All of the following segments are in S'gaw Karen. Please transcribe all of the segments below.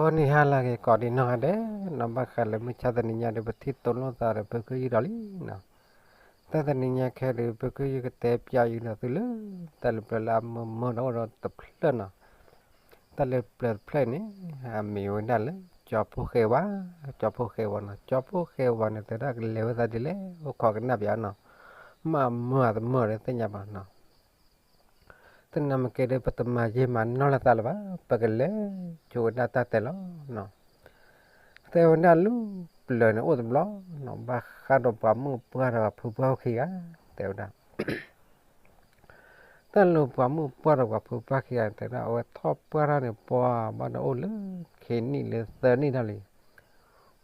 ဂီၤနံၤဟါလၢအဂ့ၤ ကိးဒံးနီၢ်ဂၤဒဲးနီၤ, ဘၣ်ဃးလၢမုၢ်ဆါတနံၤညါဒီး ပထံၣ်တိၢ်လိာ်သးဒီး ပၢၤကၢ်ယုၢ်ဒီးလံနီၤ. တၢ်တနံၤညါခဲအံၤဒီး ပၢၤကၢ်ယုၢ်ကတဲပျးယုၢ်ဒီးသုလၢ တၢ်လၢပျၢၤလၢအမၢမၢဒီးအိၣ်ဒီးတဖျၢၣ်နီၤ. တၢ်လၢပျၢၤတဖျၢၣ်န့ၣ် အမံၤဝဲဒၣ်လၢ ကၠီဖှိၣ်ဃဲဝါ, ကၠီဖှိၣ်ဃဲဝါနီၤ. ကၠီဖှိၣ်ဃဲဝါန့ၣ် တဲဒၣ်ကလဲၤဝဲသးဒ်လဲၣ် အိၣ်ခိးကနၣ်ပၠးနီၤ. မ့ၢ်အမၢအတမၢဒီးသ့ၣ်ညါဘၣ်နီၤ. တနၤမ့ၢ်က့ၤဒီး ပတမၤယံာ်မၤနီၢ်လိာ်သးလၢၤဘၣ်, ပကလဲၤဆိဝဲဒၣ်တၢ်တဲလီၤနီၤ. တဲဝဲဒၣ်လၢပျၢၤန့ၣ်အိၣ်တဘျီနီၤ, ဘၣ်ဃးဒီးပှၤမုၣ်ပှၢ်ဒီးပှၤဖုပှၢ်အိၣ်ခံဂၤ, တဲဝဲဒၣ် တၢ်လၢပှၤမုၣ်ပှၢ်ဒီးပှၤဖုပှၢ်ခံဂၤန့ၣ် တဲဝဲဒၣ် အဝဲထီၣ်ပှၢ်ထီၣ်န့ၣ် ပှၤဘၣ်ဒီးအိၣ်လၢခံနံၣ်လၢသၢနံၣ်ထီၣ်လံ.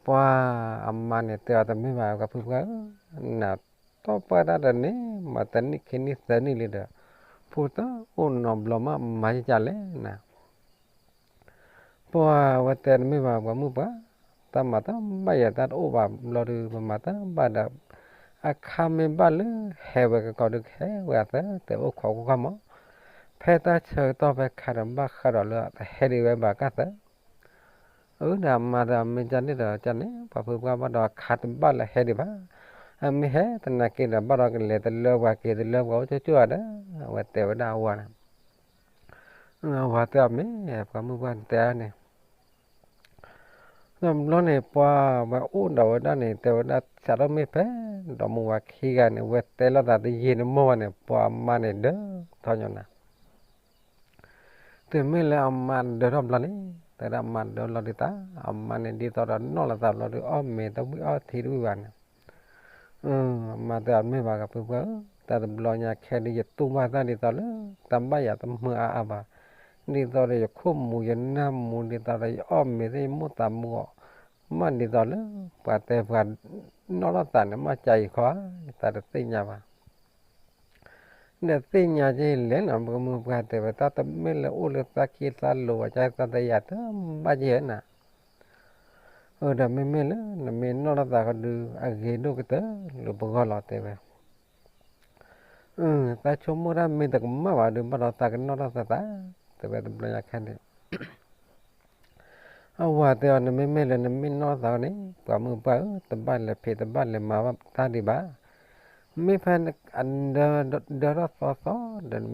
ပှၤအမါန့ၣ်တဲအီၤ တမ့ၢ်ဘၣ် ပှၤဖုပှၢ်ဧၢ, နထီၣ်ပှၢ်တၢ်ဒီးန့ၣ် မၤတနံၣ်ခံနံၣ်သၢနံၣ်လံဒီး ဖိတၢ်အိၣ်နီတဘျီမး မၤယကလဲၣ်နၤ. ပှၤဝဲတဲ တမ့ၢ်ဘၣ် ပှၤမုၣ်ပှၢ်, တၢ်မၤတၢ်ဘၣ်ယၤ တၢ်တအိၣ်ဘၣ်ဘျီဒီး ပမၤတၢ်ဘၣ်ဒီး အခါမ့ၢ်ဘၣ်လၢဟဲဝဲကကိးဒီး ကဟဲဝဲအသး တဲအိၣ်ခိးကွၢ်မး, ဖဲတၢ်ဆၢကတီၢ်ဖဲခါဒီး ဘၣ်ဃးဒီးလၢတဟဲဒံးဝဲဘၣ်ကသၢ အၢ ဒီးအမါဒီး မ့ၢ်ကန့ၣ်ဒီး ကန့ၣ် ပှၤဖုပှၢ်ဘၣ်ဒီး အခါတဘၣ်လၢဟဲဒံးဘၣ်, အမ့ၢ်ဟဲသနာ်က့ဒီး ဘၣ်ဒီးကလဲၤတလၢပှၤက့ၤတလၢပှၤအိၣ်ကၠိၣ်ကၠိၣ်ဧါဒီး အဝဲတဲဝဲဒၣ်အဝၤန့ၣ်. အဝၤတဲအီၤ မ့ၢ်ပှၤမုၣ်ပှၢ်တဲန့ၣ် တဘျီန့ၣ် ပှၤဝဲအိၣ်ဒီးဝဲဒၣ်န့ၣ် တဲဝဲဒၣ် စးထီၣ်မ့ၢ်ဖဲ ဒီးမုၢ်ဝၤခံဂၤန့ၣ် ဝဲတဲလိာ်သးတယံာ်တမီၢ်ဘၣ်န့ၣ် ပှၤအမါန့ၣ်ဒၢထီၣ်ညီနၤ. တုၤမ့ၢ်လၢအမါဒၢထီၣ်ဘျီန့ၣ် တဲဒၣ်အမါဒၢလီၤဒုးသး, အမါန့ၣ်ဒ်သိးဒီးနီၢ်လိာ်သးဘျီဒီး အီၣ်မ့ၤတဝံၣ်အီထံတဝံၣ်ဘၣ်န့ၣ်, အမါတဲအီၤ မ့ၢ်ဘၣ် ပှၤဖုပှၢ်ဧၢ, တၢ်တဘျီညါခဲဒုး ယတူၢ်ဘၣ်တၢ်ဒ်သိးလၢ တၢ်ဘၣ်ယၤတမုာ်အါအါဘၣ်, ဒ်သိးဒီးယခိၣ်မူယနၢ်မူ ဒ်သိးဒီးယအီၣ်မ့ၤသ့ၣ် ယမိၢ်သးမူအီၤ, မ့ၢ်ဒ်သိးလၢ ပှၤတဲပှၤနီၢ်လိာ်သးန့ၣ် မ့ၢ်ကယံာ်ခီဧါ, တၢ်တသ့ၣ်ညါဘၣ် ဒီးသ့ၣ်ညါက့ၤလဲၣ်နီၤ, ပှၤမုၣ်ပှၢ်တဲဝဲ တၢ်တမ့ၢ်လၢအိၣ်လၢသးခံသးလိၤ ပှၤကသးတယၤတဘၣ်က့ၤနၤ, အၢ ဒီးမ့မ့ၢ်လၢ နမ့ၢ်နီၢ်လိာ်သးဃီဒုး အဂ့ၤဒိၣ်ကတၢၢ်လၢပဂီၢ်လီၤ တဲဝဲ အၢ သးဆိကမိၣ်တၢ်မ့ၢ်တကမၣ်ဘၣ်ဒီး ဘၣ်ဒီးသးကနီၢ်ထီၣ်သးသး, တဲဝဲတဘျီညါခဲန့ၣ် အဝၤတဲအီၤ နမ့မ့ၢ်လၢနမ့ၢ်နီၢ်သးန့ၣ် ပှၤမုၣ်ပှၢ်ဧၢ, တဘၣ်လဲၤဖံးတဘၣ်လဲၤမၤဘၣ်တၢ်ဒံးဘၣ်. မ့ၢ်ဖဲအဒၢထီၣ်သီသီဒီး န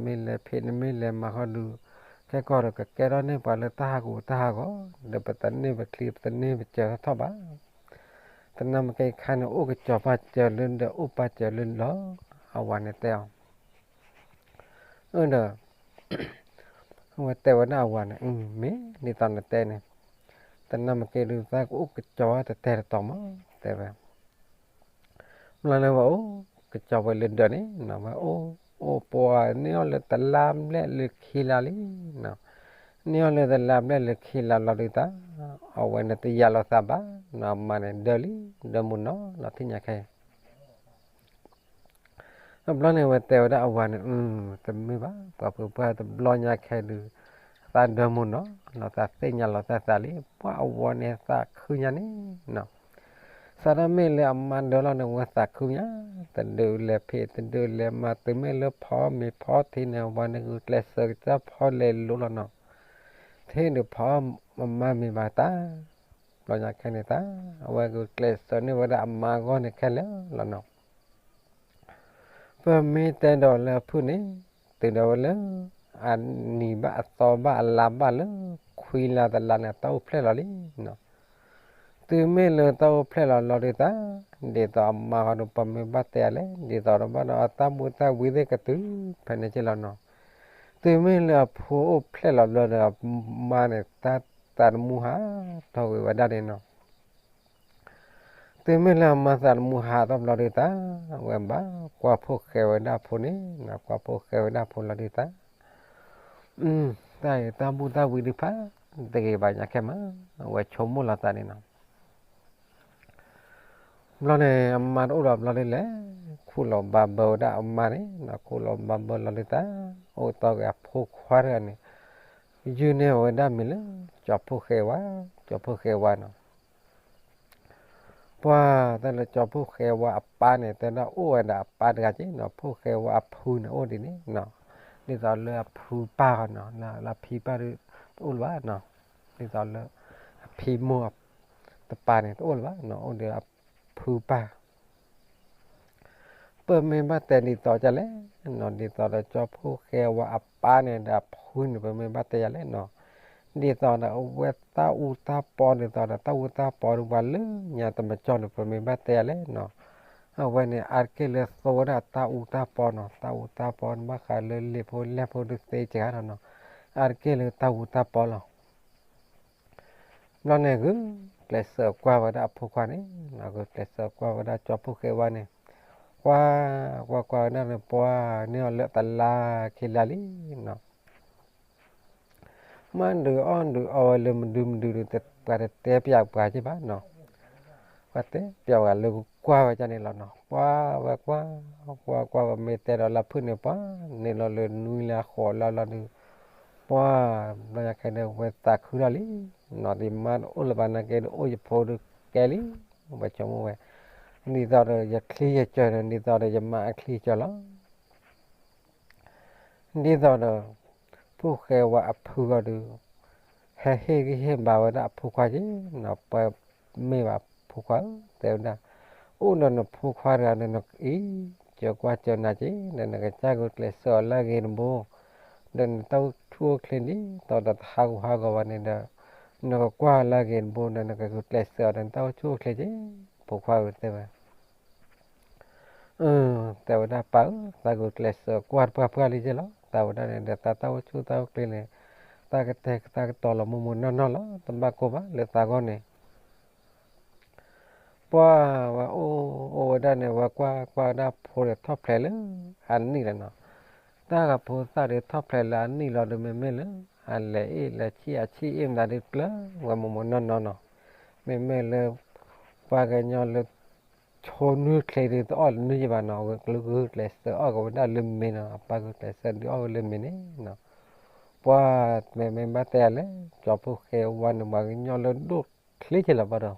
မ့ၢ်လဲၤဖံးနမ့ၢ်လဲၤမၤဃီဒုး ခဲကီၢ်ဒီးကကဲထီၣ်န့ၢ်ပှၤလၢတၢ်ဟးဂူာ်တၢ်ဟးဂီၤ, ဒီးပတန့ၢ်ပချံပတန့ၢ်ပစၢၤထီၣ်ဘၣ်. တနၤမ့ၢ်ကခါန့ၣ် အိၣ်ကစီၤပာ်စၢၤလၢဒီးအိၣ်ပာ်စၢၤလၢလီၤ, အဝၤန့ၣ်တဲအီၤ အၢ ဒီး အဝဲတဲဝဲဒၣ်အဝၤန့ၣ် မ့ၢ်ဒ်သိးနတဲန့ၣ် တနၤမ့ၢ်က့ဒုး သးကအိၣ်ကစီၤတတဲတတီၤမး တဲဝဲ မ့ၢ်လၢဝဲအိၣ်ကစီၤဝဲလၢဒၢးန့ၣ် ဝဲအိၣ် အိၣ်ပှၤန့ၢ်အီၤလၢတလါဘျဲၣ်လၢခံလါလံ, န့ၢ်အီၤလၢတလါဘျဲၣ်လၢခံလါလီၤဒုးသး, အဝဲန့ၣ်တယာ်လီၤသးဘၣ်, အမါန့ၣ်ဒၢလံ ဒၢမုၢ်နီၤလီၤထံၣ်ညါခဲအံၤ တဘျီန့ၣ် အဝဲတဲဝဲဒၣ်အဝၤန့ၣ် တမ့ၢ်ဘၣ် ပှၤဖုပှၢ် တဘျီညါခဲဒုး သးဒၢမုၢ်နီၤလီၤ သးသ့ၣ်ညါလီၤသးသးလံ, ပှၤအဝၤန့ၣ်သးခုညါန့ၣ်နီၤ, စးထီၣ်မ့ၢ်လၢအမါဒၢလီၤန့ၣ် အဝဲသးခုညါ, တဒုးလဲၤဖံး တဒုးလဲၤမၤ တုၤမ့ၢ်လၢဖီမ့ၤဖီထံးန့ၣ် အဝၤန့ၣ်ဂုာ်ကျဲးစၢးကစၢ်ဖီလဲၤလိၤလီၤနီၤ, ထဲဒုးဖီမၤမ့ၤဘၣ်တၢ် ဘျီညါခဲန့ၣ်တၢ် အဝဲဂုာ်ကျဲးစၢးန့ၢ်ဝဲဒၣ်အမါအဂီၢ်န့ၣ်ခဲလၢာ်လီၤနီၤ, ပမ့ၢ်တဲဒီးလၢအဖုၣ်န့ၣ် တုၤဒၣ်ဝဲလၢ အနံၤဘၣ်အသီဘၣ်အလါဘၣ်လၢ ခွံလါတလါန့ၣ် တၢ်အိၣ်ဖျဲၣ်လီၤလံနီၤ, တုၤမ့ၢ်လၢတၢ်အိၣ်ဖျဲၣ်လီၤလီၤဒုးသး, ဒ်သိးအမါဃီဒီး ပမ့ၢ်ဘၣ်တဲအလဲၣ် ဒ်သိးဒီးဘၣ်ဒီးအတၢ်ဘူၣ်တၢ်ဝံသ့ၣ်ကတုၤ ဖဲန့ၣ်က့လီၤနီၤ, တုၤမ့ၢ်လၢအဖိအိၣ်ဖျဲၣ်လီၤဘျီဒီး အမါန့ၣ် တၢ်သးသမူဟးထီၣ်ကွံာ်ဝဲဒၣ်န့ၣ်နီၤ တုၤမ့ၢ်လၢအမါသးသမူဟးထီၣ်ဘျီဒုးသး, အဝဲဘၣ်ကွၢ်ဖိၣ်ဃဲဝဲဒၣ်အဖိန့ၣ်, ကွၢ်ဖိၣ်ဃဲဝဲဒၣ်အဖိလီၤဒုးသး, တၢ်အံၤတၢ်ဘူၣ်တၢ်ဝံဒုးဖး တဂ့ၤဘၣ်ညါခဲမး, အဝဲဆိကမိၣ်လီၤသးန့ၣ်နီၤ ဘျီန့ၣ် အမါတအိၣ်ဒီးဘျီဒုးလဲၣ်, ခူၣ်လီၤဘၣ်ဘၢဝဲဒၣ်အမါန့ၣ်, ခူၣ်လီၤဘၣ်ဘၢလီၤဒုးသး, အိၣ်တီၢ်က့ၤအဖိခွါတဂၤန့ၣ်, ယုၢ်န့ၢ်ဝဲဒၣ်မံၤလၢ ကၠီဖှိၣ်ဃဲဝါ, ကၠီဖှိၣ်ဃဲဝါနီၤ ပှၤတၢ်လၢကၠီဖှိၣ်ဃဲဝါအပၢ်န့ၣ် တဲဒၣ်အိၣ်ဝဲဒၣ်အပၢ်တဂၤက့နီၤ, ဖှိၣ်ဃဲဝါအဖုန့ၣ်အိၣ်ဒ်န့ၣ်နီၤ, ဒ်သိးလၢအဖုပၢ်ဃီနီၤ, လၢအဖံပၢ်ဒုးတအိၣ်လၢၤဘၣ်နီၤ, ဒ်သိးလၢ အဖံမိၢ်တပၤန့ၣ် တအိၣ်လၢၤဘၣ်နီၤ, အိၣ်ဒီးအဖုပၢ် ပမ့ၢ်ဘၣ်တဲဒ်သိးဒ်လဲၣ်နီၤ, ဒ်သိးဒီးကၠီဖှိၣ်ဃဲဝါအပၢ်န့ၣ်ဒီးအဖုန့ၣ် ပမ့ၢ်ဘၣ်တဲယၤလဲၣ်နီၤ, ဒ်သိးဒီးအဝဲတၢ်အူတၢ်ပီ ဒ်သိးဒီးတၢ်အူတၢ်ပီဒုးပှၤလၢညါတမကၠီန့ၣ် ပမ့ၢ်ဘၣ်တဲယၤလဲၣ်နီၤ, အဝဲန့ၣ် အါတက့ၢ်လၢသိဝဲဒၣ်တၢ်အူတၢ်ပီနီၤ, တၢ်အူတၢ်ပီန့ၣ် ဘၣ်ဃးလၢလံာ်ဖိလဲၢ်ဖိဒုးသ့စှၤဒီးနီၤ, အါတက့ၢ်လၢတၢ်အူတၢ်ပီလီၤ. ဘျီန့ၣ်ဂုာ်ကျဲးစၢးကွၢ်ဝဲဒၣ်အဖိခွါန့ၣ်, ဂုာ်ကျဲးစၢးကွၢ်ဝဲဒၣ်ကၠီဖှိၣ်ဃဲဝါန့ၣ်, ကွၢ်, ကွၢ်ကွၢ်ဝဲဒၣ်န့ၣ် ပှၤန့ၢ်အီၤလၢတလါခံလါလံနီၤ, မ့ၢ်ဒုးအီၣ်ဒုးအီဝဲလၢမဒုမဒုဒီး ပှၤတတဲပျးပှၤက့ဘၣ်နီၤ, ပှၤတဲပျးပှၤလၢကွၢ်ဝဲဒၣ်န့ၣ်လီၤနီၤ, ကွၢ်ဝဲကွၢ်, ကွၢ်ကွၢ်ဝဲမ့ၢ်တဲဒီးလၢဖုၣ်န့ၣ် ပှၤန့ၢ်လီၤလၢနွံလါဃိးလါလီၤဒုး, ပှၤ ဘျီယၤခဲန့ၣ် ဝဲသးခုထီၣ်လံ, နီၤဒ်မါတအိၣ်လၢၤဘၣ်နာ်က့ဒီး အိၣ်ယဖိဒုးကဲလံ, ဝဲဆိကမိၣ်ဝဲ, ဒ်သိးဒီးယချံယကၢၤဒီး ဒ်သိးဒီးယမါအချံကၢၤလီၤ. ဒ်သိးဒီး ဖှိၣ်ဃဲဝါအဖုဂီၢ်ဒုး ဟဲဟ့ၣ်ဂံၢ်ဟ့ၣ်ဘါဝဲဒၣ်အဖိခွါက့နီၤ, ပှၤမ့ၢ်ဘၣ်ဖိခွါဧၢ တဲဝဲဒၣ်, အိၣ်ဒီးနဖိခွါတဂၤဒီး နကအံးစၢၤကွၢ်စၢၤနၤက့ၤ ဒီးနကစၢ်ဂုာ်ကျဲးစၢးအီၤလၢအဂ့ၤတဘိ, ဒီးနတၢ်အိၣ်ဆူၣ်အိၣ်ချ့ဒ်သိးဒီးတဟးဂူာ်ဟးဂီၤဘၣ်န့ၣ်ဒီး နကကွၢ်အီၤလၢအဂ့ၤတဘိဒီး နကဂုာ်ကျဲးစၢးအီၤဒီးနတၢ်အိၣ်ဆူၣ်အိၣ်ချ့က့ၤ, ဖိခွါဧၢ တဲဝဲ အၢ တဲဝဲဒၣ်ပၢ်ဧၢ, သးဂုာ်ကျဲးစၢးကွၢ်တပှၢ်ပှၢ်လံက့လီၤ, သးဝဲဒၣ်န့ၣ်ဒီး သးတၢ်အိၣ်ဆူၣ်တၢ်အိၣ်ချ့န့ၣ် သးကတဲာ်ကတီၤလီၤမိၢ်မိၢ်နီၢ်နီၢ်လီၤ, တဘၣ်ကိၢ်ဘၣ်လၢသးဂီၢ်န့ၣ်, ပှၢ်ဝဲအိၣ်အိၣ်ဝဲဒၣ်န့ၣ် ဝဲကွၢ်ကွၢ်ဝဲဒၣ်ဖိဒီးထီၣ်ဖျဲးလၢအနံၣ်လီၤနီၤ, တၢ်ဂၤဖိသၣ်ဒီးထီၣ်ဖျဲးလၢအနံၣ်လီၤဒီး မ့မ့ၢ်လၢ အလဲၤအ့ၣ်လဲၤဆံၣ်အဆံၣ်အ့ၣ်မတၤဒုးကျၢၤဝဲမိၢ်မိၢ်နီၢ်နီၢ်နီၤ, မ့မ့ၢ်လၢ ပှၤကညီလၢ ဆိနွံချ့ဒုးတအီၣ်တနွံယံၤဘၣ်နီၤ, အဝဲကလုာ်ဂုာ်ကျဲးစၢးအီၣ်က့ၤဝဲဒၣ်လၢမ့ၤနီၤ, အပၢ်ဂုာ်ကျဲးစၢးဒုးအီၣ်ဝဲလၢမ့ၤန့ၣ်နီၤ, ပှၢ်မ့မ့ၢ်ဘၣ်တဲယၤလဲၣ်, ကၠီဖှိၣ်ဃဲဝါန့ၣ် ပှၤကညီလၢဒိၣ်ချ့က့လီၤဘၣ်ဒီး ပှၢ်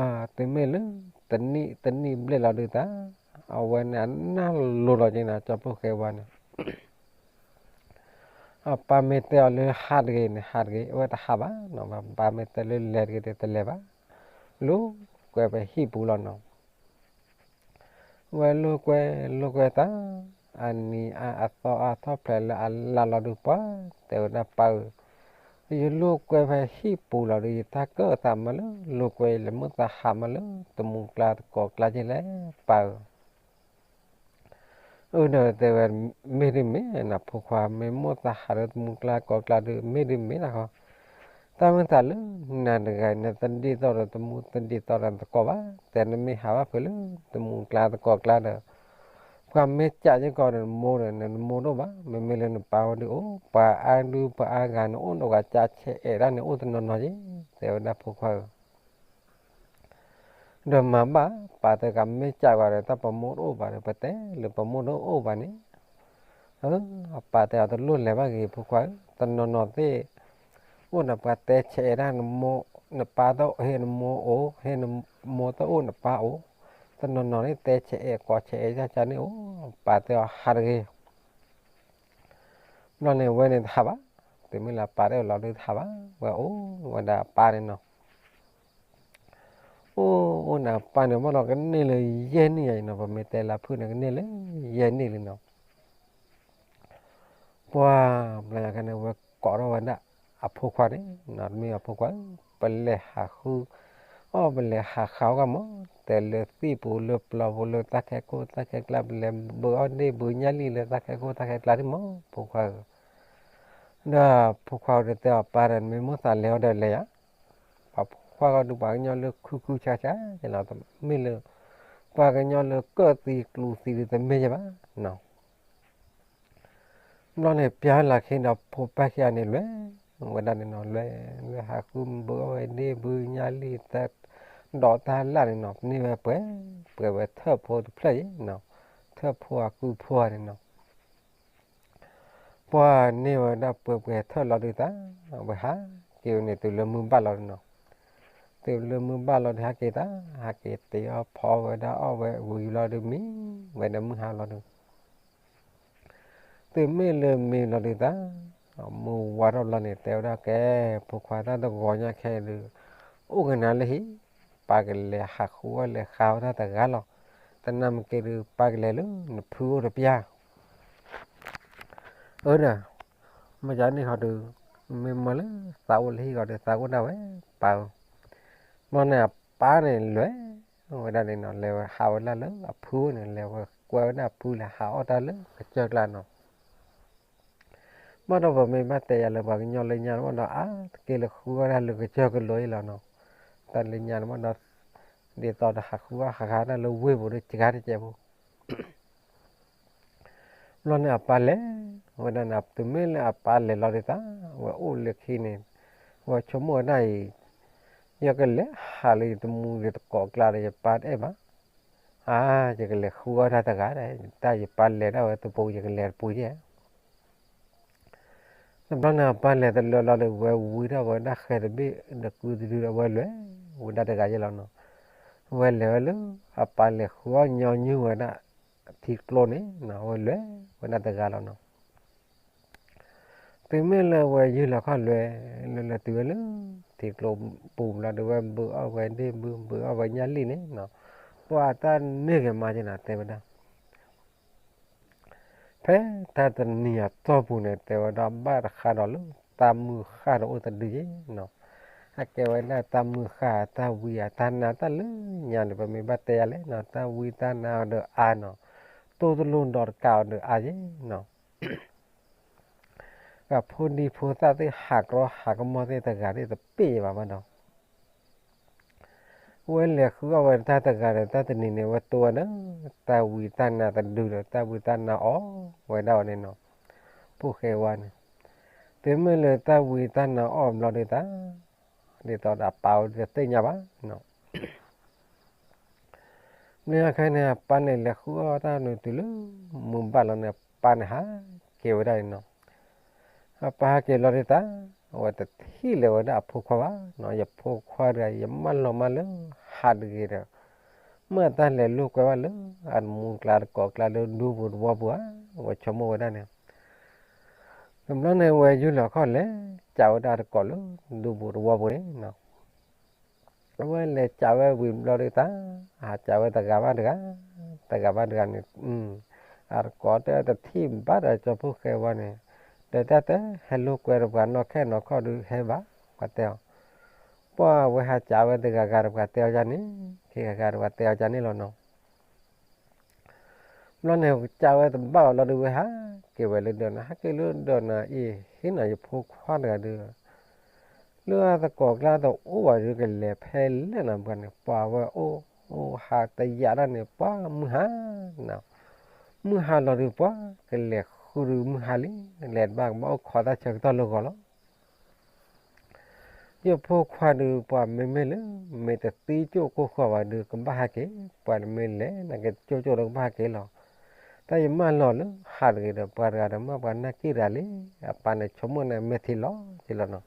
တုၤမ့ၢ်လၢ တနံၣ်တနံၣ်ဘျဲၣ်လီၤဒုးတၢ်, အဝဲန့ၣ်အနၢ်လိၤလီၤက့နီၤ, ကၠီဖှိၣ်ဃဲဝါန့ၣ် အပၢ်မ့ၢ်တဲအီၤလၢဟးတဂ့ၤန့ၣ် ဟးတဂ့ၤ, အဝဲတဟးဘၣ်နီၤ, ပၢ်မ့ၢ်တဲလၢလဲၤတဂ့ၤဒီး တလဲၤဘၣ်, လိာ်ကွဲဖဲဟံၣ်ပူၤလီၤနီၤ, ဝဲလိာ်ကွဲ လိာ်ကွဲတၢ်, အနံၤအါအသီအါထီၣ်ဖျဲးလၢအလါလီၤဒုး ပှၢ်တဲဝဲဒၣ်ပၢ်ဧၢ, ယလိာ်ကွဲဖဲဟံၣ်ပူၤလီၤဒီး ယတၢ်ကၢၣ်သးမးလၢ လိာ်ကွဲလၢမိၣ်သးဟးမးလၢ တမူကျါတကိးကျါက့လဲၣ် ပၢ်ဧၢ အၢ ဒီးတဲဝဲ မ့ၢ်ဒ်မ့ၢ်နီၤ ဖိခွါ မ့ၢ်မိၣ်သးဟးလၢတမူကျါကိးကျါဒီး မ့ၢ်ဒ်မ့ၢ်နီၤဃီ, တၢ်မ့ၢ်သးလၢနၤတဂၤ နတဒ်သိးဒီးတမူ တဒ်သိးဒီးတကိးဘၣ်, တဲနမ့ၢ်ဟးဘၣ်ဖဲလၢတမူကျါတကိးကျါဒီး ပှၤမ့ၢ်ကးယကီးဒီးနမိၢ်ဒီး နမိၢ်တအိၣ်ဘၣ်, မ့မ့ၢ်လၢနပၢ်ဝဲဒုးအိၣ်, ပှၤအါဒုးပှၤအါဂၤန့ၣ် အိၣ်ဒီးပှၤကးဆဲးအဲးဒၣ်န့ၣ် အိၣ်တနီၤနီၤက့, တဲဝဲဒၣ်ဖိခွါဧၢ ဒီးမၤဘၣ်, ပၢ်တဲကမ့ၢ်ကးကွၢ်ဒီး တၢ်ပမိၢ်တအိၣ်ဘၣ်ဒီး ပတဲလၢပမိၢ်တအိၣ်ဘၣ်န့ၣ်, အၢ အပၢ်တဲအီၤတလိၣ်လဲၤဘၣ်ဂ့ၤ ဖိခွါဧၢ, တနီၤနီၤသ့ၣ် အိၣ်ဒီးပှၤတဲဆဲးအဲးဒၣ်နမိၢ်, နပၢ်တအိၣ် ဟ့ၣ်နမိၢ်အိၣ်, ဟ့ၣ်နမိၢ်တအိၣ်နပၢ်အိၣ်, တနီၤနီၤန့ၣ် တဲဆဲးအဲးကိးဆဲးအဲးယါကန့ၣ်အိၣ်, ပၢ်တဲအီၤဟးတဂ့ၤ ဘျီန့ၣ် ဝဲန့ၣ်တဟးဘၣ်, တုၤမ့ၢ်လၢပၢ်တအိၣ်လီၤဒုးတဟးဘၣ်, ဝဲအိၣ်ဝဲဒၣ်အပၢ်န့ၣ်နီၤ, အိၣ်အိၣ်န့ၣ် အပၢ်န့ၣ် ဘၣ်ဒီးကန့ၢ်လၢယဲၢ်နံၣ်ယါအံၤနီၤ, ပမ့ၢ်တဲလၢဖုၣ်န့ၣ် ကန့ၢ်လၢယဲၢ်နံၣ်လံနီၤ, ပှၢ် ဘျီယၤခဲန့ၣ် ဝဲကိးထီၣ်ဝဲဒၣ်အဖိခွါန့ၣ်နီၤ, တမ့ၢ်အဖိခွါဧၢ, ပလဲၤဟးဃုအီၣ် ပလဲၤဟးဃးအီၣ်ကမီၤ, တဲလၢသံၣ်ပူၤလၢပျီပူၤလၢတၢ်ခဲကိၣ်တၢ်ခဲကျါ ပလဲၤဘုးအီၣ်ဒ့ၣ်ဘုးညၣ်လံၣ်လၢတၢ်ခဲကိၣ်တၢ်ခဲကျါန့ၣ်မီၤ ဖိခွါဧၢ, ဒီးဖိခွါဒီးတဲအီၤပၢ်ဒီး မ့ၢ်မိၣ်သးလဲၤအီၤဒီးလဲၤယါ, ပှၤဖိခွါဂီၢ်ဒုးပှၤကညီလၢခုခုဆါဆါက့လီၤ, မ့ၢ်လၢ ပှၤကညီလၢကၢၣ်သံကျူသံဒုးတမ့ၢ်ယါဘၣ်နီၤ ဘျီန့ၣ် ပျၢ်လၢခံဒီးဖိပၢ်ခံဂၤန့ၣ် လဲၤဝဲဒၣ်န့ၣ်နီၤ, လဲၤ လဲၤဟးဃုဘုးအီၣ်ဝဲဒ့ၣ်ဘုးညၣ်လံၣ် တၢ်ဒိးတၢ်လၣ်န့ၣ်နီၤ, န့ၢ်ဝဲပှဲၤ ပှဲၤဝဲထၢၣ်ဖိတဖျၢၣ်အံၤနီၤ, ထၢၣ်ဖိအကုဖိန့ၣ်နီၤ ပှၢ်န့ၢ်ဝဲဒၣ်ပှဲၤပှဲၤထၢၣ်လီၤဒုးတၢ်, ဝဲဟးက့ၤဝဲန့ၣ် တုၤလၢမုၢ်ဘၣ်လီၤန့ၣ်နီၤ, တုၤလၢမုၢ်ဘၣ်လီၤဒီးဟဲက့ၤတၢ်, ဟဲက့ၤတ့အီၣ်ဖီဝဲဒၣ်အီၣ်ဝဲဝံၤလီၤဒုး မံဝဲဒီးမုၢ်ဟါလီၤဒုး တုၤမ့ၢ်လၢမံလီၤဒုးတၢ်, မုၢ်ဝါထီၣ်ဘျီန့ၣ် တဲဝဲဒၣ်ကဲ, ဖိခွါတၢ်တဂီၤညါခဲအံၤဒုး အိၣ်ကနၤလၢဟံၣ်, ပၢ်ကလဲၤဟးဃုအီၣ်လဲၤဃုအီၣ်တၢ်တဂၤလီၤ. သနာ်က့ဒုး ပၢ်ကလဲၤလၢနဖုအိၣ်တပျၢ်. အၢဒီး မ့ၢ်ကန့ၣ်ဃီဒုး မ့ၢ်မၤလၢသးအိၣ်လၢဟံၣ်ဃီဒီး သးအိၣ်ဒၣ်ဝဲပၢ်ဧၢ. ဘျီန့ၣ်အပၢ်န့ၣ်လဲၤဝဲဒၣ်န့ၣ်နီၤ, လဲၤဝဲဟးဝဲဒၣ်လၢအဖုန့ၣ်, လဲၤဝဲကွဲဝဲဒၣ်အဖုလဲၤဟးအီၣ်တၢ်လၢကစၢၢ်ကျါနီၤ. ဘၣ်ဒီးပမ့ၢ်ဘၣ်တဲယၤလၢပှၤကညီလၢညါန့ၣ်ဘၣ်ဒီး အါတက့ၢ်လၢဃုအီၣ်တၢ်လၢကစၢၢ်ကလိအံၤလီၤနီၤ. တၢ်လၢညါန့ၣ်ဘၣ်ဒီး ဒ်သိးဒီးဟးဃုအီၣ်ဟးဃုတၢ်လၢဝ့ၢ်ပူၤဒီးစှၤတကဲးဖိ ဘျီန့ၣ်အပၢ်လဲၤဝဲဒၣ်န့ၣ်, တုၤမ့ၢ်လၢအပၢ်လဲၤလီၤဒ်သိး ဝဲအိၣ်လၢခံန့ၣ်, ဝဲဆိကမိၣ်ဝဲဒၣ်အံၤ, ယကလဲၤဟးလၢယတမူယတကိးကျါဒီး ယပၢ်တအဲၣ်ဘၣ်. အါ, ယကလဲၤဃုအီၣ်တၢ်တဂၤဒီး တၢ်ယပၢ်လဲၤဒၣ်ဝဲတပူၤ ယကလဲၤတပူၤယဲၢ်. တဘျီန့ၣ်အပၢ်လဲၤတလၢလီၤဒီး ဝဲဝံထီၣ်ဝဲဒၣ်ဃဲတဘ့ၣ်ဒီးကုတဒုဒီး ဝဲလဲၤဝဲဒၣ်တဂၤယဲၢ်လီၤနီၤ. ဝဲလဲၤဝဲလၢ အပၢ်လဲၤဃုအီၣ်ညီနုၢ်ဝဲဒၣ်ထံကျိန့ၣ်နီၤ, ဝဲလဲၤဝဲဒၣ်တဂၤလီၤနီၤ. တုၤမ့ၢ်လၢဝဲယုၢ်လီၤခီၣ်လဲၤ, လဲၤလဲၤတုၤဝဲလၢ ထံကျိပူၤဘျီဒီး ဝဲဘုးအီၣ်ဝဲဒ့ၣ်ဘုး ဘုးအီၣ်ဝဲညၣ်လံၣ်န့ၣ်နီၤ, ပှၤတၢ်န့ၢ်ဂ့ၤမးက့နီၤ တဲဝဲဒၣ် ဖဲတၢ်တနံၤအတီၢ်ပူၤန့ၣ် တဲဝဲဒၣ်ဘၣ်တဃါဒီးလၢ တၢ်မုၢ်ဃၢ်တအိၣ်တဒုယဲၢ်နီၤ. အကဲဝဲဒၣ်တၢ်မုၢ်ဃၢ် တၢ်ဝံအတၢ်နါတၢ်လၢညါန့ၣ် ပမ့ၢ်ဘၣ်တဲယၤလဲၣ်နီၤ, တၢ်ဝံတၢ်နါအီၤဒီးအါနီၤ, တိၢ်တလိၣ်ဒီးတကးအီၤဒီးအါယဲၢ်နီၤ. အဖိဒံဖိသၣ်သ့ၣ်ဟးကြီဟးကမီၢ်သ့ၣ်တဂၤသ့ၣ်တပ့ၢ်ယဲၢ်ဘၣ်ဘၣ်ဒီး ဝဲလဲၤဃုအီၣ်ဝဲတၢ်တဂၤဒီး တၢ်တနံၤန့ၣ် ဝဲတိၢ်ဝဲဒီး တၢ်ဝံတၢ်နါတဒုဒီး တၢ်ဝံတၢ်နါအီၣ်ဝဲဒၣ်ဝဲန့ၣ်နီၤ, ဖိၣ်ဃဲဝါန့ၣ်. တုၤမ့ၢ်လၢတၢ်ဝံတၢ်နါအီၣ်ဘျီဒ်သိး, ဒ်သိးဒီးအပၢ်ဝဲတသ့ၣ်ညါဘၣ်နီၤ. မ့ၢ်အခါန့ၣ် အပၢ်န့ၣ်လဲၤဃုအီၣ်တၢ်န့ၣ်တုၤလၢ မုၢ်ဘၣ်လီၤန့ၣ် အပၢ်န့ၣ်ဟးက့ၤဝဲဒၣ်န့ၣ်နီၤ. အပၢ်ဟးက့ၤလီၤဒ်သိး အဝဲတထံၣ်လၢၤဝဲဒၣ်အဖိခွါဘၣ်နီၤ, ယဖိခွါတဂၤ ယမၢလီၤမၢ်လၢဟးတဂ့ၤဒီး မ့ၢ်အတၢ်လဲၤလိာ်ကွဲဘၣ်လၢ အတမူကျါတကိးကျါလၢဒူပူၤတဝီပူၤဧါ, ဝဲဆိကမိၣ်ဝဲဒၣ်န့ၣ်. တဘျီန့ၣ် ဝဲယုၢ်လီၤခီၣ်လဲၤ ကးဝဲဒၣ်တကိးလၢ ဒူပူၤတဝီပူၤန့ၣ်နီၤ. အဝဲလဲၤကးဝဲဝံၤဘျီဒ်သိး, ဟးကးဝဲတဂၤဘၣ်တဂၤ, တဂၤဘၣ်တဂၤန့ၣ်, အတကိးတဲတထံၣ်ဘၣ်ဒီးကၠီဖိၣ်ဃဲဝါန့ၣ်, ဒီးတၢ်တဟဲလိာ်ကွဲဒီးပှၤနီၢ်ခဲနီၢ်ခီၣ်ဒုးဟဲဘၣ်, ပှၤတဲအီၤ, ပှၤဝဲဟးကးဝဲတဂၤဂၤဒီးပှၤတဲအီၤယၤန့ၣ်, ခံဂၤဂၤဒီးပှၤတဲအီၤယၤန့ၣ်လီၤနီၤ. ဘျီန့ၣ် ကးဝဲတဘၣ်အီၤလီၤဒီး ဝဲဟးက့ၤဝဲလၢဒၢးန့ၣ်, ဟးက့ၤလၢဒၢးန့ၣ်အံၤ ဟ့ၣ်နီၤ ယဖိခွါတဂၤဒီး လၢအသကိးကျါတအိၣ်ဘၣ်ဒီး ကလဲၤဖဲလဲၣ်နီၤ, ပှၤန့ၣ် ပှၤဝဲအိၣ် အိၣ်ဟးတယာ်ဒၣ်န့ၣ် ပှၤမုၢ်ဟါ, မုၢ်ဟါလီၤဒီး ပှၤကလဲၤဃုဒီးမုၢ်ဟါလံ, လဲၤတဘၣ်ကဘၣ်အိၣ်ခိးတၢ်ဆၢကတီၢ်လၢဂီၤလီၤ. ယဖိခွါဒီး ပှၤမ့မ့ၢ်လၢ မ့ၢ်တသံကၠိၣ်ကိၢ်ဃီဘၣ်ဒီး ကဘၣ်ဟးက့ၤ, ပှၤတမ့ၢ်လဲၤ နက့ၤကၠိၣ်ကၠိၣ်ဒီးကဘၣ်ဟးက့ၤလီၤ. တၢ်ယမၢလီၤလၢဟးတဂ့ၤဒီး ပှၤတဂၤဒီးမၢပှၤနၢ်က့ၣ်တဂၤလံ, အပၢ်န့ၣ်ဆိကမိၣ်န့ၣ် မဲာ်ထံလီၤက့ၤလီၤနီၤ.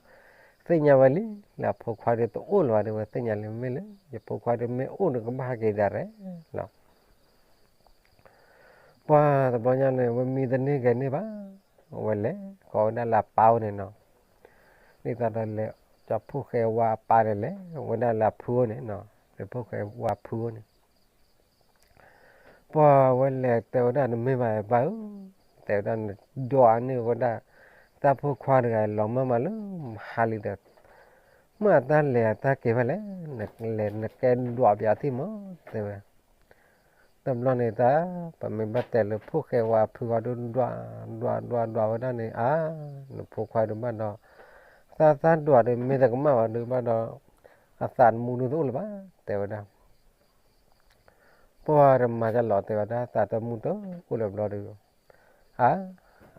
သ့ၣ်ညါဝဲလံ လၢအဖိခွါဒီးတအိၣ်လၢၤဘၣ်ဒီး ဝဲသ့ၣ်ညါလံ မ့ၢ်လၢ ယဖိခွါဒီးမ့ၢ်အိၣ်ဒီးကဘၣ်ဟးက့ၤဒၣ်ရဲၣ်လီၤ. ပှၤတဘျီညါန့ၣ် ဝဲမံတန့ၢ်ဂဲၤန့ၢ်ဘၣ်, ဝဲလဲၤကိးဝဲဒၣ်လၢအပၢ်အိၣ်န့ၣ်နီၤ. ဒ်သိးဒီးလဲၤ ကၠီဖိၣ်ဃဲဝါအပၢ်န့ၣ်လဲၤ ဝဲဒၣ်လၢအဖုအိၣ်န့ၣ်နီၤ, လၢဖိၣ်ဃဲဝါဖုအိၣ်န့ၣ် ပှၤဝဲလဲၤတဲဝဲဒၣ် နမ့ၢ်ဘၣ်ပၢ်ဧၢ, တဲဝဲဒၣ်နဒွးန့ၢ်ဝဲဒၣ် တၢ်ဖိခွါတဂၤလီၤမၢ်မးလၢမဟါလံဒီး မ့ၢ်အတၢ်လဲၤအတၢ်က့ၤဖဲလဲၣ်, နလဲၤနကဲဒွးပယီၤထံၣ်မး တဲဝဲ. တဘျီန့ၣ်တၢ် ပမ့ၢ်ဘၣ်တဲလၢဖိၣ်ဃဲဝါဖုဂီၢ်ဒီး ဒွး ဒွး ဒွး ဒွးဝဲဒၣ်န့ၣ် အါ နဖိခွါဒုးဘၣ်ဒီး သးသးဒွးဒီး မ့ၢ်တကမၣ်ဘၣ်ဒုးဘၣ်ဒီး အသးတမူဒုးတအိၣ်လၢၤဘၣ် တဲဝဲဒၣ်. ပှၤတမၤကလီၤတဲဝဲဒၣ် သးတမူတအိၣ်လၢၤဘျီဒုး အါ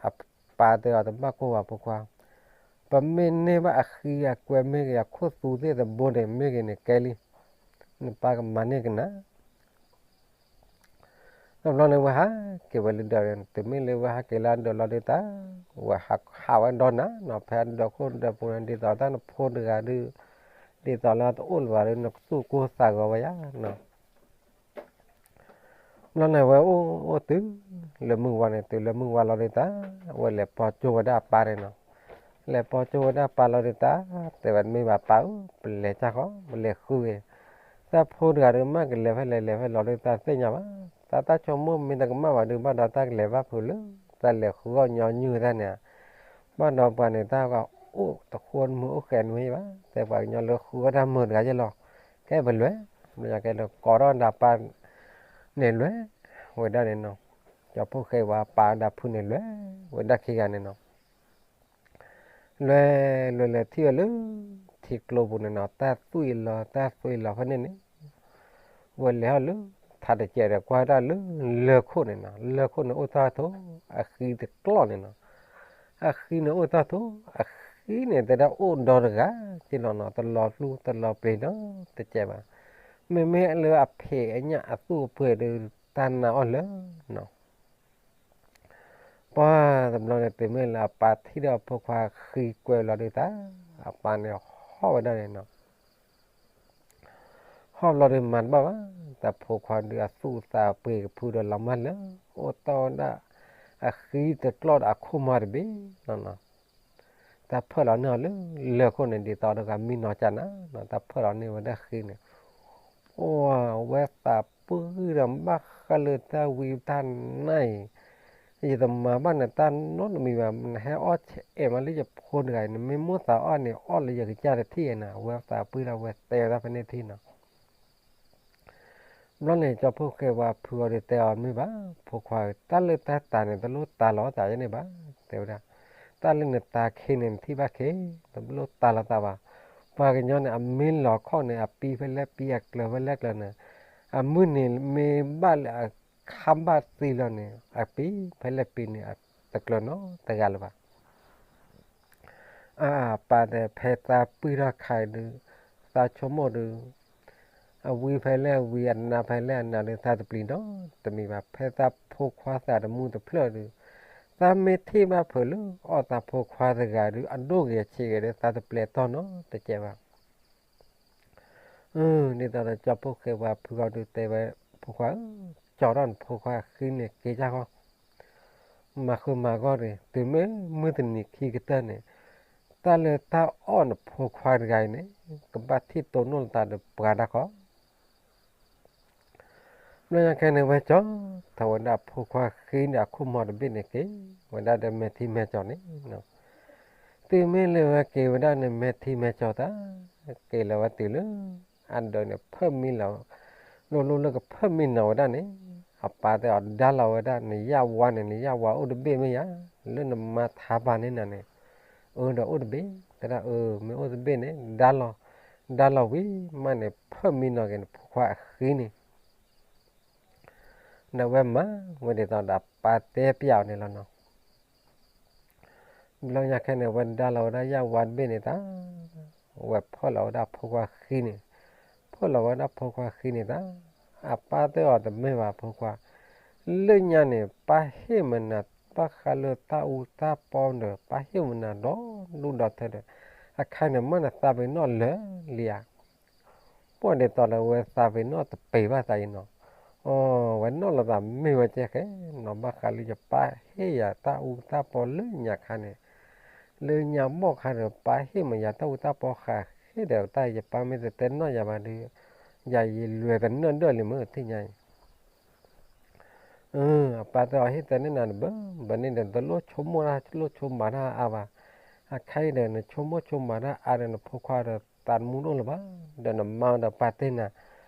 အပၢ်တဲအီၤတဘၣ်ကိၢ်ဘၣ်ဖိခွါ, ပမ့ၢ်န့ၢ်ဘၣ်အဃံအကွဲမ့ၢ်ဂ့ၤ အခိၣ်သူသ့ၣ်တဘိန့ၣ်မ့ၢ်ဂ့ၤန့ၣ် ကဲလံ, နပၢ်ကမၤန့ၢ်ကနၤ တဘျီန့ၣ် ဝဲဟးက့ၤဝဲလၢဒၢးန့ၣ် တုၤမ့ၢ်လၢဝဲဟးက့ၤလၢအဒၢးလီၤဒုးတၢ် ဝဲဟးဝဲဒီးနၤနီၤ ဖဲအဒၢးခိၣ်ဒၢးပူၤန့ၣ် ဒ်သိးတၢ်နဖိတဂၤဒုး ဒ်သိးလၢတအိၣ်လၢၤဘၣ်ဒီး နကသူၣ်ကိၢ်သးဂီၤဝဲယါနီၤ. ဘျီန့ၣ် ဝဲအိၣ်အိၣ်တုၤလၢမုၢ်ဝါန့ၣ် တုၤလၢမုၢ်ဝါလီၤဒုးတၢ် ဝဲလဲၤပိာ်ကၠိဝဲဒၣ်အပၢ်န့ၣ်နီၤ. လဲၤပိာ်ကၠိဝဲဒၣ်ပၢ်လီၤဒုးတၢ်, တဲဝဲတမ့ၢ်ဘၣ်ပၢ်ဧၢ, ပလဲၤတၢ်ဃီ ပလဲၤဃုဂ့ၤ, တၢ်ဖိတဂၤဒုးမ့ၢ်ကလဲၤဖဲလဲၣ်လဲၤဖဲလဲၣ်လီၤဒုးတၢ်သ့ၣ်ညါဘၣ်, တၢ်တၢ်ဆိကမိၣ်မ့ၢ်တကမၣ်ဘၣ်ဒုး ဘၣ်ဒီးတၢ်ကလဲၤဘၣ်ဖုးလၢ တၢ်လဲၤဃုအီၣ်ညီနုၢ်တၢ်န့ၣ်, ဘၣ်ဒီးပှၤန့ၣ် တၢ်ဂီၤအိၣ်တဃိမုာ်အိၣ်ဃဲးနွံဘၣ်, တဲပှၤကညီလၢဃုအီၣ်တၢ်မုာ်တဂၤယဲလီၤ, ကဲပလဲၤ, မ့ၢ်ကဲလၢကိးထီၣ်ဒၣ်ပၢ်န့ၣ်လဲၤဝဲဒၣ်န့ၣ်နီၤ, ကၠီဖီၣ်ဃဲဝဲပၢ်ဒၣ်ဖုန့ၣ်လဲၤဝဲဒၣ်ခံဂၤန့ၣ်နီၤ လဲၤလဲၤလဲၤထံၣ်ဝဲလၢ ထံကျိပူၤန့ၣ်နီၤ တၢ်သွံၣ်လီၤတၢ်သွံၣ်လီၤဖဲန့ၣ်န့ၣ်, ဝဲလဲၤဟီၣ်လၢ ထးတစဲးဒီးကွၢ်တၢ်လၢ လၢၢ်ခိၣ်န့ၣ်နီၤ လၢၢ်ခိၣ်န့ၣ်အိၣ်တ့ၢ်ထိ အဃံတကျီၢ်န့ၣ်နီၤ, အဃံန့ၣ်အိၣ်တ့ၢ်ထိ အဃံန့ၣ်တဲဒၣ်အိၣ်ဒီတဂၤက့လီၤနီၤ တလီၤပျံၤဒီတစဲးဘၣ်, မ့မ့ၢ်လၢအဖံးအညၣ်အသူၣ်အပှ့ၤဒီး တၢ်နာ်အီၤလၢနီၤ ပှၤတဘျီန့ၣ် တုၤမ့ၢ်လၢအပၢ်ထံၣ်ဒီးအဖိခွါဃံကွဲးလီၤဒုးတၢ်, အပၢ်န့ၣ်ဟီၣ်ဝဲဒၣ်န့ၣ်နီၤ, ဟီၣ်ဘျီဒုးမၤတဘၣ်ဘၣ်, တၢ်ဖိခွါဒုးအသူၣ်အသးပှ့ၤကဖုဒီးလီၤမၢ်လၢ အိၣ်တ့ၢ်ဝဲဒၣ်အဃံတကျီၢ်ဒီးအခိၣ်မီၤတဘ့ၣ်လီၤနီၤ တၢ်ဖၢၣ်လီၤန့ၢ်အီၤလၢလၢၢ်ခိၣ်န့ၣ် ဒ်သိးဒီးဂၤမံနီၤကၢ်နၤ, တၢ်ဖၢၣ်လီၤန့ၢ်ဝဲဒၣ်ဃံန့ၣ်, အိၣ်ဝဲသးပှၢ်ဒီးဘၣ်ဃးလၢတၢ်ဝံတၢ်နါအံၤ, ယတမၤဘၣ်နတၢ်နီတမံၤဘၣ်, နဟဲအီၣ်ဆဲးအဲၣ်မးလၢယဖိတဂၤအံၤ, နမ့ၢ်မိၣ်သးအီၣ်န့ၣ် အီၣ်လၢယကစၢ်တထံၣ်နီၤ, အဝဲသးပှၢ်ဒီးဝဲတဲဝဲဒၣ်ဖဲန့ၣ်ထံၣ်နီၤ ဘျီန့ၣ် ကၠီဖီၣ်ဃဲဝဲဖုအီၤဒုးတဲအီၤမ့ၢ်ဘၣ်, ဖိခွါဧၢ, တၢ်လၢတၢ်တၤန့ၣ် တလိၣ်တၤလီၤသးယဲန့ၣ်ဘၣ်, တဲဝဲဒၣ်, တၢ်လၢနတၤခ့န့ၣ် နထံၣ်ဘၣ်ခ့, တလိၣ်တၤလီၤသးဘၣ်, ပှၤကညီန့ၣ် အမ့ၢ်လီၤခီၣ်န့ၣ် အပံဖဲလဲၣ်ပံ အကျၢၤဖဲလဲၣ်ကျၢၤန့ၣ်, အမုၢ်နံၤမ့ၢ်ဘၣ်လၢအခါဘၣ်သံလီၤန့ၣ် အပံဖဲလဲၣ်ပံန့ၣ် တကျၢၤနီတဂၤလၢၤဘၣ် အပၢ်တဲ ဖဲသးပှၢ်ထီၣ်ခါအံၤဒုး သးဆိကမိၣ်ဒုး အဝံဖဲလဲၣ်အဝံ အနါဖဲလဲၣ်အနါဒုး သးတပျံၤနီတမံၤဘၣ်. ဖဲသးဖိခွါသးတမူတဖျၢၣ်ဒုး သးမ့ၢ်ထံၣ်ဘၣ်ဖုးလၢအီၣ်သးဖိခွါတဂၤဒုး အဒိၣ်ဂ့ၤအဆံးဂ့ၤဒီး သးတပျဲၢ်တီၢ်နီတကဲးဘၣ်. ဒ်သိးဒီးကၠီဖီၣ်ဃဲဝဲဖုဂီၢ်ဒုးတဲဝဲ ဖိခွါဧၢ, ကၠီထီၣ်နဖိခွါအဃံန့ၣ်က့ၤကၢ်ဃီ မၤဃုမၤဂီၢ်တဂ့ၤ, တုၤမ့ၢ်မုၢ်တနံၤခံကတၢၢ်န့ၣ် တၢ်လၢတၢ်အီၣ်နဖိခွါတဂၤအံၤန့ၣ် ကဘၣ်ထံၣ်တိၢ်နီၣ်လီၤသးဒီးပှၤဒၣ်ဃီ. ဘျီညါခဲန့ၣ် ဝဲကၠီထီၣ်ဝဲဒၣ်ဖိခွါဃံန့ၣ် အခိၣ်မီၤတဘ့ၣ်န့ၣ်က့ၤဝဲဒၣ်ဒီးမဲာ်ထံမဲာ်ကၠီၤန့ၣ် တုၤမ့ၢ်လၢဝဲက့ၤဝဲဒၣ်န့ၣ် မဲာ်ထံမဲာ်ကၠီၤတၢ် က့ၤလီၤဝဲတုၤလၢ အဒၢးန့ၣ်ဖၢၣ်မံလီၤ, လိၣ်လိၣ်လၢကဖၢၣ်မံနီၤဝဲဒၣ်န့ၣ် အပၢ်တဲအီၤဒါလီၤဝဲဒၣ် နယၣ်ဝါန့ၣ် နယၣ်ဝါအိၣ်တဘ့ၣ်မ့ၢ်ယၤ လၢနမါထါပာ်န့ၢ်နၤန့ၣ်, အၢဒီးအိၣ်တဘ့ၣ်, တဲဒၣ်အၢ မ့ၢ်အိၣ်တဘ့ၣ်န့ၣ် ဒါလီၤ, ဒါလီၤဝံၤမးန့ၣ် ဖၢၣ်မံနီၤက့ၤနဖိခွါအဃံန့ၣ် ဒီးဝဲမၤဝဲဒ်သိးဒီးအပၢ်တဲပျးအီၤန့ၣ်လီၤနီၤ. ဘျီညါခဲန့ၣ် ဝဲဒါလီၤဝဲဒၣ်ယၣ်ဝါတဘ့ၣ်န့ၣ်တၢ်, ဝဲဖၢၣ်လီၤဝဲဒၣ်ဖိခွါဃံန့ၣ်, ဖၢၣ်လီၤဝဲဒၣ်ဖိခွါဃံန့ၣ်တၢ်, အပၢ်တဲအီၤတမ့ၢ်ဘၣ်ဖိခွါ, လၢညါန့ၣ် ပၢ်ဟ့ၣ်မနၤဘၣ်ဃးလၢတၢ်အူတၢ်ပီဒီး ပၢ်ဟ့ၣ်မနၤဒီဒူၣ်ဒီထၢဒီး, အခါန့ၣ်မ့ၢ်နသးပ့ၤနီၣ်လၢာ်လံဧါ ပှၤဒ်သိးလၢဝဲသးပ့ၤနီၣ်တပ့ၤဘၣ်သးအံၤနီၤ, အဝဲနီၣ်လီၤသးမ့ၢ်ဝဲကဲဃဲနီၤ ဘၣ်ဃးလၢယပၢ်ဟ့ၣ်ယၤတၢ်အူတၢ်ပီလၢညါခါန့ၣ်, လၢညါဘီၣ်ခါဒီး ပၢ်ဟ့ၣ်မးယၤတၢ်အူတၢ်ပီဃးဃ့ဒီး တၢ်ယပၢ်မ့ၢ်တတဲနီၣ်ယၤဘၣ်ဒီး ယၤယလွဲၤတနၢၣ်ဒၢၣ်လံမ့ၢ်ထံၣ်ညါအံၤ အပၢ်တဲအီၤဟ့ၣ်တဲန့ၢ်နၤတဘၢဘၢန့ၣ်ဒီး တလိၣ်ဆိကမိၣ်တၢ်လိၣ်ဆိကမးတၢ်အါဘၣ်. အခါအံၤဒီး နဆိကမိၣ်ဆိကမးတၢ်အါဒီး နဖိခွါဒီးသးတမူတအိၣ်လၢၤဘၣ်, ဒီးနမါဒီးပၢ်တဲနၤ,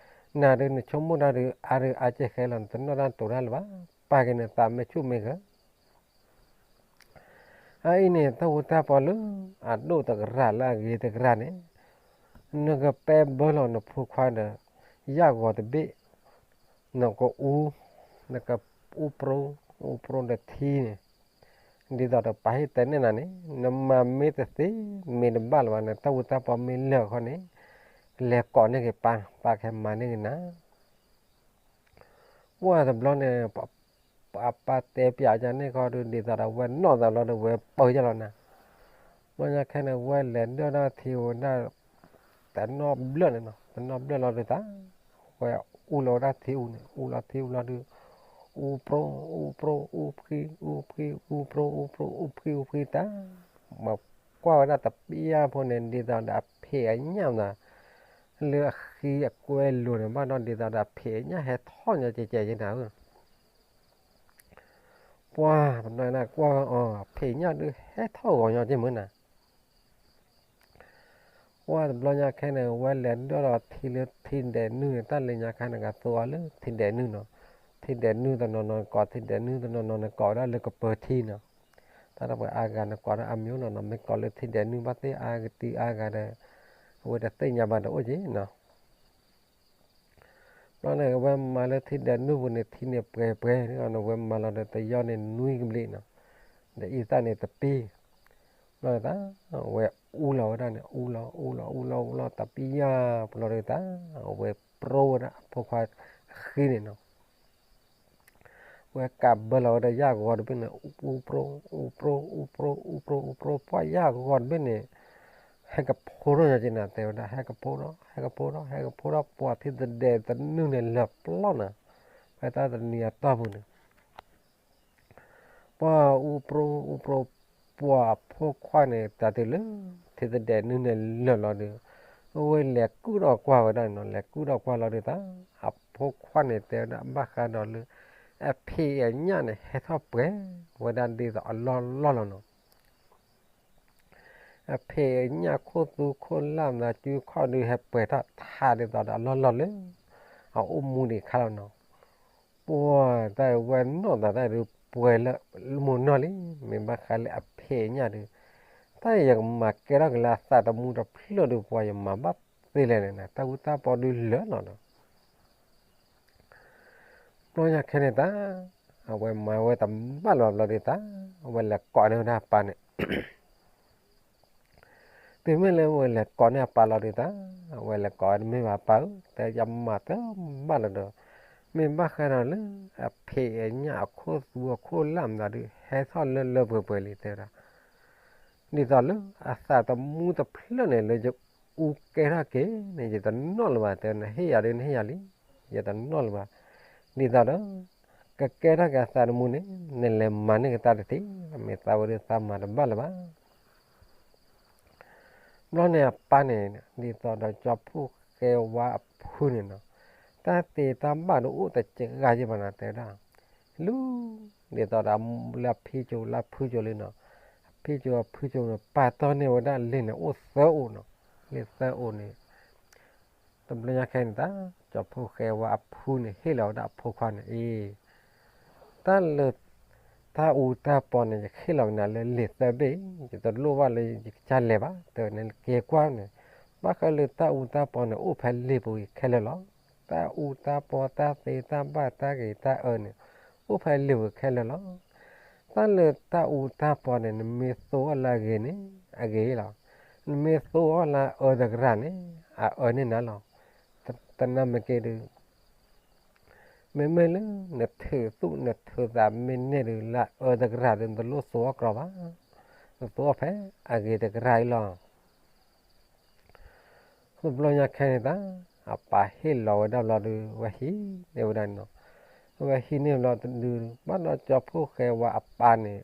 နၤဒုးနဆိကမိၣ်တၢ်ဒုးအါဒုးအါကဲဃဲလီၤ နတနီၣ်တၢ်တိၤတၢ်လၢၤဘၣ်, ပာ်က့ၤနသးမ့ၢ်ဆူၣ်မ့ၢ်ဂၢၢ် အအံၤန့ၣ် တၢ်အူတၢ်ပီလၢအဒိၣ်တကရၢ်လၢအဂ့ၤတကရၢ်န့ၣ်, နကပဲဘၢလီၤနဖိခွါဒီး ယၣ်ဂီၤတဘ့ၣ်, နကအူ, နကအူပြိ, အူပြိဒီးထံန့ၣ်, ဒ်သိးဒီးပၢ်ဟ့ၣ်တဲန့ၢ်နၤန့ၣ် နမၤမ့ၢ်တသ့ မ့ၢ်တဘၣ်လၢၤဘၣ်န့ၣ် တၢ်အူတၢ်ပီမ့ၢ်လၢာ်အခီန့ၣ်, လဲၤကိးန့ၢ်က့ၤပၢ်, ပၢ်ကဟဲမၤန့ၢ်က့ၤနၤ ပှၢ်တဘျီန့ၣ် အပၢ်တဲပျးယၤန့ၣ်ခီဒုး ဒ်သိးဒီးဝဲနီၣ်သးဘျီဒီး ဝဲပၢယၤလီၤနၤ, ဘျီညါခဲန့ၣ် ဝဲလဲၤဒၢၣ်ဒၣ်ထံဝဲဒၣ် တနီၣ်ဘျၢၣ်န့ၣ်နီၤ, တနီၣ်ဘျၢၣ်လီၤဒုးတၢ်, ဝဲအူလီၤဝဲဒၣ်ထံအူန့ၣ် အူလီၤထံအူလီၤဒုး, အူပြိ, အူပြိ, အူဖှံ, အူဖှံ, အူပြိ, အူပြိ, အူဖှံ, အူဖှံတၢ်, မၤ ပှၤကွၢ်ဝဲဒၣ်တပျၢ်ဖိန့ၣ် ဒ်သိးဒီးအဖံးအညၣ်မး လၢအဃံအကွဲလိၤန့ၣ် ဘၣ်ဒီးဒ်သိးဒီးအဖံးအညၣ်ဟဲထီၣ်ညီကဲကဲယဲနၤဧၢ ပှၤတဘျီန့ၣ်ကွၢ်အီၤ ဖံးညၣ်ဒုးဟဲထီၣ်ဂီၤညီကဲမုၢ်နၤ ပှၤတဘျီညါခဲန့ၣ် ဝဲလဲၤဒိၣ်ဒီးထံလၢထံဒဲးနုၢ်န့ၣ် တၢ်လၢညါခါန့ၣ် ကသိအီၤလၢထံဒဲးနုၢ်နီၤ, ထံဒဲးနုၢ်တနီၤနီၤနကိး ထံဒဲးနုၢ်တနီၤနီၤနကိးဝဲဒၣ်လၢကပၢၤထံနီၤ, တၢ်တပှဲၤအါဂၤနကိးဒၣ်အမံၤနီၤနီၤ မ့ၢ်ကိးလၢထံဒဲးနုၢ်ဘၣ်သ့ၣ်အါကတံၤအါဂၤဒီး အဝဲတသ့ၣ်ညါဘၣ်တအိၣ်က့နီၤ ဘျီန့ၣ် အဝဲမၤလၢထံဒဲးနုၢ်ပူၤန့ၣ် ထံန့ၣ်ပှဲၤပှဲၤန့ၣ် အဝဲမၤလီၤဒီးတယီၢ်န့ၣ်နွံကဘျံးနီၤ, ဒီးအံသၣ်န့ၣ်တပ့ၢ်, ဘျီန့ၣ်သး အဝဲအူလီၤဝဲဒၣ်န့ၣ် အူလီၤ အူလီၤ အူလီၤ အူလီၤ တပံယၢ်ပလီၤဒီးသး အဝဲပြိဝဲဒၣ်အဖိခွါအဃံန့ၣ်နီၤ ဝဲကးဘၢလီၤဝဲဒၣ်ယၣ်ဂီၤတဘ့ၣ်န့ၣ် အူပြိ အူပြိ အူပြိ အူပြိ အူပြိ ပှၢ်ယၣ်ဂီၤတဘ့ၣ်န့ၣ် ဟဲကဖိထီၣ်ညီက့နၤ တဲဝဲဒၣ် ဟဲကဖိထီၣ် ဟဲကဖိထီၣ် ဟဲကဖိထီၣ် ပှၤထံသဒဲးတနုၢ်န့ၣ်လၢာ်ပျီနၤ, ဖဲတၢ်တနံၤအတီၢ်ပူၤန့ၣ် ပှၤအူပြိ အူပြိ ပှၤအဖိခွါန့ၣ် တၢ်တုၤလၢ ထံသဒဲးနုၢ်န့ၣ်လၢာ်လီၤဒီး အဝဲလဲၤကုၢ်ဒီးကွၢ်ဝဲဒၣ်န့ၣ်နီၤ လဲၤကုၢ်ဒီးကွၢ်လီၤဒီးသး အဖိခွါန့ၣ်တဲဝဲဒၣ် ဘၣ်ဃးဒီးလၢ အဖံးအညၣ်န့ၣ် ဟဲထီၣ်ပှဲၤဝဲဒၣ်ဒ်သိးအလီၢ်လီၢ်လီၤနီၤ အဖံးအညၣ်ခိၣ်သူခိၣ်လၢ်မၤ စုခီၣ်ဒုးဟဲပှဲၤထီၣ်ထးဒ်သိးဒီးအလီၢ်လီၢ်လၢ အအိၣ်မူဒံးခါလီၤနီၤ, ပှၤတၢ်ဝဲနီၢ်သးတၢ်ဒုးပှဲၤလၢမိၢ်နီၢ်လံ, မ့ၢ်ဘၣ်ဃးလၢအဖံးအညၣ်ဒုး, တၢ်ယကမၤကဲထီၣ်က့ၤလၢအသးသမူတဖျၢၣ်ဒုး ပှၤယမၤဘၣ်သ့လဲၣ်န့ၣ် တၢ်အူတၢ်ပီဒုးလၢာ်လီၤနီၤ ဘျီညါခဲန့ၣ်တၢ်, အဝဲမၤဝဲတဘၣ်လီၤဘျီဒုးတၢ်, အဝဲလဲၤကိးန့ၢ်ဝဲဒၣ်အပၢ်န့ၣ်, တုၤမ့ၢ်လၢအဝဲလဲၤကိးန့ၢ်အပၢ်လီၤဒုးတၢ်, အဝဲလဲၤကိးဝဲတမ့ၢ်ဘၣ်ပၢ်ဧၢ, တဲယမၤတဘၣ်လီၤဒီး, မ့ၢ်ဘၣ်ဃးဒီးလၢအဖံးအညၣ်အခိၣ်သူအခိၣ်လၢ်မတၤဒုး ဟဲထီၣ်လၢလၢပှဲၤပှဲၤလံတဲဝဲဒၣ် ဒ်သိးလၢအသးသမူတဖျၢၣ်န့ၣ် လၢယအူကဲထီၣ်က့ၤန့ၣ် ယတနီၣ်လၢၤဘၣ်, တဲနဟ့ၣ်ယၤဒုးနဟ့ၣ်ယၤလံ, ယတနီၣ်လၢၤဘၣ်, ဒ်သိးဒီး ကကဲထီၣ်က့ၤအသးသမူန့ၣ် နလဲၤမၤန့ၢ်က့ၤတၢ်တထံၣ်, မ့ၢ်သးဝဲဒၣ်သးမၤတဘၣ်လၢၤဘၣ်. ဘျီန့ၣ်အပၢ်န့ၣ် ဒ်သိးဒီးကၠီဖှိၣ်ဃဲဝါအဖုန့ၣ်နီၤ, တၢ်သ့တၢ်ဘၣ်တအိၣ်တစှၤယဲၢ်ဘၣ်နီၤ တဲဝဲဒၣ်, လူၤ ဒ်သိးဒီးလၢအဖံကၠိလၢအဖုကၠိလံနီၤ, အဖံကၠိအဖုကၠိန့ၣ် ပာ်တီၢ်န့ၢ်ဝဲဒၣ်လ့ၣ်န့ၣ် အိၣ်သၢအိၣ်နီၤ, လ့ၣ်သၢအိၣ်န့ၣ် တဘျီညါခဲအံၤန့ၣ်တၢ်, ကၠီဖှိၣ်ဃဲဝါအဖုန့ၣ် ဟ့ၣ်လီၤဝဲဒၣ်အဖိခွါန့ၣ်အံၤ, တၢ်လၢ တၢ်အူတၢ်ပီန့ၣ် ယဟ့ၣ်လီၤက့ၤနၤလၢလ့ၣ်သၢဘ့ၣ်အံၤ, ယတလိၣ်ဘၣ်လၢယကစၢ်လဲၤဘၣ်, တဲနက့ၤကွၢ်န့ၣ်, ဘၣ်ဃးလၢတၢ်အူတၢ်ပီန့ၣ် အိၣ်ဖဲလ့ၣ်ပူၤအံၤခဲလၢာ်လီၤ. တၢ်အူတၢ်ပီ တၢ်သ့တၢ်ဘၣ် တၢ်ဂ့ၤတၢ်အၢန့ၣ် အိၣ်ဖဲလ့ၣ်ပူၤခဲလၢာ်လီၤ. တၢ်လၢတၢ်အူတၢ်ပီန့ၣ် နမ့ၢ်သိအီၤလၢအဂ့ၤန့ၣ် အဂ့ၤလီၤ. နမ့ၢ်သိအီၤလၢအအၢတကရၢ်န့ၣ် အအၢန့ၢ်နၤလီၤ. တနာ်မ့ၢ်က့ၤဒုး မ့မ့ၢ်လၢနထုးသူၣ်နထုးသးမ့ၢ်န့ၢ်ဒုး လၢအအၢတကရၢ်ဒုး နတလိၣ်သိအီၤကြီဘၣ်. နသိအီၤဖဲအဂ့ၤတကရၢ်အံၤလီၤ. တဘျီညါခဲန့ၣ်တၢ်, အပၢ်ဟ့ၣ်လီၤဝဲဒၣ်ဘျီဒုး ဝဲဟံးန့ၢ်ဝဲဒၣ်န့ၣ်နီၤ. ဝဲဟံးန့ၢ်ဘျီဒုး ဘၣ်ဒီးကၠီဖှိၣ်ဃဲဝါအပၢ်န့ၣ်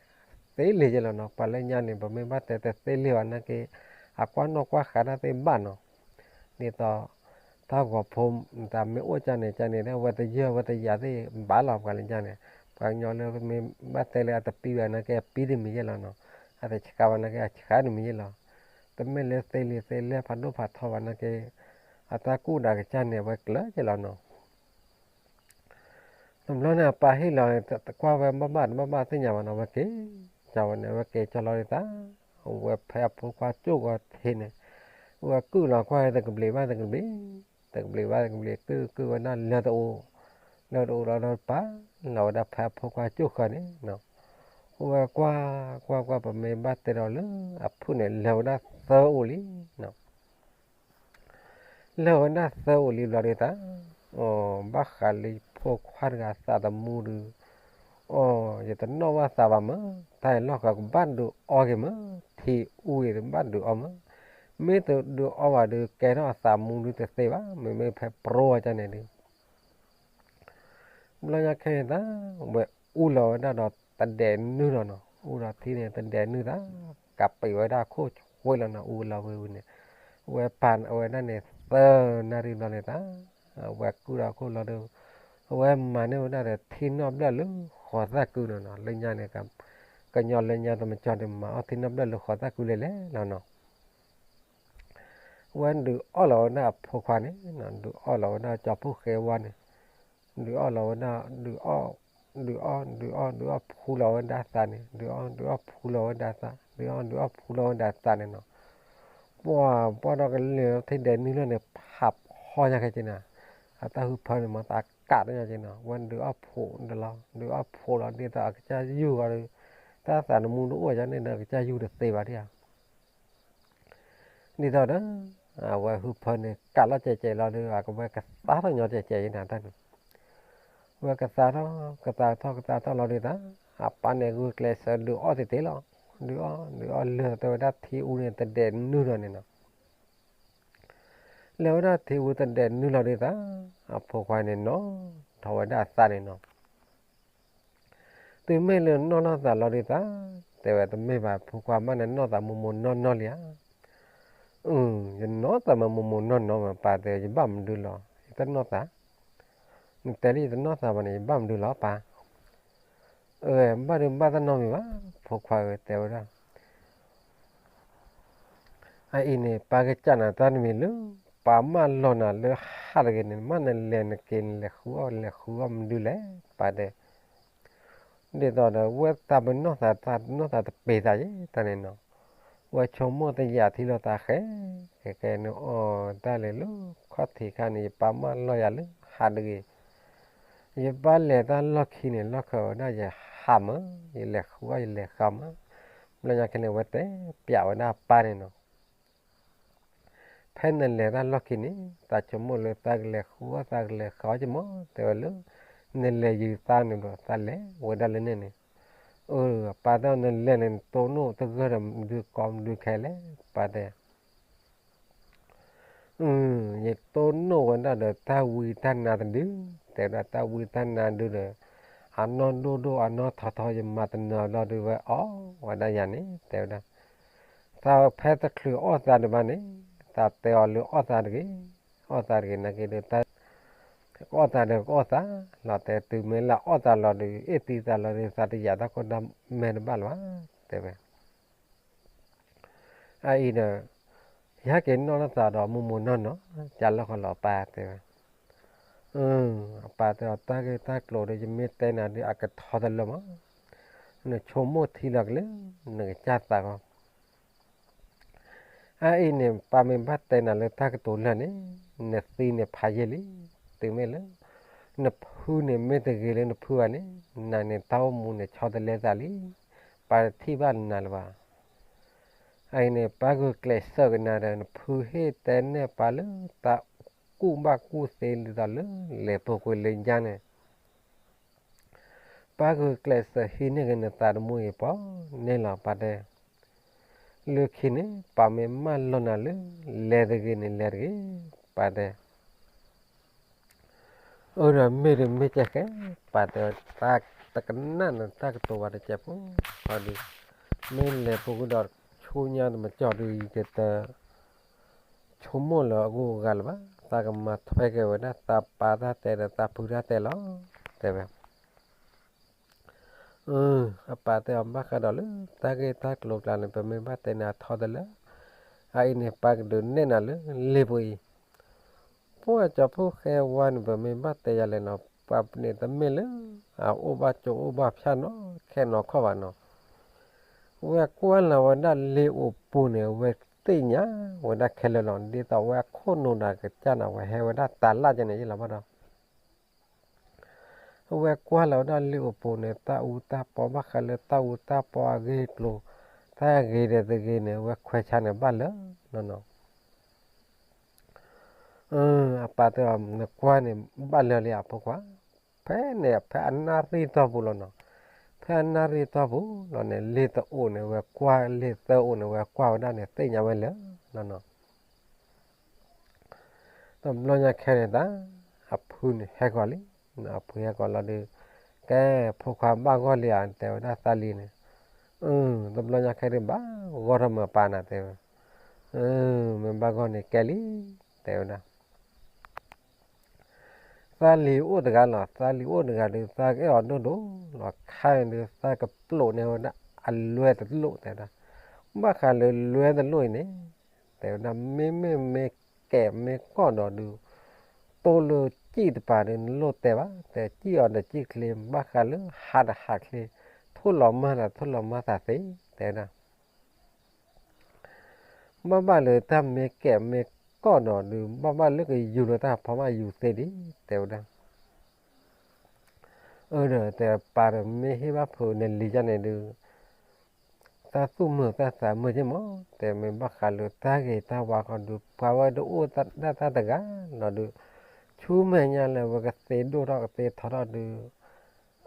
သ့လံာ်ယဲလီၤနီၤ. ပှၤလၢညါန့ၣ် ပမ့ၢ်ဘၣ်တဲတသ့လံာ်ဘၣ်နာ်က့ အကွၢ်နီၣ်ကွၢ်ဃာ်တၢ်သ့ဘၣ်နီၤ. ဒ်သိး တၢ်ဂီၤဖိတၢ်မ့ၢ်အိၣ်ကၢ်န့ၣ် ကၢ်န့ၣ် ဝဲတယၢၢ်ဝဲတယာ်သ့ၣ်ဘၣ်လီၤ ပှၤလၢညါန့ၣ်. ပှၤကညီလၢမ့ၢ်ဘၣ်တဲလၢအတပံဘၣ်နာ်က့ အပံတမံၤယဲလီၤနီၤ. အတဆှးဘၣ်နာ်က့ အဆှးတမံၤယဲလီၤ. တမ့ၢ်လၢသ့လံာ်သ့လဲၢ်ဖးဒိၣ်ဖးထီဘၣ်နာ်က့ အတၢ်ကူၣ်ဒၣ်ကစၢ်န့ၣ် အဝဲကျၢၤယဲလီၤနီၤ. တဘျီန့ၣ် အပၢ်ဟ့ၣ်လီၤန့ၣ် ကွၢ်ဝဲဘၣ်ဘၣ်တဘၣ်ဘၣ်သ့ၣ်ညါဘၣ်နီၤ ဝဲက့ၤကၢ်ဝဲန့ၣ် ဝဲက့ၤကၢ်လီၤဒ်တၢ်, ဝဲဖဲအဖိခွါကၠိၣ်ဂီၤထံးန့ၣ်, ဝဲကုၢ်လီၤကွၢ်တကဘျံးဘၣ်တကဘျံး, တကဘျံးဘၣ်တကဘျံး ကုၢ်ကုၢ်ဝဲဒၣ်လၢတအိၣ်, လၢတအိၣ်လီၤဒီးပာ်လီၤဝဲဒၣ်ဖဲအဖိခွါကၠိၣ်ဃၢၤန့ၣ်, ဝဲကွၢ်ကွၢ်ကွၢ် ပမ့ၢ်ဘၣ်တဲဒီးလၢအဖုၣ်န့ၣ် လၢာ်ဝဲဒၣ်သၢအိၣ်လံ လၢာ်ဝဲဒၣ်သၢအိၣ်လံဘျီဒုးတၢ်, အိ ဘၣ်ဃးလၢဖိခွါတဂၤသးသမူဒုး, အိ ယတနီၣ်ဘၣ်သးဘၣ်မး, တၢ်အံၤလီၢ်ဃီကဘၣ်ဒုးအီက့ၤမး, ထံအူအံၤတဘၣ်ဒုးအီမး, မ့ၢ်တဒုးအီဘၣ်ဒုး ကဲထီၣ်အသးမူဒုးတသ့ဘၣ်, မ့မ့ၢ်ဖဲပြိအီၤကၢ်န့ၣ်ဒုး ဘျီညါခဲန့ၣ်တၢ်, ဝဲအူလီၤဝဲဒၣ်ဒီးတဒဲးနုၢ်လီၤနီၤ, အူဒီးထံန့ၣ် တဒဲးနုၢ်တၢ်, ကးပံာ်ဝဲဒၣ်ခိၣ် ဝ့ၢ်လီၤနီၤ အူလီၤဝ့ၢ်ဝံၤန့ၣ်, ဝဲပာ်အဝဲဒၣ်န့ၣ် သၢနၣ်ရံၣ်ဘျီန့ၣ်သး, အဝဲကုၣ်ဒီးခိၣ်လီၤဒီး, အဝဲမၤန့ၢ်ဝဲဒၣ်ဒီးထံနီၣ်ဘျၢၣ်လၢဃီၤသၣ်ကုနီၤနီၤ, လၢညါန့ၣ်, ကညီလၢညါတမကၠီဒီးမၤအီၣ်ထံနီၣ်ဘျၢၣ်လၢဃီၤသၣ်ကုလဲၣ်လဲၣ်လီၤနီၤ. ဝဲဒုးအီၣ်လီၤဝဲဒၣ်အဖိခွါန့ၣ်, ဒုးအီၣ်လီၤဝဲဒၣ်ကၠီဖီၣ်ဃဲဝါန့ၣ်, ဒုးအီၣ်လီၤဝဲဒၣ်, ဒုးအီၣ်, ဒုးအီၣ်, ဒုးအီၣ်, ဒုးအီၣ်ဖှူလီၤဝဲဒၣ်သးန့ၣ်, ဒုးအီၣ်, ဒုးအီၣ်ဖှူလီၤဝဲဒၣ်သး, ဒုးအီၣ်, ဒုးအီၣ်ဖှူလီၤဝဲဒၣ်သးန့ၣ်နီၤ. ပှၤ, ပှၤဒီးကလဲၤထံၣ်ဒဲးနုၢ်လၢန့ၣ် ဖးဖီညါခဲက့နီၤ, အတၢ်ဟူဖၢန့ၣ် မၤသးကးတညီက့နီၤ, ဝဲဒုးအီၣ်ဖှူဒီးလီၤ, ဒုးအီၣ်ဖှူလီၤဒ်သိးအကစၢ်ယူၢ်ဂီၤဒီး, တၢ်သးနမူတအိၣ်ယါန့ၣ်ဒီး အကစၢ်ယူၢ်တသ့ဘၣ်ဒံးဧါ ဒ်သိးဒီး, အဝဲဟူဖၢန့ၣ် ကးလီၤကဲးကဲးလီၤဒီး အကဝဲကသါထီၣ်ညီကဲးကဲးယနၤတၢ်န့ၣ်, ဝဲကသါထီၣ်, ကသါထီၣ်, ကသါထီၣ်လီၤဒ်သိး, အပၢ်န့ၣ်ဂုာ်ကျဲးစၢးဒုးအီၣ်သ့သ့လီၤ, ဒုးအီၣ်, ဒုးအီၣ်လၢာ် တဲဝဲဒၣ်ထံအူန့ၣ် တဒဲးနုၢ်လီၤန့ၣ်နီၤ. လၢာ်ဝဲဒၣ်ထံအူတဒဲးနုၢ်လီၤဒ်သိး, အဖိခွါန့ၣ်နီၤ, ထီၣ်ဝဲဒၣ်အသးန့ၣ်နီၤ. တုၤမ့ၢ်လၢနီၢ်နီၢ်သးလီၤဒ်သိး, တဲဝဲတမ့ၢ်ဘၣ် ဖိခွါမးန့ၣ် နီၢ်သးမိၢ်မိၢ်နီၢ်နီၢ်လံဧါ. အၢ, ယနီၢ်သးမးမိၢ်မိၢ်နီၢ်နီၢ်မး ပၢ်တဲ ယဘၣ်မနုၤလီၤ, ယတနီၢ်သး, နတဲလၢယတနီၢ်သးဘၣ်န့ၣ် ယဘၣ်မနုၤလီၤပၢ်. အၢ, ဘၣ်ဒုးဘၣ်တၢ်နီတမံၤဘၣ်, ဖိခွါဧၢ တဲဝဲဒၣ် အအံၤန့ၣ် ပၢ်ကစၢ်နၤတၢ်တမံၤလၢ ပၢ်မၢလီၤနၤလၢဟးတဂ့ၤန့ၣ် မ့ၢ်နလဲၤနက့ၤ နလဲၤဃုအီၣ် လဲၤဃုအီၣ်မနုၤလဲၣ် ပၢ်တဲ. ဒ်သိးဒီး ဝဲသးပ့ၤနီၢ်သး သးနီၢ်သးတပ့ၤသးယဲ တၢ်န့ၣ်နီၤ. ဝဲဆိကမိၣ်တယာ်ထံလီၤသးဃဲ, ဃဲဃဲန့ၣ်အီၣ်တၢ်လဲၤလၢခီၣ်ထံးခါန့ၣ် ယပၢ်မၢလီၤယၤလၢဟးတဂ့ၤ. ယဘၣ်လဲၤတၢ်လီၢ်ခံန့ၣ် လီၢ်ခၢးဝဲဒၣ်ယဟးမး, ယလဲၤဃုအီၣ် ယလဲၤဃုမး. ဘျီညါခဲန့ၣ် ဝဲတဲပျးဝဲဒၣ်အပၢ်န့ၣ်နီၤ. ဖဲနလဲၤတၢ်လီၢ်ခံန့ၣ် သးဆိကမိၣ်လၢသးကလဲၤဃုအီၣ် သးကလဲၤဃုအီၣ်ကမီၤ တဲဝဲလၢ နလဲၤယုၤသးန့ၣ်ဘျီ သးလဲၤဝဲဒၣ်လၢန့ၣ်န့ၣ်. အၢ အပၢ်တဲအီၤ နလဲၤန့ၣ် နတိၢ်နီၣ်တဂၢၢ်ဒီး မနုၤကီမနုၤခဲလဲၣ် ပၢ်တဲ. ယတိၢ်နီၣ်ဝဲဒၣ်ဒီးတၢ်ဝံတၢ်နါတဒု, တဲဝဲဒၣ်တၢ်ဝံတၢ်နါဒုဒီး အနီၢ်ဒိၣ်ဒိၣ်အနီၢ်ထီထီ ယမၤတနီၤလီၤဒုးဝဲအီၣ်ဝဲဒၣ်ယၤန့ၣ် တဲဝဲဒၣ်. သးဖဲတချုးအီၣ်သးဒံးဘၣ်န့ၣ် သးတဲအီၤလၢအီၣ်သးတဂ့ၤ, အီၣ်သးတဂ့ၤ နာ်က့ဒီး ကအီၣ်သးဒီးကအီၣ်သးလီၤ တဲ တုၤမ့ၢ်လၢအီၣ်သးလီၤဒီး အ့ၣ်သံသးလီၤဒီး သးတယာ်တၢ်ခိၣ်တၢ်မဲတဘၣ်လၢၤဘၣ် တဲဝဲ. အအံၤဒီး ယဟဲက့ၤနီၣ်လီၤသးဒီးမိၢ်မိၢ်နီၢ်နီၢ် ကၢ်လီၢ်ဃီလီၤ ပၢ်တဲဝဲ. အပၢ်တဲအီၤ တၢ်ဂ့ၢ်တၢ်ကျိၤဒီး ယမ့ၢ်တဲနၤဒီး အကထီတလၢမး, နဆိကမိၣ်ထံလီၤကလၢာ် နကစၢ်သးဂီၢ်. အအံၤန့ၣ် ပၢ်မ့ၢ်ဘၣ်တဲနၤလၢတၢ်ကတိၤလၢာ်န့ၣ် နသံန့ၣ်ဖးယံာ်လံ, တုၤမ့ၢ်လၢ နဖုန့ၣ်မ့ၢ်တဂ့ၤလၢနဖုဘၣ်န့ၣ် နၤန့ၣ်တၢ်အိၣ်မူန့ၣ်ဆီတလဲသးလံ, ပၢ်တထံၣ်ဘၣ်နၤလၢၤဘၣ်. အအံၤန့ၣ် ပၢ်ဂုာ်ကျဲးစၢးက့ၤနၤဒီး နဖုဟ့ၣ်တဲနဲၣ်ပၢ်လၢတၢ်ကူၣ်ဘၣ်ကူၣ်သ့ဒ်သိးလၢလဲၤပူၤကွံာ်လၢညါန့ၣ် ပၢ်ဂုာ်ကျဲးစၢးဟံးန့ၢ်က့ၤနသးတမူအံၤပီၤန့ၣ်လီၤ ပၢ်တဲ. လၢခံန့ၣ် ပၢ်မ့ၢ်မၢလီၤနၤလၢ လဲၤတဂ့ၤန့ၣ်လဲၤတဂ့ၤ ပၢ်တဲ. အၢ ဒီးမ့ၢ်တမ့ၢ်ကဲဃဲ ပၢ်တဲ တၢ်တကနၣ်နတၢ်ကတိၤဘၣ်တကဲးဖိ, ဒီး မ့ၢ်လဲၤပူၤကွံာ်ဒီးဆူညါတမကၠီဒုး ယတ ဆိကမိၣ်လၢအဂုၤအဂၤလၢၤဘၣ်, သးကမၤထွဲက့ၤဝဲဒၣ်သးပၢ်တၢ်တဲဒီးသးဖုတၢ်တဲလီၤ တဲဝဲ. အပၢ်တဲအီၤ ဘၣ်ဃးဒီးလၢတၢ်ဂ့ၢ်တၢ်ကျိၤကျါန့ၣ် ပမ့ၢ်ဘၣ်တဲနၤထီတလၢာ်, အအံၤန့ၣ် ပၢ်ကဒုးနဲၣ်နၤလၢလ့ပူၤအံၤ ပှၤကၠီဖီၣ်ဃဲဝါန့ၣ် ပမ့ၢ်ဘၣ်တဲယၤလဲၣ်နီၤ ပှၤန့ၣ်တမ့ၢ်လၢ အအိၣ်ဘၣ်ကၠိအိၣ်ဘၣ်ဖၠၣ်နီတခဲနီတခီဘၣ်နီၤ. ဝဲကွၢ်လီၤဝဲဒၣ်လ့အိၣ်ပူၤန့ၣ် ဝဲသ့ၣ်ညါဝဲဒၣ်ခဲလၢာ်လီၤ. ဒ်သိးဝဲအခိၣ်နူာ်ဒီးကစၢ်န့ၣ် ဝဲဟဲဝဲဒၣ်တၢ်လၢ်ကဲန့ၣ် ယလီၤဘၣ်ဒီး အဝဲကွၢ်လီၤဝဲဒၣ်လ့အိၣ်ပူၤန့ၣ် တၢ်အူတၢ်ပီဘၣ်ဃးလၢတၢ်အူတၢ်ပီအဂ့ၢ်အကျိၤ, တၢ်ဂ့ၤဒီးတဂ့ၤန့ၣ် အဝဲခွဲးဆါန့ၣ်ဘၣ်လၢာ်နီၤနီၤ. အပၢ်တဲအီၤ နကွၢ်န့ၣ် ဘၣ်လၢာ်လံအဖိခွါ, ဖဲန့ၣ် ဖဲအနၣ်ရံၣ်တီၢ်ပူၤလီၤနီၤ. ဖဲအနၣ်ရံၣ်တီၢ်ပူၤလီၤန့ၣ် လ့တအိၣ်န့ၣ် ဝဲကွၢ် လ့သၢအိၣ်န့ၣ် ဝဲကွၢ်ဝဲဒၣ်န့ၣ် သ့ၣ်ညါဝဲလၢာ်နီၤနီၤ. တဘျီညါခဲန့ၣ်သး အဖုန့ၣ်ဟဲကီၤလံ, အဖုဟဲကီၤလီၤဒီး ကဲ ဖိခွါဘၣ်ဂီၢ်လံဧါ တဲဝဲဒၣ်သးလံန့ၣ်, တဘျီညါခဲဒုးဘၣ်ဂီၢ်ထီၣ်မးပၢ်နၤ တဲဝဲ မ့ၢ်ဘၣ်ဂီၢ်န့ၣ်ကဲလံ, တဲဝဲဒၣ်. သးလံၤအိၣ်တဂၤလီၤ, သးလံၤအိၣ်တဂၤဒီး သးကအဲၣ်အီၤဒိၣ်ဒိၣ်လီၤ. ခါန့ၣ်ဒီး သးကပျိာ်န့ၢ်ဝဲဒၣ်အလွဲတလိၣ် တဲဝဲဒၣ်. ဘၣ်ဃးလၢလွဲတလိၣ်အံၤန့ၣ် တဲဝဲဒၣ် မ့မ့ၢ်မ့ၢ်ကဲးမ့ၢ်ကီၢ်ဒီးဒုး တိၢ်လၢစံၣ်တပၤဒီး နလိၣ်တဲဘၣ်, တဲစံၣ်အီၤဒီးစံၣ်ချ့, ဘၣ်ဃးလၢဟးဒီးဟးချ့, ထိၣ်လီၤမၢ်ဒီးထိၣ်လီၤမၢ်သးသ့, တဲဝဲဒၣ်. ဘၣ်ဘၣ်လၢတၢ်မ့ၢ်ကဲးမ့ၢ်ကီၢ်ဒီးဒုး ဘၣ်ဘၣ်လၢကယူၤလၢတၢ်ဖီမၢ်ယူၤသ့ဒံး တဲဝဲဒၣ်. အၢဒီးတဲပၢ်ဒီး မ့ၢ်ဟ့ၣ်ဘၣ်ဖုနလံၤယါန့ၣ်ဒုး တၢ်သူၣ်မုာ်တၢ်သးမုာ်က့မး, တဲမ့ၢ်ဘၣ်ဃးလၢတၢ်ဂ့ၤတၢ်ဝါဃီဒုး ပှၤဝဲဒၣ်အိၣ်ဒၣ်တၢ်တဂၤလီၤဒုး ဆူမဲာ်ညါလၢဝဲကသ့ဒိၣ်ထီၣ်ကသ့ထီထီၣ်ဒုး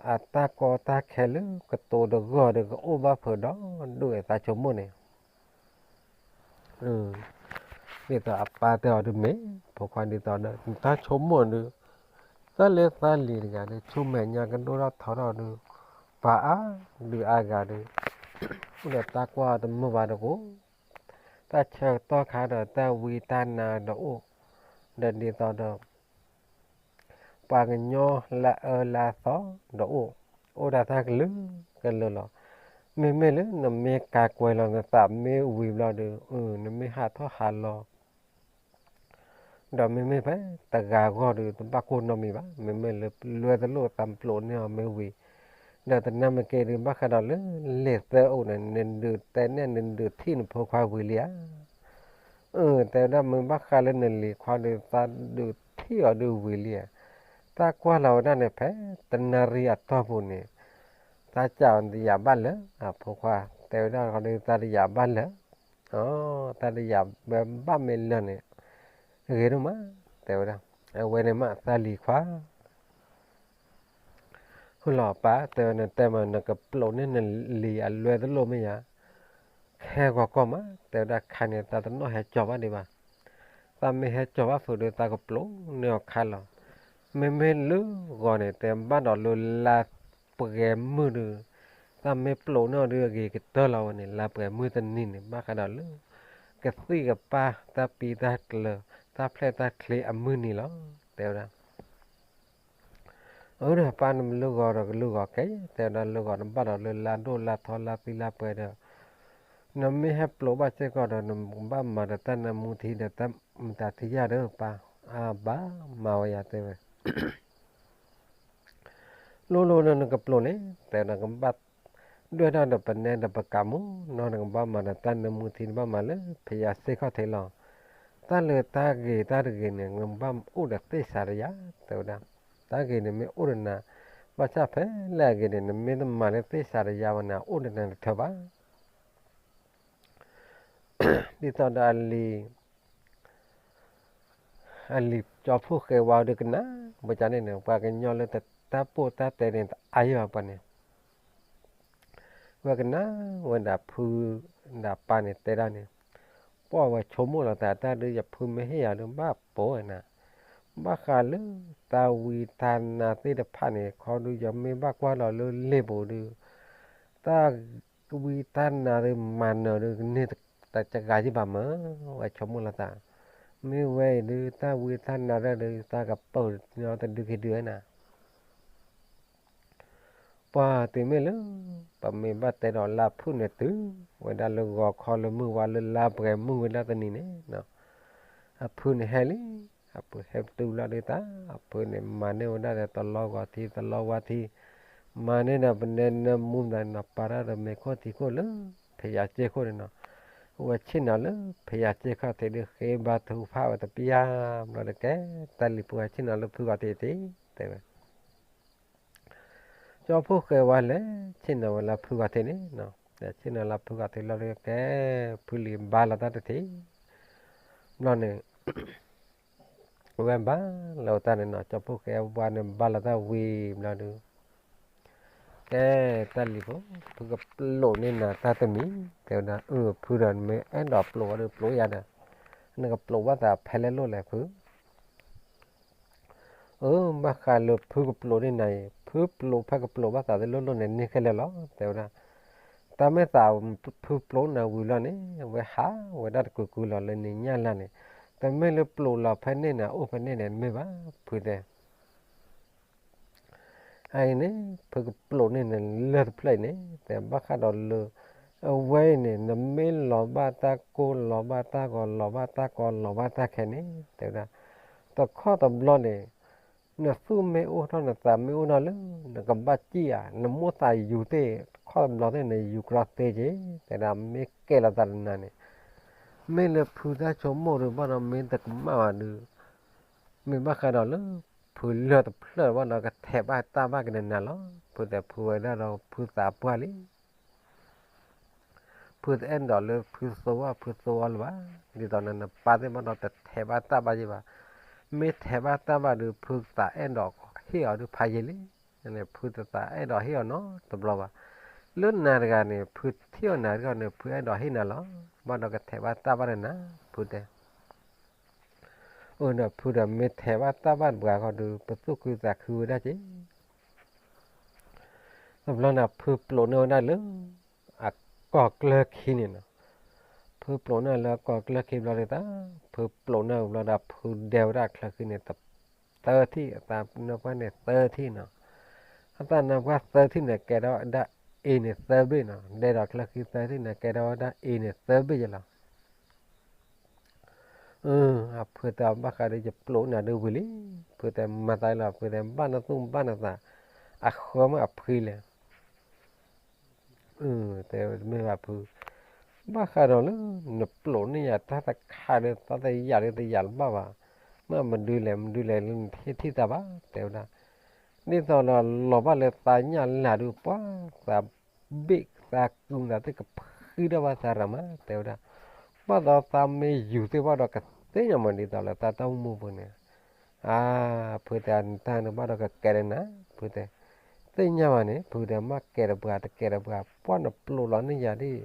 အတၢ်ကီတၢ်ခဲလၢကတိၤတဂီၢ်ဒီး ကအိၣ်ဘၣ်ဖုဒီးဒိၣ်အသးဆိကမိၣ်န့ၣ် ဒ်သိးအပၢ်တဲအီၤဒုးမ့ၢ် ဖိခွါဒ်သိးဒီး နတၢ်ဆိကမိၣ်ဒုး တၢ်လၢသးလံၤတဂၤဒီး ဆူမဲာ်ညါကဒိၣ်ထီၣ်ထီထီၣ်ဒုး ပှၤအါဒုးအါဂၤဒီး အိၣ်ဒီးတၢ်ကွၢ်တမုာ်ဘၣ်တကိး တၢ်ဆၢကတီၢ်ခါဒီးတၢ်ဝံတၢ်နါဒီးအိၣ် ဒီးဒ်သိးဒီး ပှၤကညီလၢအၢလၢအသီဒီးအိၣ်, အိၣ်ဒၣ်တၢ်ကလုာ်ကလုာ်လီၤ. မ့မ့ၢ်လၢနမ့ၢ်ကၤကွဲၤလီၤနသးမ့ၢ်ဝံၤဘျီဒီး နမ့ၢ်ဟးထီၣ်ဟးလီၤ ဒီးမ့မ့ၢ်ဖဲတဂၤဂီၢ်ဒီး တဘၣ်ကိၢ်နီတမံၤဘၣ်. မ့မ့ၢ်လၢလွဲတလိၣ်သးပျိာ်န့ၢ်အီၤမ့ၢ်ဝံၤ ဒီးတနၢ်မ့ၢ်က့ၤဒုး ဘၣ်ဃးဒီးလၢလံာ်သၢအိၣ်န့ၣ် နဒုးတဲနဲၣ်နဒုးထံၣ်နဖိခွါဝံၤလံဧါ. အၢ တဲဝဲဒၣ် မ့ၢ်ဘၣ်ဃးလၢနလံၤခွါဒီး သးဒုးထံၣ်အီၤဒုးဝံၤလံဧါ. တၢ်ကွၢ်လီၤဝဲဒၣ်န့ၣ် ဖဲတနၣ်ရံၣ်အတီၢ်ပူၤန့ၣ် တၢ်စံးအီၤတယာ်ဘၣ်လၢာ် အဖိခွါ တဲဝဲဒၣ်ဃီဒီး တၢ်တယာ်ဘၣ်လၢာ်, တၢ်တယာ်ဘၣ်မ့ၢ်လၢာ်န့ၣ် ဂ့ၤဒိၣ်မး တဲဝဲဒၣ်. အဝဲန့ၣ်မးသးလံၤခွါ ဃုလီၤပၢ် တဲဝဲ နတဲမး နကပျိာ်န့ၢ်နလံၤအလွဲတလိၣ်မ့ၢ်ယါ, ခဲဂီၤကီၢ်မး တဲဝဲဒၣ် ခါန့ၣ် သးတနီၣ်ဟဲကၠီၤဘၣ်ဒံးဘၣ်. သးမ့ၢ်ဟဲကၠီၤဘၣ်ဖုးဒီး သးကပျိာ်န့ၢ်အီၤခါလီၤ. မ့မ့ၢ်လၢဂီၤန့ၣ် တဲဘၣ်ဒီးလၢလါပှဲၤမုၢ်ဒီး သးမ့ၢ်ပျိာ်န့ၢ်အီၤဒီး အဂ့ၤကတၢၢ်လီၤဝဲန့ၣ် လါပှဲၤမုၢ်တနံၤန့ၣ် ဘၣ်ဃးဒီးလၢ ကသံၣ်ကပၢ်တၢ်ပံတၢ်ကျၢၤ တၢ်ဖျဲၣ်တၢ်ချ့အမုၢ်နံၤလီၤ တဲဝဲဒၣ်. အၢ ဒီးပၢ်န့ၣ်လၢဂီၤဒီးကလၢဂီၤခဲအံၤ တဲဝဲဒၣ်လၢဂီၤနဘၣ်ဒီးလၢလါဒိၣ်လါထီလါသံလါပှဲၤဒီး နမ့ၢ်ဟဲပျိာ်ဘၣ်စ့ၢ်ကီးဒီး နကဘၣ်မၤဒီးတၢ်နၢမူထံဒီးတၢ်မုာ်တၢ်ထံယၢ်ဒီးပၢ်, အါဘၣ်မၤဝဲယၤတဲဝဲ လိၣ်လိၣ်လၢနကပျိာ်န့ၣ် တဲဝဲဒၣ်ကဘၣ် ဒွဲၣ်ဒၣ်ဒီးပနဲဒီးပကးမူနီၢ် နကဘၣ်မၤဒီးတၢ်နၢမူထံ နဘၣ်မၤလၢဖယၤစ့ၢ်ကီးထဲလီၤ. တၢ်လၢတၢ်ဂ့ၤတၢ်တဂ့ၤန့ၣ် နဘၣ်အိၣ်ဒီးသ့ၣ်စးတယၤ တဲဝဲဒၣ်. တၢ်ဂ့ၤန့ၣ်မ့ၢ်အိၣ်ဒီးနၤ ဘၣ်ဆၣ်ဖဲလဲၣ်အဂ့ၤန့ၣ် နမ့ၢ်တမၤလၢသ့ၣ်စးတယၤဘၣ်န့ၣ် အအိၣ်ဒီးနၤတထၢဘၣ် ဒ်သိးဒီးအလံၤ အလံၤကၠီဖှိၣ်ဃဲဝါဒုးကနၣ်ဝဲဒၣ်န့ၣ် ပှၤကညီလၢတၢ်ပိာ်တၢ်တဲန့ၣ် တအါယံာ်ဘၣ်ပှၤန့ၣ် ဝဲကနၣ်ဝဲဒၣ်ဖုဒၣ်ပၢ်န့ၣ်တဲဒၣ်န့ၣ် ပှၤဝဲဆိကမိၣ်လီၤသးတၢ်ဒုး ယဖုမ့ၢ်ဟ့ၣ်ယၤဒုး ဘၣ်ပိာ်ဝဲနၤ ဘၣ်ဃးလၢတၢ်ဝံတၢ်နါသ့ၣ်တဖၣ်န့ၣ် ခီဒုးယမ့ၢ်ဘၣ်ကွၢ်လီၤလၢလ့ၣ်ပူၤဒုး တၢ်ဝံတၢ်နါဒုးမၤနၢၤဒုး ကန့ၢ်တဂၤယံာ်ဘၣ်မး ဝဲဆိကမိၣ်လီၤသး မ့ၢ်ဝဲအံၤဒုး တၢ်ဝံတၢ်နါဒၣ်ဒုး တၢ်ကပၢၢ်ညီတဒုက့ၤဒုးဝဲနၤ ပှၤတုၤမ့ၢ်လၢ ပမ့ၢ်ဘၣ်တဲဒီးလါဖုၣ်န့ၣ်တုၤဝဲဒၣ်လၢဂီၤခီလၢမုၢ်ဝါ လၢလါပှဲၤမုၢ်ဝဲဒၣ်တနံၤန့ၣ် အဖုန့ၣ်ဟဲလံ, အဖုဟဲတုၤလီၤဒုးတၢ် အဖုန့ၣ်မၤန့ၢ်ဝဲဒၣ်ဒီးတလီဂီၤထံ တလီဝါထံ, မၤန့ၢ်ဒီးပနဲနၢမူဒီးနီၤ ပာ်ထီၣ်ဒီးမ့ၤခိၣ်ထံခိၣ်လၢ ဖယၤစ့ၢ်ခိၣ်န့ၣ်နီၤ, ဝဲဆ့ၣ်နီၤလၢဖယၤစ့ၢ်ခီၣ်ထံးဒုး ဃ့ဘါထုကဖၣ်ဝဲတပျၢ်ဘျီဒီး ကဲ တၢ်လံၤဖိဟဲဆ့ၣ်နီၤလၢဖုဂီၤထံးတ့ၢ် တဲဝဲ ကၠီဖှိၣ်ဃဲဝါလဲၤဆ့ၣ်နီၤဝဲလၢဖုဂီၤထံးန့ၣ်, လဲၤဆ့ၣ်နီၤလၢဖုဂီၤထံးလီၤဒီး ကဲ ဖုလံၤဘါလီၤတၢ်တထံး, ဘျီန့ၣ် ဝဲဘါလီၤတၢ်န့ၣ်နီၤ ကၠီဖှိၣ်ဃဲဝါန့ၣ်ဘါလီၤတၢ်ဝံၤဘျီဒီး ကဲ တၢ်လံၤဖိ ဖုကပျိာ်န့ၢ်နၤတၢ်တမံၤ တဲဝဲဒၣ် အၢ ဖုဒီးနမ့ၢ်အဲၣ်ဒိးပျိာ်ဝဲဒီးပျိာ်ယၤဒီး နကပျိာ်ဘၣ်သးဖဲလဲၣ်လိၣ်လဲၣ်ဖု အၢ ဘၣ်ဃးလၢဖုကပျိာ်န့ၢ်နၤအံၤ ဖုပျိာ်ဖဲကပျိာ်ဘၣ်သးတလိၣ်လိၣ်န့ၣ် န့ၢ်ခဲလၢာ်လီၤ တဲဝဲဒၣ်. တၢ်မ့ၢ်သးဖုပျိးနၤဝံၤလီၤန့ၣ် အဝဲဟးဝဲဒၣ်တကုာ်ကုာ်လီၤလၢန့ၣ်ညၣ်လၢ်န့ၣ်, တမ့ၢ်လၢပျိးလီၤဖဲန့ၣ်န့ၣ် အိၣ်ဖဲန့ၣ်န့ၣ် တမ့ၢ်ဘၣ် ဖုတဲ အအံၤန့ၣ် ဖုကပျိးန့ၢ်နၤလၢၢ်တဖျၢၣ်အံၤန့ၣ် တဲဘၣ်ဃးဒီးလၢ အဝဲအံၤန့ၣ် နမ့ၢ်လီၤဘၣ်တၢ်ကိၢ် လီၤဘၣ်တၢ်ဂီၤ လီၤဘၣ်တၢ်ကီ လီၤဘၣ်တၢ်ခဲန့ၣ် တဲဝဲဒၣ် တခီတဘျီန့ၣ် နသူၣ်မ့ၢ်အိၣ်ထီၣ် နသးမ့ၢ်အိၣ်ထီၣ်လၢ နကဘၣ်စံၣ်ဧါ နမိၢ်သးယူၤသ့ၣ် တခီတဘျီသ့ၣ်န့ၣ် ယူၤကြီသ့က့ၤ တဲဒၣ် မ့ၢ်ကဲလီၤသးတနၤန့ၣ် မ့ၢ်လၢဖုတၢ်ဆိကမိၣ်ဒုး ဘၣ်ဒီးမ့ၢ်တကမၣ်ဘၣ်ဒုး မ့ၢ်ဘၣ်ဃးဒီးလၢ ဖုလၢၢ်တဖျၢၣ်ဘၣ်ဒီးကထဲးဘၣ်တၢ်ဘၣ်က့ၤနၤလီၤ. ဖုတဲဖုဝဲဒၣ်ဒီးဖုသးပှၢ်လံ. ဖုတအဲၣ်ဒိးလၢဖုသိအီၣ်ဖုသိအီလၢၤဘၣ်. ဒ်သိးန့ၣ် နပၢ်သ့ၣ်ဘၣ်ဒီးတထဲးဘၣ်တၢ်ဘၣ်ယဲဘၣ်. မ့ၢ်ထဲးဘၣ်တၢ်ဘၣ်ဒုး ဖုသးအဲၣ်ဒိးဟ့ၣ်အီၤဒုးဖးယံာ်လံ. န့ၣ် ဖုတသးအဲၣ်ဒိးဟ့ၣ်အီၤနီတဘျီဘၣ်. လၢနၤတဂၤန့ၣ် ဖုထံၣ်အီၤနၤတဂၤန့ၣ် ဖုအဲၣ်ဒိးဟ့ၣ်နၤလီၤ. ဘၣ်ဒီးကထဲးဘၣ်တၢ်ဘၣ်ဒီးနၤ ဖုတဲ အၢ ဒီးဖုဒီးမ့ၢ်ထဲးဘၣ်တၢ်ဘၣ်တပှၤဃီဒီး ပသူၣ်ခုသးခုဝဲဒၣ်က့ၤ. တဘျီန့ၣ် ဖုပျိးန့ၢ်ဝဲဒၣ်လၢ အကီၢ်ကျၢၢ်ခံန့ၣ်နီၤ. ဖုပျိးန့ၢ်လၢအကီၢ်ကျၢၢ်ခံဘျီန့ၣ် တၢ် ဖုပျိးန့ၢ်ဘျီဒီး ဖုဒဲဝဲဒၣ်အချၢဃံန့ၣ် သၢထံၣ် အသးနၢပှၢ်န့ၣ်သၢထံၣ်နီၤ. အသးနၢပှၢ်သၢထံၣ်န့ၣ် ကဲထီၣ်ဝဲဒၣ် A န့ၣ်သၢဘ့ၣ်နီၤ. ဒဲဒီးချၢဃံသၢထံၣ်န့ၣ် ကဲထီၣ်ဝဲဒၣ် A န့ၣ်သၢဘ့ၣ်ယဲလီၤ. အဖုတဲအီၤ ဘၣ်ဃးဒီးယပျိးန့ၢ်ဒုးဝံၤလံ. ဖုတဲမၤသးလီၤ ဖုတဲဘၣ်နသူၣ်ဘၣ်နသး အဃၢမ့ၢ်အဖှံလဲၣ်. တဲမ့ၢ်ဘၣ်ဖု ဘၣ်ဃးဒီးလၢ နပျိးန့ၢ်ယၤတၢ်တခါဒီး သးတယာ်လၢတယာ်လၢၤဘၣ်ဘၣ်. မ့ၢ်မဒုလဲၣ် မဒုလဲၣ်လၢနဟ့ၣ်ထံၣ်သးဘၣ် တဲဝဲဒၣ်. ဒ်သိးဒီးလီၤဘၣ်လၢသးညၣ်လၢ်ဒုး ပှၤသး ဘ့ၣ်သးကုသးသ့ၣ်ကဖှံထီၣ်ဘၣ်သးရၤမး တဲဝဲဒၣ်. ဘၣ်သးသးမ့ၢ်ယူၤသ့ၣ်ဘၣ်ဒီးကသ့ၣ်ညါမးဒ်သိးလၢသးတၢ်အိၣ်မူပူၤန့ၣ်, အါ, ဖုတဲနတၢ်န့ၣ်ဘၣ်ဒီးကကဲဒီးနၤ ဖုတဲ, သ့ၣ်ညါဘၣ်န့ၣ် ဖုတဲမ့ၢ်ကဲတပှၤတကဲတပှၤ ပှၤနပျိးလီၤန့ၢ်ယၤဒ်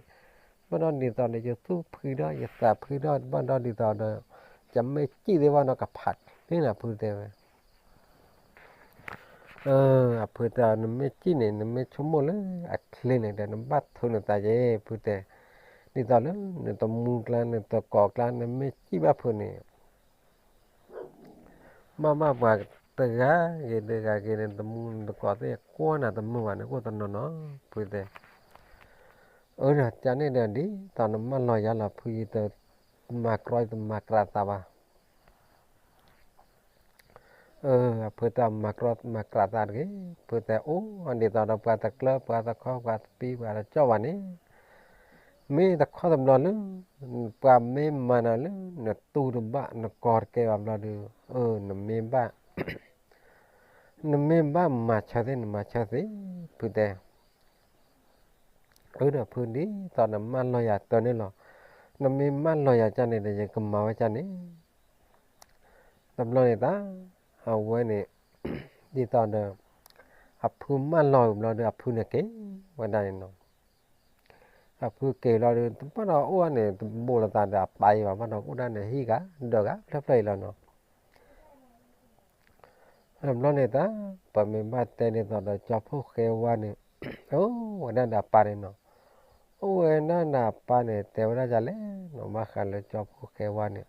ဘၣ်ဒီးဒ်သိးဒီးယသူၣ်ဖှံဒီးယသးဖှံဒီး ဘၣ်ဒီးဒ်သိးဒီး ယမ့ၢ်စံၣ်သ့ၣ်ဘၣ်ဒီးကဖးန့ၢ်နၤ ဖုတဲဝဲ အဖုတဲအီၤ နမ့ၢ်စံၣ်န့ၣ် နမ့ၢ်ဆိကမိၣ်လၢအချ့န့ၣ်ဒီး နဘၣ်ထုးနသးက့ၤ ဖုတဲ, ဒ်သိးလၢနတမူကျါ နတကိးကျါ နမ့ၢ်စံၣ်ဘၣ်ဖုန့ၣ် ဘၣ်ဘၣ်ပှၤတဂၤဂ့ၤတဂၤဂ့ၤန့ၣ် နတမူနတကိးသ့ၣ်ကွၢ်နၤတမုာ်ဘၣ်န့ၣ် အိၣ်တနီၤနီၤ ဖုတဲ, အၢ ဒီးကန့ၣ်ဒီး ဒ်သိးနမၢလီၤယၤလီၤ ဖုယတ မၤကြီယတမၤကြးသးဘၣ် အဖုတဲမၤကြီမၤကြးသးတဂ့ၤ, ဖုတဲအိၣ်ဒ်သိးဒီးပှၤတကျၢၤ ပှၤတခီ ပှၤတပံ ပှၤတကၠီၣ်ဘၣ်န့ၣ်, မ့ၢ်တခီတဘျီလၢ ပှၤမ့ၢ်မၤနၤလၢ နတူၢ်တဘၣ် နကီၢ်တကဲဘၣ်ဘျီဒီး အၢ နမ့ၢ်ဘၣ် နမ့ၢ်ဘၣ်မၤဆၢသ့ နမၤဆၢသ့, ဖုတဲ အၢ ဒီးဖုဒ်သိးနမၢလီၤယၤတၢ်န့ၣ်လီၤ, နမ့ၢ်မၢလီၤယၤကန့ၣ်ဒီး ယကမၤဝဲကန့ၣ်, တဘျီန့ၣ်တၢ် အဝဲန့ၣ် ဒ်သိးဒီး အဖုမၢလီၤဘျီဒီး အဖုန့ၣ်က့ၤဝဲဒၣ်န့ၣ်နီၤ, အဖုက့ၤလီၤဒီး တဘၣ်ဒီးအိၣ်န့ၣ် တဘိးလိာ်သးဒီးအပၢ်အံၤဘၣ် ဘၣ်ဒီးအိၣ်ဒၣ်န့ၣ်ဟံၣ်ဂၤဒီးဂၤဖျၢၣ်ဖျၢၣ်အံၤလီၤနီၤ တဘျီန့ၣ်တၢ် ပမ့ၢ်ဘၣ်တဲဒ်သိးဒီးကၠီဖီၣ်ဃဲဝါန့ၣ် အိၣ်ဝဲဒၣ်ဒီးအပၢ်န့ၣ်နီၤ, အိၣ်ဝဲဒၣ်ဒီးအပၢ်န့ၣ် တဲဝဲဒၣ်ဒ်လဲၣ်နီၤ ဘၣ်ဃးလၢကၠီဖီၣ်ဃဲဝါန့ၣ်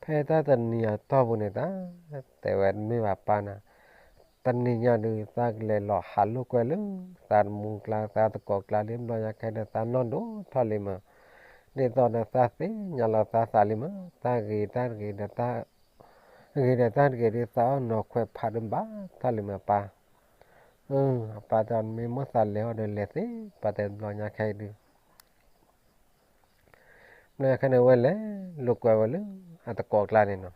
ဖဲတၢ်တနံၤအတီၢ်ပူၤန့ၣ်တၢ် တဲဝဲမ့ၢ်ဘၣ်ပၢ်နၤ, တနံၤညါဒုး သးကလဲၤလီၤဟးလိာ်ကွဲလၢ သးတမူကျါ သးတကိးကျါလံ ဘျီညါခဲဒီး သးနီၢ်ဒိၣ်ထီၣ်လံမး, ဒ်သိးဒီးသးသ့ၣ်ညါလီၤသးသးလံမး, တၢ်ဂ့ၤတၢ်တဂ့ၤဒီး ဂ့ၤဒီးတၢ်တဂ့ၤဒီး သးအီၣ်နီၤခွဲးဖးဒိၣ်ဘၣ်ထီၣ်လံမးပၢ်, အပၢ်တဲမ့ၢ်မိၣ်သးလဲၤအီၤဒီးလဲၤသ့ ပၢ်တဲဘျီညါခဲအံၤဒုး ဘျီညါခဲန့ၣ် ဝဲလဲၤလိာ်ကွဲဝဲလၢ အတကိးကျါန့ၣ်နီၤ,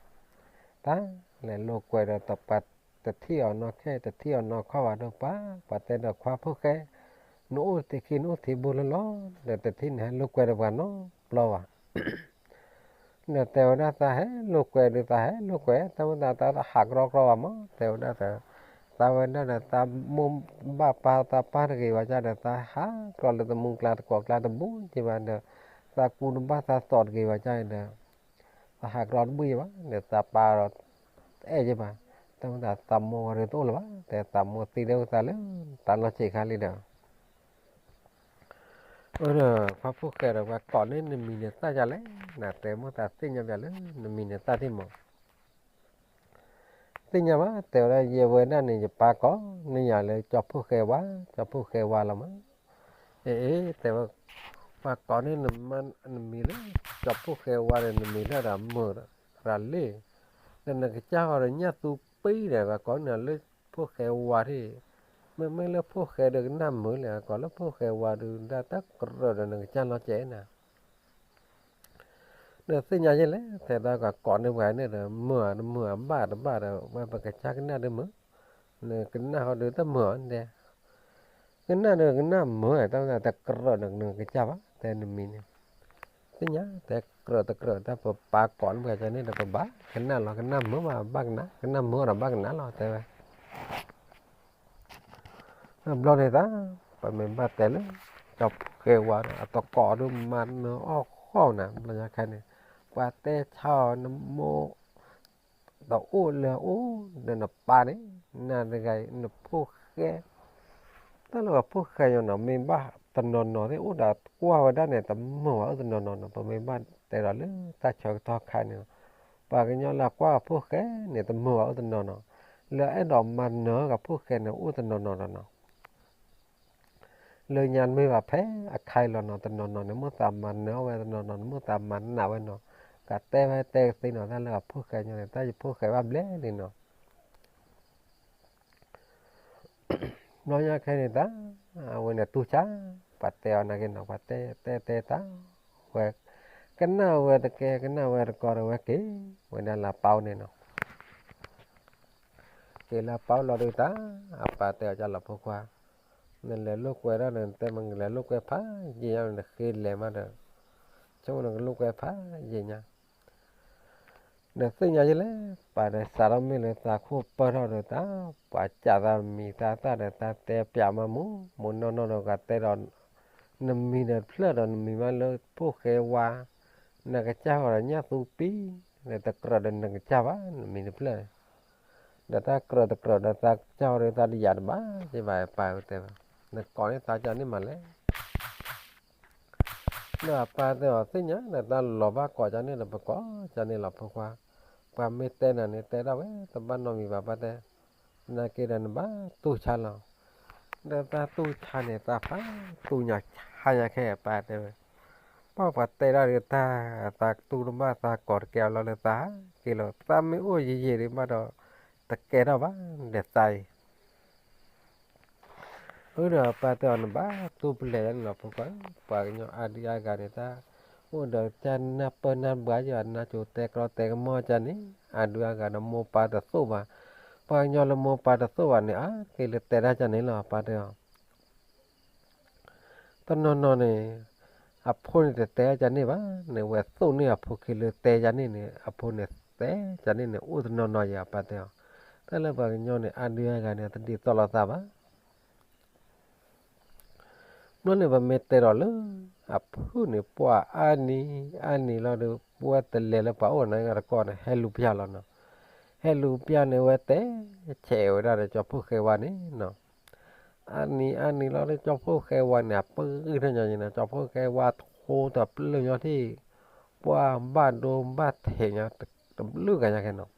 တၢ်လဲၤလိာ်ကွဲဒီးတပှၤတထံၣ်အီၤနီၢ်ခဲ တထံၣ်အီၤနီၢ်ခီၣ်ဘၣ်ဒီးပှၤ ပှၤတဲဒီးခွါဖိၣ်ဃဲ နအိၣ်တသ့ခံ နအိၣ်သ့ဘိလၢလီၤ ဒီးတထံၣ်န့ၣ်ဟဲလိာ်ကွဲဒီးပှၤနီတဘျီဘၣ် ဒီးတဲဝဲဒၣ်သးဟဲလိာ်ကွဲဒီးသးဟဲလိာ်ကွဲ တၢ်မ့ၢ်သးတၢ်ဟးကြီကြီဘၣ်မး တဲဝဲဒၣ်သး, သးဝဲဒၣ်ဒီးသးမိၢ်ဘၣ်ပၢ်သးပၢ်တဂ့ၤဘၣ်ကဒီး သးဟးကြီလၢတမူကျါတကိးကျါတဘိက့ဘၣ်ဒီး, သးကူတဘၣ်သးသိးတဂ့ၤဘၣ်ကဒီး, သးဟးကြီတဘိယဘၣ်ဒီး သးပၢ်ဒီး အဲၣ်ယဘၣ်, တၢ်မ့ၢ်သးသးမိၢ်ဝဲဒၣ်တအိၣ်လၢၤဘၣ် တဲသးမိၢ်သံဒၣ်ဝဲသးလၢ တၢ်လီၢ်ဆံးခါလံဒီး အၢ ဒီးပှၤဖိၣ်ဃဲဒီး ပှၤကိးန့ၢ်နမံၤန့ၣ်သၣ်ယၤလဲၣ်, နတဲမိၣ်သးသ့ၣ်ညါပျးလၢနမံၤန့ၣ်သၣ်သ့ၣ်မး. သ့ၣ်ညါဘၣ် တဲဝဲဒၣ် ယဲဝဲဒၣ်န့ၣ် ယပၢ်ကိးန့ၢ်ယၤလၢကၠီဖှိၣ်ဃဲဝါ, ကၠီဖှိၣ်ဃဲဝါလီၤမး. အ့ အ့ တဲဝဲ, ပှၤကိးန့ၢ်နမံၤ, နမံၤလၢကၠီဖှိၣ်ဃဲဝါဒီး နမံၤလၢဒီးမုာ်ရၤလံ, ဒီးနကစၢ်ဃီဒီးညၣ်သူပံဒီး ပှၤကိးန့ၢ်နၤလၢဖှိၣ်ဃဲဝါထံၣ်, မ့မ့ၢ်လၢဖှိၣ်ဃဲဒီးကနၣ်မုာ်လဲၣ်, ကိးလၢဖှိၣ်ဃဲဝါဒုး ဒၣ်တၢ်ကြၢးဒီးနကစၢ်လီၤကဲနၤ ဒီးသ့ၣ်ညါယဲလဲၣ်, တဲတၢ်ကကိးန့ၢ်ပှၤန့ၣ်ဒီး မုာ်ဧါတမုာ်ဧါ ဘၣ်တဘၣ်ဒီး ဝဲပကစၢ်ကနၣ်ဒုးမုာ်, နကနၣ်ဃီဒုးတမုာ်ဧါဒဲး, ကနၣ်ဒီးကနၣ်မုာ် တၢ်တကြၢးဒီးနကစၢ်ဘၣ် တဲနမံၤန့ၣ်, သ့ၣ်ညါ တဲကြၢးတကြၢး တၢ်ပပၢ်ကိးန့ၢ်ပှၤကန့ၣ်ဒီး ပဘၣ်ကနၣ်လီၤ, ကနၣ်မုာ်ဘၣ်ဘၣ်ကနၣ်, ကနၣ်မုာ်ဒီးဘၣ်ကနၣ်လီၤ တဲဝဲ ဘျီန့ၣ်သး ပမ့ၢ်ဘၣ်တဲလၢ ကၠီဖှိၣ်ဃဲဝါဒီး အတကိးဒုးမၤနၢၤအီၣ်ဃီၣ်နၤ ဘျီညါခဲန့ၣ်, ပှၤတဲဆါအီၤ နမိၢ်တအိၣ်လၢအအိၣ်ဒီးနပၢ်န့ၣ်, နၤတဂၤအံၤ နဖိၣ်ဃဲ တၢ်လၢပှၤဖိၣ်ဃဲညီနီၤ မ့ၢ်ဘၣ်တနီၤနီၤသ့ၣ် အိၣ်ဒီးကွၢ်ဝဲဒၣ်န့ၣ် တမုာ်ဘၣ်အိၣ်တနီၤနီၤနီၤ, ပမ့ၢ်ဘၣ်တဲဒီးလၢတၢ်ဆၢကတီၢ်ခါန့ၣ်, ပှၤကညီလၢအကွၢ်ပှၤဖိၣ်ဃဲန့ၣ် တမုာ်ဘၣ်အိၣ်တနီၤနီၤ, လၢအအဲၣ်ဒိးမၤနၢၤပှၤဖိၣ်ဃဲန့ၣ် အိၣ်တနီၤနီၤနီၤနီၤ လၢညါမ့ၢ်ဘၣ်ဖဲအခါအံၤလီၤနီၤ, တနီၤနီၤန့ၣ် မိၣ်သးမၤနၢၤအီၣ်ဝဲ, တနီၤနီၤန့ၣ် မိၣ်သးမၤနးဝဲနီၤ, ကတဲဝဲတဲကသ့နီၤ, တၢ်လၢပှၤဖိၣ်ဃဲညီန့ၣ် တၢ်ယဖိၣ်ဃဲဘၣ်ဘျဲၣ်လံနီၤ. ဘျီညါခဲန့ၣ်တၢ် အဝဲန့ၣ်တူၢ်ဆါ, ပှၤတဲအီၤနာ်က့နီၤ, ပှၤတဲတဲတဲတၢ်, ဝဲ ကနၣ်ဝဲတကဲ ကနၣ်ဝဲတကီဒီး ဝဲက့ၤဝဲဒၣ်လၢအပၢ်အိၣ်န့ၣ်နီၤ. က့ၤလၢအပၢ်အိၣ်လီၤဒုးတၢ်, အပၢ်တဲအီၤ ကၢ်လီၤဖိခွါ, နလဲၤလိာ်ကွဲဒီး နတဲမ့ၢ်နလဲၤလိာ်ကွဲဖးယံာ်ညါ နဃ့လဲၤမးဒီး ဆိကမိၣ်နကလိာ်ကွဲဖးယံာ်ညါ ဒီးသ့ၣ်ညါယဲလဲၣ်, ပၢ်ဒီးစးထီၣ်မ့ၢ်လၢသးခိၣ်ပၢၢ်ထီၣ်ဒီးတၢ်, ပှၤစးသးမံၤသးသၣ်ဒီး တၢ်တဲပျးမးမူးမူးနီၢ်နီၢ်ဒီး ကတဲဒီး နမံၤဒီးဖျၢၣ်ဒီး နမံၤမးလၢဖိၣ်ဃဲဝါ, နကစၢ်ဃီၤဒီးညၣ်သူပံ, ဒီးတကြၢးဒီးနကစၢ်ဘၣ် နမံၤတဖျၢၣ်, ဒီးတၢ်ကြၢးတကြၢးဒီးသးကစၢ်ဃီၤဒီး သးတယာ်တဘၣ်က့ၤဘၣ် ပၢ်တဲဝဲ, နကိးန့ၢ်သးကန့ၣ်မးလဲၣ် ဒီးအပၢ်တဲအီၤ သ့ၣ်ညါဒီး တၢ်လီၤဘၣ်ကိးကန့ၣ်ဒီး ပကိးကန့ၣ်လီၤဖိခွါ, ပှၤမ့ၢ်တဲနၤန့ၣ် တဲဒၣ်ဝဲ တဘၣ်နီတမံၤဘၣ် ပၢ်တဲ, နာ်က့ဒီးနဘၣ်တူၢ်ဆါလီၤ, ဒီးတၢ်တူၢ်ဆါန့ၣ် တၢ်ဖးတူၢ်ညါဆါညါခဲအံၤ ပၢ်တဲဝဲ, ပှၤပှၤတဲဒၣ်ဒီးတၢ်, သးတူၢ်တဘၣ် သးကိးတကဲအီၤလီၤလၢသးဟးက့ၤလီၤ, သးမ့ၢ်အိၣ်ယံာ်ယံာ်ဒံးဘၣ်ဒီး တကဲထီၣ်ဘၣ်ဒီးသးအံၤ အၢ ဒီးပၢ်တဲအီၤ နဘၣ်တူၢ်ပလဲၤဒၣ်န့ၣ်လီၤ ဖိခွါ, ပှၤကညီအါဒုးအါဂၤန့ၣ် တၢ်အိၣ်ဒီးတၢ်နၢ်ပၢၢ်နၢ်ဘှါယွၤ နါစိၤတဲကျီတဲကမီၢ်ကန့ၣ် အါဒုးအါဂၤဒီး မိၢ်ပၢ်တသိၣ်ဘၣ်, ပှၤကညီလၢမိၢ်ပၢ်တသိၣ်ဘၣ်န့ၣ် အါက့ၤလၢတဲဒၣ်ကန့ၣ်လီၤ ပၢ်တဲအီၤ တနီၤနီၤန့ၣ် အဖိန့ၣ်တတဲဒၣ်ကန့ၣ်ဘၣ်, န့ၣ်ဝဲသိၣ်န့ၢ်အဖိခံလၢတဲကန့ၣ်န့ၣ် အဖိန့ၣ်တဲကန့ၣ်န့ၣ် အိၣ်တနီၤနီၤယၤ ပၢ်တဲအီၤ, တၢ်လၢပှၤကညီန့ၣ် အါဒုးအါဂၤန့ၣ် တဒ်သိးလိာ်သးဘၣ် ဘျီန့ၣ် ပမ့ၢ်တဲဒီးလၢ အဖုၣ်န့ၣ် ပှၤအါနံၤ အါနံၤလီၤဒီး ပဝဲတလဲၤလၢပှၤအိၣ်န့ၣ်တကီၢ်န့ၣ် ဟဲလူၤပျၢ်လီၤနီၤ, ဟဲလူၤပျၢ်န့ၣ် ဝဲတဲဆဲးဝဲဒၣ်ဒီး ကၠီဖှိၣ်ဃဲဝါန့ၣ်နီၤ, အါနံၤအါနံၤလီၤဒီး ကၠီဖှိၣ်ဃဲဝါန့ၣ် အပၢၢ်ထီၣ်ညီန့ၣ်နီၤ, ကၠီဖှိၣ်ဃဲဝါထိတပျုၢ်ညီထံၣ် ပှၤဘၣ်ဒိဘၣ်ထံးညီ တဘျုးဂၤညါခဲနီၤ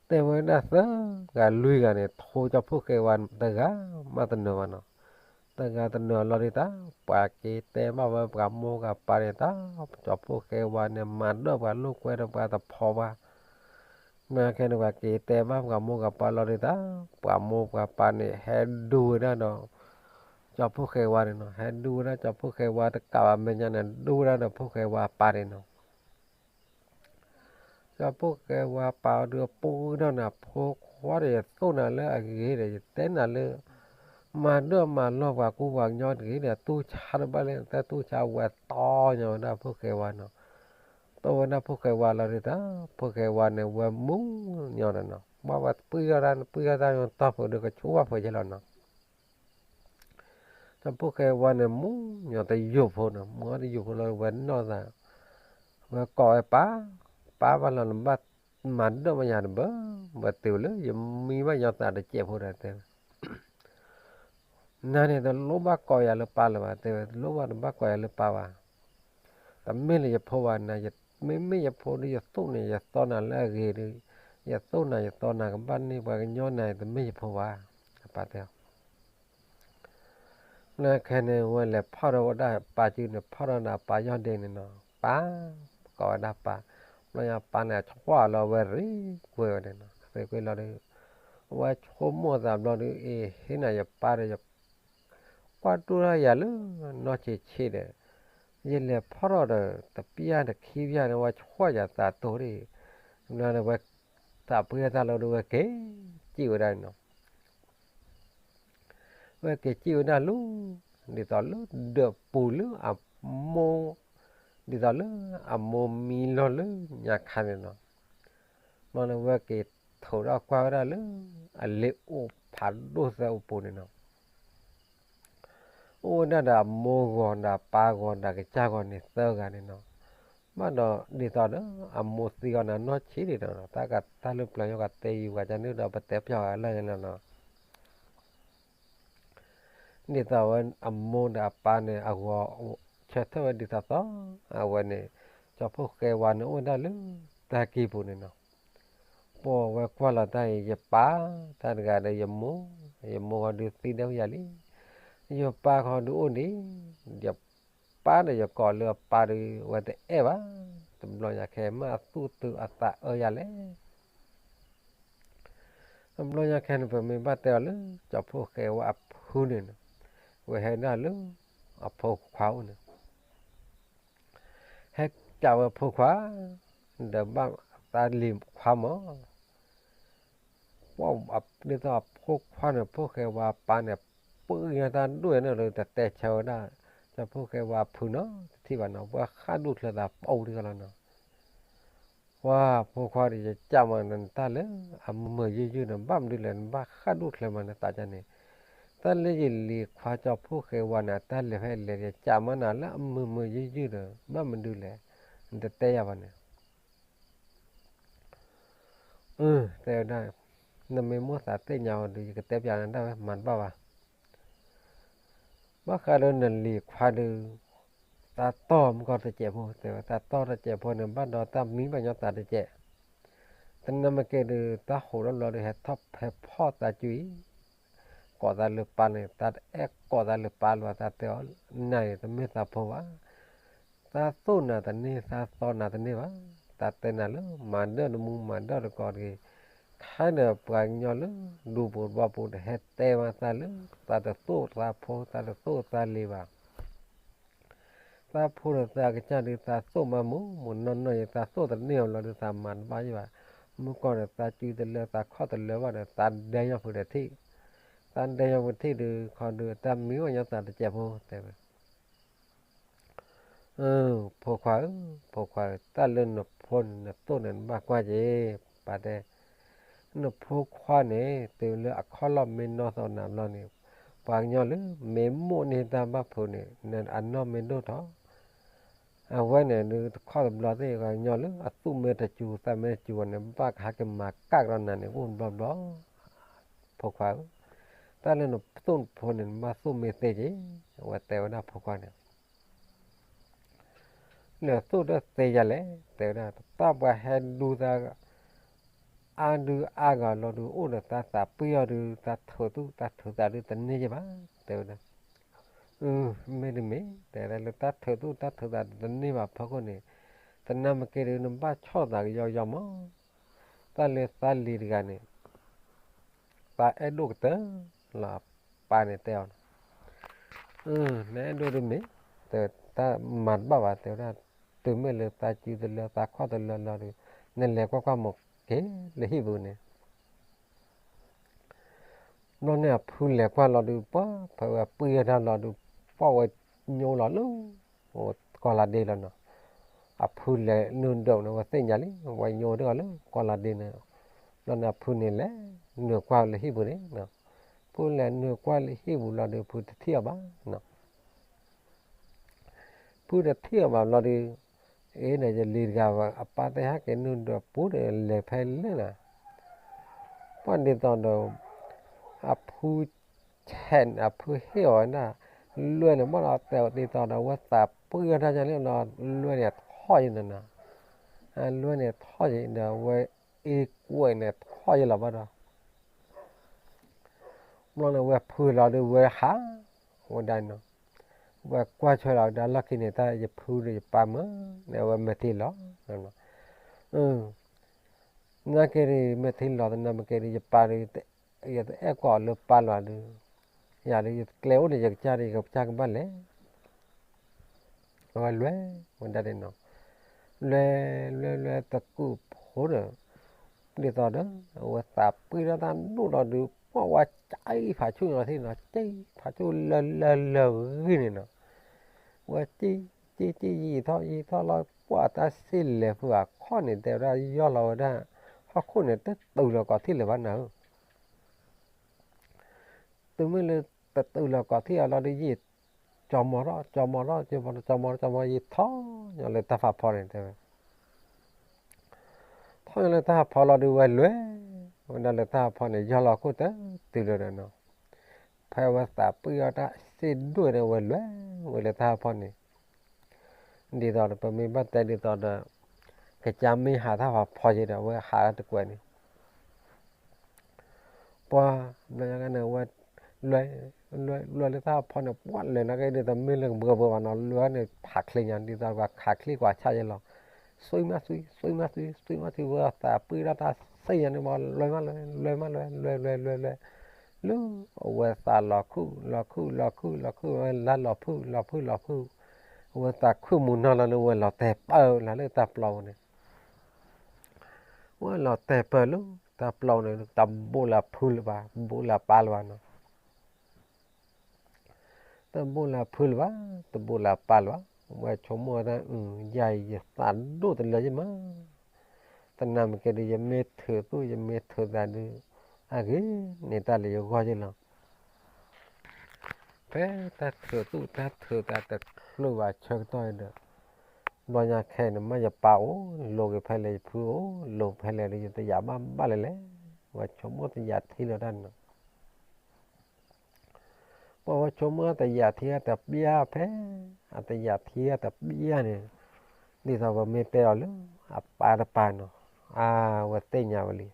တဲဝဲဒၣ်သၢဂၤလွံၢ်ဂၤန့ၣ် ထိကၠီဖှိၣ်ဃဲဝါတဂၤမးတနၢၤဘၣ်နီၤ, တဂၤတနၢၤလီၤဒုးတၢ်, ပှၤက့ၤတဲဘၣ်ဝဲပှၤမိၢ်ပှၤပၢ်န့ၣ်တၢ်, ကၠီဖှိၣ်ဃဲဝါန့ၣ် မၤဒၢၣ်ပှၤလိာ်ကွဲဒီးပှၤတဖိးဘၣ်, နာ်က့န့ၣ် ပှၤက့ၤတဲဘၣ်ပှၤမိၢ်ပှၤပၢ်လီၤဒုးတၢ်, ပှၤမိၢ်ပှၤပၢ်န့ၣ် ဟဲဒူဝဲဒၣ်ဒီး ကၠီဖှိၣ်ဃဲဝါန့ၣ်နီၤ, ဟဲဒူဝဲဒၣ်ကၠီဖှိၣ်ဃဲဝါတကးဘၣ်မဲာ်ညါန့ၣ် ဒူဝဲဒၣ်ဒီးဖှိၣ်ဃဲဝါပၢ်န့ၣ်နီၤ ကၠီဖှိၣ်ဃဲဝါပၢ်အီၤဒုးအပူၤဒၣ်န့ၣ် အဖိခွါဒီး ယသိၣ်နၤလၢအဂ့ၤဒီး ယတဲနၤလၢ မၤဒၢၣ်မၤလီၢ်ပှၤကူပှၤကညီတဂ့ၤဒီး တူၢ်ဆါတဘၣ်လၢ တၢ်တူၢ်ဆါဝဲတီညီဝဲဒၣ်ဖှိၣ်ဃဲဝါနီၤ, တီဝဲဒၣ်ဖှိၣ်ဃဲဝါလီၤဒုးတၢ်, ဖှိၣ်ဃဲဝါန့ၣ် ဝဲမူညီဒီးနီၤ, ဘၣ်ဝဲပှံၢ်ထီၣ်တၢ် ပှံၢ်ထီၣ်တၢ်တီၢ်ဖုးဒီး ကဆိဘၣ်ဖုးယဲလီၤနီၤ ကၠီဖှိၣ်ဃဲဝါန့ၣ် မူညီတယိာ်ဖိနီၤ, မူညီတယိာ်ဖိလီၤ ဝဲနီၢ်သး, ဝဲကိးဝဲပၢ်, ပၢ်ဘၣ်လီၤ နဘၣ်မၤဒၢၣ်မးယၤတဘၣ်, ဝဲတုၤလၢယမံဘၣ်ညီသးတစဲးဖိဒီးတဲဝဲ, နၤန့ၣ်တလိၣ်ဘၣ်ကိးယၤလၢပၢ်လၢၤဘၣ်, တဲဝဲ, တလိၣ်ဘၣ်တဘၣ်ကိးယၤလၢပၢ်ဘၣ်. တမ့ၢ်လၢယဖိဘၣ်နၤ, မ့မ့ၢ်ယဖိဒီး ယသိၣ်န့ၣ် ယသီနၤလၢအဂ့ၤဒီး, ယသိၣ်နၤယသီနၤကဘၣ်န့ၢ်ပှၤကညီနၤ, တမ့ၢ်ယဖိဘၣ်, အပၢ်တဲအီၤ. လၢခဲန့ၣ် ဝဲလဲၤဖီၣ်ထီၣ်ဝဲဒၣ်ပၢ်စုန့ၣ်, ဖီၣ်ထီၣ်ဒီးအပၢ်ယီၢ်ဒ့န့ၣ်နီၤ, ပၢ်, ကိးဝဲဒၣ်ပၢ်. ဘျီညါပၢ်န့ၣ် အဆှီလီၤဝဲရ့ကွဲဝဲန့ၣ်နီၤ, ရ့ကွဲလီၤဒီး အဝဲဆိကမိၣ်သးဘျီဒီး, အ့ၣ်, ဟ့ၣ်နၤယပၢ်ဒီး ယကွၢ်ဒိၣ်ထီၣ်ယၤလၢနီၢ်ဆံးဆံးဒီး, ယလဲၤဖီၣ်ထီၣ်ဒီး တပျၢ်တခံပျၢ်န့ၣ် ဝဲဆှီယၤသးတိၢ်ဒၣ်, ဘျီန့ၣ်ဝဲ သးပှ့ၤတၢ်လီၤဒီး ဝဲက့ၤစံၣ်ဝဲဒၣ်န့ၣ်နီၤ. ဝဲက့ၤစံၣ်ဝဲဒၣ်လၢ, ဒ်သိးလၢဒၢးပူၤလၢအမိၢ်, ဒ်သိးလၢအမိၢ်မံလီၤလၢညါခါန့ၣ်နီၤ. ဘျီန့ၣ်ဝဲက့ၤထိးထီၣ်ကွၢ်ဝဲဒၣ်လၢ အလ့အိၣ်ဖးဒိၣ်သၢအိၣ်ပူၤန့ၣ်နီၤ. အိၣ်ဝဲဒၣ်ဒီးအမိၢ်ဂီၤဒီးအပၢ်ဂီၤဒီးအကစၢ်ဂီၤန့ၣ်သၢဂၤန့ၣ်နီၤ. ဘၣ်ဒီးဒ်သိးဒီး အမိၢ်သံအီၤန့ၣ်နီၢ်ဆံးဒံးဒီး တၢ်ကတၢ်လၢပျၢၤယိကတဲယူၤဂၤကန့ၣ်ဒီး ပတဲပျီဂၤလၢာ်န့ၣ်လီၤနီၤ. ဒ်သိးဝဲအမိၢ်ဒီးအပၢ်န့ၣ် အဂီၤဆၢထၢၣ်ဝဲဒ်သိးသိး, အဝဲန့ၣ် ကၠီဖီၣ်ဃဲဝါန့ၣ်အိၣ်ဝဲဒၣ်လၢတၢ်ကံၢ်ပူၤန့ၣ်နီၤ. ပှၤဝဲကွၢ်လီၤတၢ်အံၤ ယပၢ်တၢ်တဂၤဒီးယမိၢ်, ယမိၢ်ဂီၤဒုးသံဒဲယၤလံ. ယပၢ်ခီဒုးအိၣ်ဒံး, ယပၢ်ဒီးယကိးလၢအပၢ်ဒီး ဝဲတအဲၣ်ဘၣ်, တဘျီညါခဲမ့ၢ်အသူၣ်တုၤအသးအၢယၤလဲၣ်. တဘျီညါခဲန့ၣ် ပမ့ၢ်ဘၣ်တဲအီၤလၢ ကၠီဖီၣ်ဃဲဝါအဖုန့ၣ်, ဝဲဟဲဒၣ်လၢအဖိခွါအိၣ်န့ၣ် ဟဲကးဝဲဖိခွါ, ဒီးဘၣ်သးလံၤခွါမး, ပှၤဒ်သိးအဖိခွါန့ၣ် ဖီၣ်ဃဲဝါအပၢ်န့ၣ် ပှ့ၤညါတၢ်ဒိၣ်န့ၣ်လၢတတဲဆၢဝဲဒၣ်, ကၠီဖီၣ်ဃဲဝါအဖုနီၤ တထံၣ်ဘၣ်နီၤ ပှၤဃၣ်ဒိၣ်ချၢသးပအိၣ်တဂၤလီၤနီၤ. ပှၤဖိခွါဒီး ယကးမးနတၢ်လၢအမုာ်မုာ်ယုၢ်ယုၢ်ဒီး ဘၣ်မနုၤလဲၣ် နဘၣ်ဃၣ်ဒိၣ်ချၢမးနသးန့ၣ်, တၢ်လၢယလံၤခွါကၠီဖီၣ်ဃဲဝါန့ၣ် အတၢ်လဲၤဖဲလဲၣ် ယကးမးနၤလၢအမုာ်မုာ်ယုၢ်ယုၢ်ဒီး ဘၣ်မနုၤလဲၣ် နတတဲယၤဘၣ်န့ၣ်. တဲဝဲဒၣ်, နမ့ၢ်မိၣ်သးသ့ၣ်ညါအီၤဒီး ယကတဲပျးနၤဒၣ်ဝဲ မၤတဘၣ်ဘၣ်. ဘၣ်ဃးဒီးနလံၤခွါဒီး သးတီၢ်မုၢ်ကီၢ်တစဲးဖိ, တဲဝဲ သးတီၢ်တစဲးဖိန့ၣ် ဘၣ်ဒီးတၢ်မံဘၣ်ညီသးတစဲး, တနၢ်မ့ၢ်က့ၤဒီး တၢ်ဟိးထီၣ်ဘျီဒီး ဟဲထီၣ်ဖဲဖီၣ်သးစုအံၤ, ကိးသးလၢပၢ်န့ၣ် တၢ်တအဲၣ်ကိးသးလၢပၢ်လၢၤဘၣ်, သးတဲအီၤ, နၤန့ၣ်တမ့ၢ်သးဖိဘၣ်. သးသိၣ်နၤတန့ၢ် သးသီနၤတန့ၢ်ဘၣ်. သးတဲနၤလၢ မၤဒၢၣ်တမူ မၤဒၢၣ်တကိးတဂ့ၤ. ခဲဒီးပှၤကညီလၢ ဒူပူၤဘီပူၤဒီး ဟဲတဲဝဲသးလၢ သးတသိၣ်သးဖိ သးတသိၣ်သးလံၤဘၣ်. သးဖိဒီးသးကစၢ်ဒုး သးသိၣ်မးမူးမူးနီၢ်နီၢ်အံၤ သးသိၣ်တန့ၢ်အီၤလီၤဒီး သးမၤတဘၣ်ယံၤဘၣ်. မုၢ်ကီၢ်ဒီး သးစုတလၢ သးခီၣ်တလၢဘၣ်ဒီး သးဒဲညီဖိဒီးထံၣ်, သးဒဲညီဖိထံၣ်ဒီး ခီဒီး တၢ်မံဘၣ်ညီသးတစဲးဖိ တဲဝဲ ဖိခွါဧၢ, ဖိခွါဧၢ, တၢ်လၢနဖိန့ၣ် နသိၣ်န့ၣ် နဘၣ်ကွၢ်က့ၤ, ပၢ်တဲ, နဖိခွါန့ၣ် တုၤလၢအခီၣ်လီၢ်မ့ၢ်နီၢ်သီနၤဘျီန့ၣ်, ပှၤကညီလၢ မ့ၢ်မိၣ်န့ၢ်တၢ်ဘၣ်ဖုးန့ၣ် အနီၢ်မ့ၢ်ဒိၣ်ထီၣ်, အဝဲန့ၣ်ဒုးတခီတဘျီသ့ၣ် ပှၤကညီလၢ အသူၣ်မ့ၢ်တစူၤ သးမ့ၢ်တစူၤဘၣ်န့ၣ် ဘၣ်ကဟဲက့ၤမၤကၣ်ကဒီးနၤန့ၣ် အိၣ်ဘျီဘျီ, ဖိခွါဧၢ, တၢ်လၢနသိၣ်နဖိန့ၣ် နဘၣ်သိၣ်မ့ၢ်သ့က့ၤ, အဝဲတဲဝဲဒၣ်ဖိခွါန့ၣ် နသိၣ်ဒီးသ့ယၤလဲၣ်, တဲဝဲဒၣ် တၢ်ပှၤဟဲဒူသး အါဒုအါဂၤလီၤဒုး အိၣ်ဒီးသးသးပှ့ၤအီၤဒုး သးထုးသူၣ်သးထုးသးဒုးတန့ၢ်ယဘၣ်, တဲဝဲဒၣ်, မ့တမ့ၢ် တဲဝဲဒၣ်လၢတၢ်ထုးသူၣ်တၢ်ထုးသးဒုးတန့ၢ်ဘၣ်ဖီခိၣ်န့ၣ်, တနၢ်မ့ၢ်က့ၤဒုး နဘၣ်ဆီၣ်သးကယီကယီမး, တၢ်လၢသးလံၤတဂၤန့ၣ် သးအဲၣ်ဒိၣ်ကတၢၢ်လီၤ, ပၢ်န့ၣ်တဲအီၤ နအဲၣ်ဒိၣ်ဒုးမ့ၢ်, တဲတၢ်မၤတဘၣ်ဘၣ် တဲဝဲဒၣ်, တုၤမ့ၢ်လၢသးစုတလၢ သးခီၣ်တလၢလီၤဒီး နလဲၤကွၢ်ကွၢ်မ့ၢ်က့ၤလၢဟံၣ်ပူၤန့ၣ်, ဘျီန့ၣ်အဖုလဲၤကွၢ်လီၤဒုး ပှၤဖဲဝဲပှ့ၤတၢ်လီၤဒုး ပှၤဝဲညိလီၤလၢ ကီၢ်လၤဒ့လီၤနီၤ, အဖုလဲၤနုာ်ဒိးန့ၣ် ဝဲသ့ၣ်ညါလံ ဝဲညိတဂၤလၢကီၢ်လၤဒ့န့ၣ်, ဘျီန့ၣ်အဖုန့ၣ်လဲၤနုာ်ကွၢ်လၢဟံၣ်ပူၤန့ၣ် ဖုလဲၤနုာ်ကွၢ်လၢဟံၣ်ပူၤလီၤဒီး ဖုတထံၣ်အီၤဘၣ်နီၤ, ဖုတထံၣ်အီၤဘၣ်ဘျီဒီး, အ့န့ၣ် ယလံၤတဂၤဘၣ် အပၢ်သ့ၣ်ဟဲက့ၤနုာ်ဒိးပူၤဒီး လဲၤဖဲလဲၣ်နီၤ, ပှၤဒ်သိးဒီး အဖု ဆဲးန့ၣ် အဖုဟ့ၣ်အီၤဝဲဒၣ်, လွဲန့ၣ်ဘၣ်ဒီးတဲအီၤဒ်သိးဒီး အဝဲသးပှံၢ်ထီၣ်တၢ်ယါန့ၣ်ဒီး လွဲန့ၣ်ထီၣ်ယဲန့ၣ်နီၤ, လွဲန့ၣ်ထီၣ်ယဲဒီးဝဲအ့ကွဲန့ၣ်ထီၣ်ယဲလီၤဘၣ်ဒီး ဘျီန့ၣ်ဝဲဖုလီၤဒုးဝဲဟး, ဝဲဒၣ်နီၤ, ဝဲကွၢ်ထွဲလီၤဝဲဒၣ်လီၢ်ခံန့ၣ် တၢ်ယဖုဒီးယပၢ်မ့ၢ်, န့ၣ်ဝဲမဲာ်ထံလီၤ, နာ်က့ဒီး မဲာ်ထံလီၤသနာ်က့ဒီး ယပၢ်ဒီး ယတအဲၣ်ကိးလၢပၢ်လၢၤဒီး, ယၤဒီး ယကျဲအိၣ်န့ၣ် ယကစၢ်ဒီး ယကစၢ်ကဘၣ်လဲၤ အဝဲလွဲၢ်ဝဲဒၣ်န့ၣ်နီၤ, လွဲၢ်လွဲၢ်လွဲၢ်တကုာ်ဖိဒီး, ဒ်သိးဒီး အဝဲသးပှံၢ်ထီၣ်တၢ်ဒိၣ်လီၤဒုး ပှၢ်ဝဲကၠံဖးဆူၣ်နီၤထံၣ်နီၤ, ကၠံဖးဆူၣ်လၢလၢလၢဂံၢ်န့ၣ်နီၤ, ဝဲကၠံကၠံကၠံယံာ်ထီၣ်ယံာ်ထီၣ်လီၤ ပှၢ်တၢ်စ့ၢ်လဲၤဖုအခီၣ်န့ၣ် တဲဝဲဒၣ်ယီၢ်လီၤဝဲဒၣ်, ဟီၣ်ခိၣ်န့ၣ် တတုၤလီၤကိးထံၣ်လၢၤဘၣ်နၤဧၢ တုၤမ့ၢ်လၢတတုၤလီၤကိးထံၣ်အလီၤဒီး ယံာ်ကၠီမီၤထီၣ် ကၠီမီၤထီၣ် ကၠီမီၤထီၣ် ကၠီမီၤ ယံာ်ထီၣ်ညီလၢတၢ်ဖးဖီန့ၣ် တဲဝဲ, ထီၣ်ညီလၢတၢ်ဖးဖီလီၤဒီးဝဲလွဲၢ်ဝဲဒၣ်လၢတၢ်ဖးဖီန့ၣ် ယီၢ်လီၤခိၣ်တတုၤလၢၤဒီးနီၤ, ဖဲဝဲသးပှံၢ်ထီၣ်တၢ်စ့ၢ်ဒိၣ်န့ၣ် ဝဲလွဲၢ်ဝဲလၢတၢ်ဖးဖီန့ၣ် ဒ်သိးဒီး ပမ့ၢ်ဘၣ်တဲဒ်သိးဒီး ကစၢ်မ့ၢ်ဟးတၢ်ဖးဖီယဲဒီး အဝဲဟးတၢ်တကွဲးန့ၣ် ပှၤဘျီညါန့ၣ် ဝဲ လွဲ လွဲ လွဲလၢတၢ်ဖီန့ၣ် ပှၤလဲၤနာ်က့ဒ်သိးမ့ၢ်လၢကဘှီဘှီဘၣ်နီၤ လွဲန့ၣ်ဖးချ့ညါ ဒ်သိးပှၤခးချ့ကွၢ်ဆၣ်ယဲလီၤ, ဆွံမးဆွံ ဆွံမးဆွံ ဆွံမးဆွံ ဝဲသးပှံၢ်ထီၣ်တၢ်စ့ၢ်ညါန့ၣ် ပှၤလွဲမးလွဲ လွဲမးလွဲ လွဲလွဲလွဲလွဲ လၢအဝဲသးလီၤခုၣ် လီၤခုၣ် လီၤခုၣ် လီၤခုၣ် ဝဲလါလီၤဖုၣ် လီၤဖုၣ် လီၤဖုၣ်, အဝဲသးခုၣ်မူၤနီၢ်လီၤလၢဝဲလီၤတဲာ်ပၢၢ်လၢတၢ်ပျီပူၤန့ၣ် ဝဲလီၤတဲာ်ပၢၢ်လၢတၢ်ပျီပူၤန့ၣ် တဘူးလၢဖုလၢၤဘၣ် ဘူးလၢပၢ်လၢၤဘၣ်နီၤ, တဘူးလၢဖုလၢၤဘၣ် တဘူးလၢပၢ်လၢၤဘၣ်, ဝဲဆိကမိၣ်ဝဲဒၣ် ယၤအံၤယသးဒိၣ်တလၢယမး, သနာ်က့ဒီး ယမ့ၢ်ထုးသူၣ် ယမ့ၢ်ထုးသးဒုး အဂ့ၤန့ၣ်တၢ်လၢယဂီၢ်ယဲလီၤ ဖဲတၢ်ထုးသူၣ်တၢ်ထုးသးတချုးဘၣ်ဆၢကတီၢ်ဒီး, ဘျီညါခဲအံၤန့ၣ် မ့ၢ်ယပၢ်အိၣ် လိၤက့ၤဖဲလဲၣ် ယဖုအိၣ် လိၤဖဲလဲၣ်ဒီး ယတယာ်ဘၣ်ဘၣ်လဲၣ်လဲၣ်, ဝဲဆိကမိၣ်တယာ်ထံလၢၤတၢ်န့ၣ်နီၤ, ပှၤဝဲဆိကမိၣ်တယာ်ထံတပျၢ်ဖဲ, အတယာ်ထံတပျၢ်န့ၣ်, ဒ်သိးပမ့ၢ်တဲအီၤလၢ အပၢ်တပၤနီၤ, အဝဲသ့ၣ်ညါဝဲလံ, ဒ်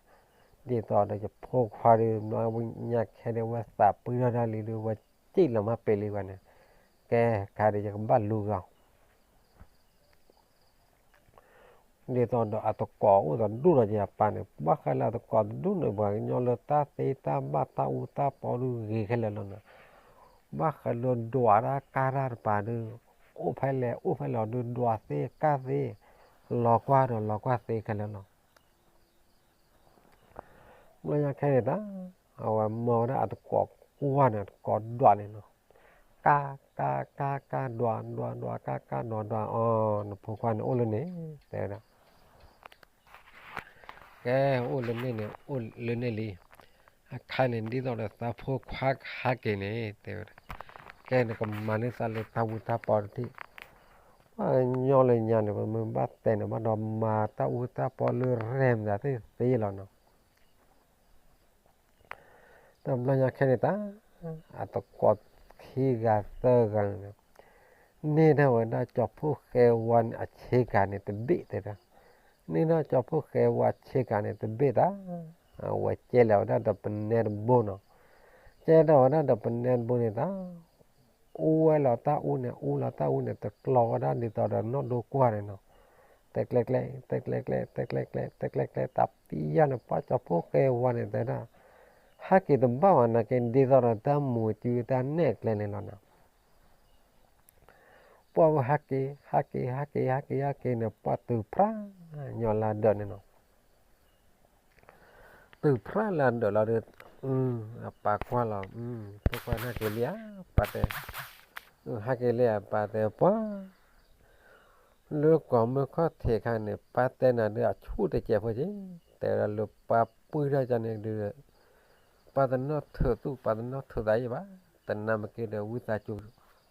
သိးဒီးယဖိခွါဒီး ဘျီညါခဲဒီး ဝဲသးပှံၢ်ထီၣ်တၢ်လံဒီး ဝဲစံၣ်လီၤမးပဲာ်လံဝဲန့ၣ်, ကဲခါဒီးယကဘၣ်လူၤဂၤ ဒ်သိးဒီးအတကိးအိၣ်တဒူၣ်ဒီးယပၢ်န့ၣ် ဘၣ်ဃးလၢအတကိးတဒူၣ်န့ၣ် ပှၤကညီလၢတၢ်သ့တၢ်ဘၣ်တၢ်အူတၢ်ပီဒုးဂ့ၤခဲလၢာ်လီၤနီၤ, ဘၣ်ဃးလၢဒွးတၢ်ကၢ်တၢ်တပၤဒုး အိၣ်ဖဲလဲၣ်အိၣ်ဖဲလဲၣ်ဒုး ဒွးသ့ကၢ်သ့, လီၤကွၢ်ဒီးလီၤကွၢ်သ့ခဲလၢာ်လီၤ. ဘျီညါခဲန့ၣ်တၢ်, အဝဲမၢဝဲဒၣ်အတကိးကွၢ်န့ၣ် အတကိးဒွးန့ၣ်နီၤ, ကၢ် ကၢ် ကၢ် ကၢ် ဒွး ဒွး ဒွး ကၢ် ကၢ် ဒွး ဒွး အီၤ နဖိခွါန့ၣ်အိၣ်လၢန့ၣ် တဲဝဲဒၣ်, ကဲ အိၣ်လၢန့ၣ်န့ၣ် အိၣ်လၢန့ၣ်လံ, အခါန့ၣ် ဒ်သိးဒီးသးဖိခွါကဟဲက့ၤန့ၣ် တဲဝဲဒၣ်, ကဲ နကမၤန့ၢ်သးလၢတၢ်အူတၢ်ပီတထံၣ်, ပှၤကညီလၢညါန့ၣ် ပမ့ၢ်ဘၣ်တဲန့ၣ် ဘၣ်ဒီးမၤတၢ်အူတၢ်ပီလၢရဲၣ်မတၤသ့ၣ်သ့လီၤနီၤ. တဘျီညါခဲန့ၣ်တၢ်, အတကိးခံဂၤသၢဂၤန့ၣ်, န့ၢ်ဒၣ်ဝဲဒၣ်ကၠီဖှိၣ်ဃဲဝါန့ၣ်အဆ့ကၤန့ၣ်တဘ့ၣ်တဲဒၣ်, န့ၢ်ဒၣ်ကၠီဖှိၣ်ဃဲဝါဆ့ကၤန့ၣ်တဘ့ၣ်တၢ်, အဝဲကဲလီၤဝဲဒၣ်ဒီးပနဲတဘိနီၤ, ကဲထီၣ်ဝဲဒၣ်ဒီးပနဲတဘိန့ၣ်တၢ် အူဝဲလီၤတၢ်အူန့ၣ် အူလီၤတၢ်အူန့ၣ် တကျီဝဲဒၣ်ဒ်သိးဒီးနီၢ်ဒိကွၢ်န့ၣ်နီၤ, တဲကျဲကျဲ တဲကျဲကျဲ တဲကျဲကျဲ တဲကျဲကျဲ တၢ်ပျၢ်န့ၣ် ပှၤကၠီဖှိၣ်ဃဲဝါန့ၣ်တဲဒၣ်, ဟးက့ၤတဘၣ်ဘၣ်နာ်က့ ဒ်သိးဒီးတၢ်မူၤစုတၢ်နဲၣ်ကျဲန့ၣ်လီၤနီၤ. ပှၤဝဲဟးက့ၤ ဟးက့ၤ ဟးက့ၤ ဟးက့ၤ ဟးက့ၤန့ၣ် ပှၤတုၤဖျါညီလၢဒၢးန့ၣ်နီၤ. တုၤဖျါလၢဒၢးလီၤဒီး, အပၢ်ကွၢ်လီၤ, ဖိခွါဟဲက့ၤလံဧါ, ပၢ်တဲ, ဟဲက့ၤလံဧါ ပၢ်တဲ, ပှၤ လၢကီၢ်မုၢ်ခီၣ်ထံးခါန့ၣ် ပၢ်တဲနၤဒုးအဆူၣ်တစဲးဖိက့ၤ, တဲဝဲဒၣ်လၢပၢ်ပှံၢ်ထီၣ်ကန့ၣ်ဒုး ပၢ်တနီၣ်ထုးသူၣ် ပၢ်တနီၣ်ထုးသးယံၣ်ဘၣ်, တနၢ်မ့ၢ်က့ၤဒီးဝံသးစူၤ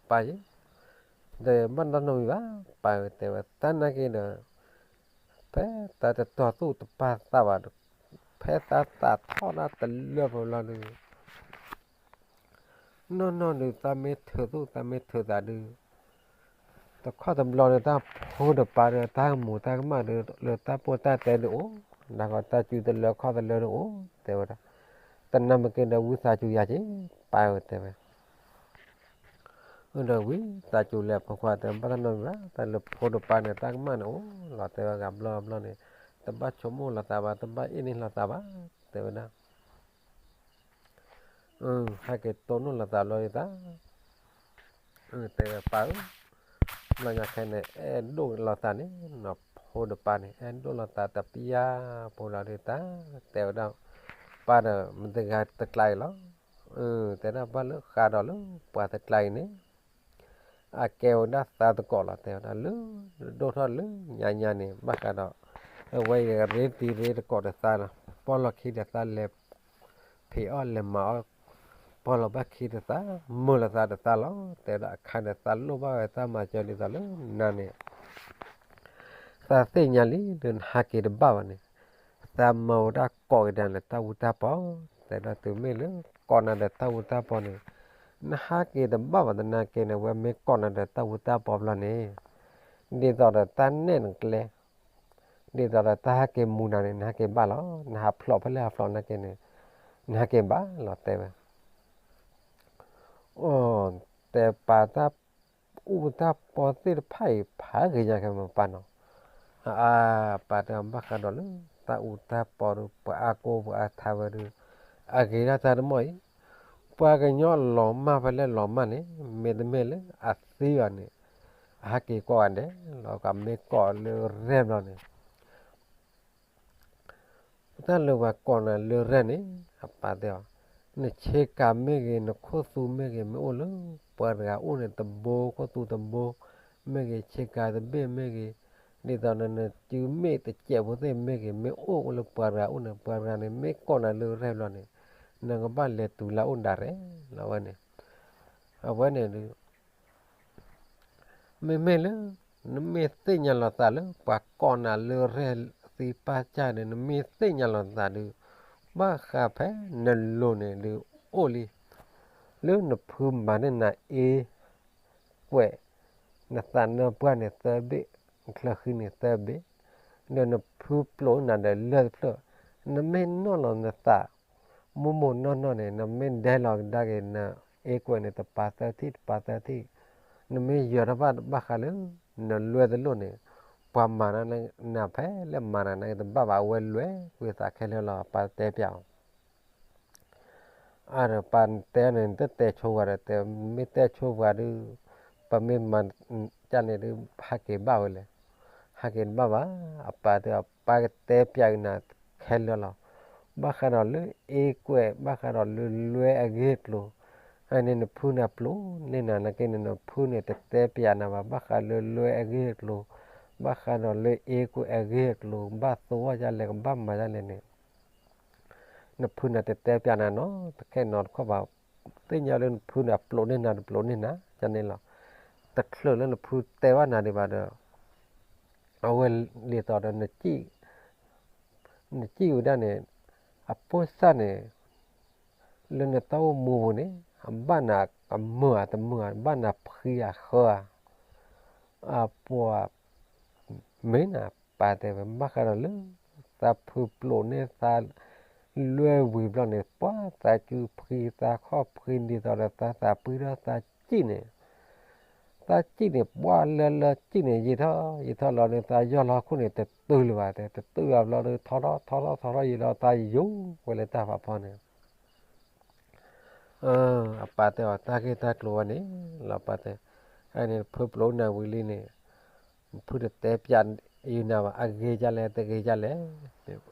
ပၢ်ယံၤ, ဒီးဘၣ်တၢ်နီတမံၤဘၣ်, ပၢ်တဲဝဲတၢ်နာ်က့ၤဒီး, ဖဲတၢ်တတီၤသူၣ်တပာ်သးဘၣ်ဒီး, ဖဲတၢ်သးထီၣ်ဒၣ်တလၢပူၤလီၤဒီး နီၢ်နီၢ်ဒုး သးမ့ၢ်ထုးသူၣ်သးမ့ၢ်ထုးသးဒုး တခီတဘျီဒီး တၢ်ဖိတပၢ်ဒီး တၢ်ကမူၤတၢ်ကမၣ်ဒီး လၢတၢ်ပိၢ်တၢ်တဲဒုးအိၣ်, နၢ်ကီတၢ်စူၤတလၢခီၣ်တလၢဒုးအိၣ် တဲဝဲဒၣ်. တနၢ်မ့ၢ်က့ၤဒီး ဝံသးစူၤယၤက့ၤ ပၢ်ဧၢ တဲဝဲ. အၢ ဒီးဝံသးစူၤလဲၤဖိခွါတဲ ဘၣ်တၢ်နီတမံၤဘၣ်, တၢ်လၢဖိတပၢ်န့ၣ် တၢ်ကမၣ်န့ၣ်အိၣ်လီၤ တဲဝဲ. ဂၤဘျီဘျီန့ၣ် တဘၣ်ဆိကမိၣ်လိာ်သးဘၣ်, တဘၣ်အ့ၣ်န့ၢ်လိာ်သးဘၣ် တဲဝဲဒၣ်. ဟဲက့ၤတိၢ်နီၣ်လိာ်သးဘျီဒုးသး တဲဝဲ ပၢ်ဧၢ, ဘျီညါခဲန့ၣ် အဲၣ်ဒိၣ်လိာ်သးန့ၣ် နဖိတပၢ်န့ၣ် အဲၣ်ဒိၣ်လိာ်သးတပျၢ်ဖိလီၤဒုးသး တဲဝဲဒၣ်. ပၢ်ဒီး မတဂၤတကျါအံၤလီၤ. တဲဒၣ် ဘၣ်လၢဃးဒီးလၢပှၤတကျါအံၤန့ၣ် အကဲဝဲဒၣ်သးသကိးလီၤ တဲဝဲဒၣ်. လၢဒိၣ်ထီၣ်လၢညါညါန့ၣ် ဘၣ်ဃးဒီး အဝဲအံၤရ့တံၤရ့သကိးဒီးသးလီၤ. ပီၢ်လီၤခံဒီးသးလဲၤ ဖံးအီၣ်လဲၤမၤအီၣ်, ပီၢ်လီၤဘၣ်ခံဒီးသး မုာ်လိာ်သးဒီးသးလီၤ တဲဝဲဒၣ်. အခါဒီးသးလိၣ်ဘၣ်ဝဲတၢ်မၤစၢၤဒ်သိးလၢနၤန့ၣ် သးသ့ၣ်ညါလံဒီး နဟးက့ၤတဘၣ်ဘၣ်န့ၣ် သးမၤဝဲဒၣ်ကိးက့ၤဒၣ်နတၢ်အူတၢ်ပီ, တဲဒၣ် တုၤမ့ၢ်လၢကိးနၤဒီးတၢ်အူတၢ်ပီန့ၣ် နဟးက့ၤတဘၣ်ဘၣ်. သနာ်က့န့ၣ် အဝဲမ့ၢ်ကိးနၤဒီးတၢ်အူတၢ်ပီဘျီန့ၣ် ဒ်သိးဒီးတၢ်နဲၣ်နကျဲ ဒ်သိးဒီးတၢ်ဟးက့ၤမူနၤန့ၣ် နဟးက့ၤဘၣ်လီၤ. နဟးဖျိးဖဲလဲၣ်ဟးဖျိးသနာ်က့န့ၣ် နဟးက့ၤဘၣ်လီၤ တဲဝဲ. အိ တဲပၢ် တၢ်အူတၢ်ပီသ့ၣ်တဖၣ်အံၤ ဖးဂ့ၤညါခဲမပၢ်နီၤ. အါ ပၢ်တဲ ဘၣ်ဃးဒီးလၢ တၢ်အူတၢ်ပီဒီး ပှၤအါကိးပှၤအါထါဝဲဒီး အဂ့ၤဒၣ်တၢ်တမီၢ်အံၤ ပှၤကညီလီၤမၢ်ဖဲလဲၣ်လီၤမၢ်န့ၣ် မ့တမ့ၢ်လၢအသံဘၣ်န့ၣ် အဟးက့ၤကိးဂၤဒဲးလီၤ. ကမ့ၢ်ကိးလၢရဲၣ်ဘျီန့ၣ် တၢ်လၢပှၤကိးနၤလၢရဲၣ်န့ၣ် အပၢ်တဲအီၤ, နဆ့ကၤမ့ၢ်ဂ့ၤ နခိၣ်သူမ့ၢ်ဂ့ၤ မ့ၢ်အိၣ်လၢပှၤတဂၤအိၣ်န့ၣ် တဘိ ခိၣ်သူတဘိမ့ၢ်ဂ့ၤ ဆ့ကၤတဘ့ၣ်မ့ၢ်ဂ့ၤ ဒ်သိးန နစုမ့ၣ်တစဲးဖိသ့ၣ်မ့ၢ်ဂ့ၤ မ့ၢ်အိၣ်လၢပှၤတဂၤအိၣ်န့ၣ် ပှၤတဂၤန့ၣ် မ့ၢ်ကိးနၤလၢရဲၣ်ဘျီန့ၣ် နကဘၣ်လဲၤတုၤလၢအအိၣ်ဒၣ်ရဲၣ်လီၤဝဲန့ၣ်. အဝဲန့ၣ်ဒုး မ့မ့ၢ်လၢ နမ့ၢ်သ့ၣ်ညါလီၤသးလၢ ပှၤကိးနၤလၢရဲၣ်သံပၢ်ကၢ်န့ၣ် နမ့ၢ်သ့ၣ်ညါလီၤသးဒုး ဘၣ်ဃးဖဲနလိၤန့ၣ်ဒုး အိၣ်လံ လၢနဖုမၤန့ၢ်နၤအ့ကွဲး နသးနၢပှၢ်န့ၣ်သၢဘ့ၣ် နချၢဃံန့ၣ်သၢဘ့ၣ် ဒီးနဖုပျိးနၤဒီးလၢၢ်တဖျၢၣ် နမ့ၢ်နီၢ်လီၤနသး မိၢ်မိၢ်နီၢ်နီၢ်န့ၣ် နမ့ၢ်ဒဲလီၤကဒါက့ၤနအ့ကွဲးန့ၣ် တပၤသၢထံၣ် တပၤသၢထံၣ် နမ့ၢ်ယၢၤထီၣ်ဘၣ်ဘၣ်ဃးလၢ နလွဲၢ်တလိၣ်န့ၣ် ပှၤမၤနၤဖဲလဲၣ်မၤနၤန့ၣ်တဘၣ်ဘၣ် အဝဲလွဲၢ်ကွံာ်သးခဲလၢာ်လီၤ ပၢ်တဲပျးအီၤ. အါဒီးပၢ်တဲန့ၣ် နတတဲဆိပှၤဒီး တဲမ့ၢ်တဲဆိပှၤဒုး ပမ့ၢ်မၤကၢ်န့ၣ်ဒုး ဟးက့ၤဘၣ်ဝဲလဲၣ်. ဟးက့ၤတဘၣ်ဘၣ် အပၢ်တဲအီၤ ပၢ်ကတဲပျးက့ၤနၤခဲလၢာ်လီၤ. ဘၣ်ဃးဒီးလၢအ့ကွဲး ဘၣ်ဃးဒီးလၢလွဲၢ်အဂ့ၢ်အကျိၤ အန့ၣ်နဖုန့ၣ်အပျိးန့ၢ်နၤနာ်က့န့ၣ် နဖုန့ၣ်တတဲပျးနၤဘၣ် ဘၣ်ဃးလၢလွဲၢ်အဂ့ၢ်အကျိၤ ဘၣ်ဃးဒီးလၢအ့ကွဲးအဂ့ၢ်အကျိၤ ကဘၣ်သဝီဒ်လဲၣ် ကဘၣ်မၤဒ်လဲၣ်န့ၣ် နဖုန့ၣ်တတဲပျးနၤနီတခဲနီတခီဘၣ်. သ့ၣ်ညါလၢနဖုန့ၣ်အပျိးန့ၢ်နၤ တပျိးန့ၢ်နၤ ကန့ၣ်လီၤ. တချုးလၢနဖုတဲဘၣ်နၤဒံးဘၣ်ဒီး အဝဲဒ်သိးဒီး နစံၣ်ဝဲဒၣ်န့ၣ် အဖိသၣ်န့ၣ် လၢနတၢ်အိၣ်မူပူၤန့ၣ် အဘၣ်နၤကမုာ်ဧါတမုာ်ဧါ ဘၣ်နၤဖှံဧါဃၢဧါ အပှၤ မ့ၢ်နၤပၢ်တဲဝဲ ဘၣ်ဃးဒီးလၢ သးဖုပျိးန့ၢ်သးလွဲၢ်ဝံၤဘျီန့ၣ် ပှၤသးစုဖှံသးခီၣ်ဖှံ ဒ်သိးဒီးသးသးပှံထီၣ်သးစံၣ်န့ၣ် သးစံၣ်န့ၣ် ပှၤလၢလၢစံၣ်န့ၣ် ယံာ်ထီၣ်ယံာ်ထီၣ်လီၤဒီး သးယီၢ်လီၤခိၣ်န့ၣ် တတုၤလၢၤဘၣ်တဲ တတုၤဘၣ်ဘျီဒီး ထီထီၣ်ထီထီၣ်ထီထီၣ်ယံာ်လီၤ သးယိာ်ဝဲလၢတၢ်ဖးဖီန့ၣ် အပၢ်တဲအီၤ တၢ်ဂ့ၢ်တၢ်ကျိၤဝဲန့ၣ်လီၤ ပၢ်တဲ, အန့ၣ် ဖုပျိးနၤဝံၤလံန့ၣ်, ဖုတတဲပျးယနၤဘၣ် အဂ့ၤဒ်လဲၣ် တဂ့ၤဒ်လဲၣ်,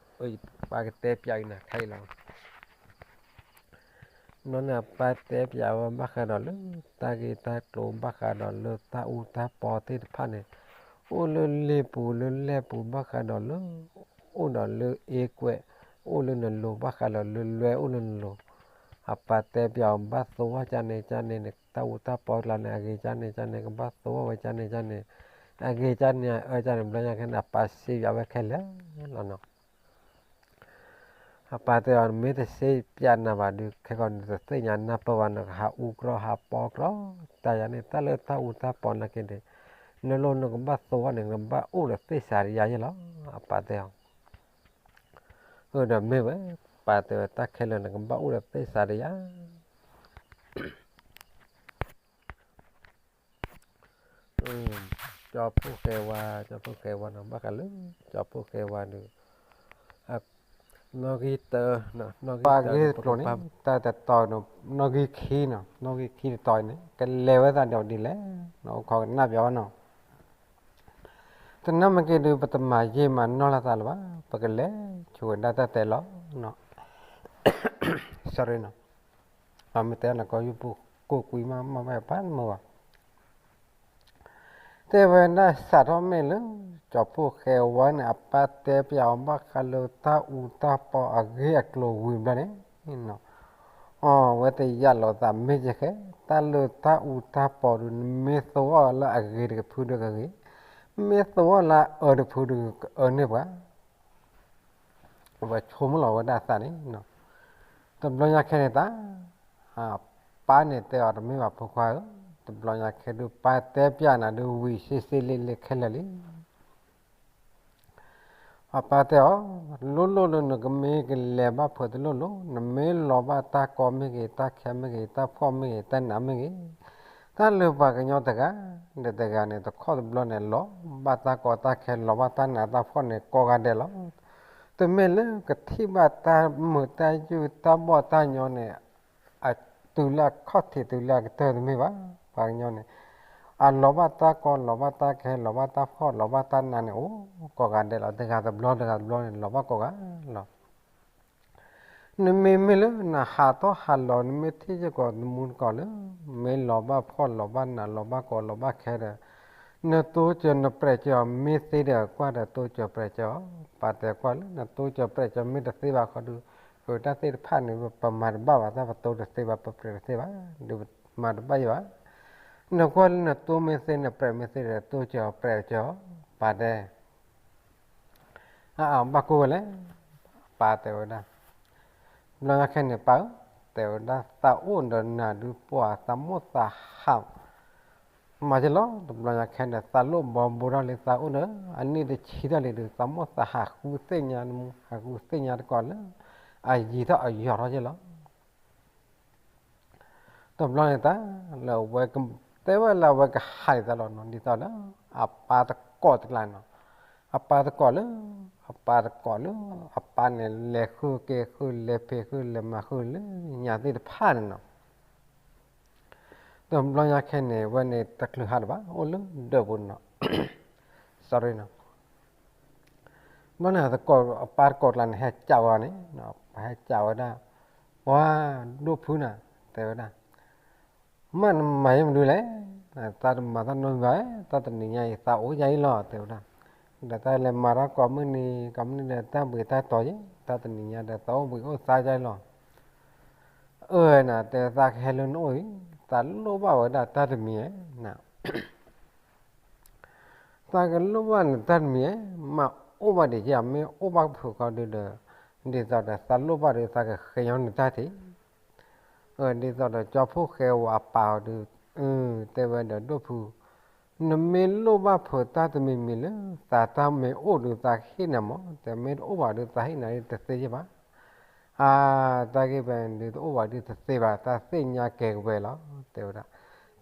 ပၢ်ကတဲပျးယနၤခဲအံၤလီၤ. နီၢ်န့ၣ်အပၢ်တဲပျးဝဲဘၣ်ဃးဒီးလၢ တၢ်ဂ့ၢ်တၢ်ကျိၤ ဘၣ်ဃးဒီးလၢတၢ်အူတၢ်ပီသ့ၣ်တဖၣ်န့ၣ်, အိၣ်လၢလ့ပူၤလၢလဲၢ်ပူၤ ဘၣ်ဃးဒီးလၢ အိၣ်ဒီးလၢအ့ကွဲး, အိၣ်လၢနလိၤ ဘၣ်ဃးဒီးလၢလွဲၢ်အိၣ်လၢနလိၤ, အပၢ်တဲပျးအီၤ ဘၣ်သဝီကန့ၣ်ကန့ၣ်န့ၣ် တၢ်အူတၢ်ပီကျါန့ၣ် အဂ့ၤကန့ၣ်ကန့ၣ် ကဘၣ်သဝီဝဲကန့ၣ်ကန့ၣ်, အဂ့ၤကန့ၣ်အအၢကန့ၣ် ဘျီညါခဲန့ၣ် အပၢ်စံးပျးဝဲခဲလၢာ်လီၤနီၤ. အပၢ်တဲအီၤ နမ့ၢ်တစ့ပျးနၤဘၣ်ဒုး ခဲကီးနတသ့ၣ်ညါနၢ်ပၢၢ်ဘၣ် နကဟးအူကြီဟးပီကြီ တၢ်ယၤန့ၣ် တၢ်လၢတၢ်အူတၢ်ပီနာ်က့န့ၣ် နလိၣ်နကဘၣ်သိၣ်ဝဲန့ၣ် နကဘၣ်အိၣ်ဒီးသ့ၣ်စၤတယါယဲလီၤ. အပၢ်တဲအီၤ အၢ ဒီးမ့ၢ်ဝဲ ပၢ်တဲဝဲ တၢ်ခဲလၢာ်နကဘၣ်အိၣ်ဒီးသ့ၣ်စၤတယါ ကၠီဖှိၣ်ဃဲဝါ, ကၠီဖှိၣ်ဃဲဝါနီၤ ဘၣ်ဃးလၢ ကၠီဖှိၣ်ဃဲဝါဒီး နီၣ်ဂံၢ်တၢ, နီၣ်ဂံၢ်တၢ ပကပၤ တၢ်တတီၤနီၤ နီၣ်ဂံၢ်ခံနီၤ နီၣ်ဂံၢ်ခံတတီၤအံၤန့ၣ် ကလဲၤဝဲသးဒီးဒ်လဲၣ်နီၤ အိၣ်ခိးကနၣ်ပၠးဝဲနီၤ တနၢ်မ့ၢ်က့ၤဒုး ပတမၤယံာ်မၤနီၢ်လိာ်သးလၢၤဘၣ် ပကလဲၤဆူဝဲဒၣ်တၢ်တဲလီၤနီၤ sorry နီၤ မ့ၢ်တဲနကီၢ်ယူၢ်ပူၤကိၢ်ကွံမး မ့ၢ်ဝဲပၢ်တမုာ်ဘၣ် တဲဝဲဒၣ်စးထီၣ်မ့ၢ်လၢ ကၠီဖှိၣ်ဃဲဝါန့ၣ် အပၢ်တဲပၠးအီၤဘၣ်ဃးလၢတၢ်အူတၢ်ပီအဂ့ၢ်အကျိၤဝံၤဘျီန့ၣ် အဝဲတယာ်လီၤသးမ့ၢ်ကဲဃဲ တၢ်လၢတၢ်အူတၢ်ပီဒုး နမ့ၢ်သိၣ်အီၤလၢအဂ့ၤတကဖုဒီးကဂ့ၤ, မ့ၢ်သိၣ်အီၤလၢအအၢတကဖုဒီးကအၢန့ၢ်ပှၤ အဝဲဆိကမိၣ်လီၤဝဲဒၣ်အသးန့ၣ်, တဘျီညါခဲန့ၣ်တၢ် အပၢ်န့ၣ်တဲအီၤတမ့ၢ်ဘၣ်ဖိခွါဧၢ, တဘျီညါခဲဒုးပၢ်တဲပၠးနၤဒုးဝံၤဆ့ဆ့လ့လ့ခဲလၢာ်လံ. အပၢ်တဲအီၤ, လိၣ်လိၣ်လၢနကမ့ၢ်ကလဲၤဘၣ်ဖုးတလိၣ်လိၣ်, နမ့ၢ်လီၤဘၣ်တၢ်ကီမ့ၢ်ဂ့ၤ, တၢ်ခဲမ့ၢ်ဂ့ၤ, တၢ်ဖှီၣ်မ့ၢ်ဂ့ၤ, တၢ်နးမ့ၢ်ဂ့ၤ, တၢ်လၢပှၤကညီတဂၤဒီးတဂၤန့ၣ် တခီတဘျီန့ၣ် လီၤဘၣ်တၢ်ကီတၢ်ခဲ လီၤဘၣ်တၢ်နးတၢ်ဖှီၣ်န့ၣ် ကိးဂၤဒဲးလီၤ. တမ့ၢ်လၢကထံၣ်ဘၣ်တၢ်မုာ်တၢ်ယုၢ်တၢ်ဘီၣ်တၢ်ညီန့ၣ် အတုၤလၢအခီၣ်ထံးတုၤလၢအကတၢၢ်တမ့ၢ်ဘၣ်. ပှၤကညီန့ၣ် အလီၤဘၣ်တၢ်ကီ လီၤဘၣ်တၢ်ခဲ လီၤဘၣ်တၢ်ဖှီၣ် လီၤဘၣ်တၢ်နးန့ၣ် အိၣ်ကိးဂၤဒဲးလီၤ. တဂၤတဘျီတဂၤတဘျီန့ၣ် လီၤဘၣ်ကိးဂၤလီၤ. နမ့မ့ၢ်လၢနဟးထီၣ်ဟးလီၤ နမ့ၢ်ထံၣ်စ့ၢ်ကီးသမူတကိးလၢ မ့ၢ်လီၤဘၣ်ဖှီၣ်လီၤဘၣ်နးလီၤဘၣ်ကီလီၤဘၣ်ခဲဒီး နတိစၢၤနပြဲးစၢၤအီၤ မ့ၢ်သ့ဒီးကွၢ်ဒီးတိစၢၤပြဲးစၢၤအီၤ, ပာ်တဲကွၢ်လၢနတိစၢၤပြဲးစၢၤမ့ၢ်တသ့ဘၣ်ဃီဒီး အတၢ်သ့ၣ်တဖၣ်န့ၣ် ပမၤတဘၣ်ဘၣ် တၢ်ပတိတသ့ဘၣ် ပပြဲးတသ့ဘၣ် ဒီးပမၤတဘၣ်ယံၤဘၣ်. နကွၢ်လၢနတိမ့ၢ်သ့နပြဲးမ့ၢ်သ့ဒီး တိစၢၤပြဲးစၢၤအီၤ ပာ်တဲ အဘၣ်ကိၢ်ဝဲလဲၣ်, ပာ်တဲဝဲဒၣ်, တဘျီညါခဲန့ၣ် ပၢ်ဧၢ, တဲဝဲဒၣ် သးအိၣ်ဒီးနၤဒုးပှၤသးမိၣ်သးဟး မၤကလီၤ. တဘျီညါခဲန့ၣ် သးလိၣ်ဘီဘိထီၣ်လံ သးအိၣ်ဒီး အနံၣ်တဆံထီၣ်လံဒီး သးမိၣ်သးဟးဃုသ့ၣ်ညါတမူ ဟးဃုသ့ၣ်ညါတကိးလၢ အယံၤထီၣ်အယီၤထီၣ်ကလီၤ. တဘျီန့ၣ်တၢ် လၢအဝဲကတဲဝဲလၢအဝဲကဟးလံသးလီၤနီၤ ဒ်သိးဒီး အပၢ်တကိးတကျါနီၤ, အပၢ်တကိးလၢ အပၢ်တကိးလၢ အပၢ်န့ၣ် လဲၤဃုက့ၤဃု လဲၤဖံးဃု လဲၤမၤဃုလၢညါသ့ၣ်တဖၣ်န့ၣ်နီၤ. တဘျီညါခဲန့ၣ် အဝဲန့ၣ်တချုးဟးလၢၤဘၣ် အိၣ်လၢဒၢးပူၤနီၤ sorry နီၤ. ဘျီန့ၣ် အပၢ်တကိးကျါန့ၣ် ဟဲကးဝဲန့ၣ် ဟဲကးဝဲဒၣ် ပှၤဒိၣ်ဖုနၤ တဲဝဲဒၣ် မ့ၢ်နမၤယဲမနုၤလဲၣ်, တၢ်တမၤတၢ်နီတမံၤဘၣ်, တၢ်တနံၤညါအံၤ သးအိၣ်ယၤအံၤလီၤ တဲဝဲဒၣ်. ဒီးတၢ်လဲၤမၤတၢ်ကိးမုၢ်နံၤ ကိးမုၢ်နံၤဒီး တၢ်ဘှံးတၢ်တီၤယဲ, တၢ်တနံၤညါဒီး သးအိၣ်ဘှံးအိၣ်သါယၤအံၤလီၤ. အၢနၤ တဲသးကဟဲလၢနအိၣ်အံၤ, သးလိၣ်ဘၣ်ဝဲဒၣ်တၢ်တမံၤဧါနၤ သးကလိၣ်ဘၣ်နတၢ်တမံၤဧါ, မ့ၢ်အိၣ်ဘၣ်ဒံးဧါ, မ့ၢ်အိၣ်ဘၣ်ဖုးခီဒုဒီး, ဒ်သိးဒီးသးလိၣ်ဘၣ်ဒီး သးကဃ့ညီနတၢ်ထံး. ဒ်သိးဒီးကၠီဖှိၣ်ဃဲဝဲအပၢ်အီၤဒု, တဲဝဲဒီးဒိၣ်ဖု, နမ့ၢ်လိၣ်ဘၣ်ဖုးတၢ်တမံၤမံၤလၢ သးတၢ်မ့ၢ်အိၣ်ဒု သးဟ့ၣ်နၤမး, တမ့ၢ်တအိၣ်ဘၣ်ဒု သးဟ့ၣ်နၤတသ့ယဲဘၣ်. အါ, တၢ်ဂ့ၢ်ဝဲဒုတအိၣ်ဘၣ်ဒုတသ့ဘၣ်, တၢ်သ့ၣ်ညါကဲကဝဲလီၤ, တဲဝဲဒၣ်.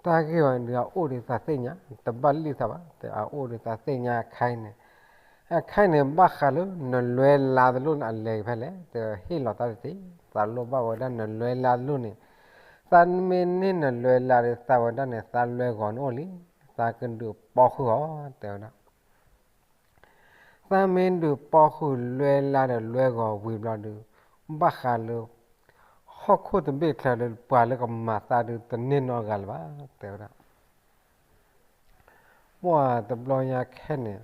တၢ်ဂ့ၢ်ဝဲဒုအအိၣ်ဒုသးသ့ၣ်ညါ, တဘၣ်လံၣ်သးဘၣ်, တဲအအိၣ်ဒုသးသ့ၣ်ညါအခါအံၤန့ၣ်, အခါအံၤန့ၣ် ဘၣ်ဃးလၢနလွဲလါတလိၣ်န့ၣ် အလဲၤဖဲလဲၣ်, တဲဟ့ၣ်လီၤတၢ်တသ့, သးလိၣ်ဘၣ်ဝဲဒၣ်နလွဲလါတလိၣ်န့ၣ်, သးမ့ၢ်န့ၢ်နလွဲလါဒီးသးဝဲဒၣ်န့ၣ် သးလွဲဂီၤန့ၣ်အိၣ်လံ, သးကဒုးပီဃုာ်အီၤ, တဲဝဲဒၣ်. သးမ့ၢ်ဒုးပီဃုာ်လွဲလါဒီးလွဲဂီၤဝံၤဘျီဒု, ဘၣ်ဃးလၢ ဟီၣ်ခိၣ်တဘ့ၣ်ချၢဒီး ပှၤလၢကမၤသးဒုတန့ၢ်နီတဂၤလၢၤဘၣ်, တဲဝဲဒၣ်. ပှၤတဘျီညါခဲန့ၣ်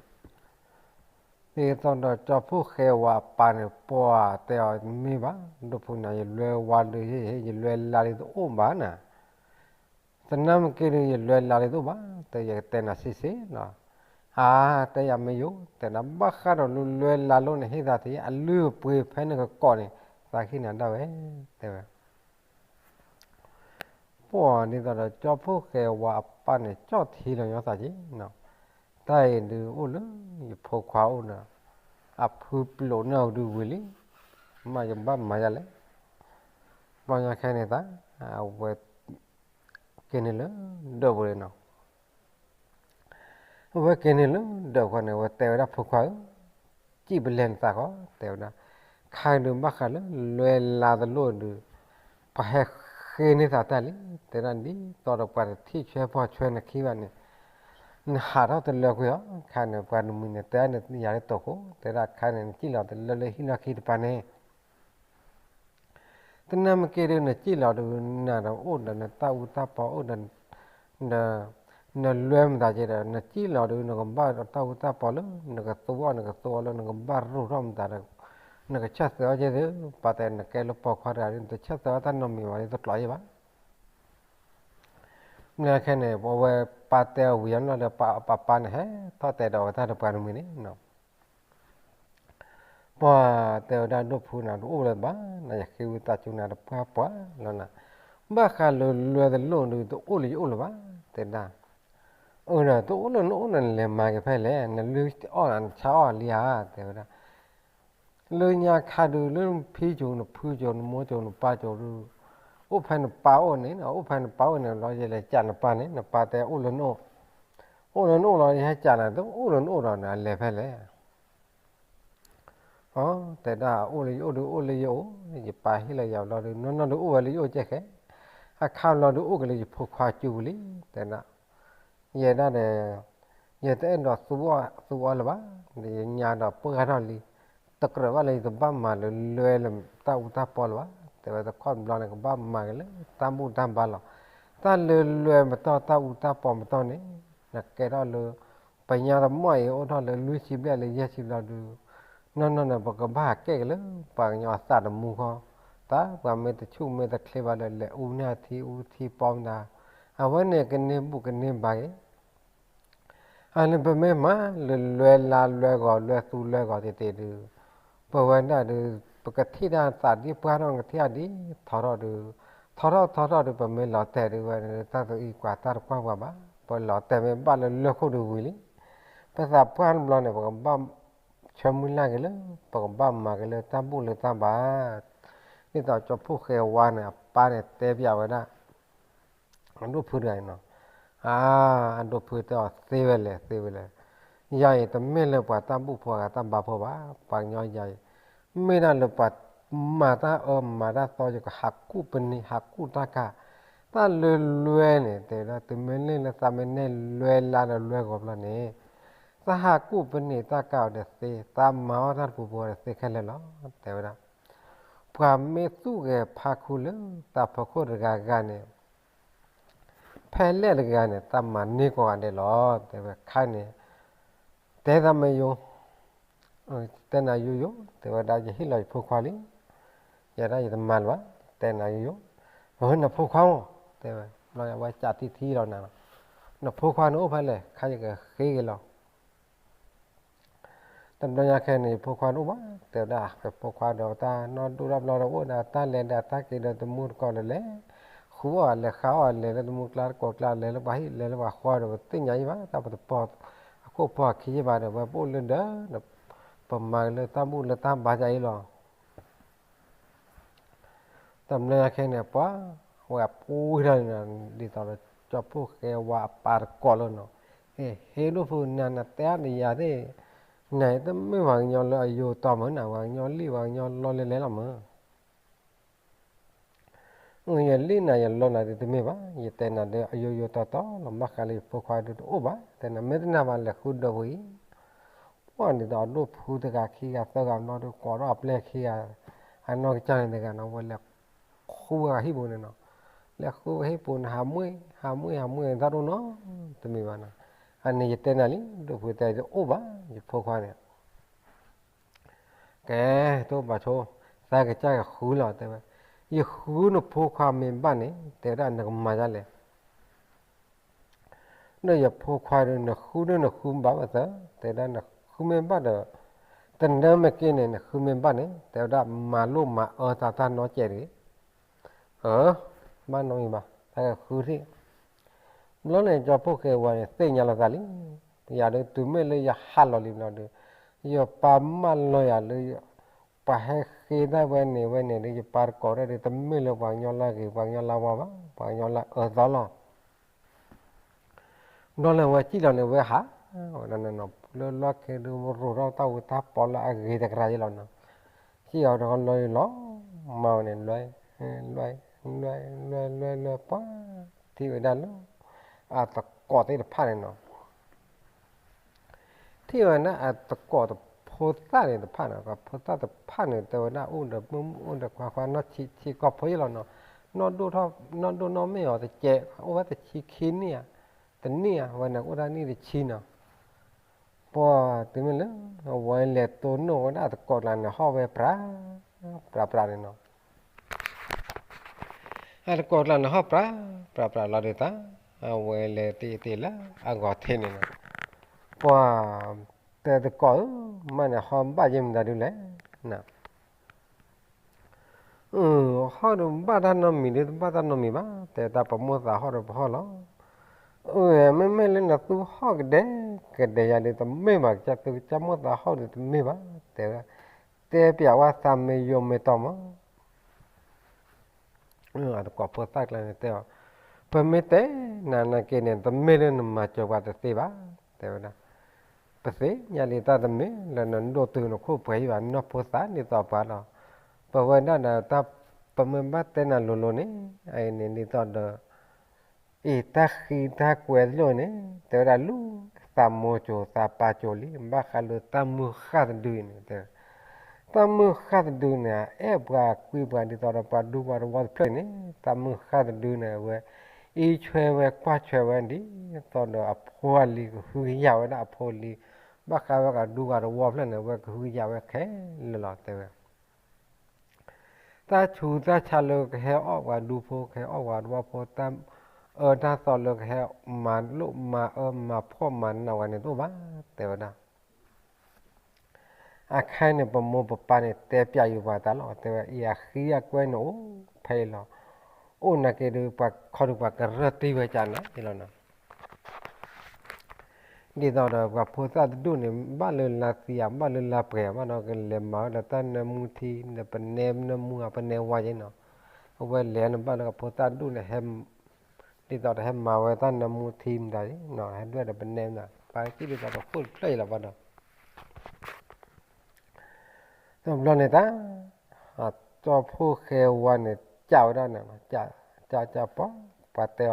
ဒ်သိးဒီးကၠီဖှိၣ်ဃဲဝဲအပၢ်န့ၣ် ပှၤတဲအီၤတမ့ၢ်ဘၣ်, ဒိၣ်ဖုနၤ ယလွဲဝါဒု ယလွဲလါဒုတအိၣ်ဘၣ်နၤ သနာ်က့ဒုး ယလွဲလါလံတအိၣ်ဘၣ်, တဲယကတဲနၤဆံးဆံးလီၤ. အါ, တဲယၤမ့ၢ်ယိၤ, တဲဒၣ်ဘၣ်ဃးဒီးလၢလွဲလါလိၣ်န့ၣ် ဟ့ၣ်သးထံး အလုၢ်အပှ့ၤဖဲနကကိးန့ၣ် သးဟ့ၣ်နၤဒၣ်ဝဲ, တဲဝဲ. ပှၢ်ဒ်သိးဒီး ကၠီဖှိၣ်ဃဲဝါအပၢ်န့ၣ် ကၠီၣ်ထံလီၤညီသးက့နီၤ, တၢ်အံၤဒုးအိၣ်လၢယဖိခွါအိၣ်ဒီး အဖုပျိးန့ၢ်အီၤဒုးဝံၤလံ, မ့ၢ်ယကဘၣ်မၤယၤလဲၣ်. ဘျီညါခဲန့ၣ်သး အဝဲ က့ၤန့ၢ်လၢဒၢးပူၤန့ၣ်နီၤ. အဝဲက့ၤန့ၢ်လၢဒၢးပူၤန့ၣ် အဝဲတဲဝဲဒၣ် ဖိခွါဧၢ, စံၣ်ပလဲၤနသးဃီ, တဲဝဲဒၣ်. ခါဒုးဘၣ်ဃးလၢလွဲလါတလိၣ်ဒုး ပှၤဟဲဃ့န့ၢ်သးတၢ်လံ, တဲဒၣ် ဒ်သိးဒီးပှၤတထံၣ်ဆွဲဖီဆွဲနခံဘၣ်န့ၣ် နဟးထီၣ်တလၢကွံာ်အီၤ, ခါန့ၣ်ပှၤတမှံၤန့ၣ် တဲဒၣ်နယၤလၢတိာ်ခိၣ်, တဲဒၣ် ခါန့ၣ် နစံၣ်လီၤတလၢလၢဟံၣ်လီၢ်ခံတပၤန့ၣ် တနၢ်မ့ၢ်က့ၤဒုး နစံၣ်လီၤဒုး နဒီးအိၣ်ဒီးနတၢ်အူတၢ်ပီအိၣ်ဒီး နလွဲမတၤက့ဒီး နစံၣ်လီၤဒုး နကဘၣ်တၢ်အူတၢ်ပီလၢ နကသူအီၣ် နကသူအီလၢ နကဘၣ်ရိၣ်ထီၣ်မတၤဒီး နကဆၢၣ်သၢအီၣ်က့သ့, ပၢ်တဲနကဲလၢပိာ်ခွါတဂၤဒုး နတဆၢၣ်သၢအီၣ်တၢ်နီတမံၤဘၣ် ဒ်တကျိးယဲဘၣ်. မ့ၢ်ခဲန့ၣ် အဝဲပၢ်တဲအဝံၤအီၤလီၤဒီး ပၢ်ပၢ်န့ၣ် ဟဲထီၣ်တဲဒီးဝဲတၢ်တပှၤတမှံၤန့ၣ် ပှၢ်တဲဝဲဒၣ် ဒိၣ်ဖုနၤ တအိၣ်လၢၤဘၣ်နၤ, ယဃ့ဝံသးစူၤနၤ တပှၢ်ပှၢ်လီၤနၤ. ဘၣ်ဃးလၢလွဲတလိၣ်ဒုး တအိၣ်လၢယအိၣ်လၢၤဘၣ်, တဲဒၣ်. အၢ ဒီးတအိၣ်လၢနအိၣ်ဒီး နလဲၤမၤက့ၤဖဲလဲၣ်, နလုၢ်အီၣ်နၤ နဆါအီၣ်လံဧါ, တဲဝဲဒၣ်. လၢညါခါဒုး လၢနဖံကၠိ နဖုကၠိ နမိၢ်ကၠိ နပၢ်ကၠိဒုး အိၣ်ဖဲနပၢ်အိၣ်န့ၣ်, အိၣ်ဖဲနပၢ်အိၣ်န့ၣ်လီၤ ယလဲၤကးနပၢ်န့ၣ် နပၢ်တဲအိၣ်လၢနအိၣ်, အိၣ်လၢနအိၣ်လီၤ ယဟဲကးနၤ တအိၣ်လၢနအိၣ်ဒီး နလဲၤဖဲလဲၣ်. အ တဲဒၣ် အိၣ်လၢယအိၣ်ဒုး အိၣ်လၢယအိၣ်, ယပၢ်ဟ့ၣ်လီၤယၤဘျီဒုး နီၢ်နီၢ်ဒုးအိၣ်ဝဲလၢယအိၣ်ကဲဃဲ, အခါဘျီဒုး အိၣ်က့ၤလၢယဖိခွါစုပူၤလံ, တဲဒၣ်. ယဲဒၣ်ဒီး ယတအဲၣ်ဒိးသူအီၣ်လၢၤဘၣ်, ယညါဒီးပှၢ်ထီၣ်လံ, တကြၢးဘၣ်လၢယတဘၣ်မၤလၢလွဲလၢတၢ်အူတၢ်ပီလၢၤဘၣ်, တဲဝဲတခီဘျီန့ၣ် ကဘၣ်မၤက့ၤလၢတၢ်ဘူၣ်တၢ်ဘါလီၤ. တၢ်လၢလွဲမတီၢ် တၢ်အူတၢ်ပီမတီၢ်န့ၣ် နကဲထီၣ်လၢ ပညါတမီၢ်အံၤ အိၣ်ထီၣ်လၢလွံၢ်ဆံဘျဲၣ်လၢယဲၢ်ဆံဘျီဒုး နီၢ်နီၢ်န့ၣ် ပကဘၣ်ဟးကဲက့ၤလၢ ပှၤကညီအသးတမူဃီ, တၢ်ပှၤမ့ၢ်တဆူၣ်မ့ၢ်တချ့ဘၣ်ဒီး လဲၤအူန့ၢ်အထံအူထံပီမတၤ, အဝဲန့ၣ်ကန့ၢ်ဘူၣ်ကန့ၢ်ဘါက့ၤ. အန့ၣ်ပမ့ၢ်မၤလၢလွဲလါလွဲဂီၤ လွဲသူလွဲဂီၤတ့ၢ်တ့ၢ်ဒုး ပဝဲဒၣ်ဒုး ပကထံၣ်တၢ်သးဒ်ပှၢ်ထီၣ် ကထံၣ်အဒ်ထီထီၣ်ဒုး, ထီထီၣ်ထီထီၣ်ဒုး ပမ့ၢ်လီၤတဲာ်ဒုးဝဲ တၢ်သအံကွၢ်တၢ်တကွၢ်ပှၤဘၣ်, ပလီၤတဲာ်မ့ၢ်ဘၣ်လၢလွဲခိၣ်ဒုးဝံၤလံ. ပသးပှၢ်တဘျီန့ၣ် ပကဘၣ်ဆၢမုၢ်လၢ်က့ၤလၢ ပကဘၣ်မၤက့ၤလၢတၢ်ဘူၣ်လၢတၢ်ဘါ, ဒ်သိးကၠီဖှိၣ်ဃဲဝါန့ၣ် အပၢ်န့ၣ်တဲပျးဝဲဒၣ် အဒိၣ်ဖုတဂၤအံၤနီၤ, အ အဒိၣ်ဖုတဲအီၤ သ့ဝဲလဲၣ် သ့ဝဲလဲၣ်, ယၤအံၤတမ့ၢ်လၢပှၤတၢ်ဘူၣ်ဖိအဂၤတၢ်ဘါဖိဘၣ်, ပှၤကညီယၤအံၤ မ့ၢ်ဒၣ်လၢပှၤမၤတၢ်အၢမၤတၢ်သီ ယကဟးကူၣ်ပနံာ် ဟးကူၣ်တၢ်ကၤ, တၢ်လၢလွဲန့ၣ် တဲဝဲဒၣ် တမ့ၢ်လၢသးမ့ၢ်နဲၣ်လွဲလါဒီးလွဲဂီၤဘျီန့ၣ် သးဟးကူၣ်ပနံာ်တၢ်ကၤအီၤဒီးသ့, သးမၤအီၣ်တၢ်တပူၤပူၤဒီးသ့ခဲလၢာ်လီၤ, တဲဝဲဒၣ်. ပှၤမ့ၢ်သူၣ်ဂဲၤဖးခူလၢတၢ်ဖီခိၣ်တဂၤဂၤန့ၣ် ဖဲလဲၣ်တဂၤန့ၣ် တၢ်မၤန့ၢ်ကိးဂၤဒဲးလီၤ, တဲဝဲခါန့ၣ်, တဲသးမ့ၢ်ယိၤ, တဲနၤယိယိ, တဲဝဲဒၣ် ယဟ့ၣ်လီၤယဖိခွါလံ, ယဲဒၣ်ယတမၤလၢၤဘၣ်, တဲနၤယိယိ, နဖိခွါမ့ၢ်, တဲဝဲ, ဘျီဝဲကးတံၢ်ထံလီၤနၤလီၤ, နဖိခွါန့ၣ်အိၣ်ဖဲလဲၣ် ခါယကဃ့က့ၤလီၤ တဘျီညါခဲန့ၣ် ယဖိခွါတအိၣ်ဘၣ်, တဲဝဲဒၣ် ယဖိခွါဒီးတၢ်နီၢ်ဒိၣ်ထီၣ်ဘျီဒီး အိၣ်ဒီးတၢ်လဲၤဒီးတၢ်က့ၤဒီးတမူတကိးဒီးလဲၤ, ဃုအီၣ်လဲၤဃါအီၣ်လဲၤလၢ တမူကျါတကိးကျါ လဲၤလၢပှၤဟံၣ်လဲၤလၢပှၤဃီဒီး ပသ့ၣ်ညါယံဘၣ် တၢ်ပတပီၢ်အခိၣ်ပီၢ်ခံယံဘၣ်ဒီး ဝဲပအိၣ်လၢဒၢးဒီး ပမၤက့ၤလၢတၢ်ဘူၣ်လၢတၢ်ဘါကအံၤလီၤ. တဘျီညါခဲန့ၣ် ပှၤဝဲအပူၤထီၣ်န့ၣ် ဒ်သိးဒီး ကၠီဖှိၣ်ဃဲဝါအပၢ်တကိးလီၤနီၤ, ဟ့ၣ်ဒိၣ်ဖုနၤ နတဲအါနယၤသ့ၣ်, နတမ့ၢ်ပှၤကညီလၢအယိာ်တီမ့ၢ်နၤ, ပှၤကညီလံၣ်ပှၤကညီလီလဲၤလဲၤလီၤမ့ၢ် ယလံၣ်နၤယလီနၤဒုးတမ့ၢ်ဘၣ်, ယတဲနၤဒီးအယိာ်ယိာ်တီတီလီၤ, ဘၣ်ဃးလၢယဖိခွါဒုးတအိၣ်ဘၣ်, တဲနၤမ့ၢ်တနာ်ဘၣ်လဲၤဃုဒၢးပူၤအံၤ, ပှၤဒ်သိးအဒိၣ်ဖုတဂၤခံဂၤသၢဂၤဘျီဒီး ကိးထီၣ်အပျဲၢ်ခံဂၤ, အနီၢ်ကစၢ်န့ၣ်တဂၤနီၤ ဝဲလဲၤဃုဝဲဟံၣ်ပူၤန့ၣ်နီၤ, လဲၤဃုဝဲဟံၣ်ပူၤန့ၣ် ဟးမွ့ၢ် ဟးမွ့ၢ် ဟးမွ့ၢ်တၢ်ဒိၣ်နီၤ, တမ့ၢ်ဘၣ်နီၤ, အန့ၣ်ယတဲနၤလံ ဒိၣ်ဖုတဲတအိၣ်ဘၣ် ယဖိခွါန့ၣ် ကဲ, တအိၣ်ဘၣ်ဆိ, သးကစၢ်ကဃုလီၤ တဲဝဲ, ယဃုနဖိခွါမ့ၢ်ဘၣ်န့ၣ် တဲဝဲဒၣ်နကမၤဒ်လဲၣ်, ဒီးယဖိခွါဒီး နဃုဒီးနဃုဘၣ်ဝဲသၢ, တဲဝဲဒၣ်နဃုမ့ၢ်ဘၣ်ဒီး တနၢမ့ၢ်က့န့ၣ် နဃုမ့ၢ်ဘၣ်န့ၣ် တဲဝဲဒၣ် မၤလိၣ်မၤအၢသးတၢ်နီတစဲးတဂ့ၤ. အၢ, ဘၣ်နီတမံၤဘၣ်, တၢ်ဃုထံၣ်. ဘျီန့ၣ် ကၠီဖှိၣ်ဃဲဝါန့ၣ် သ့ၣ်ညါလီၤသးလံ. ယၤဒီး တုၤမ့ၢ်လၢယဟးလီၤလံဘျီဒီး ယပၢ်မၢလီၤယၤလၢ ပှၤဟဲဃ့တၢ်ဝဲန့ၣ်ဝဲန့ၣ်ဒီး ယပၢ်တကိးတၢ်ဒီး တမ့ၢ်လၢပှၤကညီလၢအဂ့ၤ ပှၤကညီလၢအဝါဘၣ်, ပှၤကညီလၢအအၢသီလီၤ. ဘျီလၢဝဲစံၣ်လီၤန့ၣ် ဝဲဟး, လၢလီၢ်ခံဒီး ရိၤထီၣ်တၢ်အူတၢ်ပီလၢအဂ့ၤတကရၢ်ယဲလီၤနီၤ. စံၣ်အီၤတခီလီၤလီၤ, မၤဝဲန့ၣ် လွဲ, လွဲ, လွဲ, လွဲ, လွဲ, ပှၤ, ထံၣ်ဝဲဒၣ်လၢ အသကိးသ့ၣ်တဖၣ်န့ၣ်နီၤ. ထံၣ်ဝဲဒၣ်အသကိးဖိသၣ်န့ၣ်တဖၣ်န့ၣ်, ဖိသၣ်တဖၣ်န့ၣ် တဲဝဲဒၣ် အိၣ်ဒီးမုၣ်မုၣ် အိၣ်ဒီးခွါခွါ နီၢ်ဆံးဆံးကီၢ်ဖိယဲလီၤနီၤ. နီၢ်ဒိၣ်ထီၣ် နီၢ်ဒိၣ်နီၢ်မ့ၢ်အီၤတကဲး အိၣ်ဝဲတဆံခံနံၣ်ဧါ, တနံၣ်ဧါ, ဝဲန့ၣ်အိၣ်ဒၣ်နံၣ်တဆံနီၤ. ပှၤတုၤမ့ၢ်လၢ အဝဲလဲၤတိၢ်နီၣ်ဝဲဒၣ်အသကိးကျါန့ၣ် ဟီၣ်ဝဲပြး ပြးပြးန့ၣ်နီၤ. အသကိးကျါန့ၣ် ဟီၣ်ပြး ပြးပြးလီၤဒုးသး, အဝဲလဲၤတ့တ့လၢအဂီၤထံးန့ၣ်နီၤ. ပှၤ တဲသကိးဧၢ, မ့ၢ်န့ၣ်ဟီၣ်ဘၣ်ယဲမတၤဒုလဲၣ်. ဟီၣ်ဒီးဘၣ်တၢ်နီတမံၤဒီး တဘၣ်တၢ်နီတမံၤဘၣ်, တဲတၢ်ပမိၢ်သးဟီၣ်ဒီးပဟီၣ်လီၤ. မ့မ့ၢ်လၢနသူဟီၣ်ကဒဲကဒဲယၤဒီး တမ့ၢ်ဘၣ်, ကသူကစၢ်မိၢ်သးဟီၣ်ဒီးတမ့ၢ်ဘၣ်, တဲဝဲဒၣ်, တဲပျးဝဲသးမ့ၢ်ယိာ်မ့ၢ်တီၢ်မး. အသကိးဖိသၣ်ကျါန့ၣ်တဲအီၤ, ပမ့ၢ်တဲနၤနာ်က့န့ၣ် တမ့ၢ်လၢနမၤစၢၤပှၤတသ့ဘၣ်, တဲဝဲဒၣ်. ပသ့ၣ်ညါလံတၢ်တမ့ၢ်လၢနဒိၣ်တုာ်နခိၣ်ပှဲၤဟံၣ်ဘၣ်, နီၢ်ဖိသၣ်ဒ်သိးပှၤလီၤ. ပဝဲဒၣ်ဒီးတၢ် ပမ့ၢ်ဘၣ်တဲနၤလိၤလိၤန့ၣ်, အအံၤန့ၣ်ဒ်သိးဒီး အံၤတၢ်ဃံတၢ်ကွဲးတလိၣ်န့ၣ် တဲဝဲဒၣ်လူၤ သးမိၢ်စိၤသးပၢ်စိၤလံ, ဘၣ်ဃးလၢတၢ်မုၢ်ဃၢ်တဒုအံၤန့ၣ်, တၢ်မုၢ်ဃၢ်တဒုန့ၣ် အအဲၣ်ပှၤကွံပှၤဒ်သိးဒီးပှၤဒူပှၤတဝီတဖျၢၣ်န့ၣ်, တၢ်မုၢ်ဃၢ်တဒုန့ၣ် အဝဲ အံးဆွဲဝဲကွၢ်ဆွဲဝဲ ဒ်သိးဒီးအဖိအလံၤကဟုကယာ်ဝဲဒၣ်အဖိအလံၤ, ဘၣ်ဃးဝဲဒၣ်ဒူပှၤတဝီဖျၢၣ်န့ၣ် အဝဲကဟုကယာ်ဝဲခဲလၢာ်လီၤ တဲဝဲ တၢ်ဆူးတၢ်ဆါလၢကဟဲအီၣ်ပှၤဒူဖိ ကဟဲအီၣ်ပှၤတဝီဖိ, တၢ်အၢတၢ်သီလၢကဟဲမၤလိၣ်မၤအၢမၤဖှီၣ်မၤနးဝဲန့ၣ်တအိၣ်ဘၣ် တဲဝဲဒၣ်. အခါန့ၣ် ပမိၢ်ပပၢ်န့ၣ် တဲပျးယုာ်ပှၤသးလီၤ, တဲဝဲ အံၤအဃံအကွဲးန့ၣ်အိၣ်ဖဲအံၤလီၤ. အိၣ်နာ်က့ဒီး ပှၤခီဒုးပှၤကရၢၢ်တံၢ်ဝဲကၢ်နၤအံၤလီၤနီၤ. ဒ်သိးဒီးပှၤဖိသၣ်တဒူၣ်န့ၣ် ဘၣ်လၢလါသံဧါ ဘၣ်လၢလါပှဲၤဧါ ဘၣ်ဒီးကလဲၤမၤဝဲဒီးတၢ်နၢမူထံ ဒီးပနဲနၢမူဧါ ပနဲဝါယဲနီၤ. အဝဲလဲၤန့ၣ်ဘၣ်လၢအဖိသၣ်တဒူၣ်န့ၣ် ဟဲ ဒ်သိးဒီးဟဲမၤဝဲတၢ်နၢမူထံမတၤ ဟဲဒွဲၣ်ဒီးပနဲမတၤ ပှၤစံၣ်ဒ်သိးဒီးဃိၣ်တဖျၢၣ်အံၤလီၤဘၣ်ဒီး တဘျီန့ၣ်တၢ် ကၠီဖှိၣ်ဃဲဝါန့ၣ် ကးဝဲဒၣ်န့ၣ် ကးကးပှၤ ပှၤတဲ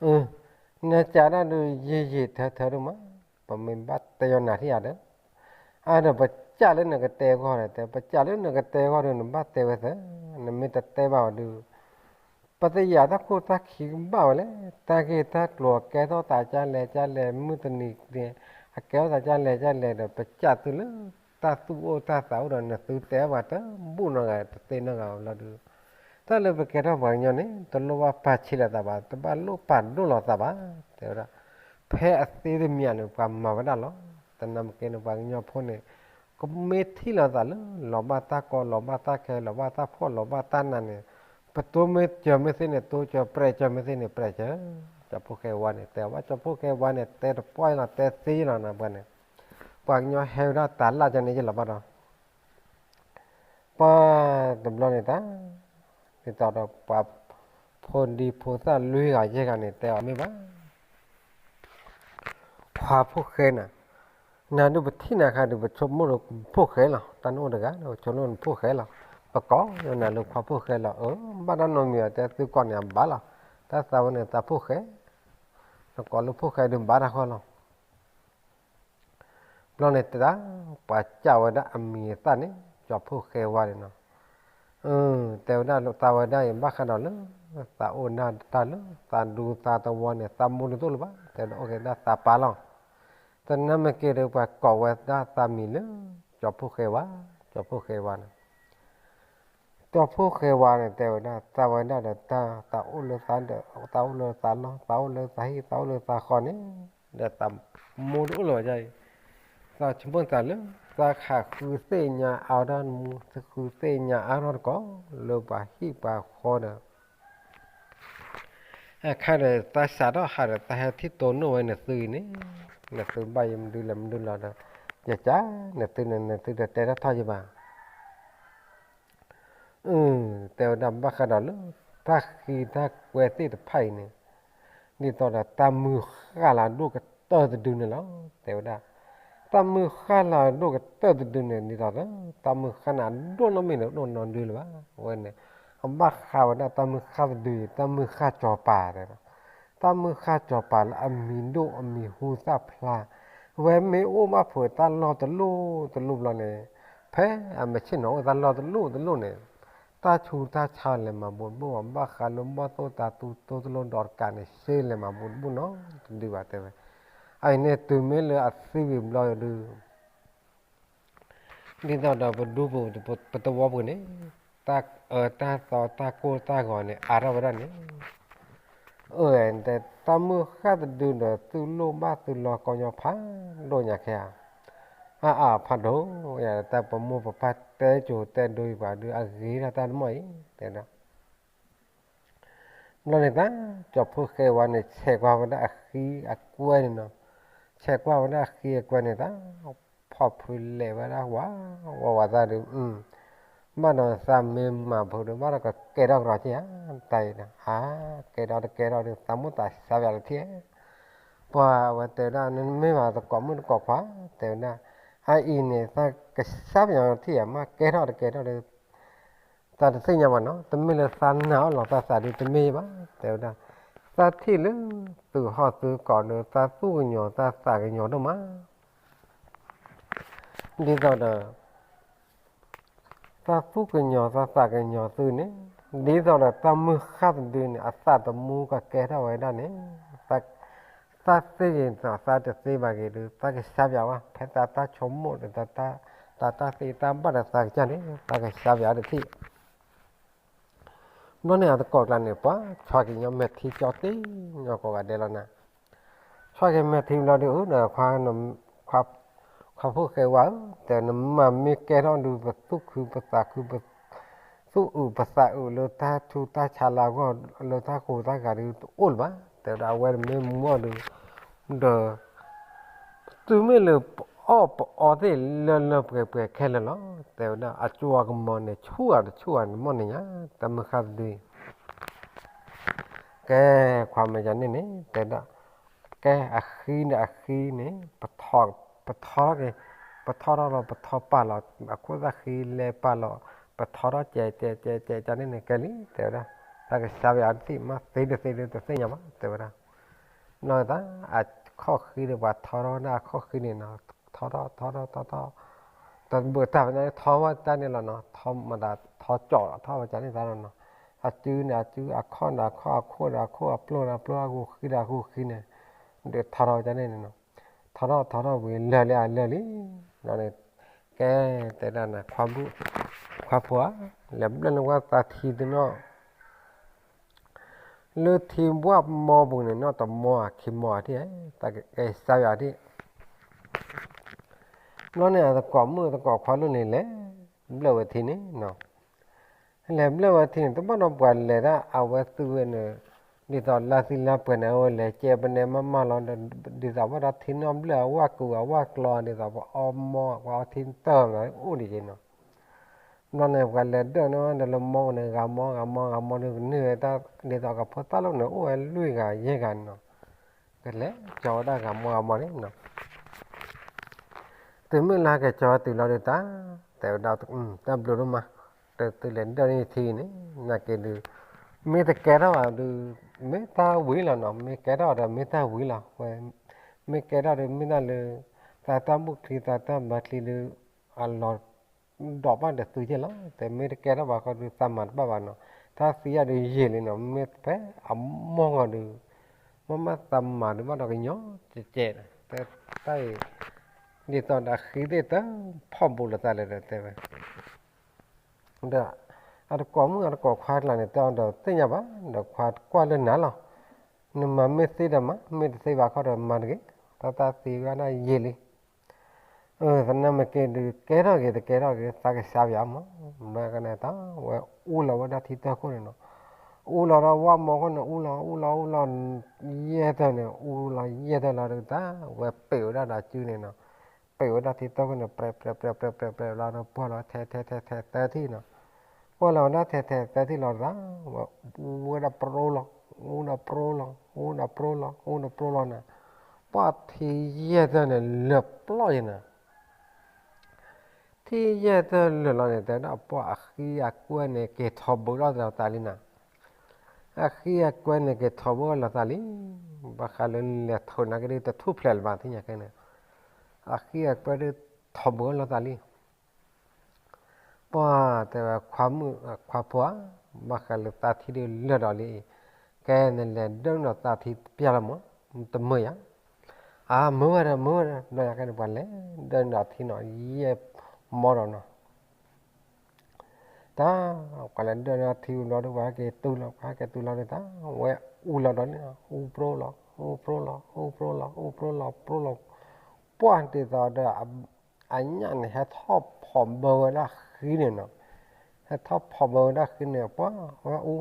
အီၤ, နကးဒၣ်ဒုးယံာ်ယံာ်ထၢထၢဒိၣ်မး, ပမ့ၢ်ဘၣ်တဲယီၤနၤထံၣ်ယၤဒီး, အါဒီးပကးလၢနကတဲဂီၢ်ဒီး တဲ ပကးလၢနကတဲဂီၢ်ဒီး နဘၣ်တဲဝဲသၢ, နမ့ၢ်တတဲဘၣ်ဝဲဒုး ပသ့ၣ်ညါတၢ်ခိၣ်တၢ်ခံကဘၣ်ဝဲလဲၣ်, တၢ်ဂ့ၢ်တၢ်ကျိၤအကဲထီၣ်သးကၢ်လဲၣ်ကၢ်လဲၣ် မုၢ်တနံၤန့ၣ် အကဲထီၣ်သးကၢ်လဲၣ်ကၢ်လဲၣ်ဒီး ပကးသုလၢတၢ်သူၣ်အိၣ်တၢ်သးအိၣ်ဒီး နသုတဲပှၤတဘူၣ်နီတဂၤ တသ့နီတဂၤလီၤဒုး, တၢ်လၢပကဲထီၣ်ပှၤကညီန့ၣ် တလိၣ်ဘၣ်ပာ်ဆံးလိာ်သးဘၣ်, တဘၣ်လိၣ်ပာ်ဒိၣ်လိာ်သးဘၣ်, တဲဝဲဒၣ်, ဖဲအသ့တမံၤန့ၣ် ပှၤမၤဝဲဒၣ်လီၤ. တနၢ်မ့ၢ်က့န့ၣ် ပှၤကညီဖိန့ၣ် ကမ့ၢ်ထံၣ်လိာ်သးလၢ လီၤဘၣ်တၢ်ကီ လီၤဘၣ်တၢ်ခဲ လီၤဘၣ်တၢ်ဖှီၣ် လီၤဘၣ်တၢ်နးန့ၣ်, ပတိၢ်မ့ၢ်စၢၤမ့ၢ်သ့န့ၣ် တိၢ်စၢၤ ပြဲးစၢၤမ့ၢ်သ့န့ၣ် ပြဲးစၢၤ, ကၠီဖှိၣ်ဃဲဝါန့ၣ် တဲဘၣ်ကၠီဖှိၣ်ဃဲဝါန့ၣ် တဲတပှၢ်လီၤ တဲသ့လီၤနၤပှၤန့ၣ်, ပှၤကညီဟဲဝဲဒၣ်တၢ်လၢ်ကန့ၣ်ယလီၤဘၣ်ဒီး ပှၤတဘျီန့ၣ်တၢ် ဒ်သိးဒီးပှၤဖိဒံဖိသၣ်လွံၢ်ဂၤယဲၢ်ဂၤန့ၣ် တဲအီၤမ့ၢ်ဘၣ် ခွါဖိၣ်ဃဲနၤ, နၤဒုးပထံၣ်နၤခါဒုး ပဆိကမိၣ်လၢဖိၣ်ဃဲလီၤ, တၢ်နအိၣ်တဂၤ ပဆိကမိၣ်လၢဖိၣ်ဃဲလီၤ, ပကိးနၤလၢခွါဖိၣ်ဃဲလီၤ, အၢ ဘၣ်တၢ်နီတမံၤ တဲသုကိးန့ၣ်အဘၣ်လီၤ, တၢ်သးဝဲန့ၣ်သးဖိၣ်ဃဲ, နကိးလၢဖိၣ်ဃဲဒုးဘၣ်တၢ်ဃီလီၤ. ဘျီန့ၣ်တၢ် ပှၤစံးဝဲဒၣ်အမံၤအသၣ်န့ၣ် ကၠီဖှိၣ်ဃဲဝါန့ၣ်နီၤ, တဲဝဲဒၣ်သးဝဲဒၣ်အံၤ ဘၣ်ဃးဒီးလၢ သးအိၣ်ဒၣ်တၢ်လၢ သးဒူသးတဝီန့ၣ် သးမူတသိၣ်လၢၤဘၣ်, တဲဒီးအိၣ်က့ၤဒၣ်သးပၢ်လီၤ. တနၢ်မ့ၢ်က့ဒီး ပှၤကိးဝဲဒၣ်သးမံၤလၢ ကၠီဖှိၣ်ဃဲဝါ, ကၠီဖှိၣ်ဃဲဝါန့ၣ် ကၠီဖှိၣ်ဃဲဝါန့ၣ် တဲဝဲဒၣ် သးဝဲဒၣ်ဒီးတၢ် သးအိၣ်လၢသးဒီး သးအိၣ်လၢသးလီၢ် သးအိၣ်လၢသးဟံၣ် သးအိၣ်လၢသးဃီန့ၣ် ဒီးသးမူတအိၣ်လၢၤဘၣ်အံၤ, သးဆိကမိၣ်သးလၢ သးခးဃုသ့ၣ်ညါအါထီၣ်မူ သးဃုသ့ၣ်ညါအါထီၣ်တကီၢ် လၢပှၤဟံၣ်ပှၤဃီဒီး အခါဒီး သးစးထီၣ်ဟးဒီး သးဟဲထံၣ်တိၢ်နီၣ်ဝဲနသုအံၤန့ၣ်, နသုဘၣ်ယမဒုလဲၣ်မဒုလီၤဒီး ယကနသုန့ၣ် နသုဒီးတဲထီၣ်ထီၣ်ယဘၣ်. အု တဲဝဲဒၣ် ဘၣ်ဃးဒီးလၢ တၢ်ဃံတၢ်ကွဲသ့ၣ်တဖၣ်အံၤန့ၣ် ဒ်သိးဒီးတၢ်မုၢ်ဃၢ်လၢအဒိၣ်ကတၢၢ်တဒုန့ၣ်လီၤ. တဲဝဲဒၣ် တၢ်မုၢ်ဃၢ်လၢအဒိၣ်ကတၢၢ်တဒုန့ၣ် ဒ်သိးဒီး တၢ်မုၢ်ဃၢ်န့ၣ် အဒိၣ်နီတမံၤန့ၣ် ဒိၣ်နီတဒုလၢၤဘၣ်. အဝဲန့ၣ် အဘၣ်ဃးဝဲဒၣ်တၢ်မုၢ်ဃၢ်တဒုအံၤ တၢ်မုၢ်ဃၢ်စီၤပၤတဲဝဲဒၣ်. တၢ်မုၢ်ဃၢ်စီၤပၤလၢအမံၤဒိၣ်အမံၤဟူသၣ်ဖျါ, အဝဲမ့ၢ်အိၣ်ဘၣ်ဖုးတၢ်လီၢ်တလီၢ်တလီၢ်ဘျီန့ၣ်, ဖဲအမဲာ်ဆ့ၣ်နီၤအိၣ်တၢ်လီၢ်တလီၢ်တလီၢ်န့ၣ် တၢ်ဆူးတၢ်ဆါလဲၤမၤဘူးတဘူၣ်ဘၣ်, ဘၣ်ဃးလၢဘီၣ်သိၣ်တၤသူတိစလိဒီးတကးန့ၣ် ရှဲလဲၤမၤဘူးတဘူၣ်နီတဒုဘၣ်တဲဝဲ. အအံၤန့ၣ်တုၤမ့ၢ်လၢအသံဝံၤဘျီဒုး ဒ်သိးဒီးပဒူပူၤပတဝီပူၤန့ၣ်, တၢ်အၢတၢ်သီတၢ်ကိၢ်တၢ်ဂီၤန့ၣ် အါထီၣ်ဝဲဒၣ်န့ၣ်, အၢ တၢ်မုၢ်ဃၢ်တဒုဒီး သုလိၣ်ဘၣ်သုလီၤကီညီဖးဒိၣ်ညါခဲဧါ, အါအါဖးဒိၣ်, တၢ်ပမိၢ်ပပၢ်တဲစိၤတဲဒိအံၤပှၤဒုး အဂ့ၤထီၣ်တၢ်တမီၢ်အံၤ, တဲဒၣ် ဘျီန့ၣ်သး ကၠီဖုဃဲဝါန့ၣ် ဆဲးကွၢ်ဝဲဒၣ်အဃံအကွဲန့ၣ်နီၤ, ဆဲးကွၢ်ဝဲဒၣ်အဃံအကွဲန့ၣ်သး, ဖီၣ်ဖုလဲၤဝဲဒၣ်ဝးဝးဝးသးဒုး, ဘၣ်ဒီးသးမ့ၢ်မၤဖုးဒီး ဘၣ်ဒီးကကဲထီၣ်ကဒီးက့ဧါ, တၢ်အံၤဒီး အါ ကဲထီၣ်တကဲထီၣ်ဒုး သးမိၣ်သးစးယၤလၢထံၣ်, ပှၤဝဲတဲဝဲဒၣ် နမ့ၢ်ဘၣ်သကိးမုၣ်သကိးခွါ, တဲဝဲဒၣ် အအံၤန့ၣ် သးကစးယၤလၢထံၣ်ဧါ, မ့ၢ်ကဲထီၣ်တကဲထီၣ်ဒုး သးတသ့ၣ်ညါဘၣ်နီၤ, တမ့ၢ်လၢသးနာ်အီၣ်လီၤသးသးဒုးတမ့ၢ်ဘၣ်, တဲဝဲဒၣ် သးထံၣ်လၢသုးဟီၣ်သုးကီၢ်ဒီး သးသူၣ်ကညီၤသးသးကညီၤဒိၣ်မး, ဒ်သိးဒီး သးသူၣ်ကညီၤသးသးကညီၤသုန့ၣ်, ဒ်သိးဒီးတၢ်မုၢ်ဃၢ်တဒုန့ၣ် အသးသမူကကဲထီၣ်ဝဲဒၣ်န့ၣ်, သးသ့ဂ့ၤဒီးသးတသ့ဘၣ်ဂ့ၤဒီး သးကစးယၤဝဲ ဖဲသးတၢ်ဆိကမိၣ်ဒီး သးတၢ်သ့တၢ်ဘၣ်ဒီးသးကစၢ်န့ၣ် သးကစးယၤတထံၣ် ဘျီန့ၣ်အသကိးကျါန့ၣ် ပှၤဆွါက့ၤညီမဲာ်ထံကၠီတ့ၢ်ညီကိးဂၤဒဲးလီၤနၤ, ဆွါက့ၤမဲာ်ထံဘျီဒုး အၢ ဒီး ခွါဖိၣ်ဃဲဝါဧၢ, တဲနမၤမ့ၢ်ကဲထီၣ်ဒုး ပသူၣ်ခုပသးခု ပသူၣ်အုးပသးအုးလၢတၢ်ဆူးတၢ်ဆါလၢအဂီၢ် လၢတၢ်ကိၢ်တၢ်ဂီၤဒုးတအိၣ်လၢၤဘၣ်, တဲဝဲဒၣ်အဝဲတမ့ၢ်မူအီၤဒုး ဒီး တုၤမ့ၢ်လၢပအီၣ်ပအီသ့ၣ်လၢလၢပှဲၤပှဲၤခဲလၢာ်လီၤ, တဲဝဲဒၣ် အကၠိအကမီၤန့ၣ် ဆူၣ်အတဆူၣ်အန့ၣ် မီၢ်န့ၣ်ညါ တၢ်မုၢ်ဃၢ်တဒုအံၤ, ကဲ ခွါမ့ၢ်ယၤန့ၣ်န့ၣ် တဲဒၣ် ကဲ အဃံန့ၣ် အဃံန့ၣ် ပထီထီၣ်က့ၤ, ပထီထီၣ်လီၤ ပထီပာ်လီၤ အခိၣ်သၣ်ဃံလဲၤပာ်လီၤ ပထီထီၣ်ကဲးကဲးကဲးကဲးန့ၣ်န့ၣ် ကဲလံ တဲဝဲဒၣ်, တၢ်ကစးပယၤတသ့ၣ် မ့ၢ်သ့တသ့ဒုးတသ့ၣ်ညါဘၣ် တဲဝဲဒၣ်, နီၢ်သး အခီၣ်ဃံန့ၣ် ပှၤထီထီၣ်ဝဲဒၣ်အခီၣ်ဃံန့ၣ်နီၤ, ထီထီၣ်ထီထီၣ်ထီထီၣ်, တဘၣ်တၢ်ဖဲန့ၣ် ထီဝဲတၢ်န့ၣ်လီၤနီၤ, ထီမတၤ ထီကၠီၣ်လီၤထီဝဲကန့ၣ်သးလီၤနီၤ, အစုန့ၣ်အစု အခီၣ်န့ၣ်အခီၣ် အခိၣ်န့ၣ်အခိၣ် အပျိၢ်န့ၣ်အပျိၢ် အဂူၤဃံန့ၣ်အဂူၤဃံန့ၣ်, ဒုးထီထီၣ်ဝဲကန့ၣ်န့ၣ်နီၤ, ထီထီၣ်ထီထီၣ်ဝံၤလၢာ်လံအလၢာ်လံ, ဘျီန့ၣ် ကဲ တဲဒၣ်နၤ ခွါဖိဧၢ, လဲၤဘျၢၣ်န့ၢ်ဝဲသးထံတနီၤ လၢထံဘၣ်မီပူၤန့ၣ် နီၢ်တမီအခံမီအထံၣ်, တၢ်ကကဲစးယၤထံၣ်, ဘျီန့ၣ် အသကိးမုၣ်သကိးခွါလၢန့ၣ် လဲၤဘျၢၣ်ဝဲထံန့ၣ်နီၤ, လဲၤဘျၢၣ်ဝဲထံန့ၣ် တဘၣ်ဒီးပှၤလဲၤဒၣ်အဝဲသုဝဲန့ၣ်, ဒ်သိးလါသံလါပှဲၤန့ၣ် အဝဲလဲၤကဲပနဲမးမးလီၤ, ဒ်သိးဘၣ်ဒီးထံနီၢ်ဘျၢၣ်အဝၣ်ကူးအဝၣ်ကျီ ဒ်သိးပအီမီ ပှၤအီထံတၢၢ်လီၤ အိၣ်ဒံးက့ၤနီၤ ဘျီန့ၣ် ပှၤလဲၤဒၢၣ်န့ၢ်ဝဲဒီးလၢမီပူၤန့ၣ် ဂၤမီဂၤမီဂၤမီဒီး ကန့ၢ်ဝဲတၢ်ဒ်သိးကဖိသၣ်လိၣ်န့ၣ် အိၣ်ဝဲလွံၢ်ဂၤယဲၢ်ဂၤန့ၣ်နီၤ, ကလဲၤကၠီဝဲဒၣ်ဂၤမီဂၤမီန့ၣ်နီၤ, တုၤမ့ၢ်လၢက့ၤကၠီတုၤလီၤဒုးတၢ်, တဲဝဲဒၣ် တၢ်ဘျုးဒိၣ်မး, တုၤသုလဲၤဒၢၣ်န့ၢ်ထံန့ၣ် နာ်က့ဒုး, မ့ၢ်တကဲထီၣ်ဘၣ်ဒုး, မ့ၢ်တၢ်ဝံၤလီၤနီၤ, မ့ၢ်ကဲထီၣ်ဒီးမ့ၢ်တၢ်ဝံၤလီၤ, မ့ၢ်ကဲထီၣ်ဒီးမ့ၢ်တၢ်လၢ သးတၢ်ဘူၣ်ချံသးတၢ်ဘါချံဒုး အလီၤ ဒီးဘၣ်ဒီးသုက့ၢ်လီၤ, တဲမ့ၢ်တကဲထီၣ်ဘၣ်ဃီဒုးသးမၤတဘၣ်ဘၣ်နီၤ, တၢ်သံယၤဒုးယံာ်လံနီၤ, မ့ၢ်ဖဲအမိၢ်ဂီၤဒုး, မ့ၢ်မ့ၢ်သးမၤဒုးဘၣ်ဒီးကညီကဲးကဲး, တၢ်အံၤ ဒ်သိးဒီးအဃံသ့ၣ်တဖီၣ်ဘူးလိာ်သးလဲၣ်ဒီးတဲဝဲ ဒီး အတကိးမုၣ်အတကိးခွါကျါန့ၣ် တဲအီၤဒီးသ့ၣ်ညါဘၣ်, ဒီးခွါကွၢ်လၢနၤလီၤ, နမၤမ့ၢ်သ့ဒီးမၤ, မ့ၢ်တသ့ဘၣ်ခီဒီးမၤတဂ့ၤ, တၢ်တၢ်သံဝဲဒၣ်ယံာ်လံ, သနာ်က့ဒုး ကဲထီၣ်က့ၤတကဲထီၣ်က့ၤ သးကဆါပၠးမး, မ့ၢ်ကန့ၣ်တၢ် ဝဲအူလီၤဝဲဒၣ်ထံတၢၢ်ခိၣ်န့ၣ်နီၤ, အူလီၤဒီးဝၣ်မီခိၣ်န့ၣ် အူလီၤ အူလီၤ အူလီၤ, ယဲၢ်တၢၢ်န့ၣ် အူလီၤယဲၢ်တၢၢ်လီၤဒုးတၢ် ဝဲပ့ၤဝဲဒၣ်ဒီးစုန့ၣ်နီၤ, ပ့ၤဝဲဒၣ်ထံတၢၢ်ခိၣ်န့ၣ် ပြဲးပြဲးပြဲးပြဲးပြဲးပြဲးလီၤဒီး ပှၢ်လီၤထဲထဲထဲထဲသၢထံၣ်နီၤ, ပှၢ်လီၤဝဲဒၣ်ထဲထဲသၢထံၣ်လီၤတၢ် ဝဲအူဝဲဒၣ်ပြိလီၤ, အူဒီးပြိလီၤ အူဒီးပြိလီၤ အူဒီးပြိလီၤန့ၣ်, ပှၢ်ထံယဲၢ်တၢၢ်န့ၣ် လၢာ်ပျီယဲၢ်နီၤ ထံယဲၢ်တၢၢ်လၢာ်လီၤန့ၣ် တဲဒၣ်ပှၢ်အဃံအကွဲန့ၣ် က့ၤထီၣ်ဘုးထီၣ်လီၤသးလံနီၤ, အဃံအကွဲန့ၣ် က့ၤထီၣ်ဘုးလီၤသးလံ, ဘၣ်ဃးလၢလဲၤထီၣ်နာ်က့ဒုး တထူၣ်ဖျဲးလၢၤဘၣ် သ့ၣ်ညါခဲန့ၣ်, အဃံအကွဲဒုးထီၣ်ဘုးလီၤသးလံ ပှၢ်တဲဝဲ ခွါဖိဧါ, ဘၣ်ဃးလၢသးထံဒုးလၢာ်ဒီးလံ, ကဲနလဲၤဒၢနုာ်ဒီးသးထံတပျၢ်လီၤမး, တမုာ်ယၤ, အမုာ်ဝဲဒီး မုာ်ဝဲဒီး ဘျီယၤကဲန့ၣ် ပှၤလဲၤဒၢနုာ်ဒီးထံနီၤ ယဲၢ်မီဒီးနီၤ, တၢ် ပှၤလဲၤဒၢနုာ်ဒီးထံဝံၤဘျီဒုး ပှၤဟဲက့ၤတုၤလီၤ ပှၤဟဲက့ၤတုၤလီၤဒုးတၢ် ဝဲအူလီၤဒီးလံနီၤ အူပြိလီၤ အူပြိလီၤ အူပြိလီၤ အူပြိလီၤ ပြိလီၤ, ပှၢ်ဒ်သိးဒီး အညၣ်န့ၣ် ဟဲထီၣ်ဖီၣ်ဘၢဝဲဒၣ်ဃံန့ၣ်နီၤ, ဟဲထီၣ်ဖီၣ်ဘၢဝဲဒၣ်ဃံန့ၣ် ပှၢ်ဝဲအူ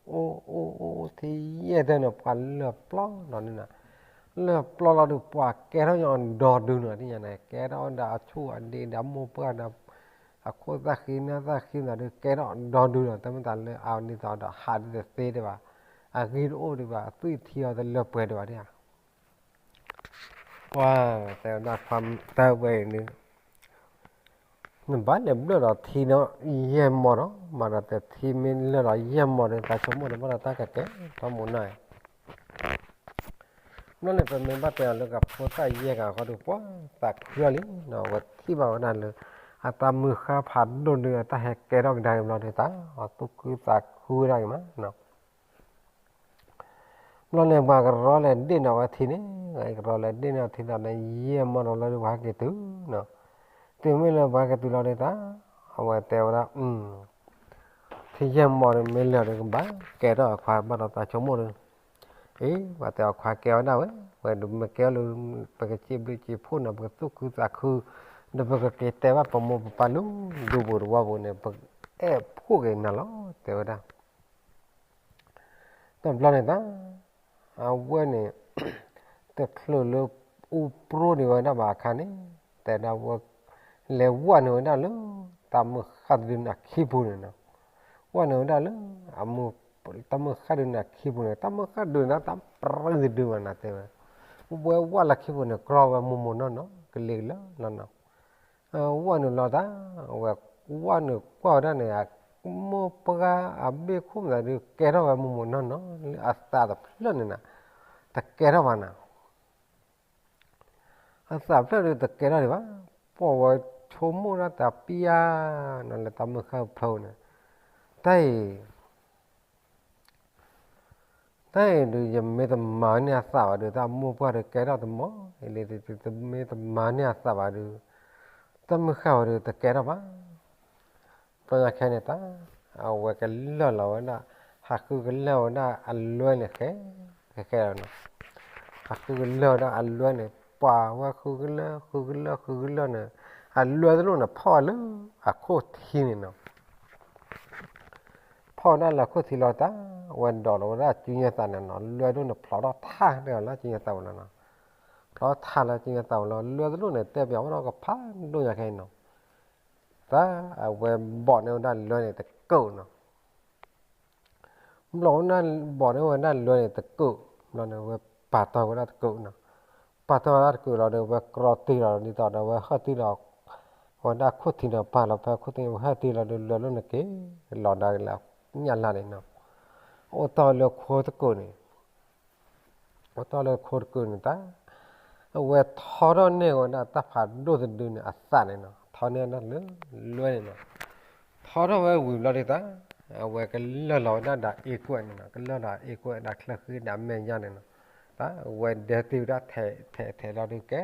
အူ အူ အူ ထံယဲၢ်တၢၢ်န့ၣ် ပှၢ်လၢာ်ပျီလီၤန့ၣ်နီၤ, လၢာ်ပျီလီၤဒုး ပှၢ်ကဲထီၣ်ညီဒီဒုနီၤ သ့ၣ်ညါန့ၣ် ကဲထီၣ်ဝဲဒၣ်အဆူၣ်အဒ့ဒီးမိၢ်ပှၢ်ဒီး အခိၣ်သၣ်ဃံနၢ်သၣ်ဃံသးဒုး ကဲထီၣ်ဒီဒုနီၤ, တမ့ၢ်သးလၢအဝဲဒ်သိးဒီး ဟးဒ်တသ့ဒံးဘၣ်, အဂံၢ်တအိၣ်ဒံးဘၣ်, အသွံၣ်ထံအီၤတလၢပှဲၤဒံးဘၣ်ဒၣ်ဧါ ပှၢ်တဲဝဲဒၣ်ခွါတၢ်ဝဲအံၤဒုး နဘၣ်လဲၤဘျၢၣ်ဒီးထံနီၤ ယဲၢ်မီဒီး မၤဒီးတဲထံမ့ၢ်လၢာ်ဒီးယဲၢ်မီဒီး သးဆိကမိၣ်ဒီးဘၣ်ဒီးတၢ်ကကဲထီၣ်မူနီၤ, ဘျီန့ၣ် ပမ့ၢ်ဘၣ်တဲအီၤလၢကဖိသၣ်ယဲၢ်ဂၤဃီဒီး ပှၢ်သးခုအီၤလံနီၤ, အဝဲထံၣ်ဘၣ်ဝဲဒၣ်လၢ အတၢ်မုၢ်ဃၢ်ဖးဒိၣ်ဒုး အတၢ်ဟဲကဲထီၣ်ကဒါက့ၤဘျီဒုး တၢ်သူၣ်ခုသးခုဝဲဒၣ်က့ၤမး ဘျီန့ၣ် ပှၤကရီလဲၤဒ့ၣ်နီၣ်ဝဲထံန့ၣ်, ကရီလဲၤဒ့ၣ်နီၣ်ထံဒီး ယဲၢ်မီဒီးလီၤဒီး ပှၤဟဲက့ၤတုၤနီၤ, တုၤမ့ၢ်လၢပှၤဟဲက့ၤတုၤလီၤဒုးတၢ်, အဝဲတဲဝဲဒၣ် ထံယဲၢ်မီဒီးမ့ၢ်လၢာ်ဒီး ကဘၣ်ကဲထီၣ်အခွါဘၣ်ဒီးသးဆိကမိၣ်ဒီး, အ့ ပှၤတဲအခွါကဲဝဲဒၣ်ဝဲ, ဝဲဒုးမ့ၢ်ကဲလၢ ပကစံးဘျုးစံးဖှိၣ်နီၤ ပကသူၣ်ခုသးခု, ဒီးပကက့ၤတဲဘၣ်ပမိၢ်ပပၢ်လၢ ဒူပူၤတဝီပူၤန့ၣ် ပအဲၣ်ဖှိၣ်က့ၤနၤလီၤ တဲဝဲဒၣ် တဘျီန့ၣ်တၢ်, အဝဲန့ၣ် တချုးလၢအူပြိန့ၢ်ဝဲဒၣ်ဘၣ်အခါန့ၣ်, တဲဒၣ်ဝဲ လဲၤဝဲနုာ်ဝဲဒၣ်လၢ တၢ်မုၢ်ဃၢ်တဒုန့ၣ်အခံပူၤန့ၣ်နီၤ, ဝဲနုာ်ဝဲဒၣ်လၢ အမုၢ် တၢ်မုၢ်ဃၢ်တဒုန့ၣ်အခံပူၤန့ၣ်, တၢ်မုၢ်ဃၢ်တဒုန့ၣ် တၢ်ပြၢတဒုဘၣ်နၤတဲဝဲ, ဝဲဝဲလၢခံပူၤန့ၣ် ကြီဝဲမိၢ်မိၢ်နီၢ်နီၢ် ကလ့ကလၢလီၤနီၤ ဝဲနုာ်လီၤတၢ်, ဝဲဝဲနုာ်ကွၢ်ဝဲဒၣ်န့ၣ်, မိၢ်ပှၢ်အဘ့ၣ်ခိၣ်မသးဒုး ကဲထီၣ်ဝဲမိၢ်မိၢ်နီၢ်နီၢ် လၢအသးတဖျၢၣ်န့ၣ်နီၤ, တကဲထီၣ်ဘၣ်နၤ, အသးဖျၢၣ်ဒုးတကဲထီၣ်ဒံးဘၣ်, ပှၢ်ဝဲဆိကမိၣ်ဒၣ်တၢ်ပျၢ်နီၤ လၢတၢ်မုၢ်ဃၢ်ဖၢန့ၣ်, တၢ်အံၤ တၢ်အံၤဒုး ယမ့ၢ်တမၤန့ၢ်အသးဘၣ်ဒုး တၢ်မိၢ်ပှၢ်ဒုးကဲထီၣ်တမီၢ်, အံၤလၢ တမ့ၢ်တမၤန့ၢ်အသးဘၣ်ဒုး, တၢ်မုၢ်ဃၢ်ဝဲဒုးတကဲထီၣ်ဘၣ်, ပှၤခဲန့ၣ်တၢ်, အဝဲကလၢာ်လီၤဝဲဒၣ်, ဟးဃုကလၢာ်ဝဲဒၣ်အလွဲန့ၣ်ဃဲ, ဃဲဃဲလီၤနီၤ, ဟးဃုကလၢာ်ဝဲဒၣ်အလွဲန့ၣ် ပှၤဝဲဃုကလၢာ် ဃုကလၢာ် ဃုကလၢာ်န့ၣ်, အလွဲတလိၣ်န့ၣ် ဖီၣ်ဝဲလၢအခိၣ်ထံန့ၣ်နီၤ ဖီၣ်ဝဲဒၣ်လၢခိၣ်ထံလီၤတၢ်, ဝဲဒိးလီၤဝဲဒၣ်စုညါသးန့ၣ်နီၤ, လွဲဒိၣ်န့ၣ်ဖျိးထီၣ်ထးဒၣ်လၢစုညါသးဝဲလီၤနီၤ, ဖျိးထးလၢစုညါသးဝဲလီၤ, လွဲတလိၣ်န့ၣ် တဲပၠးဝဲဒၣ်ကဖးဒိၣ်ညါခဲအံၤနီၤ, တၢ်အဝဲဘီၣ်န့ၢ်ဝဲဒၣ်လွဲန့ၣ်တကုာ်နီၤ ဘျီဝဲဒၣ်ဘီၣ်န့ၢ်ဝဲဒၣ်လွဲန့ၣ်တကုာ်, ဘျီန့ၣ်ဝဲပာ်တ့ၢ်ဝဲဒၣ်တကုာ်နီၤ, ပာ်တ့ၢ်ဝဲဒၣ်တကုာ်လီၤဒီး ဝဲကြီတ့ၢ်လီၤဒ်သိးဒီး ဝဲဟၢၣ်တ့ၢ်လီၤ, ဝဲဒၣ်ခိၣ်ထံးဒီးပာ်လီၤဖဲခိၣ်ထံး ဝဲဟၢၣ်တ့ၢ်လီၤဒီး လွဲလိာ်န့ၣ်က့ၤ လီၤဒါက့ၤလၢညၣ်လၢ်န့ၣ်နီၤ, အိၣ်တ့ၢ်လၢခိတကုာ်န့ၣ် အိၣ်တ့ၢ်လၢခိတကုာ်န့ၣ်တၢ်, အဝဲထီထီၣ်န့ၢ်ဝဲဒၣ်တၢ်ဖးဒိၣ်တဒုန့ၣ် အသးန့ၣ်နီၤ, ထီန့ၢ်ဝဲဒၣ်လၢလွဲန့ၣ်နီၤ, ထီထီၣ်ဝဲဝံၤဘျီဒ်တၢ်, အဝဲကလၢာ်လီၤဝဲဒၣ်ဒီးအ့ကွဲးန့ၣ်နီၤ, ကလၢာ်ဒီးအ့ကွဲးဒီးချၢဃံဒီးမဲာ်ညါန့ၣ်နီၤ, တၢ်ဝဲဒၢတ့ၢ်ဝဲဒၣ်ထဲထဲထဲလီၤဒုးကဲ,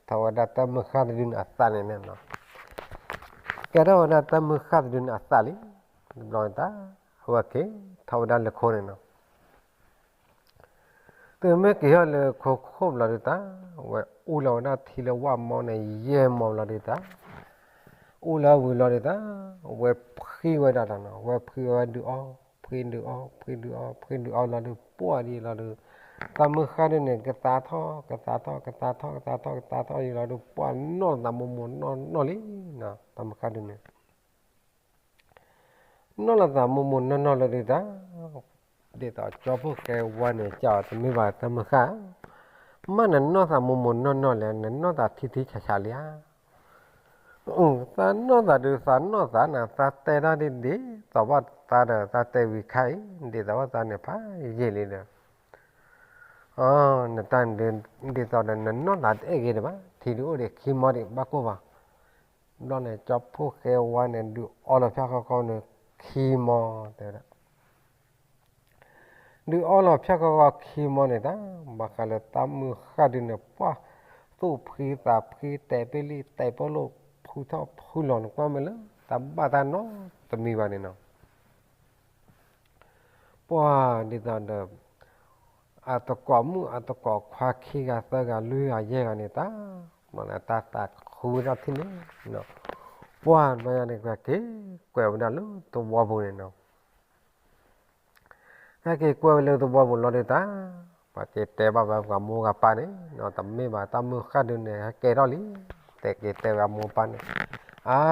ထီဝဲဒၣ်တၢ်မုၢ်ဃၢ်တဒုန့ၣ်အသးန့ၣ်နီၤ, ကဲထီၣ်ဝဲဒၣ်တၢ်မုၢ်ဃၢ်တဒုန့ၣ်အသးလံ, တဘျီန့ၣ်တၢ်, အဝဲက့ၤထီၣ်ဝဲဒၣ်လၢခိန့ၣ်နီၤ သုမ့ၢ်က့ၤဟီၣ်လၢခိခိၣ်ဘျီဒုးတၢ်, ဝဲအူလီၤဝဲဒၣ်ထံလၢဝၣ်မီန့ၣ် ယဲၢ်မီဘျီဒုးတၢ်, အူလီၤဝံၤလီၤဒုးတၢ်, ဝဲဖှံဝဲဒၣ်တၢ်နီၤ, ဝဲဖှံဝဲဒုးအီ, ဖှံဒုးအီ, ဖှံဒုးအီ, ဖှံဒုးအီလီၤဒုး ပှၢ်ဒ်လီၤဒုး, တၢ်မုၢ်ဃၢ်ဒုးန့ၣ် ကသါထီၣ် ကသါထီၣ် ကသါထီၣ် ကသါထီၣ် ကသါထီၣ်ယံၤလီၤဒုး ပှၢ်နီၣ်လီၤသးမိၢ်မိၢ်နီၢ်နီၢ်လံ, တၢ်မုၢ်ဃၢ်ဒုးန့ၣ် နီၣ်လီၤသးမိၢ်မိၢ်နီၢ်နီၢ်လၢဒုးတၢ်, ဒ်သိးကၠီဖိဃဲဝါန့ၣ် ကၠီတမ့ၢ်ဘၣ်တၢ်မုၢ်ဃၢ်, မ့ၢ်နနီၣ်သးမိၢ်မိၢ်နီၢ်နီၢ်လဲၣ်, နနီၣ်သးထံထံဆးဆးလံဧါ, သးနီၣ်သးဒုး သးနီၣ်သးနၤ သးတဲဒၣ်ဒ်ဒ်, သးဘၣ်သးဒီး သးတဲဝံၤခါအံၤ ဒ်သိးဘၣ်သးန့ၣ်ဖးယံာ်လံဒီး နတၢ်ဒ်သိးဒီး နနီၣ်သးတအဲၣ်ဂ့ၤဒံးဘၣ်, ထံဒုးအိၣ်ဒံးခံမီဒံး ဘၣ်ကိၢ်ဘၣ်, ဘျီန့ၣ် ကၠီဖိဃဲဝါန့ၣ် ဒုးအီလီၤဖၠၣ်ဃီဃီန့ၣ် ခံမီ, တဲဝဲဒၣ် ဒုးအီလီၤဖၠၣ်ဃီဃီခံမီန့ၣ်တၢ်, ဘၣ်ဃးလၢတၢ်မုၢ်ဃၢ်ဒုးန့ၣ် ပှၢ်သူၣ်ဖှံသးဖှံ တဲာ်ပ့လံ တဲာ်ပလိၣ် ဖုထီၣ်ဖုလီၤန့ၣ် ကွၢ်မ့ၢ်လၢ တၢ်ဘၣ်တၢ်နီတမံၤဘၣ်န့ၣ်နီၤ ပှၢ်ဒ်သိးဒီး အတကိးမုၣ်အတကိးခွါခံဂၤသၢဂၤလွံၢ်ဂၤယဲၢ်ဂၤန့ၣ်တၢ်, တၢ်သးခုဝဲဒၣ်ထံၣ်န့ၣ်, ပှၢ်ဘျီညါန့ၣ် ကက့ၤကွဲးဝဲဒၣ်လၢသဝီပူၤန့ၣ်နီၤ, ကက့ၤကွဲးဝဲလၢသဝီပူၤလီၤဒုးတၢ်, ပှၤက့ၤတဲဘၣ်ဝဲပှၤမိၢ်ဂၤပၢ်န့ၣ်နီၤ, တမ့ၢ်ဘၣ်တၢ်မုၢ်ဃၢ်ဒုးန့ၣ် ဟဲကဲထီၣ်လံ, တဲက့ၤတဲဝဲအမိၢ်ပၢ်န့ၣ်, အါ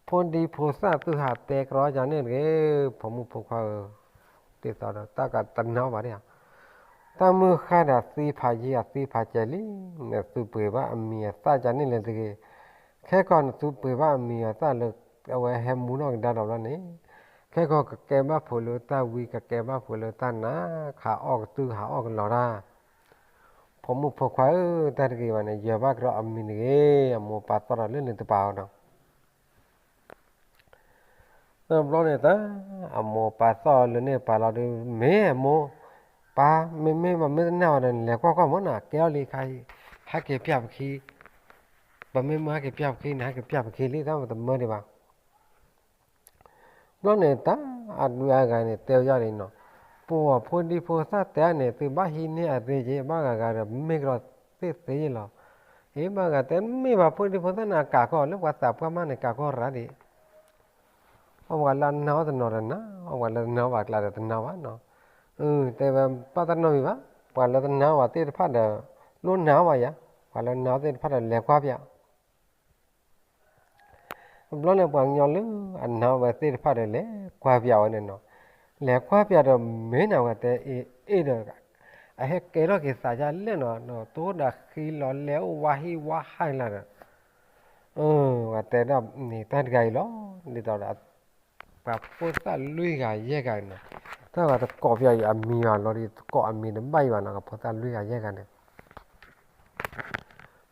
ဖိဒံဖိသၣ်သုဟးတဲကြီကန့ၣ်တဂ့ၤ, ဖိမုၣ်ဖိခွါဧၢ, ဒ်သိးဒီးတၢ်ကတနာ်ဘၣ်ဒံးဧါ, တၢ်မုၢ်ဃၢ်ဒီးသံဖးယံာ်အသံဖးစဲးလံ, နသုပှ့ၤဘၣ်အမံၤအသၣ်ကန့ၣ်လဲၣ်တဂ့ၤ, ခဲကီးနသုပှ့ၤဘၣ်အမံၤအသၣ်လၢ အဝဲဟဲမူထီၣ်ကဒါဒီးဘျီန့ၣ်, ခဲကီးကကဲဘၣ်ဖိးလၢတၢ်ဝံ ကကဲဘၣ်ဖိးလၢတၢ်နါ, ဟးအီၣ်ကတုၢ်ဟးအီၣ်ကလီၤတၢ်, ဖိမုၣ်ဖိခွါဧၢ, တၢ်တဂ့ၤဘၣ်န့ၣ် ယဲၤဘၣ်ကဒီးအမံၤတဂ့ၤ, အမိၢ်ပၢ်သီၣ်ဒီးလၢနတပာ်အီၤဒီး တဘျီန့ၣ်တၢ်, အမိၢ်ပၢ်သီၣ်လၢန့ၣ်ပာ်လီၤဒုး မ့ၢ်အမိၢ်ပၢ် မ့မ့ၢ်ပမ့ၢ်တနာ်ဘၣ်ဒီး နလဲၤကွၢ်ကွၢ်မ့ၢ်နီၤ, ကဲထီၣ်လံခါအံၤ, ဟဲက့ၤပျၢ်ပခံ, ပမ့ၢ်မ့ၢ်ဟဲက့ၤပျၢ်ပခံန့ၣ် ဟဲက့ၤပျၢ်ပခံလံ, တၢ်ပတမၢဒံးဘၣ် ဘျီန့ၣ်တၢ်, အဒုးအဂၤန့ၣ် တဲဝဲဒၣ်လံနီၤ, ပှၤဖိဒံဖိသၣ်တဲန့ၣ် သုဘၣ်ဟံးန့ၢ်အသ့က့ၤ ဘၣ်ဂၤဂၤဒီး မ့ၢ်ကဒီးသ့ၣ်သ့ယ့ၣ်လီၤ, အ့ ဘၣ်ဂၤတဲ မ့ၢ်ဘၣ်ဖိဒံဖိသၣ်န့ၣ် အကးကီၢ်လၢပှၤသးပှၢ်မးန့ၣ် ကးကီၢ်ရၤဒံး, အဝဲလၢအနာ်အီၤတနီၤဒီးနၤ, အဝဲလၢတနာ်ဘၣ်အကျါဒီးတနာ်ဘၣ်နီၤ, တဲဝဲဘၣ်တၢ်နီတမံၤဘၣ်, ပှၤလၢတနာ်ဘၣ်သ့ၣ်တဖၣ်ဒီး လိၣ်နာ်ဘၣ်ယၤ, ပှၤလၢနာ်သ့ၣ်တဖၣ်ဒီး လဲၤကွၢ်ပျၢ် တဘျီန့ၣ် ပှၤကညီလၢအနာ်ဝဲသ့ၣ်တဖၣ်ဒီး လဲၤကွၢ်ပျၢ်ဝဲန့ၣ်နီၤ, လဲၤကွၢ်ပျၢ်ဒီး မ့ၢ်နၤဝဲတဲအ့ၣ်အ့ၣ်ဒီး အဟဲကဲထီၣ်က့ၤသးဒ်လဲၣ်နီၤ, ဒီးတိၢ်ဒီးဃံလီၤလဲၤအိၣ်ဝါဟံၣ်ဝါဟါလၢဒီး ဝဲတဲဒၣ်န့ၣ်တၢ်တဂၤအံၤလီၤ, ဒ်သိးဒီး ပှၤဖိသၣ်လွံၢ်ဂၤယဲၢ်ဂၤနီၤ, တၢ်ဂၤတကိးပျၢ်အံၤအမံၤဘၣ်လီၤဒီး တကိးအမံၤတဘၣ်အံၤဘၣ်နီၤ, ပှၤဖိသၣ်လွံၢ်ဂၤယဲၢ်ဂၤန့ၣ်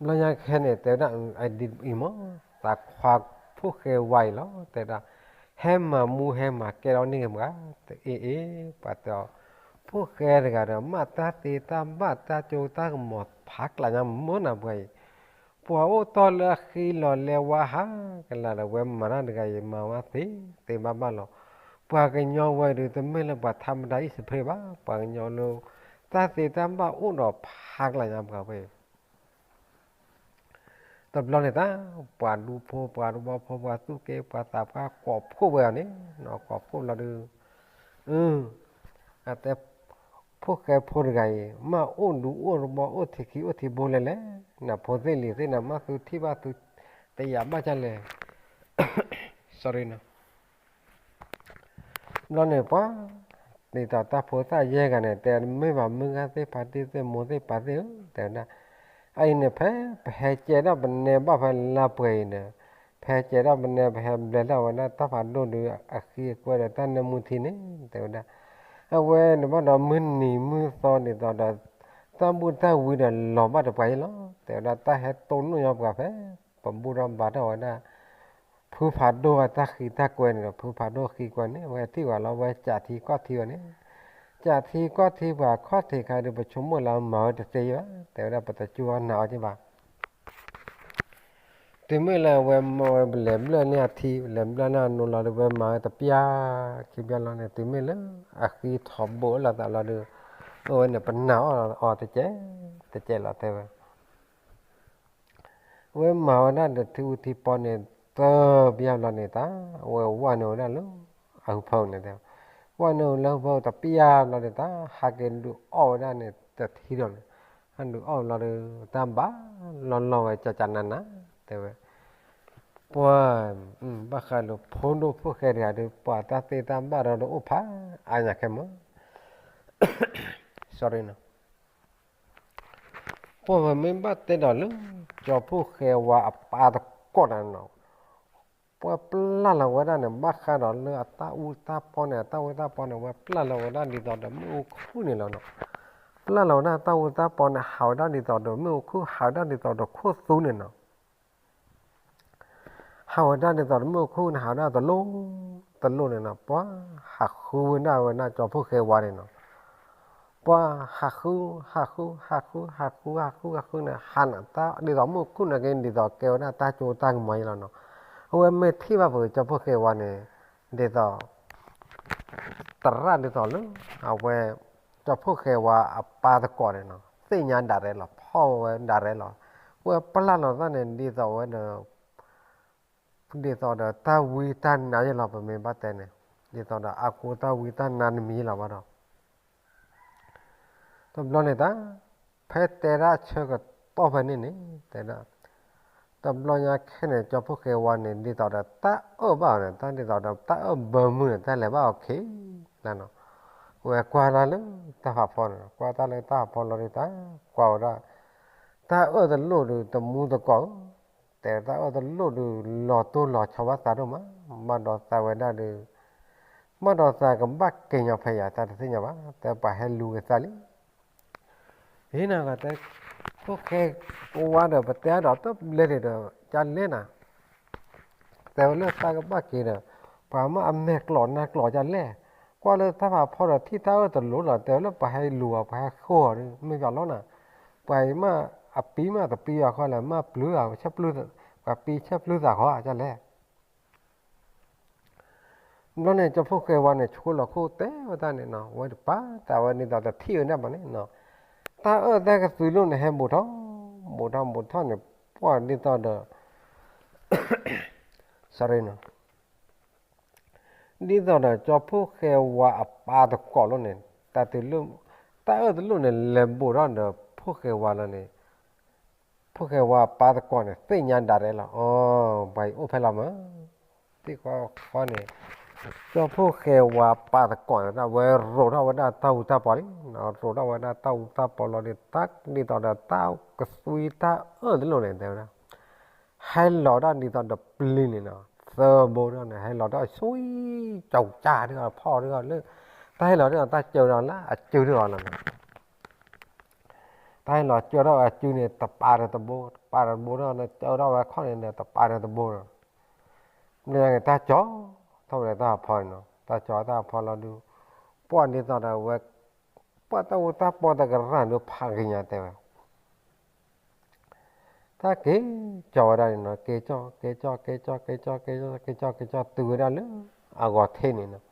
ဘျီညါခဲန့ၣ် တဲဝဲဒၣ် အဒ်အံၤမး, သးခွါဖိၣ်ဃဲဝါအံၤလီၤ, တဲဝဲဒၣ် ဟဲမၤမူဟဲမၤကဲထီၣ်န့ၢ်က့ၤမး, တအ့ၣ်အ့ၣ် ပှၤတဲအီၤ ဖိၣ်ဃဲတဂၤဒီး မ့ၢ်တၢ်သ့တၢ်ဘၣ်တၢ်ကၠိတၢ်ကမီၤဖးကျးညါမ့ၢ်နၤပှၤအံၤ, ပှၤအိၣ်တီၢ်လၢအဃံလီၤလဲၤဝါဟးကလၤဒီး ဝဲမၤတၢ်တဂၤအံၤ မၤဝဲသ့သ့ဘၣ်ဘၣ်လီၤ, ပှၤကညီဝဲဒုး တမ့ၢ်လၢပှၤထါမတၤအံၣ်စဖ့ဘၣ်, ပှၤကညီလၢ တၢ်သ့တၢ်ဘၣ်အိၣ်ဒီးဖးကျးညါပှၤဝဲအံၤ တဘျီန့ၣ်တၢ်, ပှၤဒူဖိ ပှၤတဝီဖိ ပှၤသူၣ်က့ ပှၤသးပှၢ် ကိးဖှိၣ်ဝဲအီၤန့ၣ်, ကိးဖှိၣ်ဘျီဒုး, အတဲ ဖိၣ်ဃဲဖိတဂၤအံၤ မ့ၢ်အိၣ်ဒူအိၣ်တဝီ အိၣ်ထံးခံအိၣ်ထံးဘိလဲၣ်လဲၣ်, နဖိသ့ၣ်လံၤသ့ၣ်န့ၣ် မ့ၢ်သုထံၣ်ဘၣ်သုတယာ်ဘၣ်ဒ်လဲၣ် sorry နီၤ ဘျီန့ၣ်ပှၤ ဒ်သိးတၢ်ဖိသၣ်ယဲၢ်ဂၤန့ၣ် တဲမ့ၢ်ဘၣ် မုၢ်ဂၤသ့ၣ်ဖါတံၢ်သ့ၣ် မိၢ်သ့ၣ်ပၢ်သ့ၣ်ဧၢ တဲဝဲဒၣ်, အအံၤန့ၣ် ဖဲပဟဲကဲထီၣ်ပနဲဘၣ်ဖဲလါပှဲၤအံၤန့ၣ်, ဖဲကဲထီၣ်ပနဲ ပဟဲဘျဲးထီၣ်ဝဲဒၣ်တၢ်ဖးဒိၣ်ဒီး အဃံအကွဲဒီးတၢ်နၢမူထံန့ၣ် တဲဝဲဒၣ်, အဝဲန့ၣ်ဘၣ်ဒီးမုၢ်နံၤမုၢ်သီဒ်သိးဒီး တၢ်ဘူၣ်တၢ်ဝံဒီးလီၤဘၣ်တပှၤအံၤလီၤ, တဲဝဲဒၣ် တၢ်ဟဲတိၢ်နီၣ်ညီပှၤဖဲ ပဘူၣ်ထီၣ်ဘါထီၣ်ဝဲဒၣ် ဖုဖးဒိၣ်တၢ်ဃံတၢ်ကွဲန့ၣ်ဒီး ဖုဖးဒိၣ်ဃံကွဲန့ၣ် ဝဲထံၣ်ဝဲလီၤ ဝဲကးထံကီၢ်ထံဝဲန့ၣ်, ကးထံကီၢ်ထံပှၤခီၣ်ထံးခါဒီး ပဆိကမိၣ်လၢမၤဝဲတသ့ဘၣ်, တဲဝဲဒၣ် ပတကၠူအီၣ်နၤအီၣ်က့ဘၣ် တုၤမ့ၢ်လၢအဝဲမၤဝဲ ပလဲၤဘျၢၣ်န့ၢ်အထံ ပလဲၤဘျၢၣ်န့ၢ်အနိလီၤဒီး ဝဲမၤဝဲတပျၢ်ခံပျၢ်လီၤန့ၣ် တုၤမ့ၢ်လၢအဃံထီၣ်ဘိလီၤသးလီၤဒီး အဝဲန့ၣ် ပနာ်အီၤတကဲး, တကဲးလီၤတဲဝဲ. အဝဲမၤဝဲဒၣ်ဒီးထံအူထံပီန့ၣ် သၢပယါဘျီန့ၣ်တၢ်, အဝဲဝဲနုာ်ဝဲဒၣ်လၢ အဟၢဖၢန့ၣ်တဲ, ဝဲနုာ်လၢဟၢဖၢတပယါဘျီန့ၣ်တၢ် ဟးက့ၤဒုးအီၣ်ဝဲဒၣ်န့ၣ်တထံဒီးန့ၣ်, ဟးဒုးအီၣ်ဘျီဒီး တၢ်ဘၣ်လီၤလီၤဝဲကကနၤနၤ တဲဝဲ. ပှၤ ဘၣ်ဃးလၢဖိဒိၣ်ဖိၣ်ဃဲတဂၤဒီး ပှၤတၢ်သ့တၢ်ဘၣ်ဒီးအိၣ်ဖးအါညါခဲမး sorry နီၤ. ပှၤပမ့ၢ်ဘၣ်တဲဒီးလၢ ကၠီဖှိၣ်ဃဲဝါအပၢ်တကိးတၢ်န့ၣ်နီၤ, ပှၤပျၢ်လီၤဝဲဒၣ်န့ၣ် ဘၣ်ဃးဒီးလၢအတၢ်အူတၢ်ပီန့ၣ် အတၢ်အူတၢ်ပီန့ၣ် ဝဲပျၢ်လီၤဝဲဒၣ်ဒ်သိးဒီးမ့ၣ်အူခူၣ်န့ၣ်လီၤနီၤ. ပျၢ်လီၤဝဲဒၣ်တၢ်အူတၢ်ပီန့ၣ် ဟးဝဲဒၣ်ဒ်သိးဒီးမ့ၣ်အူခူၣ် ဟးဝဲဒၣ်ဒ်သိးဒီးခိၣ်သူန့ၣ်နီၤ. ဟးဝဲဒၣ်ဒ်သိးဒီးမ့ၣ်အူခူၣ်န့ၣ် ဟးဝဲဒၣ်တလိၣ်တလိၣ်န့ၣ်နီၤ, ပှၤဟးဃုဝဲဒၣ်ဝဲဒၣ်ကၠီဖှိၣ်ဃဲဝါန့ၣ်နီၤ. ပှၤဟးဃု ဟးဃု ဟးဃု ဟးဃု ဟးဃု ဟးဃုန့ၣ် ဟးနၤတၢ်ဒ်သိးမ့ၣ်အူခူၣ်န့ၣ်က့ၤ ဒ်သိးကဲဝဲဒၣ်တၢ်ကၠိတၢ်ကမီၤအံၤလီၤနီၤ. အဝဲမ့ၢ်ထံၣ်ဘၣ်ပကၠီဖှိၣ်ဃဲဝါန့ၣ် ဒ်သိး သရၣ်ဒ်သိးလၢ အဝဲ ကၠီဖှိၣ်ဃဲဝါအပၢ်တကိးန့ၣ်နီၤ သ့ၣ်ညါဒၣ်ရဲၣ်လီၤ ဖီၣ်ဝဲဒၣ်ရဲၣ်လီၤ. ဝဲပျၢ်လီၤသးန့ၣ် ဒ်သိးဝဲဒီး ဒ်သိးဒီးတၢ်ဝံတၢ်နါယဲလီၤ ပမ့ၢ်ဘၣ်တဲန့ၣ် ဒ်သိးဒီးအါကိတၢ်ဝံတၢ်နါနမံၤလီၤဘၣ်ဒီး တဘျီန့ၣ်တၢ် ဖဲတဲဒၣ်ဆၢကတီၢ်ဖဲန့ၣ်န့ၣ် တဲဒၣ် တဘျီညါခဲန့ၣ် ကၠီဖှိၣ်ဃဲဝါန့ၣ် ဒ်သိးဒီးတၢ်အၢၣ်ဘၣ်အီၤန့ၣ် တၢ်ဒ်သိးဒီးတၢ်အၢၣ်ဘၢမုၢ်န့ၣ် တၢ်လဲၤဘၣ်အီၤခံလီၤနီၤ. ဝဲကွၢ်တၢ်လၢတၢ်ဖးဖီန့ၣ် ကွၢ်တၢ်လၢတၢ်ဖးဖီလီၤဒီးတၢ်ကွၢ်ဝဲဒၣ် တၢ်အၢၣ်တလိၣ်ဒီးတမူသကိးဧၢ, တဲတၢ်အၢၣ်တလိၣ်ဒီးလီၤတိၢ်လီၤဆီဘၣ်သးဒိၣ်မး, ဘၣ်ဒီးသးဝဲဒၣ်ဒီး ဘၣ်ဒီးသးကဘၣ်က့ၤညီဖဲယၤ သးတသ့ၣ်ညါဘၣ်, တဲပှၤဟဲလူၤက့ၤသးလံ ဟ့ၣ်နၤဂၤတဲ, ဖိၣ်ဃဲကဝါဒီး ပတဲအါဒီးတဘျဲၣ်ဒံးဒီး ကလဲၣ်နၤ, တဲဝဲလၢသးကဘၣ်က့ၤဒီး ပှၤမ့ၢ်အမဲာ်ကျိးနါကျိးကလဲၣ်, ကွၢ်လၢတၢ်ဖးဖီဒီးထံၣ်တၢ်အၢၣ်တလိၣ်လီၤ, တဲဝဲလၢပှၤဟဲလူၤအီၤ ပှၤဟဲဃိအီၤဒီး မ့ၢ်ယီၤလီၤနၤ, ပှၤအံၤမ့ၢ်အပံၤမ့ၢ်တပံၤယီၤခီလဲၣ်, မ့ၢ်ပျုၤအီၤ ပှၤပံၤဆဲးပျုၤသးဃီကလဲၣ် ဘျီန့ၣ် ကၠီဖှိၣ်ဃဲဝါန့ၣ် ဆိလီၤခိၣ်တဲဝဲတၢ်န့ၣ်နီၤ, ဝဲတပာ်သးဝဲဒ်သိးတထံၣ်ဝဲဒၣ်ဘၣ်န့ၣ်နီၤ, တၢ်အၢၣ်တၢ်ကသွံလိၣ်န့ၣ် ဟဲဘူးထီၣ်, ဘူးထီၣ်ဘူးထီၣ်န့ၣ် ပှၢ်ဒ်သိးဒီး sorry နီၤ, ဒ်သိးဒီးကၠီဖှိၣ်ဃဲဝါအပၢ်တကိးလိၤန့ၣ်, တၢ်တုၤလၢ တၢ်အၢၣ်တလိၣ်န့ၣ် လဲၤဘူးထီၣ်ဒီးဖှိၣ်ဃဲဝါလီၤန့ၣ် ဖှိၣ်ဃဲဝါပၢ်သကိးန့ၣ် သ့ၣ်ညါဒၣ်ရဲၣ်လီၤ, အိ ပှၤအံၤအိၣ်ဖဲလီၤမး, သ့ၣ်ဃီဃီန့ၣ်, ကၠီဖှိၣ်ဃဲဝါပၢ်သကိးန့ၣ် ဝဲရိးထီၣ်ဝဲဒၣ်တၢ်အူတၢ်ပီလံ, ရိးထီၣ်ဝဲဒၣ်တၢ်အူတၢ်ပီလီၤဒီး တၢ်ဒ်သိးဒီးတၢ်ကသွံတၢ်အၢၣ်တလိၣ်န့ၣ် တဲဝဲဒၣ် ဟဲလီၤဒၣ်ဒ်သိးဒီးပျံၤန့ၣ်နီၤ, သၢဘိဒီးန့ၣ် ဟဲလီၤဒီးအဆွံ, ကၠီကၢ်ဒ်အီၤဖီၣ်ဒ်အီၤလၢ, တၢ်ဟဲလီၤဒ်အီၤ တၢ်စၢၤဒီးလၢအစုဒ်အီၤလီၤန့ၣ် တၢ်ဟဲလီၤစၢၤထီၣ်အစုန့ၣ် တပၤဒီးတဘိ, တပၤဒီးတဘိဒီး စၢၤထီၣ်ဝဲခီၣ်န့ၣ်ဒီး တပၤဒီးတဘိဒီး, မ့ၢ်တၢ်က့ၤတၢ်ကၠီထီၣ်ဝဲဒီးတၢ်ဖီန့ၣ်နီၤ, တၢ်ကၠီတၢ်ဖီလီၤဒုး, ပှၢ်ဒ်သိးဒီးဝဲ, ပှၢ်တၢ်အူတၢ်ပီတကရၢ်ဒုးဖးဂ့ၤညါတဲဝဲ တၢ်က့ၤကၠီဝဲဒၣ်န့ၣ်နီၤ, က့ၤကၠီ က့ၤကၠီ က့ၤကၠီ က့ၤကၠီ က့ၤကၠီ က့ၤကၠီ တုၤဝဲဒၣ်လၢအဂီၤထံးန့ၣ်နီၤ,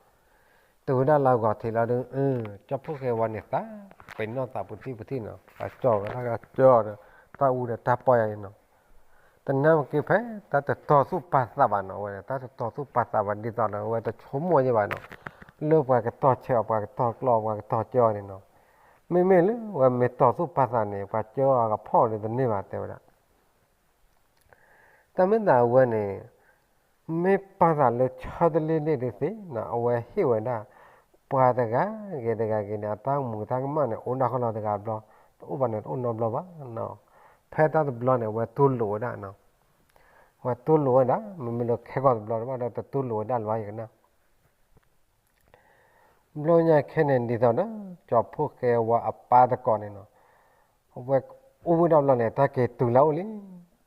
တုၤဝဲဒၣ်လၢအဂီၤထံးလီၤဒီး, ကၠီဖှိၣ်ဃဲဝါန့ၣ်သး, ပ့ၤနီၣ်သးပူၤထံၣ်ပူၤထံၣ်နီၤ, အကၠီဝဲဒၣ်ကၠီဒီး, တၢ်အူဒီးတၢ်ပီယၤန့ၣ်နီၤ, တနၢ်က့ၤဖဲ တၢ်တတီၤသူၣ်ပာ်သးဘၣ်နီၤ, ဝဲန့ၣ် တၢ်တတီၤသူၣ်ပာ်သးဘၣ်ဒ်သိးဒီး ဝဲတဆိကမိၣ်ယဲဘၣ်နီၤ, လၢပှၤကတီၤဆဲးအီၤ ပှၤကတီၤကျီ ပှၤကတီၤကၠီန့ၣ်နီၤ, မ့မ့ၢ်လၢဝဲမ့ၢ်တီၤသူၣ်ပာ်သးန့ၣ် ပှၤကၠီအကဖီၣ်ဒီးတန့ၢ်ဘၣ်တဲဝဲဒၣ် တၢ်မ့ၢ်သးအဝဲန့ၣ်, မ့ၢ်ပာ်သးလၢဆၢတလ့န့ၣ်တသ့နီၤ, အဝဲဟ့ၣ်ဝဲဒၣ်, ပှၤတဂၤဂ့ၤတဂၤဂ့ၤန့ၣ် အတၢ်မူးတၢ်ကမၣ်န့ၣ် အိၣ်ဒၣ်ဃီလီၤတဂၤဘျီ, တအိၣ်ဘၣ်န့ၣ် တအိၣ်နီတဘျီဘၣ်နီၤ, ဖဲတၢ်တဘျီန့ၣ် အဝဲတူၢ်လိာ်ဝဲဒၣ်နီၤ, အဝဲတူၢ်လိာ်ဝဲဒၣ် မ့မ့ၢ်လၢခဲကီၢ်တဘျီတဘၣ်ဒီး တတူၢ်လိာ်ဝဲဒၣ်လၢၤဘၣ်ယကနၣ် ဘျီညါခဲန့ၣ် ဒ်သိးဒီး ကၠီဖှိၣ်ဃဲဝါအပၢ်သကိးန့ၣ်နီၤ, အဝဲအိၣ်ဝဲဒၣ်ဘျီန့ၣ် တၢ်က့ၤတုၤလၢအအိၣ်လံ,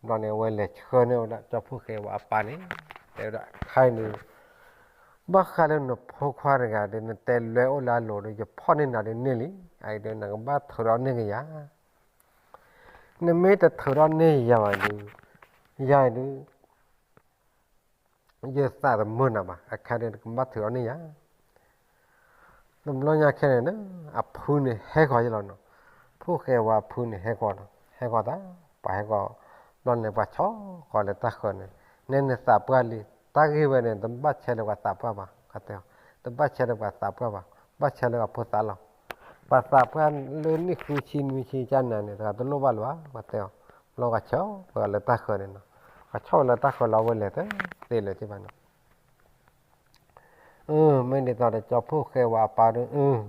ဘျီန့ၣ် အဝဲလဲၤဆှၢန့ၢ်ဝဲဒၣ် ကၠီဖှိၣ်ဃဲဝါအပၢ်န့ၣ်, တဲဝဲဒၣ် ခဲအံၤန့ၣ် ဘၣ်ဃးလၢနဖိခွါတဂၤဒီး နတဲလွဲအိၣ်လၢအလိၤဒီး ယဖီၣ်န့ၢ်နၤဒုးန့ၢ်လံ, အအံၤဒီး နကဘၣ်ထုးထီၣ်န့ၢ်ကယၤ, နမ့ၢ်တထုးထီၣ်န့ၢ်ယၤဘၣ်ဒီး, ယၤအံၤဒုး ယသးတမုာ်နၤဘၣ်, အခါဒီးနကဘၣ်ထုးထီၣ်န့ၢ်ယၤ, တဘျီညါခဲန့ၣ်ဒီး အဖုန့ၣ်ဟဲဃီၤယဲလီၤနီၤ. ဖိၣ်ဃဲဝါအဖုန့ၣ်ဟဲဃီၤနီၤ, ဟဲဃီၤသး, ပှၤဟဲဃီၤ, ဘျီန့ၣ်ပှၤဆီဃီၤလၢတၢ်ဃၢၤန့ၣ်, နဲနသးပှၢ်လံ, တၢ်ဂ့ၢ်ဝဲန့ၣ် တဘၣ်ဆဲးလၢပှၤသးပှၢ်ဘၣ်, တဲ, တဘၣ်ဆဲးလၢပှၤသးပှၢ်ဘၣ်, ဘၣ်ဆဲးလၢအဖိသးလီၤ. ပှၤသးပှၢ်လၢနံၣ်ဃုဆံနွံဆံကနၤန့ၣ် တဂၤတလိၣ်ဘၣ်လၢၤဘၣ်, ပှၤတဲအီၤ, ဘျီပှၤဆီဃီၤလၢတၢ်ဃၢၤန့ၣ်နီၤ, ပှၤဆီဃီၤလၢတၢ်ဃၢၤလီၤ အဝဲလဲၤတသ့လၢၤဘၣ်နီၤ. အၢ မ့ၢ်ဒ်သိးဒီး ကၠီဖိၣ်ဃဲဝါအပၢ်ဒီး, အၢ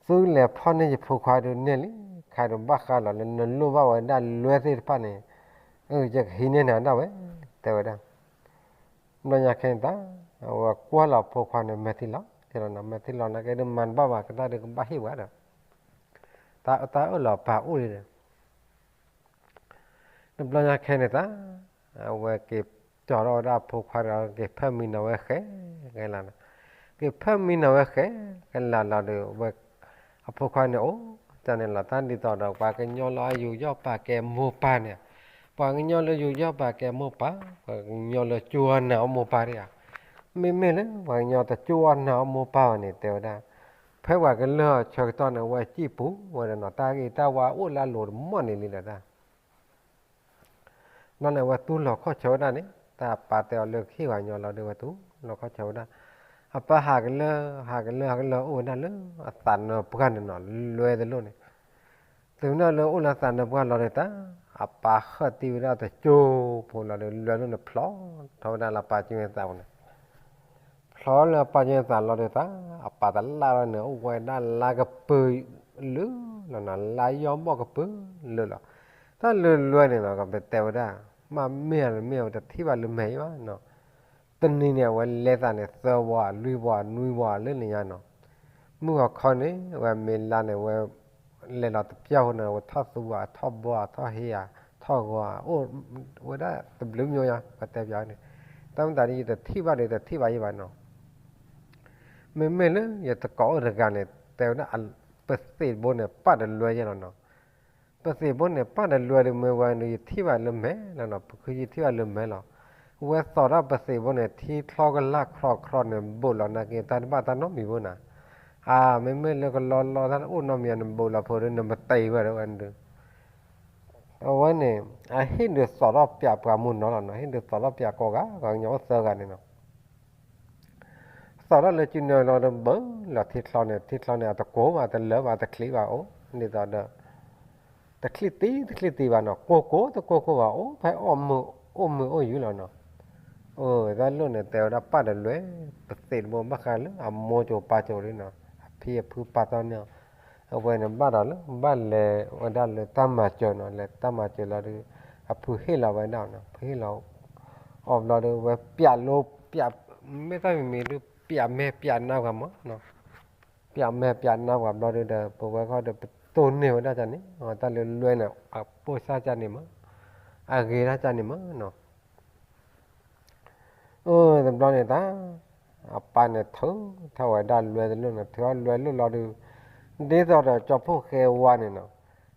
သုလဲၤဖီၣ်န့ၢ်ယဖိခွါဒုးန့ၢ်လံ, ခါဒုးဘၣ်ဃးဒီးလၢနလိၣ်ဘၣ်ဝဲဒၣ်လွဲၢ်သ့ၣ်တဖၣ်န့ၣ်, အၢ ယကဟံးန့ၢ်နၤဒၣ်ဝဲ, တဲဝဲဒၣ်. ဘျီညါခဲန့ၣ်သး, အဝဲကွၢ်လီၤဖိခွါန့ၣ် မဲာ်ထံလီၤ, တဲလီၤနီၤ, မဲာ်ထံလီၤနာ်က့ဒုးမၤတဘၣ်ဘၣ်, ကတၢၢ်ဒုးကဘၣ်ဟ့ၣ်ဝဲဒီး, တၢ်အၢၣ်လီၤပာ်အိၣ်လံဒီး တဘျီညါခဲန့ၣ်သး, အဝဲက့ၤကၠီၤထီၣ်ဝဲဒၣ်အဖိခွါဒီး က့ၤဖၢမံနီၤဝဲဃဲ, ဃဲလီၤ, က့ၤဖၢမံနီၤဝဲဃဲ, ဃဲလီၤလီၤဒီး ဝဲ, အဖိခွါန့ၣ်အိၣ်တၢ်န့ၣ်လီၤ. တၢ်ဒ်သိးဒီး ပှၤကညီလၢအယူးယီၣ်ပာ်ကဲမိၢ်ပၢ်န့ၣ်, ပှၤကညီလၢယူးယီၣ်ပာ်ကဲမိၢ်ပၢ်, ပှၤကညီလၢကၠိအီၣ်နၤအီၣ်မိၢ်ပၢ်ဒၣ်ဧါ, မ့မ့ၢ်လၢပှၤကညီတကၠိအီၣ်နၤအီၣ်မိၢ်ပၢ်ဘၣ်န့ၣ် တဲဝဲဒၣ်, ဖဲပှၤကလုၢ်အဆၢကတီၢ်န့ၣ် အဝဲစံၣ်ပူၤဝဲဒီးနီၤ, တၢ်ဂ့ၢ်တၢ်ဝါအိၣ်လၢအလိၤတမီၢ်န့ၣ်လံဒီးတၢ် ဘျီန့ၣ် အဝဲတူၢ်လီၤခီၣ်ဆၢဝဲဒၣ်န့ၣ်, တၢ်အပၢ်တဲအီၤလၢကဟ့ၣ်ပှၤကညီလီၤဒီး အဝဲတူၢ်လီၤခီၣ်ဆၢဝဲဒၣ်, အပၢ်ဟးကလၢာ်, ဟးကလၢာ်, ဟးကလၢာ်အိၣ်ဝဲဒၣ်လၢအသးနၢၤပှၢ်န့ၣ်နီၤ, လွဲၢ်တလိၣ်န့ၣ်, တုၤမ့ၢ်လၢအိၣ်လၢသးနၢၤပှၢ်လီၤဒီးတၢ်, အပၢ်ဃၢၣ်တံၢ်ဝဲဒၣ်တကၠိဖိလီၤဒီး လွဲၢ်တလိၣ်န့ၣ်ဖျိးထီၣ်ဝဲဒၣ်လၢအပၢ်ကၠိအသးပူၤန့ၣ် ဖျိးလၢအပၢ်ကၠိအသးလီၤဒီးတၢ်, အပၢ်တလၢ်လီၤန့ၣ် အိၣ်ဝဲဒၣ်လါကပၢၤလၢာ်လီၤနီၤ, လါယီၢ်ဘီၣ်ကပၢၤလၢာ်လီၤ. တၢ်လၢလွဲၢ်န့ၣ်နီၤ ကပတဲဝဲဒၣ်, မ့မ့ၢ်မ့ၢ်ဝဲတထံၣ်ဘၣ်လၢမဲာ်အံၤဘၣ်နီၤ, တနံၤန့ၣ် အဝဲလဲၤသးန့ၣ် သၢဝီ လွံၢ်ဝီ နွံဝီလၢန့ၣ်ညါနီၤ, မုၢ်ဂီၤခီန့ၣ် အဝဲမ့ၢ်လါန့ၣ် အဝဲလဲၤလီၤတပျၢ်ဃိန့ၣ် အဝဲထီၣ်သူဧါ ထီၣ်ဘီဧါ ထီၣ်ဟ့ဧါ ထီၣ်ဂီၤဧါ အိၣ်ဝဲဒၣ်တဘျုးမျိုးညါ ပတဲပၠးန့ၣ်, တၢ်မ့ၢ်သးဒ်ယတထံၣ်ဘၣ်ဒီး တထံၣ်ဘၣ်ယဲဘၣ်နီၤ. မ့မ့ၢ်လၢယတကိးအိၣ်တဂၤန့ၣ် တဲဝဲဒၣ် ပသ့ၣ်တဘိန့ၣ် ပၢ်တလွဲၢ်ယဲလီၤနီၤ. ပသ့ၣ်တဘိန့ၣ် ပၢ်တလွဲၢ်ဒီး မ့ၢ်ဝဲန့ၣ် ယထံၣ်ဘၣ်လၢမဲာ်လီၤနီၤ, ပခုယထံၣ်ဘၣ်လၢမဲာ်လီၤ. အဝဲသိးထီၣ်ပသ့ၣ်တဘိန့ၣ် ထံချီကလၢ်ချီချီန့ၣ် ဘူးလီၤနာ်က့ တၢ်တဘၣ်တၢ်နီတမံၤဘၣ်နီၤ. အါ မ့မ့ၢ်လၢကလီလီတၢ်အိၣ်နီတမံၤန့ၣ် ဘူးလီၤဖိဒီး နမတံၤဝဲဒီးဝဲန့ၣ်ဒီး အဝဲန့ၣ် အဟ့ၣ်ဒုးသိးထီၣ်ပၠးပှၤမိၢ်နီၢ်လီၤနီၤ, ဟ့ၣ်ဒုးသိးထီၣ်ပၠးကိးဂၤ, ပှၤကညီအိၣ်သၢဂၤန့ၣ်နီၤ. သိးထီၣ်လၢစုနၢလီၤဒီး ဘူးလီၤထံချီန့ၣ်, ထံချီန့ၣ် အတကိးဘၣ် တလၢဘၣ် တချံးဘၣ်အိၣ်, ဒ်သိးဒီး တချံးတံၢ် တချံးတံၢ်ဘၣ်နီၤ, ကိၢ်ကိၢ်တကိၢ်ကိၢ်ဘၣ် အိၣ်ဖဲအီၣ်မုာ်အိၣ်မုာ်အိၣ်ယုၤလီၤနီၤ. အၢ တၢ်လိၣ်န့ၣ် တဲဝဲဒၣ်ပၢ်တလွဲၢ် ပသ့ၣ်တဘိဘၣ်ဃးလၢအမိၢ်ကၠိပၢ်ကၠိလံနီၤ, အဖံအဖုပာ်တီၢ်န့ၢ်အီၤ, အဝဲန့ၣ်ဘၣ်ဒီးလၢ ဘၣ်လဲၤဝဲဒၣ်လၢတၢ်မၤစၢၤနီၤ, လဲၤတၢ်မၤစၢၤလီၤဒီး အဖုဟ့ၣ်လီၤဝဲဒၣ်နီၤ, ဖုဟ့ၣ်လီၤအီၤဘျီဒီး ဝဲပၠးလိ ပၠး မ့ၢ်တၢ်မံၤမံၤဒုး ပၠးမဲာ်ပၠးနါပှၤမးနီၤ, ပၠးမဲာ်ပၠးနါပှၤဘျီဒုးဒီး ပဝဲခီဒီး ပတိၢ်န့ၢ်ဝဲဒၣ်ကန့ၣ်, တၢ်လၢလွဲၢ်န့ၣ် အပိၢ်စၢ်ကန့ၣ်မး, အဂ့ၤတၢ်ကန့ၣ်မးနီၤ. အၢ တဘျီန့ၣ်တၢ် အပၢ်န့ၣ် ထုးထီၣ်ဝဲဒၣ်လွဲၢ်တလိၣ်န့ၣ်, ထုးထီၣ်လွဲၢ်လိၣ်လီၤဒီး ဒ်သိးဒီးကၠီဖိၣ်ဃဲဝါန့ၣ်နီၤ,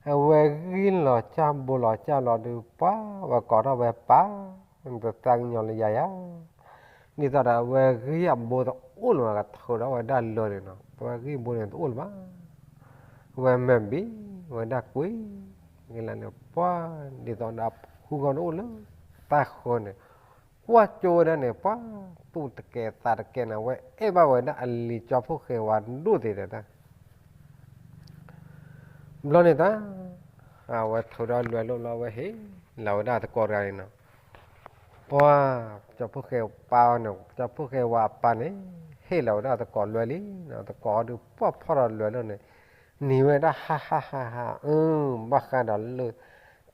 အဝဲဂံၢ်လီၤစၢ်ဘိလီၤစၢ်လီၤဒီး ပှၤဝဲကိးထီၣ်ဝဲပၢ်, နတသးကညီၤလၢယၤယၤ, ဒ်သိးဒီးအဝဲဂံၢ်အဘိတအိၣ်လၢၤဘၣ်, ကထုးထီၣ်ဝဲဒၣ်လွဲၢ်န့ၣ်နီၤ, ပဝဲဂံၢ်ဘိန့ၣ်တအိၣ်လၢၤဘၣ်. ဝဲမဲာ်ဘံၣ်ဝဲဒၣ်ကွံာ် ကလၢန့ၣ် ပှၤဒ်သိးဒီးအဖုဂီၢ်တအိၣ်လၢတၢ်ဃၢၤန့ၣ်, ကွၢ်ကၠိဝဲဒၣ်န့ၣ် ပှၤသူၣ်တကဲသးတကဲန့ၣ် အဝဲအဲၣ်ဘၣ်ဝဲဒၣ်အလံၤကၠီဖိၣ်ဃဲဝါဒိၣ်သ့ဒီးတၢ် ဘျီန့ၣ်တၢ် အဝဲထုးထီၣ်လွဲၢ်လိၣ်လီၤ အဝဲဟ့ၣ်လီၤဝဲဒၣ်သကိးတဂၤန့ၣ်နီၤ, ပှၤကၠီဖိၣ်ဃဲပၢ်န့ၣ် ကၠီဖိၣ်ဃဲဝါအပၢ်န့ၣ် ဟ့ၣ်လီၤဝဲဒၣ်သကိးလွဲၢ်လံ, သကိးအီၤဒုးပှၢ်ဖီၣ်ဒီးလွဲၢ်လိၣ်န့ၣ် နံၤဝဲဒၣ်ဟါဟါဟါဟါ, အၢ ဘၣ်ဃးဒီးလၢ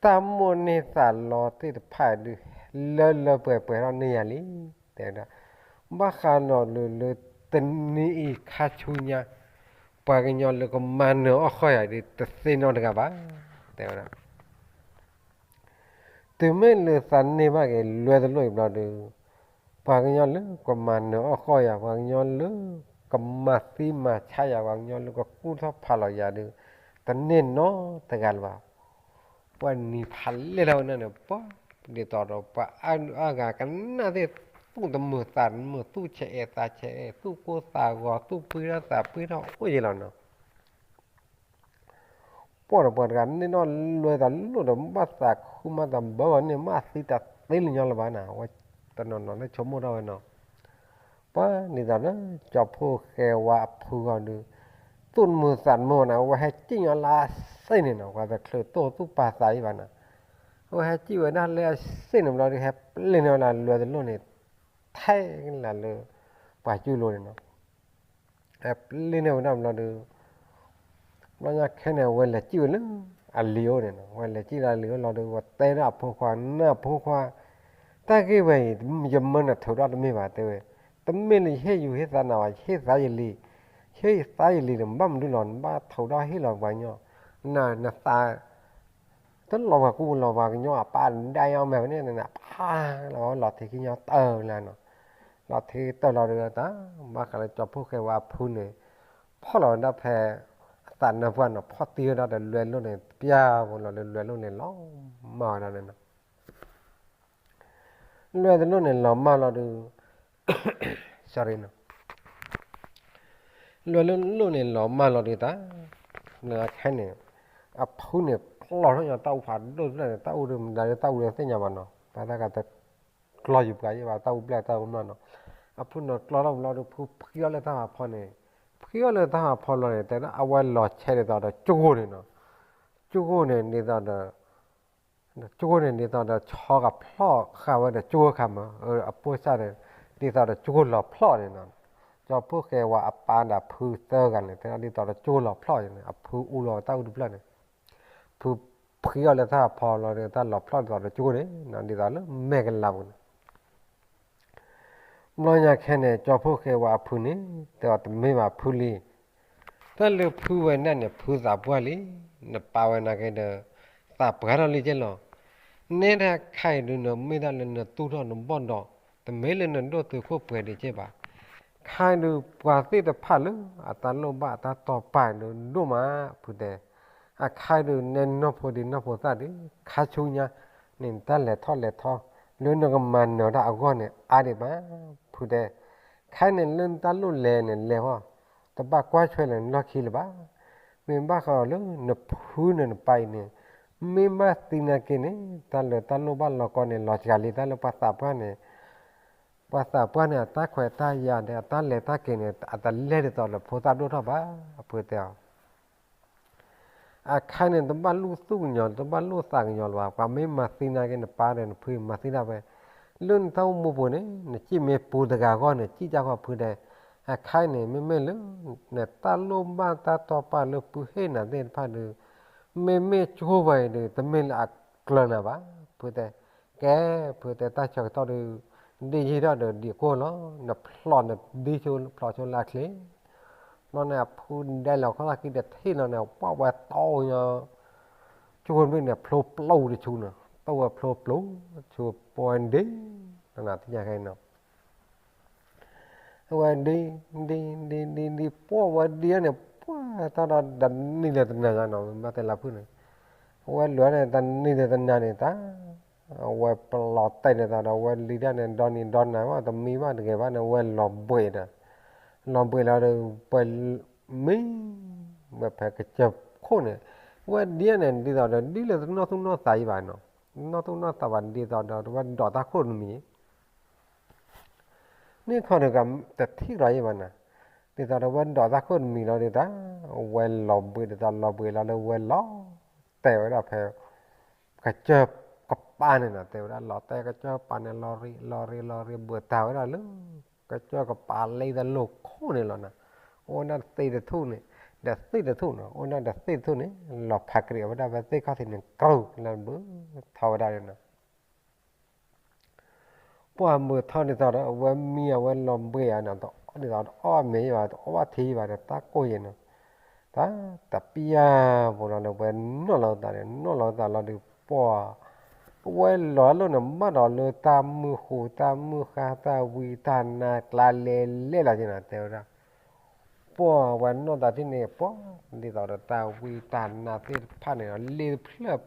တၢ်မိၣ်န့ၢ်သးလီသ့ၣ်တဖၣ်ဒုး လၢလၢပှဲၤပှဲၤထီၣ်န့ၢ်ယၤလံ, တဲဝဲဒၣ် ဘၣ်ဃးဒီးလၢလၢတနံၤအံၤခါဆူညါ ပှၤကညီလၢကမၤနၢၤအီၣ်ဃီၣ်ယၤဒုး တသ့နီတဂၤဘၣ်, တဲဝဲဒၣ် တုၤမ့ၢ်လၢသးန့ၢ်ဘၣ်က့ၤလွဲၢ်တလိၣ်အံၤဘျီဒီး ပှၤကညီလၢကမၤနၢၤအီၣ်ဃီၣ်ယၤ, ပှၤကညီလၢကမၤသံမၤဆါယၤ, ပှၤကညီလၢကကူၣ်ထီၣ်ဖးလီၤယၤဒီး တန့ၢ်နီတဂၤလၢၤဘၣ်. ပှၤနံၤဖးလဲၢ်ထီၣ်ဝဲဒၣ်န့ၣ် ပှၤဒ်သိးဒီးပှၤအါဒုးအါဂၤကနၣ်သ့ၣ် သူၣ်တမုာ်သးတမုာ် သူၣ်ဆဲးအဲးသးဆဲးအဲး သူၣ်ကိၢ်သးဂီၤ သူၣ်ပှံထီၣ်သးပှံထီၣ်အိၣ်ယဲလီၤနီၤ. ပှၢ်ဒီးပှၤတဂၤန့ၣ်နီၢ်လွဲၤသးလိၣ်ဒီး ဘၣ်သးခုမးသးဘၢဘၣ်န့ၣ် မ့ၢ်သံတသ့လၢၤညီလၢၤဘၣ်နီၤ, အဝဲတနီၤနီၤလၢဆိကမိၣ်ထီၣ်ဝဲနီၤ. ပှၤဒ်သိးဒီး ကၠီဖီၣ်ဃဲဝါအဖုဂီၤဒီး သူၣ်တမုာ်သးတမုာ်ဘၣ်နီၤ, အဝဲဟဲစံၣ်ညီလၢအစ့ၣ်န့ၣ်နီၤ, ပှၤတချုးတိၢ်သူၣ်ပာ်သးအံၤဘၣ်နီၤ, အဝဲဟဲစံၣ်ဝဲဒၣ်လၢအစ့ၣ်န့ၣ်ဘျီဒီး ဟဲပျ့ၤန့ၢ်ဝဲဒၣ်လွဲၤသလိၣ်န့ၣ် ထဲကလၢ်လၢ ပှၤကၠူလိၤန့ၣ်နီၤ. ဟဲပျ့ၤန့ၢ်ဝဲဒၣ်ဘျီဒီး ဘျီညါခဲန့ၣ် အဝဲလဲၤစံၣ်ဝဲလၢအလံၤအိၣ်န့ၣ်နီၤ, အဝဲလဲၤစံၣ်လၢအလံၤအိၣ်လီၤဒီး အဝဲတဲဒၣ်အဖိခွါ နၢ်အဖိခွါ, တၢ်ဂ့ၢ်ဝဲအံၤ ယမၢနထုးထီၣ်တမ့ၢ်ဘၣ်တဲဝဲ, တမ့ၢ်လၢယဟ့ၣ်ယူၤဟ့ၣ်သးနၤဘၣ်, ယဟ့ၣ်သးယလံၤ, ယဟ့ၣ်သးယလံၤန့ၣ် ဘၣ်မနုၤလီၤ နဘၣ်ထုးထီၣ်ဟ့ၣ်လီၤပှၤကညီ, န နသး တလီၤပှၤကူပူၤလီၤပှၤကညီအပၢ်ဒၣ်အီၤမ့ၢ်ဝဲန့ၣ် နပၢ်လီၤဝဲလီၤထံးခံညီတၢၢ်လၢနီၤ, လီၤထံးတၢၢ်လီၤဒီးတၢ် ဘၣ်ဃးလၢကၠီဖီၣ်ဃဲဝါအဖုန့ၣ် ဖီၣ်လီၤဝဲဒၣ်ဖဲ အသးနၢပှၢ်နီၤ, ဖီၣ်တံၢ်ဝဲဒၣ်ဒီးလွဲၤလိၣ်န့ၣ် ပျၢ်ဖိလီၤလၢလွဲၤလိၣ်န့ၣ်လီၤမၢ်ဝဲဒၣ်န့ၣ်နီၤ. လွဲၤလိၣ်န့ၣ်လီၤမၢ်လီၤဒီး sorry နီၤ, လွဲၤလိၣ်န့ၣ်လီၤမၢ်လီၤဒီးတၢ် ခဲန့ၣ် အဖုန့ၣ် ကျီထီၣ်ညီတၢ်အူဖးဒိၣ်တဖျၢၣ်န့ၣ် တၢ်အူဒုးမတၤလၢတၢ်အူဒုးသ့ၣ်ညါဘၣ်နီၤ, ပှၤတၢ်ကတကျီယူၤပှၤယဲၢ်ဘၣ် တၢ်အူဘျဲၣ်တၢ်အူမၢ်နီၤ, အဖုန့ၣ်ကျီထီၣ်ဘျီဒီး ဖုဖှံအီၣ်လၢတၢ်ဖးဖီန့ၣ်, ဖှံအီၣ်လၢတၢ်ဖးဖီလီၤန့ၣ် တဲဒၣ်အဝဲလီၤဆဲးဒ်သိးဒီးကၠိခိၣ်န့ၣ်နီၤ, ကၠိခိၣ်န့ၣ် ဒ်သိးဒီး ကၠိခိၣ်န့ၣ် ဒ်သိးဒီးဆီကဖျီၣ်ဃာ်ဝဲဒီးကၠိခိၣ်ခါမး, အပိၢ်စၢ်န့ၣ် ဒ်သိးဒီးကၠိခိၣ်လီၤဖျီၣ်န့ၣ်နီၤ, ကၠီဖီၣ်ဃဲဝါအပၢ်ဒီးဖုသၢဂၤန့ၣ် တဲဒၣ်ဒ်သိးဒီးကၠိခိၣ်လီၤဖျီၣ်န့ၣ် အဖုအူလီၤတၢ်အူတဖျၢၣ်န့ၣ်, ဖုဖှံအီၣ်လၢတၢ်ဖးဖီလီၤဒီး တၢ်လီၤဖျီၣ်ဒ်သိးဒီးကၠိခိၣ်န့ၣ်နီၤ, ဒ်သိးလၢမဲာ်ကလၤပူၤန့ၣ် ဘျီညါခဲန့ၣ် ကၠီဖီၣ်ဃဲဝါအဖုန့ၣ် တဲအီၤတမ့ၢ်ဘၣ်ဖုလံ, တၢ်လၢဖုဝဲဒၣ်န့ၣ် ဖုသးပှၢ်လံ, နပာ်ဝဲနာ်က့ဒီး သးပှၢ်ထီၣ်လံကဲလီၤ, နဲဒၣ်ခါအံၤဒုးနမ့ၢ်ဒၣ်လၢနတူၢ်ထီၣ်နဘီၣ်ဒီး တမ့ၢ်လၢနဒိၣ်တုာ်ခိၣ်ပှဲၤဒံးကဲဘၣ်, ခါအံၤဒုးပှၤသ့ၣ်တဖၣ်လၢအတၢ်လိၣ်ဘၣ်အတၢ်တီပာ်ဒုးဒိၣ်မး ဖုတဲ အခါဒုးနဲနီၢ်ဖိဒံနီၢ်ဖိသၣ်ဒီး ခါဆူညါန့ၣ် တၢ်လဲၤထီၣ်လဲၤထီ လၢနကမၤနၢၤတၢ်အဂီၢ်န့ၣ် အါဒံးဘၣ် ဖုတဲ, ခါန့ၣ်လၢနတၢ်လိၣ်လဲၤန့ၣ် လဲၤဃီ, တဘၣ်ကွၢ်ဆွဲလၢနလီၢ်ခံလၢၤဘၣ်, မ့ၢ်ဘၣ်ဃးဒီးလၢနဖုန့ၣ်နပၢ်အံၤန့ၣ် မ့ၢ်ဘၣ်သံနာ်က့န့ၣ် တၢ်လၢတၢ်လိၣ်ဘၣ်လီၤကီန့ၣ် လီၤစှၤလံ တၢ်လၢပှၤသးပှၢ်န့ၣ် ပှၤသးပှၢ်န့ၣ် အတၢ်ခွဲးတၢ်ယာ်ဒီး အတၢ်လဲၤတၢ်က့ၤန့ၣ် အတလဲၤဒ်သိးဒီးဖိသၣ်ဒိၣ်ထီၣ်ဘၣ် အဖုတဲအီၤ, အခါန့ၣ် တဘၣ်လိၣ်သူၣ်ကညီၤ တဘၣ်လိၣ်သးကညီၤလၢၤဘၣ်, ပှၤမ့ၢ်မၤသံနာ်က့ နပၢ်ဒီးနဖုမၤသံဒၣ်ဝဲ, လၢနတၢ်အိၣ်မူပူၤန့ၣ် နစံၣ်မ့ၢ်ပူၤတဂၤအဂီၢ်န့ၣ် စံၣ်တၢ်ဃီဖုတဲ, အခါအံၤန့ၣ် မ့မ့ၢ်လၢ နတၢ်လိၣ်ဘၣ်တၢ်တီပာ်လၢဖုဟ့ၣ်နၤသ့ၣ်တဖၣ်ဒီး မ့မ့ၢ်ကၠိဝဲအံၤဒီး တမ့ၢ်လၢအကျၢၤနၤဘၣ် ဖုတဲ, ကဲ ဖုတဲ တၢ်ဆၢကတီၢ်ဒီး ဒ်ယံာ်ထီၣ်ဒီးဒံးကိၢ်လီၤ, နဖျိးနဒ်ဆိဖျိးဆိလၢအချ့, ဘျီန့ၣ် အဖုဒဲလီၤခီၣ်သၣ်ခံဒီးထံၣ်လီၤန့ၣ် ပှၢ်ဝဲတီၢ်ညီ ကၠိဝဲန့ၣ် ဖျိပျိတဆူန့ၣ် တီၢ်ဝဲဖျိပျိတဆူ ပှၢ်ဝဲဒ် နသ့ၣ်ညါခဲအံၤနီၤ အဝဲဒ် ဒ် ဒ် ဒ် ဒ် ပှၢ်ဝဲဒ်န့ၣ် ပှၢ်တၢ်ဒီးတနံၤလၢတနၤညါနီၤ ဘၣ်တဲလၢဖုန့ၣ် အဝဲလွဲၢ်န့ၣ် တနံၤလၢတနၤန့ၣ် တၢ် အဝဲပလီၤတဲာ်ဒ်သိးဒီး အဝဲလံတၢ်န့ၣ် ဒီနံၤဒီနၤ တမံဘၣ်တဂ့ၤဘၣ်န့ၣ် အဝဲလီၤဘှံးဒီး လီၤဘှံးလီၤဒီး ပှၤမံ ဝဲဖဲကစၢၢ်ခိၣ်န့ၣ် အဝဲဒ်န့ၣ် ဒ်သိးဒီး ဒ်လၢတနီၢ်သူၣ်နီၢ်သးအံၤဘၣ်နီၤ တနီၢ်သူၣ်နီၢ်သးဘၣ် ဒ်သိးဒီး တဝဲဒိးတၢ်ခိၣ်တမံၤ န့ၣ်ခီဒီး တထံၣ်ရီၤယံၤဘၣ်နၤ ဒ်သိးဒီးဝဲဒိးတၢ်ခိၣ်တမံၤလီၤဒ်တၢ် ဝဲလီၤဘှံးဒ်သိးလီၤဘှံးလီၤလၢဝဲလီၤတဲာ်ဝဲဒၣ်ဖဲ ကစၢၢ်ကပၤန့ၣ်နီၤ တဲဝဲဒၣ်လီၤတဲာ်ကစၢၢ်ကပၤန့ၣ် လီၤရံ လီၤရံ လီၤရံ ဘှံးတၢ်ဝဲဒၣ်လၢ ကစၢၢ်ကပၤလံတလိၣ်ခိၣ်န့ၣ်လီၤနၤ အိၣ်ဒၣ်သ့ၣ်တထူၣ်န့ၣ် ဒီးသ့ၣ်တထူၣ်နီၤ အိၣ်ဒၣ်ဒီးသ့ၣ်တထူၣ်န့ၣ် လီၤဖးကြံးဝဲဒၣ်ဖဲသ့ၣ်ခီၣ်ထံးန့ၣ် ကြူၢ်လၢဘုးထီၣ်ဝဲဒၣ်န့ၣ်နီၤ ပှၢ်မုာ်ထီၣ်ဒ်သိးဒီး အဝဲမံအဝဲလီၤဘှံးဧါနီၤ ဒ်သိးဒီးအီၣ်မ့ၤယံၤဘၣ် အီၣ်ဘၣ်ထံယံၤဘၣ်ဒီး တၢ်ကိၢ်ယံၤနီၤ တၢ်တပျၢ်ပူၤလီၤဒီး ဝဲနီၣ်လီၤသးန့ၣ် နီၣ်လီၤသးလီၤဒီး ပှၢ် ပဝဲလီၤလိၣ်န့ၣ် ဘၣ်ဒီးလၢတၢ်မုၢ်ဃိး တၢ်မုၢ်ဃါ တၢ်ဝံတၢ်နါကျါလဲၤလဲၣ်လီၤက့ၤနီၤ တဲဝဲဒၣ် ပှၢ်ဝဲနီၢ်သးထံၣ်န့ၣ် ပှၢ် ဒ်သိးဒီးတၢ်ဝံတၢ်နါသ့ၣ်တဖၣ်န့ၣ် လ့တဖျၢၣ်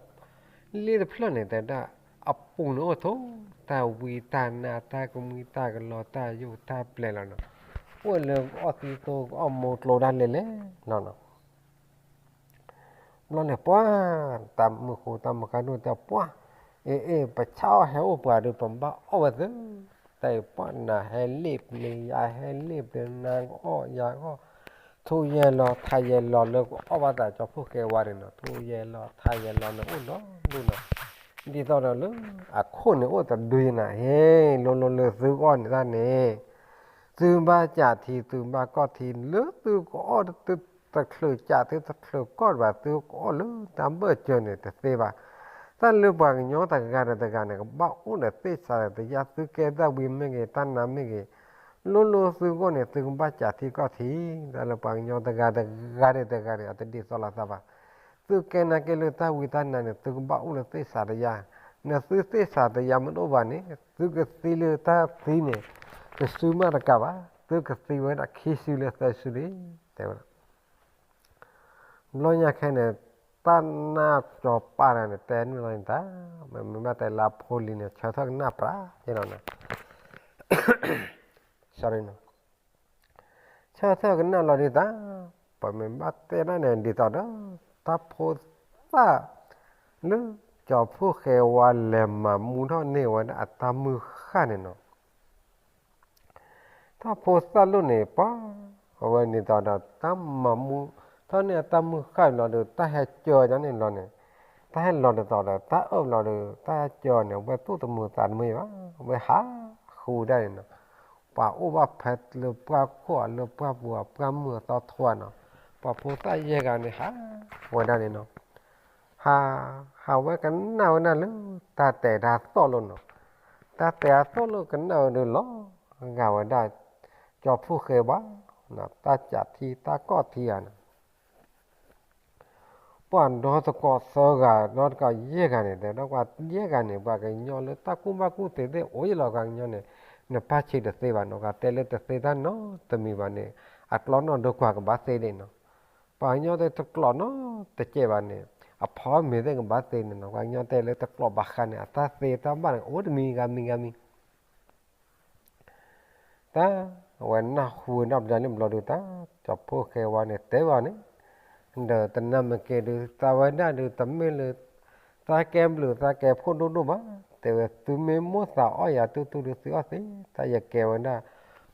လ့တဖျၢၣ်န့ၣ် တဲဝဲဒၣ် အပူၤန့ၣ်အိၣ်ထိး တၢ်ဝံတၢ်နါ တၢ်ကမှံတၢ်ကလီ တၢ်ယိၣ်တၢ်ပျဲၢ်လီၤနီၤ. အိၣ်လၢကအီၣ်သံသိကအီၣ်မိၢ်ကျိဒၣ်လဲာ်လဲာ်လီၤနီၤ. ဘျီန့ၣ်ပှၤ တၢ်မုၢ်ဃူတၢ်မုၢ်ဃါဒိၣ်တဲပှၤ အ့ၣ်အ့ၣ် ပဆါအီၣ်ဟဲအိၣ်ပှၤဒီး ပဘၣ်အီၣ်ဝဲသု, တၢ်အံၤပှၤနၤဟဲလ့ၣ် ပျ့ၤယၤဟဲလ့ၣ် ပျ့ၤနၤကအီၣ်ယၤကအီၣ်, ထူယဲၢ်လီၤထးယဲၢ်လီၤလၢကအီၣ်ဘၣ်သးကၠီဖှိၣ်ဃဲဝါန့ၣ်နီၤ, ထူယဲၢ်လီၤထးယဲၢ်လီၤန့ၣ်အိၣ်ဒီဒူၣ်နီၤ. ဒ်သိးဒီးလၢ အခိၣ်န့ၣ်အိၣ်တဒုယနၤ ဟ့ လိၤလိၤလၢသုကအီၣ်န့ၣ်တၢ်န့ၣ် သုဘၣ်ကးထံ သုဘၣ်ကီၢ်ထံ လၢသုကအီၣ်တချုးကး သုတချုးကီၢ်ဘၣ် သုကအီၣ်လၢတၢ်ဘၢၣ်စၢၤန့ၣ်တသ့ဘၣ်. တၢ်လၢပှၤကညီတဂၤဒီးတဂၤန့ၣ် ကဘၣ်အိၣ်ဒီးသ့ၣ်စးဒီးတယၢ် သုကဲတၢ်ဝံမ့ၢ်ဂ့ၤ တၢ်နါမ့ၢ်ဂ့ၤ, လိၤလိၤသုဂီၢ်န့ၣ် သုကဘၣ်ကးထံကီၢ်ထံ, တၢ်လၢပှၤကညီတဂၤတဂၤဒီးတဂၤန့ၣ် အတဒ်သိးလိာ်သးဘၣ်. သုကဲနာ်က့လၢတၢ်ဝံတၢ်နါန့ၣ် သုကဘၣ်အိၣ်လၢသ့ၣ်စးတယၢ်, နသုသ့ၣ်စးတယၢ်မ့ၢ်တအိၣ်ဘၣ်န့ၣ် သုကသံလၢတၢ်သံန့ၣ် တစုမးတကးဘၣ်, သုကသံဝဲဒၣ်ခံစုလၢသၢစုလံ, တဲဝဲဒၣ်. ဘျီညါခဲန့ၣ် တၢ်နါကၠီၤပာ်တဂၤန့ၣ် တဲန့ၣ်လီၤန့ၣ်တၢ်, မ့မ့ၢ်ဘၣ်တဲလၢအဖိလံၤန့ၣ် ဆၢထၢၣ်ကနၣ်ပြးန့ၣ်လီၤန့ၣ် ဆၢထၢၣ်ကနၣ်လီၤဒ်တၢ်, ပမ့ၢ်ဘၣ်တဲဒၣ်န့ၣ် ဒ်သိးဒီး တၢ်ဖိသၣ်လၢ ကၠီၤဖိၣ်ဃဲဝါလဲၤမၤမူထီၣ်န့ၢ်ဝဲဒၣ်အတၢ်မုၢ်ဃၢ်န့ၣ်နီၤ. တၢ်ဖိသၣ်လိၣ်န့ၣ် ပှၤ အဝဲန့ၣ်ဒ်သိးဒီး တၢ်မၤမူထီၣ်န့ၢ်အတၢ်မုၢ်ဃၢ်ဘျီဒီး တၢ်ဟဲကၢၤန့ၣ်လီၤန့ၣ်, တၢ်ဟဲလီၤဒ်သိးဒီး တၢ်အၢၣ်ဘျီဒီး တၢ်ဟဲကၢၤန့ၣ် အဝဲသူၣ်တမုာ်သးတမုာ်ဘၣ်, အဝဲဟးဃုဒၣ်န့ၣ်နီၤ. ပှၤအိၣ်ဘၣ်ဖဲလၢပှၢ်ခိၣ်ဧါ လၢပှၢ်ပူၤဧါ ပှၢ်မုၢ်အသီထိဧါနီၤ, ပှၤဖိသၣ်ယဲၢ်ဂၤန့ၣ် ဟးဝဲဒၣ်န့ၣ်နီၤ. ဟး ဟးဝဲကနၣ်ဝဲဒၣ်လၢ တၢ်တဲာ်တၢ်သီၣ်လိာ်နီၤ, တၢ်တဲာ်အသီၣ်လိာ်ကနၣ်ဝဲဒီးလီၤဂာ်ဝဲဒၣ် ကၠီၤဖိၣ်ဃဲဝါ တၢ်ကးထံတၢ်ကီၢ်ထံဧါန့ၣ် ပှၤဒီသကိးသၢဂၤ ဒီသကိးယဲၢ်ဂၤန့ၣ် တဲဒီးပှၤယဲၢ်ဂၤန့ၣ် ပှၤကညီလၢတၢ်ကူၣ်ဘၣ်ကူၣ်သ့သ့ၣ်အိၣ်ယလီၤ ပှၤကညီန့ၣ် နပၢ်ဆံးတသ့ဘၣ်နီၤ, ပှၤတဲလၢတသ့တၢ်နီတမံၤဘၣ်န့ၣ် အကျီနီၢ်ဒိကွၢ်ကဘၣ်သ့ဒၣ်နီၤ, ပှၤကညီတဲတကျိးနီတကဲးဘၣ်န့ၣ် အဖီမ့ၤသ့ၣ်ကဘၣ်သ့န့ၣ်နီၤ, ပှၤကညီတဲလၢတကျိးဘၣ်ဃးန့ၣ် အတၢ်သ့တၢ်ဘၣ်န့ၣ် အိၣ်တမံၤဂၤမံၤဂၤမံၤ တၢ် အဝဲနၢ်ဟူဝဲဒၣ်ဘျီန့ၣ်ဘျီဒီး တၢ်ကၠီၤဖိၣ်ဃဲဝါန့ၣ် တဲဘၣ်န့ၣ် ဒီးတနၢ်မ့ၢ်ကဲဒုး သးဝဲဒၣ်ဒုး တမ့ၢ်လၢ သးကဲဘျုးသးကဲဖှိၣ်ဒိၣ်ဒိၣ်ဘၣ်, တဲဝဲသုမ့ၢ်မိၣ်သးအီၣ်ယၤတူၢ်တူၢ်ဒုးသုအီၣ်သ့, တၢ်ယကဲဝဲဒၣ်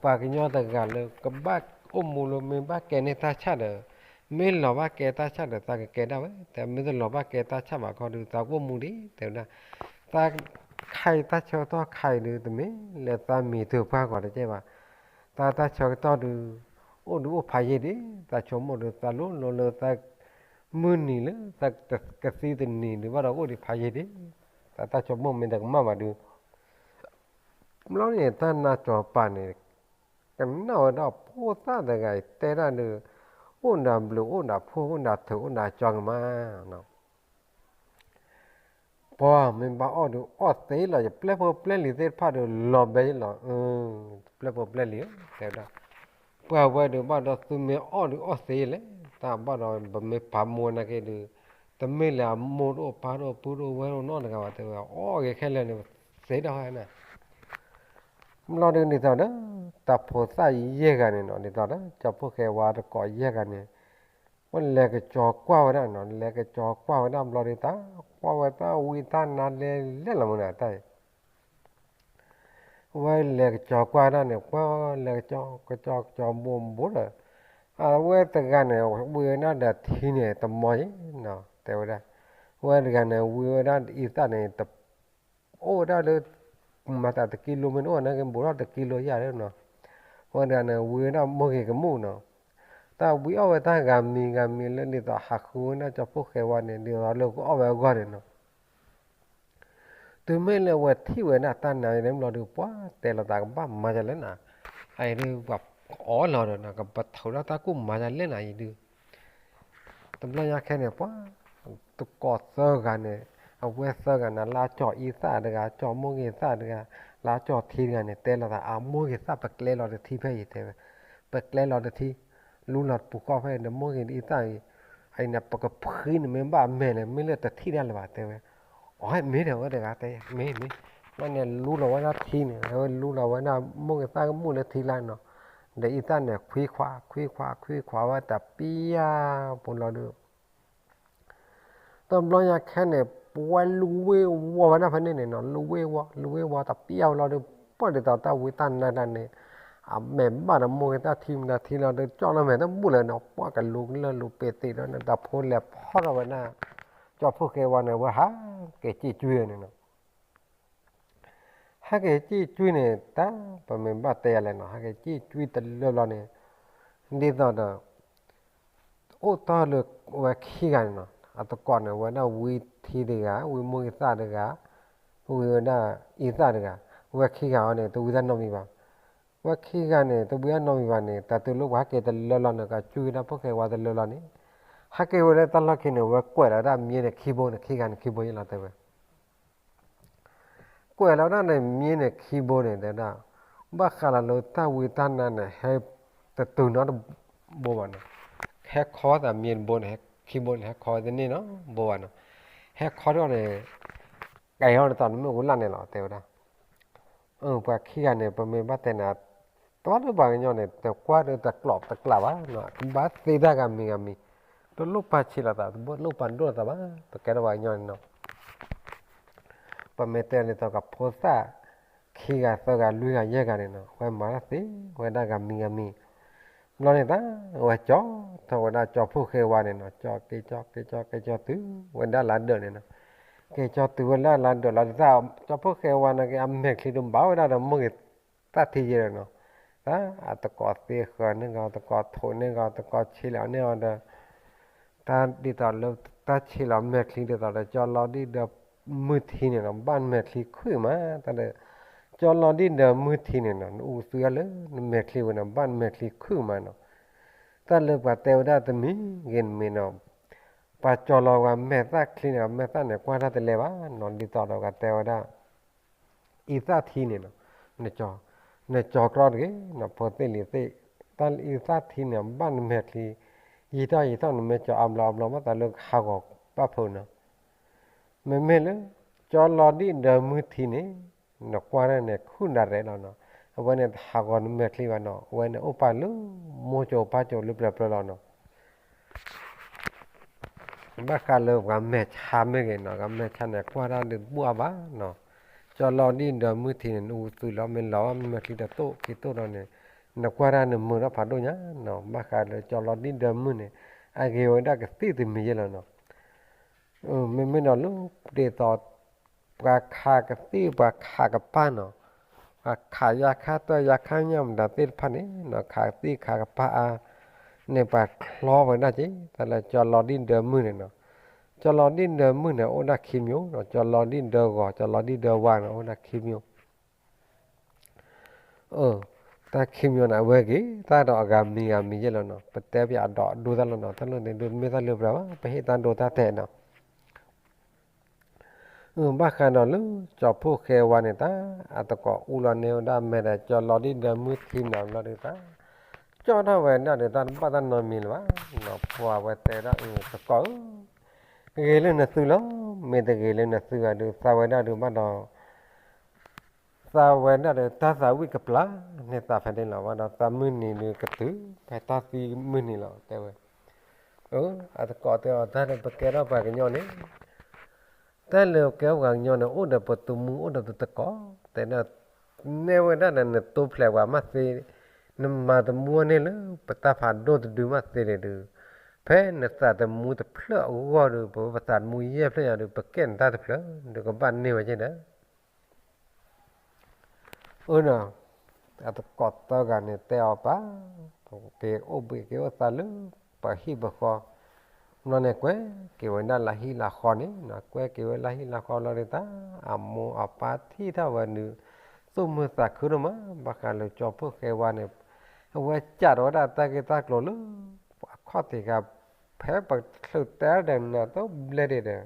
ပှၤကညီတဂၤလၢကဘၣ်အိၣ်မူလၢမ့ၢ်ဘၣ်ကဲန့ၢ်တၢ်ဆၣ်ဒီး မ့ၢ်လီၤဘၣ်ကဲတၢ်ဆၣ်ဒီး သးကကဲဒၣ်ဝဲ, တမ့ၢ်တလီၤဘၣ်ကဲတၢ်ဆၣ်ဘၣ်ခီဒုး သးကအိၣ်မူဒံး တဲဝဲဒၣ် သးခါအံၤတၢ်ဆၢကတီၢ်ခါအံၤဒုး တမ့ၢ်လၢသးမံၤတုၤပှၢ်ဂီၤတကဲဘၣ်, သးတၢ်ဆၢကတီၢ်ဒုး အိၣ်ဒုးအိၣ်ဖးယံာ်ဒံး, သးဆိကမိၣ်ဒုး သးလိၣ်လိလၢသးမုၢ်နံၤလၢ သးကသံတနံၤဒုး ဘၣ်ဒီးအိၣ်ဒံးဖးယံာ်ဒံး, သးတၢ်ဆိကမိၣ်မ့ၢ်တကမၣ်ဘၣ်ဒုး ဘျီန့ၣ် တၢ်နါကၠီၤပၤန့ၣ် ကနၣ်ဝဲဒၣ်ဖိသၣ်တဂၤအံၤတဲဒၣ်ဒုး အိၣ်နၤဘျုးအိၣ်နၤဖှိၣ်အိၣ်နၤထုးအိၣ်နၤကၠီကမး ပှၤမ့ၢ်ဘၣ်အီၣ်ဒုးအီၣ်သ့လီၤ, ယပျဲၢ်ဖိပျဲၢ်လံၤသ့ၣ်တဖၣ်ဒုးလီၤဘဲလီၤ, ပျဲၢ်ဖိပျဲၢ်လံၤဧၢ တဲဝဲဒၣ်, ပှၤဝဲဒုးဘၣ်ဒီးသုမ့ၢ်အီၣ်ဒုးအီၣ်သ့လဲၣ်, တၢ်ဘၣ်ဒီးပမ့ၢ်ပာ်မူနာ်က့ဒုး တမ့ၢ်လၢအမိၢ်တအိၣ်ပၢ်တအိၣ်ပုၢ်တအိၣ်ဝဲၢ်တအိၣ်နီတဂၤဘၣ် တဲဝဲ အီၣ်ဂ့ၤခဲလၢာ်န့ၣ် သ့ဒၣ်ဝဲန့ၣ် ဘျီဒုးဒ်သိးဒီး တၢ်ဖိသၣ်ယဲၢ်ဂၤန့ၣ်နီၤ ဒ်သိးဒီး ကၠီၤဖိၣ်ဃဲဝါတကိးယဲၢ်ဂၤန့ၣ် ဝဲလဲၤကကၠီၤကွၢ်ဝဲဒၣ်နီၤ လဲၤကကၠီၤကွၢ်ဝဲဒၣ်ဘျီဒုး တၢ်ကွၢ်ဝဲတၢ်ဝံတၢ်နါလဲၤလဲၣ်လီၤမုၢ်နၤတၢ်အံၤ ဝဲလဲၤကကၠီၤကွၢ်ဒၣ်န့ၣ် ကွၢ်လဲၤကကၠီၤ ကကၠီၤကကၠီၤဘိးဘိးဒီး အဝဲတဂၤန့ၣ် ဝံၤဝဲဒၣ်ဒီးထံန့ၣ် တမီၤအံၤနီၤ တဲဝဲဒၣ် ဝဲတဂၤန့ၣ် ဝံၤဝဲဒၣ်အံသၣ်န့ၣ် တ အိၣ်ဝဲဒၣ်လၢ မၤသးတကံလိမ့ၢ်တအိၣ်န့ၣ် ကဘိးထီၣ်တကံလိယၢ်လၢနီၤ ဝဲတဂၤန့ၣ် ဝံၤဝဲဒၣ်မိၢ်ဂ့ၤကမူၣ်နီၤ တၢ်ဝံၤအီၣ်ဝဲတၢ်ဂၤမံၤဂၤမံၤလၢဒ်သိးဟးဃုဝဲဒၣ်ကၠီၤဖိၣ်ဃဲဝါန့ၣ် ဒ်သိးလၢကအီၣ်ဝဲအဂီၢ်န့ၣ်နီၤ တုၤမ့ၢ်လၢအဝဲထံၣ်ဝဲဒၣ်တၢ်နါန့ၣ်ဘျီဒုး ပှၤတဲလီၤသးကဘၣ်မၤဒ်လဲၣ်နၤ အအံၤဒုး ပှၤအီၣ်လီၤဒီး ကပထိးထီၣ်တၢ်ကူၣ်မၤဒ်လဲၣ်နၤအံၤဒုး တဘျီညါခဲန့ၣ် ပှၤ တကိးသၢဂၤန့ၣ် အဝဲသၢဂၤန့ၣ် လၢအကၠီၤအံသၣ်တဂၤ ကၠီၤမိၢ်ဂ့ၤသၣ်တဂၤ လၢအကၠီၤထံတဂၤန့ၣ် တဲလီၤသး အမိၢ်ဂ့ၤသၣ် ပကျဲလီၤတထံၣ်ဖဲအံၤ တဲဝဲ ပကျဲလီၤတထံၣ် လူလီၤတပူၤဃီဖဲအံၤ နမိၢ်ဂ့ၤအံသၣ်အံၤ အံၤန့ၣ် ပကဖှံန့ၣ်မ့ၢ်ဘၣ်အမဲာ်န့ၣ် မ့ၢ်လၢတထံၣ်ဒၣ်လၢၤဘၣ် တဲဝဲ အီၣ်မ့ၢ်ဒီးဝဲတဂၤတဲ မ့ၢ်မ့ၢ်, ဘျီန့ၣ်လူလီၤဝဲဒၣ်ထံန့ၣ် ဝဲလူလီၤဝဲဒၣ်မိၢ်ဂ့ၤသၣ်ကမူၣ်လၢထံလၢ်န့ၣ်နီၤ, ဒီးအံသၣ်န့ၣ် ခွံခွး ခွံခွး ခွံခွးဝဲတပျၢ်ပူၤလီၤဒီး တဘျီညါခဲန့ၣ် ပဝဲလူဝ့ၢ်ဝီဝဲဒၣ်ဖဲန့ၣ်န့ၣ်နီၤ, လူဝ့ၢ်ဝီ လူဝ့ၢ်ဝီတပျၢ်ဝဲလီၤဒီး ပှၢ်ဒ်သိးတၢ်ဝံတၢ်နါတၢ်န့ၣ် အမဲာ်ဘၣ်ဒီးမိၢ်ဂ့ၤသၣ်ထံမတၤထံလီၤဒီး ကၠီၣ်လီၤမဲာ်တဘူၣ်လၢၤနီၤ, ပှၢ်ကလူကလၢၢ်လူပ့ၤသ့ဒီးန့ၣ် တၢ်ဖိလဲၤဖီၣ်ထီၣ်ဝဲဒၣ် ကၠီဖှိၣ်ဃဲဝါန့ၣ် ဝဲဟးက့ၤစံၣ်ကွံန့ၣ်နီၤ. ဟဲက့ၤစံၣ်ကွံန့ၣ် တၢ်ပမ့ၢ်ဘၣ်တဲယၤလဲၣ်နီၤ, ဟဲက့ၤစံၣ်ကွံတလၢလီၤန့ၣ် ဒ်သိးဒီး အိၣ်တ့ၢ်လၢဝဲခံဂၤန့ၣ်နီၤ, အတကိးန့ၣ် ဝဲဒၣ်ဝံထံတဂၤ, ဝံမိၢ်ဂ့ၤသၣ်တဂၤ, ဝံဝဲဒၣ်အံသၣ်တဂၤ, ဝဲခံဂၤအံၤန့ၣ် တဝံတၢ်နီတမံၤဘၣ်. ဝဲခံဂၤန့ၣ် တဝံတၢ်နီတမံၤဘၣ်န့ၣ် တၢ်တုၤလၢပှၤဟဲက့ၤတလၢလီၤန့ၣ် ကစံၣ်ကွံဒၣ်ဖှိၣ်ဃဲဝါတလၢလီၤန့ၣ်, ဟဲက့ၤဝဲလၢတၢ်လီၢ်ခံန့ၣ် ဝဲကွဲးလီၤဒၣ်မ့ၢ်န့ၣ်ခံဘိန့ၣ် ခံဂၤန့ၣ်ခံဘိယလီၤတဲဝဲ ကွဲးလီၤဒၣ်န့ၣ်မ့ၢ်န့ၣ်ခံဘိန့ၣ် တဲဝဲဒၣ် ဘၣ်ဃးလီၤလၢတၢ်ဝံတၢ်နါန့ၣ် ဟဲတတုၤနီတဘိဘၣ်နီၤ, ဟဲခီသးမ့ၢ်တဘိန့ၣ် ခံဘိန့ၣ် ဟဲခီဝဲတန့ၢ်နီတဘိဘၣ်နီၤ, ဟဲခီထီၣ်န့ၣ် ကဲထီၣ်ဒ်သိးနမ့ၢ်အိၣ်လၢ်န့ၣ်လီၤ တဲဝဲဒၣ်. ပှၤခံဂၤန့ၣ် ပမ့ၢ်ဘၣ်တဲန့ၣ် တဘၣ်လၢပှၤကညီန့ၣ် တကွၢ်ဒီးတကျိးတကျးဘၣ်နီၤ, ကဘၣ်သ့တၢ်ဂၤမံၤဂၤမံၤ, တလိၣ်ပာ်ဆံးလိာ်သး တလိၣ်ပာ်ဒိၣ်လိာ်သးဘၣ်, ပကဲထီၣ်ပှၤကညီန့ၣ်နီၤ ပမ့ၢ်တဲဒ်သိးကဖိသၣ် ခံဂၤသၢဂၤလွံၢ်ဂၤယဲၢ်ဂၤန့ၣ်နီၤ အဝဲမၤတၢ်သ့ဝဲဒၣ်ဂၤမံၤဂၤမံၤ, ဘျီန့ၣ်တၢ် အဝဲကၠီထီၣ်ဝဲဒၣ်ကၠီဖှိၣ်ဃဲဝါန့ၣ်နီၤ, ကၠီက့ၤကၠီက့ၤကၠီက့ၤကၠီတုၤဝဲဒၣ်လၢဒၢးန့ၣ်နီၤ, က့ၤကၠီတုၤဝဲဒၣ်လၢဒၢးလီၤဒ်သိး ကၠီဖှိၣ်ဃဲဝါန့ၣ်က့ၤ အမဲာ်ချံတဘၣ်ဝဲဒၣ်ဒီးမိၢ်ဂ့ၤသၣ်ထံယဲၢ်နီၤ, တၢ်အတကိးသ့ဃၢၤန့ၢ်ဂီၤ တကိးထိးန့ၢ်ဂီၤ တကိးဆံးလီၤန့ၢ်ဂီၤဒီး တၢ်ဒ်သိးလၢတၢ်ဆံးလီၤမဲာ်ချံဒ်သိးဒီး ကၠီလီၤဒံၣ်ဒီးမုၢ်ထံန့ၣ်နီၤ ဘၣ်နမဲာ်ချံခုၣ်မး, တၢ်ဒီး ကၠီလီၤဒံၣ်ဒီးမုၢ်ထံန့ၣ်နီၤ နအူသူယါလၢနမဲာ်ချံဝဲန့ၣ် ဘၣ်နမဲာ်ချံခုၣ်မးနီၤ, တၢ်လၢပှၤတဲဝဲဒၣ်တမံၤဂ့ၤတမံၤနီၤ, ပှၤကၠီလီၤဝဲမဲာ်သၣ်ချံန့ၣ် မဲာ်သၣ်န့ၣ် ကွၢ်တၢ်တလဲၤဘၣ်နီၤ, ဒ်သိးဒီးပှၤတဲဝဲဒၣ် အံသၣ်ထံန့ၣ်နီၤ, နကၠီကြီတဂ့ၤနီၤ ဖိသ့ၣ်လံၤသ့ၣ်, တၢ်အံသၣ်ထံန့ၣ် ဘၣ်နမဲာ်ချံ ယံာ်ထီၣ်ယံာ်ထီၣ် နမ့ၢ်ကၠီအါဘျီအါဘျီ မ့ၢ်သးလၢဟးဂီၤဘၣ်ဖုးနီၤ, မ့မ့ၢ်လၢ ကၠီလီၤဒံၣ်ဒီးမုၢ်ထံန့ၣ် နကွၢ်န့ၣ် ခုၣ်နၤရဲးလီၤနီၤ, အဝဲန့ၣ်တဟးဂီၤနမဲာ်ချံဘၣ်နီၤ, အဝဲန့ၣ်အိၣ်ပာ်လၢမိၢ်ကၠိပၢ်ကၠိလၢပျၢၤပျၢၤလီၤနီၤ ဘၣ်ဃးလၢပှၤမဲာ်ဆါမ့ၢ်ဂ့ၤနီၤ, ပှၤမဲာ်ဆါန့ၣ် ကွၢ်တၢ်ဒုးတဘူၣ်အါဘၣ်နီၤ, ကၠီလီၤဒံၣ်ဒီးမုၢ်ထံန့ၣ် နအူသူလီၤ မ့ၢ်လီၤမ့ၢ်မဲာ်ချံတတိၢ်ခံတိၢ်ဒီးန့ၣ် နကွၢ်တၢ်နမုာ်ထီၣ်ဖးဒိၣ်ညါနီၤ, ဘၣ်ဃးလၢကၠီလီၤဒံၣ်ဒီးမုၢ်န့ၣ် အဂ့ၤဝဲဒၣ်ကသံၣ်တမံၤယဲၢ်လီၤနီၤ, မ့မ့ၢ်ဒီးလၢဒ်သိး ပှၤခးကသံၣ်ပှၤခးကပၤနီၤ, ပှၤခးယါခါတၢ်ယါခါညၣ်မတၤသ့ၣ်တဖၣ်န့ၣ်နီၤ, ခးကသံၣ်ခးကပၤအါန့ၣ် ပှၤချီဝဲဒၣ်က့ၤ တၢ်လၢကၠီလီၤဒံၣ်ဒီးမုၢ်န့ၣ်နီၤ, ကၠီလီၤဒံၣ်ဒီးမုၢ်န့ၣ် အိၣ်ဒၣ်ခံမျိၤနီၤ, ကၠီလီၤဒံၣ်ဒီးဂီၤ ကၠီလီၤဒံၣ်ဒီးဝါန့ၣ် အိၣ်ဒၣ်ခံမျိၤ တၢ်ခံမျိၤန့ၣ် အဝဲက့ၤတၢ်ဒီးအဂၤမံၤဂၤမံၤယဲၢ်လီၤနီၤ, ပတဲပယၤအဒီးဒိတၢ်လီၤနီၤ, တၢ်လိၣ်န့ၣ်ဒုးမ့ၢ်တၢ်လၢပျၢၤဘၣ် ပဟ့ၣ်တၢ်ဒိတၢ်တဲာ်နီၤ, ဘၣ်ဃးဒီးလၢကၠီဖှိၣ်ဃဲဝါန့ၣ် တၢ်အတကိးအူလီၤန့ၢ်ဝဲဒၣ်မဲာ်ဒီး ကၠီလီၤဒံၣ်ဒီးမုၢ်ထံနီၤ ဘျီဒုးတၢ် ကၠီထီၣ်ဝဲဒၣ်ဒီး တၢ်တဘၣ်တၢ်နီတမံၤလၢၤဘၣ်နီၤ, ပှၤဝဲတဲဒၣ်အတကိးဧၢ ဂ့ၤလၢနသုလီၤ, မ့ၢ်တဂ့ၤလၢနသုဘၣ်ဒုး သးဝဲဒၣ်ဒုးဘၣ်ဒီး သးဝဲဒၣ်ဒီးတၢ်သးဝံၣ်ကပျၢ်န့ၢ်သးဖဲန့ၣ်လီၤ, ဘၣ်ဒီးသးမုၢ်နံၤဒုးကတုၤ ဖဲတၢ်သံမုၢ်နံၤလီၤ တဲဝဲ, အတကိးတဲအီၤ တၢ်လၢပကဲထီၣ်ပှၤကညီန့ၣ် တၢ်လၢကဲပှၤကညီန့ၣ် အိၣ်ဒီးပသမူအိၣ်ဒီးပတကိး တဲဒၣ် နဲဝဲဒၣ်ဒီးနတိဖျဲးပှၤမးသ့, နမၤသမူန့ၢ်လၢပတၢ်ဖးဒိၣ်တဒုမးသ့န့ၣ်ဒုး, ဖဲနသးသမူတဖျၢၣ်အဂီၢ်ဒီး ပဝဲပသးသမူယဲၢ်ဖျၢၣ်ညါဒီး ပကဲနတၢ်တဖျၢၣ်ဒီး ကဘၣ်န့ၢ်ဝဲက့ၤဒီး အၢနီၤ, အတကိးသၢဂၤန့ၣ်တဲအီၤပၢ်, ပက့ၤအိၣ်ဘှံးက့ၤအိၣ်သးလၢပှၤဟံၣ်ပဃီ, ဘျီန့ၣ်ကွဲက့ၤဝဲဒၣ်လၢဟံၣ်လၢဃီန့ၣ်နီၤ, ကွဲက့ၤဝဲလၢဟံၣ်လၢဃီလီၤဒုးတၢ် အမိၢ်အပၢ်ထံၣ်ထီၣ်ဝဲဒုး သူၣ်မုာ်သးခုဒိၣ်မး, ဘၣ်ဃးလၢကၠီဖှိၣ်ဃဲဝါန့ၣ် အဝဲကးထီၣ်ဝဲဒၣ်တၢ်ဂ့ၢ်တၢ်ကျိၤလၢ အခီၣ်ထံးခါ ဖဲပချုးတဲဒီးနၤတဘျဲၣ်ဒံးဒီး တၢ်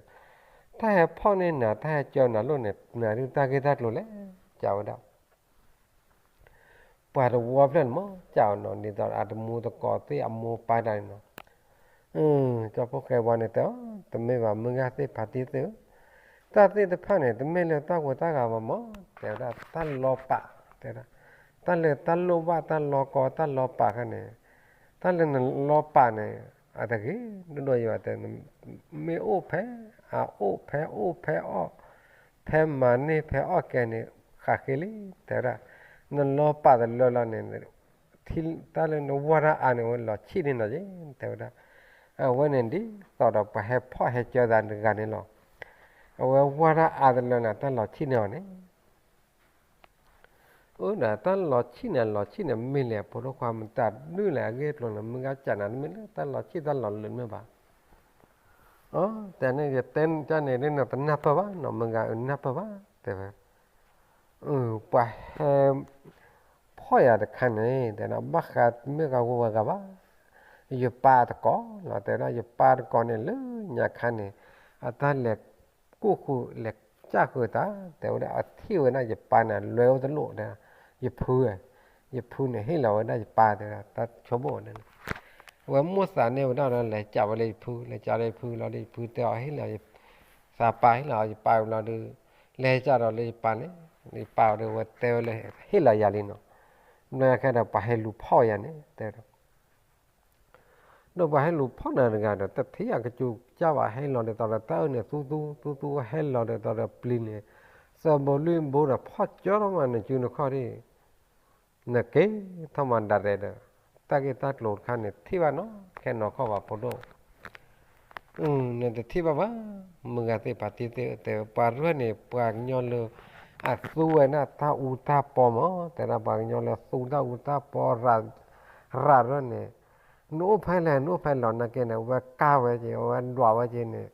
ဟဲဖီၣ်န့ၢ်နၤ တၢ်ဟဲကၢနၤလိၣ်န့ၣ် နၤဒုးတၢ်ဂ့ၢ်တၢ်ကျိၤလဲၣ် ကးဝဲဒၣ် ပှၤတဝီဖျၢၣ်န့ၣ်မ့ၢ်ကးအီၤနီၤ ဒ်သိးအတမူတကိးသ့ၣ်အမိၢ်ပၢ်တၢ်န့ၣ်နီၤ, ကၠီဖှိၣ်ဃဲဝါန့ၣ်တဲအီၤ တမ့ၢ်ဘၣ်မုၢ်ဂၤသ့ၣ်ဖါတံၢ်သ့ၣ်ဧၢ, တၢ်သ့ၣ်တဖၣ်န့ၣ် တမ့ၢ်လၢတၢ်ဂိၢ်တၢ်ဂီၤဘၣ်မး, တဲဝဲဒၣ်တၢ်လီၤပာ်, တဲဝဲဒၣ်, တၢ်လၢတၢ်လိၣ်ဘၣ်တၢ်လီၤကီတၢ်လီၤပာ်ခါန့ၣ်, တၢ်လၢနလီၤပာ်န့ၣ် အတဂ့ၤဒိၣ်ဒိၣ်ယၤဘၣ်တဲ, မ့ၢ်အိၣ်ဖဲအအိၣ်ဖဲအိၣ်ဖဲအီၣ်, ဖဲမၤန့ၢ်ဖဲအီၣ်ကဲန့ၣ် ဃးဃ့လံ, တဲဝဲဒၣ်, နလီၤပာ်တလၢလီၤန့ၣ် တၢ်လၢနဝၢ်တၢ်အါန့ၣ် အဝဲလီၤဆံၣ်န့ၢ်နီၤက့, တဲဝဲဒၣ်, အဝဲန့ၣ်ဒ်သိးဒီးပှၤဟဲဖီၣ်ဟဲစၢသးတဂၤန့ၣ်လီၤ. အဝဲဝၢ်တၢ်အါတလၢန့ၣ် တၢ်လီၤဆံၣ်န့ၢ်အီၤန့ၣ်, အၢ ဒီးတၢ်လီၤဆံၣ်န့ၣ် လီၤဆံၣ်န့ၢ်မ့ၢ်လဲၣ် ဖိဒိၣ်ခွါ မတၤဒုလဲၣ် အဂ့ၢ်အကျိၤန့ၣ် မုၢ်ဂၤစံးနၤ တမ့ၢ်လၢတၢ်လီၤဆံၣ်တၢ်လီၤလၢာ်မ့ၢ်ဘၣ်. အၢ တဲန့ၣ် ယတဲန့ၣ်ဒ်န့ၣ် တနၢ်ပၢၢ်ဘၣ်နီၤ မုၢ်ဂၤ အၢ နၢ်ပၢၢ်ဘၣ် တဲဝဲ ပှၤဟဲ ဖီၣ်ယၤတခါန့ၣ် တဲဒၣ် ဘၣ်ဃးမ့ၢ်ဂၤဂီၢ်ဝဲဂၤဘၣ်, ယပၢ်တကိးလီၤ တဲဒၣ် ယပၢ်တကိးန့ၣ် လၢညါခါန့ၣ် အတၢ်လဲၤကိၢ်ဃုာ်လဲၤစၢ်ဃုာ်တၢ် တဲဝဲဒၣ် အထံၣ်ဝဲဒၣ်ယပၢ်န့ၣ် လွဲအိၣ်တလိၣ် တဲဒၣ် ယဖု ယဖုန့ၣ် ဟ့ၣ်လီၤဝဲဒၣ်ယပၢ် တဲဝဲဒၣ် တၢ်ဆိကမိၣ်ဝဲန့ၣ် အဝဲမိၣ်သးန့ၢ်ဝဲဒၣ်ဒီး လဲၤကးဝဲလၢယဖု လဲၤကးလၢယဖုလီၤဒီး ယဖုတဲအီၤ ဟ့ၣ်လီၤ သးပၢ်ဟ့ၣ်လီၤယပၢ်ဝံၤလီၤဒီး လဲၤကးဒီးလၢယပၢ်န့ၣ် ယပၢ်ဒီး အဝဲတဲဝဲလၢ ဟ့ၣ်လီၤယၤလံနီၤ, ဘျီခဲဒီး ပှၤဟဲလူၤဖီၣ်ယၤန့ၣ် တဲဒီး ဒီးပှၤဟဲလူၤဖီၣ်နၤတဂၤဒီး တထံၣ်အကစူၤကစၢ်ဘၣ် ဟဲလီၤဒ်သိးဒီး တၢ်အၢၣ်န့ၣ် သူသူ သူသူ ဟဲလီၤဒ်သိးဒီးပျံၤန့ၣ် သၢဘိလွံၢ်ဘိဒီး ဖီၣ်ကၢထီၣ်မး နစုနခီၣ်ဒံး နက့ၤထီၣ်မးဒၣ်ရဲၣ်ဒီး တၢ်ဂ့ၢ်တၢ်ကျိၤတခါန့ၣ် ထံၣ်ဘၣ်နီၤ ခဲနီၤခီၣ်ဘၣ်ဖိဒိၣ် နတထံၣ်ဘၣ်ဘၣ်, မုၢ်ဂၤသ့ၣ်ဖါတံၢ်သ့ၣ်ဧၢ တဲဝဲ ပှၤရဲၣ်န့ၣ် ပှၤကညီလၢ အသူဝဲဒၣ်တၢ်အူတၢ်ပီမး တဲဒၣ် ပှၤကညီလၢသူတၢ်အူတၢ်ပီ ရၤရဲၣ်န့ၣ် နအိၣ်ဖဲလဲၣ် နအိၣ်ဖဲလဲၣ် နာ်က့န့ၣ် အဝဲကါဝဲက့ၤ အဝဲဒွးဝဲက့ၤန့ၣ်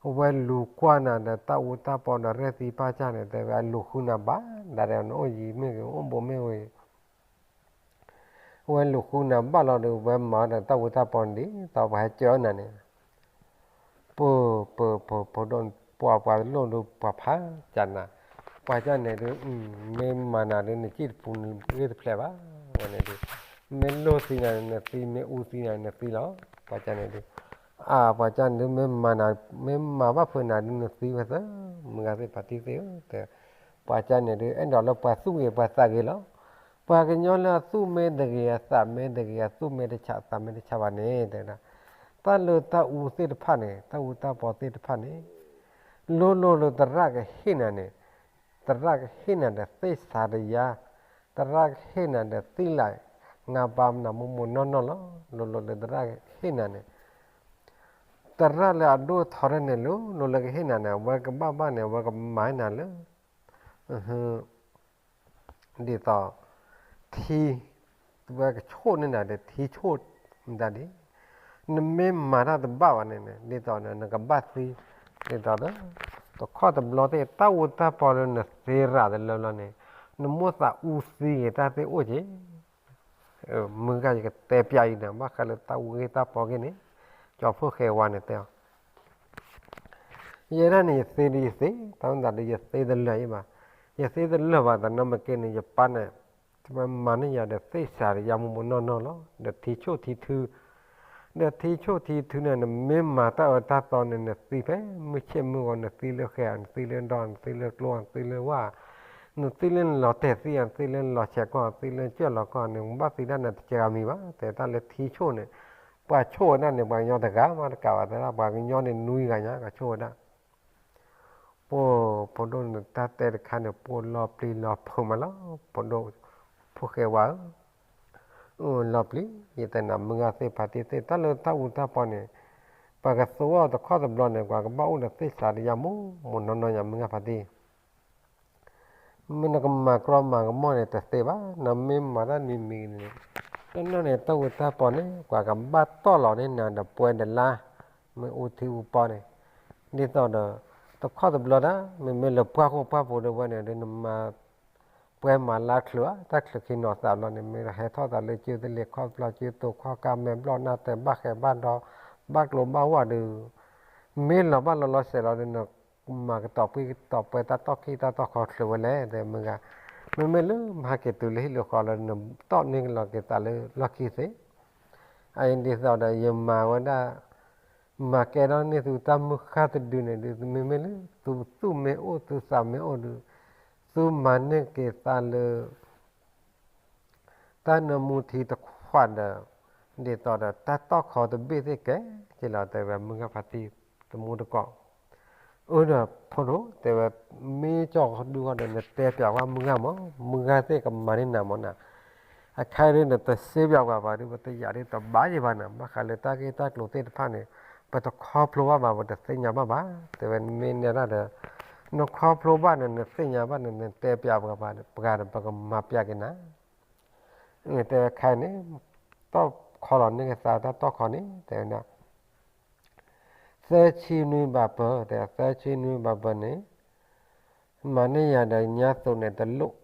အဝဲလူၤကွၢ်နၤဒီးတၢ်အူတၢ်ပီဒီး ရဲၣ်သံပၢ်ကၢ်န့ၣ် တဲဝဲ အလူၤဃုနၤဘၣ် ဒၣ်ရဲၣ် နအိၣ်ယံၤမ့ၢ်ဂ့ၤ အိၣ်ဘူးမ့ၢ်ဂ့ၤ အဝဲလူၤဃုနၤဘၣ်လီၤဒီး ဝဲမၤဒီးတၢ်အူတၢ်ပီန့ၣ်ဒ်သိးပှၤဟဲကၢအီၤနၤန့ၣ် ပၢၢ်ပၢၢ်ပၢၢ် ဖိဒိၣ် ပှၤပှၤတလိၣ်ဒီးပှၤဖးကၢ်နၤ, ပှၤကၢ်န့ၣ်ဒုး မ့ၢ်မၤနၤဒုး နစံၣ်တပူၤဂ့ၢ်တဖျဲးဘၣ်, ဝဲန့ၣ်ဒုး မ့ၢ်လိၢ်သံနၤန့ၣ်နသံ မ့ၢ်အူသံနၤန့ၣ်နသံလီၤ, ပှၤကၢ်န့ၣ်ဒုး အါ ပှၤကၢ်န့ၣ်ဒုး မ့ၢ်မၤနၤ မ့ၢ်မၤဘၣ်ဖုးနၤဒုးနသံဝဲသၢ, မုၢ်ဂၤသ့ၣ်ဖါတံၢ်သ့ၣ်ဧၢ တဲ ပှၤကၢ်န့ၣ်ဒုး အဲၣ်ဒိးလၢပှၤသူၣ်ဂ့ၤပှၤသးဂ့ၤလီၤ. ပှၤကညီလၢအသူၣ်မ့ၢ်တဂ့ၤ အသးမ့ၢ်တဂ့ၤ အသူၣ်မ့ၢ်တဆး အသးမ့ၢ်တဆးဘၣ်န့ၣ် တဲဝဲဒၣ် တၢ်လၢတၢ်အူသ့ၣ်တဖၣ်န့ၣ် တၢ်အူတၢ်ပီသ့ၣ်တဖၣ်န့ၣ် လိၣ်လိၣ်လၢသရၣ်ကဟ့ၣ်နၤန့ၣ် သရၣ်ကဟ့ၣ်နၤဒီးသ့ၣ်စၤတယါ, သရၣ်ကဟ့ၣ်နၤဒီးသ့ၣ်လး ငါးပါးနၤမိၢ်မိၢ်နီၢ်နီၢ်လီၤ. လိၣ်လိၣ်လၢသရၣ်ကဟ့ၣ်နၤန့ၣ် သရၣ်လၢအဒိၣ်ထီရဲၣ်န့ၣ် လိၣ်လိၣ်လၢကဟ့ၣ်နၤန့ၣ် အဝဲကဘၣ်ဘၣ်န့ၣ် အဝဲကမၤနၤလၢ ဒ်သိး ထံ ဝဲကဆိၣ်န့ၢ်နၤဒီးထံဆိၣ်မတၤဒ်, နမ့ၢ်မၤတၢ်တဘၣ်ဘၣ်န့ၣ်န့ၣ် ဒ်သိးဒီးနကဘၣ်သံ, ဒ်သိးဒီး တခီတဘျီသ့ၣ် တၢ်အူတၢ်ပီလၢနသ့ရၤတလၢလီၤန့ၣ် နမိၣ်သးအူသံဂ့ၤတၢ်သ့ၣ်အိၣ်က့ၤ မုၢ်ဂၤယကတဲပျးအံၤန့ၣ် ဘၣ်ဃးလၢတၢ်အူဂ့ၢ်တၢ်ပီဂ့ၢ်န့ၣ် ကၠီဖှိၣ်ဃဲဝါန့ၣ်တဲအီၤ ယဲဒၣ်န့ၣ် ယသ့ဒုးယသ့, တၢ်မ့ၢ်သးဒုးယသ့တလၢာ်အံၤဘၣ်, ယသ့တလၢာ်ဘၣ် တနီၤမ့ၢ်က့န့ၣ် ယပၢ်န့ၣ် မၤန့ၢ်ယၤဒီးသ့ၣ်စၤဒီးယၤမိၢ်မိၢ်နီၢ်နီၢ်လီၤ. ဒီးထံဆိၣ်ထံထု, ဒီးထံဆိၣ်ထံထုန့ၣ် နမ့ၢ်မၤတၢ်အၢတၢ်သီန့ၣ် နသံဖဲမုၢ်ဆ့ၣ်မုၢ်ဂီၤ နသံလၢဃဲၤ နသံလၢဒီ နသံလၢကျိ နသံလၢဝၣ် နသံလၢနလီၤတဲာ်သံ နသံလၢနလီၤဆဲးကီၢ် နသံလၢကၠၢ်လီၤကီၢ်န့ၣ် ဘၣ်သံဒၣ်နတကဲဂၤမံၤဘၣ် တဲတၢ်လၢထံဆိၣ်န့ၣ် ပှၤဆိၣ်ဝဲဒၣ်န့ၣ် ပှၤကညီတဂၤမးတကးဘၣ် တဲဒၣ်ပှၤကညီန့ၣ်နွံဂၤညါ ကဆိၣ်ဝဲဒၣ် ပှၤဖိဒိၣ်န့ၣ် တၢ်တဲတခါန့ၣ် ပှၤလီၤပျံၤလီၤဖုးမးလီၤ ဖိဒိၣ် ဖိၣ်ဃဲဝါဧၢ, လီၤပျံၤ ယတဲနၤ မုၢ်ဂၤသ့ၣ်ဖါတံၢ်သ့ၣ် တၢ်လၢတၢ်အူတၢ်ပီန့ၣ် ပှၤကသူအီၤတခီတဘျီန့ၣ် ပှၤကဘၣ်အိၣ်ဒီးသ့ၣ်စၤဒီးယၤမိၢ်မိၢ်နီၢ်နီၢ်ညါ မုၢ်ဂၤဖါတံၢ် မ့ၢ်နကမၤကြီမၤကမီၣ်န့ၣ် တသ့ဘၣ်, နမ့ၢ်မၤတၢ်မံၤမံၤန့ၣ် တနီၤန့ၣ် တၢ်အူတၢ်ပီန့ၣ် ပှၤကဘၣ်တီၢ်လီၤန့ၢ်နၤဒီးပှဲၤဒီးလါ, မ့ၢ်အူထံအူပီန့ၣ်, ဒ်သိးဒီး တခီတဘျီဒၣ် မ့မ့ၢ်လၢပှၢ်ဃိပှၢ်ဖိဒၣ်ဝဲန့ၣ်ဒီး နမၤ ပှဲၤမၤလါချုးဧါ, တၢ်ချုးခံနီၤသးဘျီန့ၣ် မ့ၢ်ဟဲထီၣ်သးလၢကၠိသလ့ၤခီၣ်ဘျီ ကၠိတိၤခီၣ်ကါမဲာ်ဘျီၣ် နၢ်တဲာ်ဘၣ်ဃဲၤဘၣ်ဒီ ဘၣ်ကျိၤဘၣ်ဝၣ်ဒီး မ့ၢ်လီၤဘၣ်လီၤလီၤဆဲးလီၤဒီး နမၤကတီၤပှံၢ်ကတီၤပှဲၤတၢ်တီၢ်ခံတၢ်တီၢ်ခီချုးဝဲလဲၣ် တဲမုၢ်ဂၤ, မ့မ့ၢ်လၢမၤဟးက့ၤတုၤလၢဟံၣ်လၢဃီလီၤ နတီၢ်န့ၢ်ကလီၤက့ၤသးလၢလီၢ်ခံသ့, အအံၤဒ်သိးဒီးယမၤဝဲဒၣ် မၤကဲထီၣ်န့ၢ်သုတၢ်မုၢ်ဃၢ်တဒုန့ၣ်ဒုး မ့မ့ၢ်လၢသုသူၣ်မ့ၢ်အိၣ်သုသးမ့ၢ်အိၣ်ဒီး သုမၤန့ၢ်က့ၤသးလၢ တၢ်နၢမူထံတခွးဒီး ဒ်သိးဒီးတၢ်တီၢ်ခီတဘ့ၣ်သ့ၣ်ကဲက့ၤလီၤ တဲဝဲမုၢ်ဂၤဖါတံၢ်တမူတကိး အၢဒီးဖိဒိၣ် တဲဝဲ မ့ၢ်ကၠီၣ်ဒုဃီဒီး နတဲပျးဝဲမုၢ်ဂၤမး မုၢ်ဂၤသ့ၣ်ကမၤန့ၢ်နၤမးနၤ အခါဒုးနတစ့ပျးပှၤဘၣ်ဒုး ပတယာ်ဒ်တဘၣ်ယံၤဘၣ်နၤ ဘၣ်ဃးလၢတၢ်ဂ့ၢ်တၢ်ကျိၤသ့ၣ်တဖၣ်န့ၣ် ပတခီဖျိဘၣ်ဘၣ် ပတသ့ၣ်ညါဘၣ်ဘၣ် တဲဝဲမ့ၢ်နဲဒၣ်ဒီး နခီဖျိဘၣ်န့ၣ် နသ့ၣ်ညါဘၣ်န့ၣ် နတဲပျးပှၤ ပှၤဒီးပကမၤပျးက့ၤနၤ တဲဝဲခါအံၤန့ၣ် တီၢ်ခီလီၤန့ၢ်က့ၤသးတၢ်တီၢ်ခီန့ၣ် တဲဝဲဒၣ် သၢဆံနွံဘၣ်ပၢၢ် တဲသၢဆံနွံဘၣ်ပၢၢ်န့ၣ် မၤန့ၢ်ယၤဒီးညါသိးန့ၣ်တလိၣ်,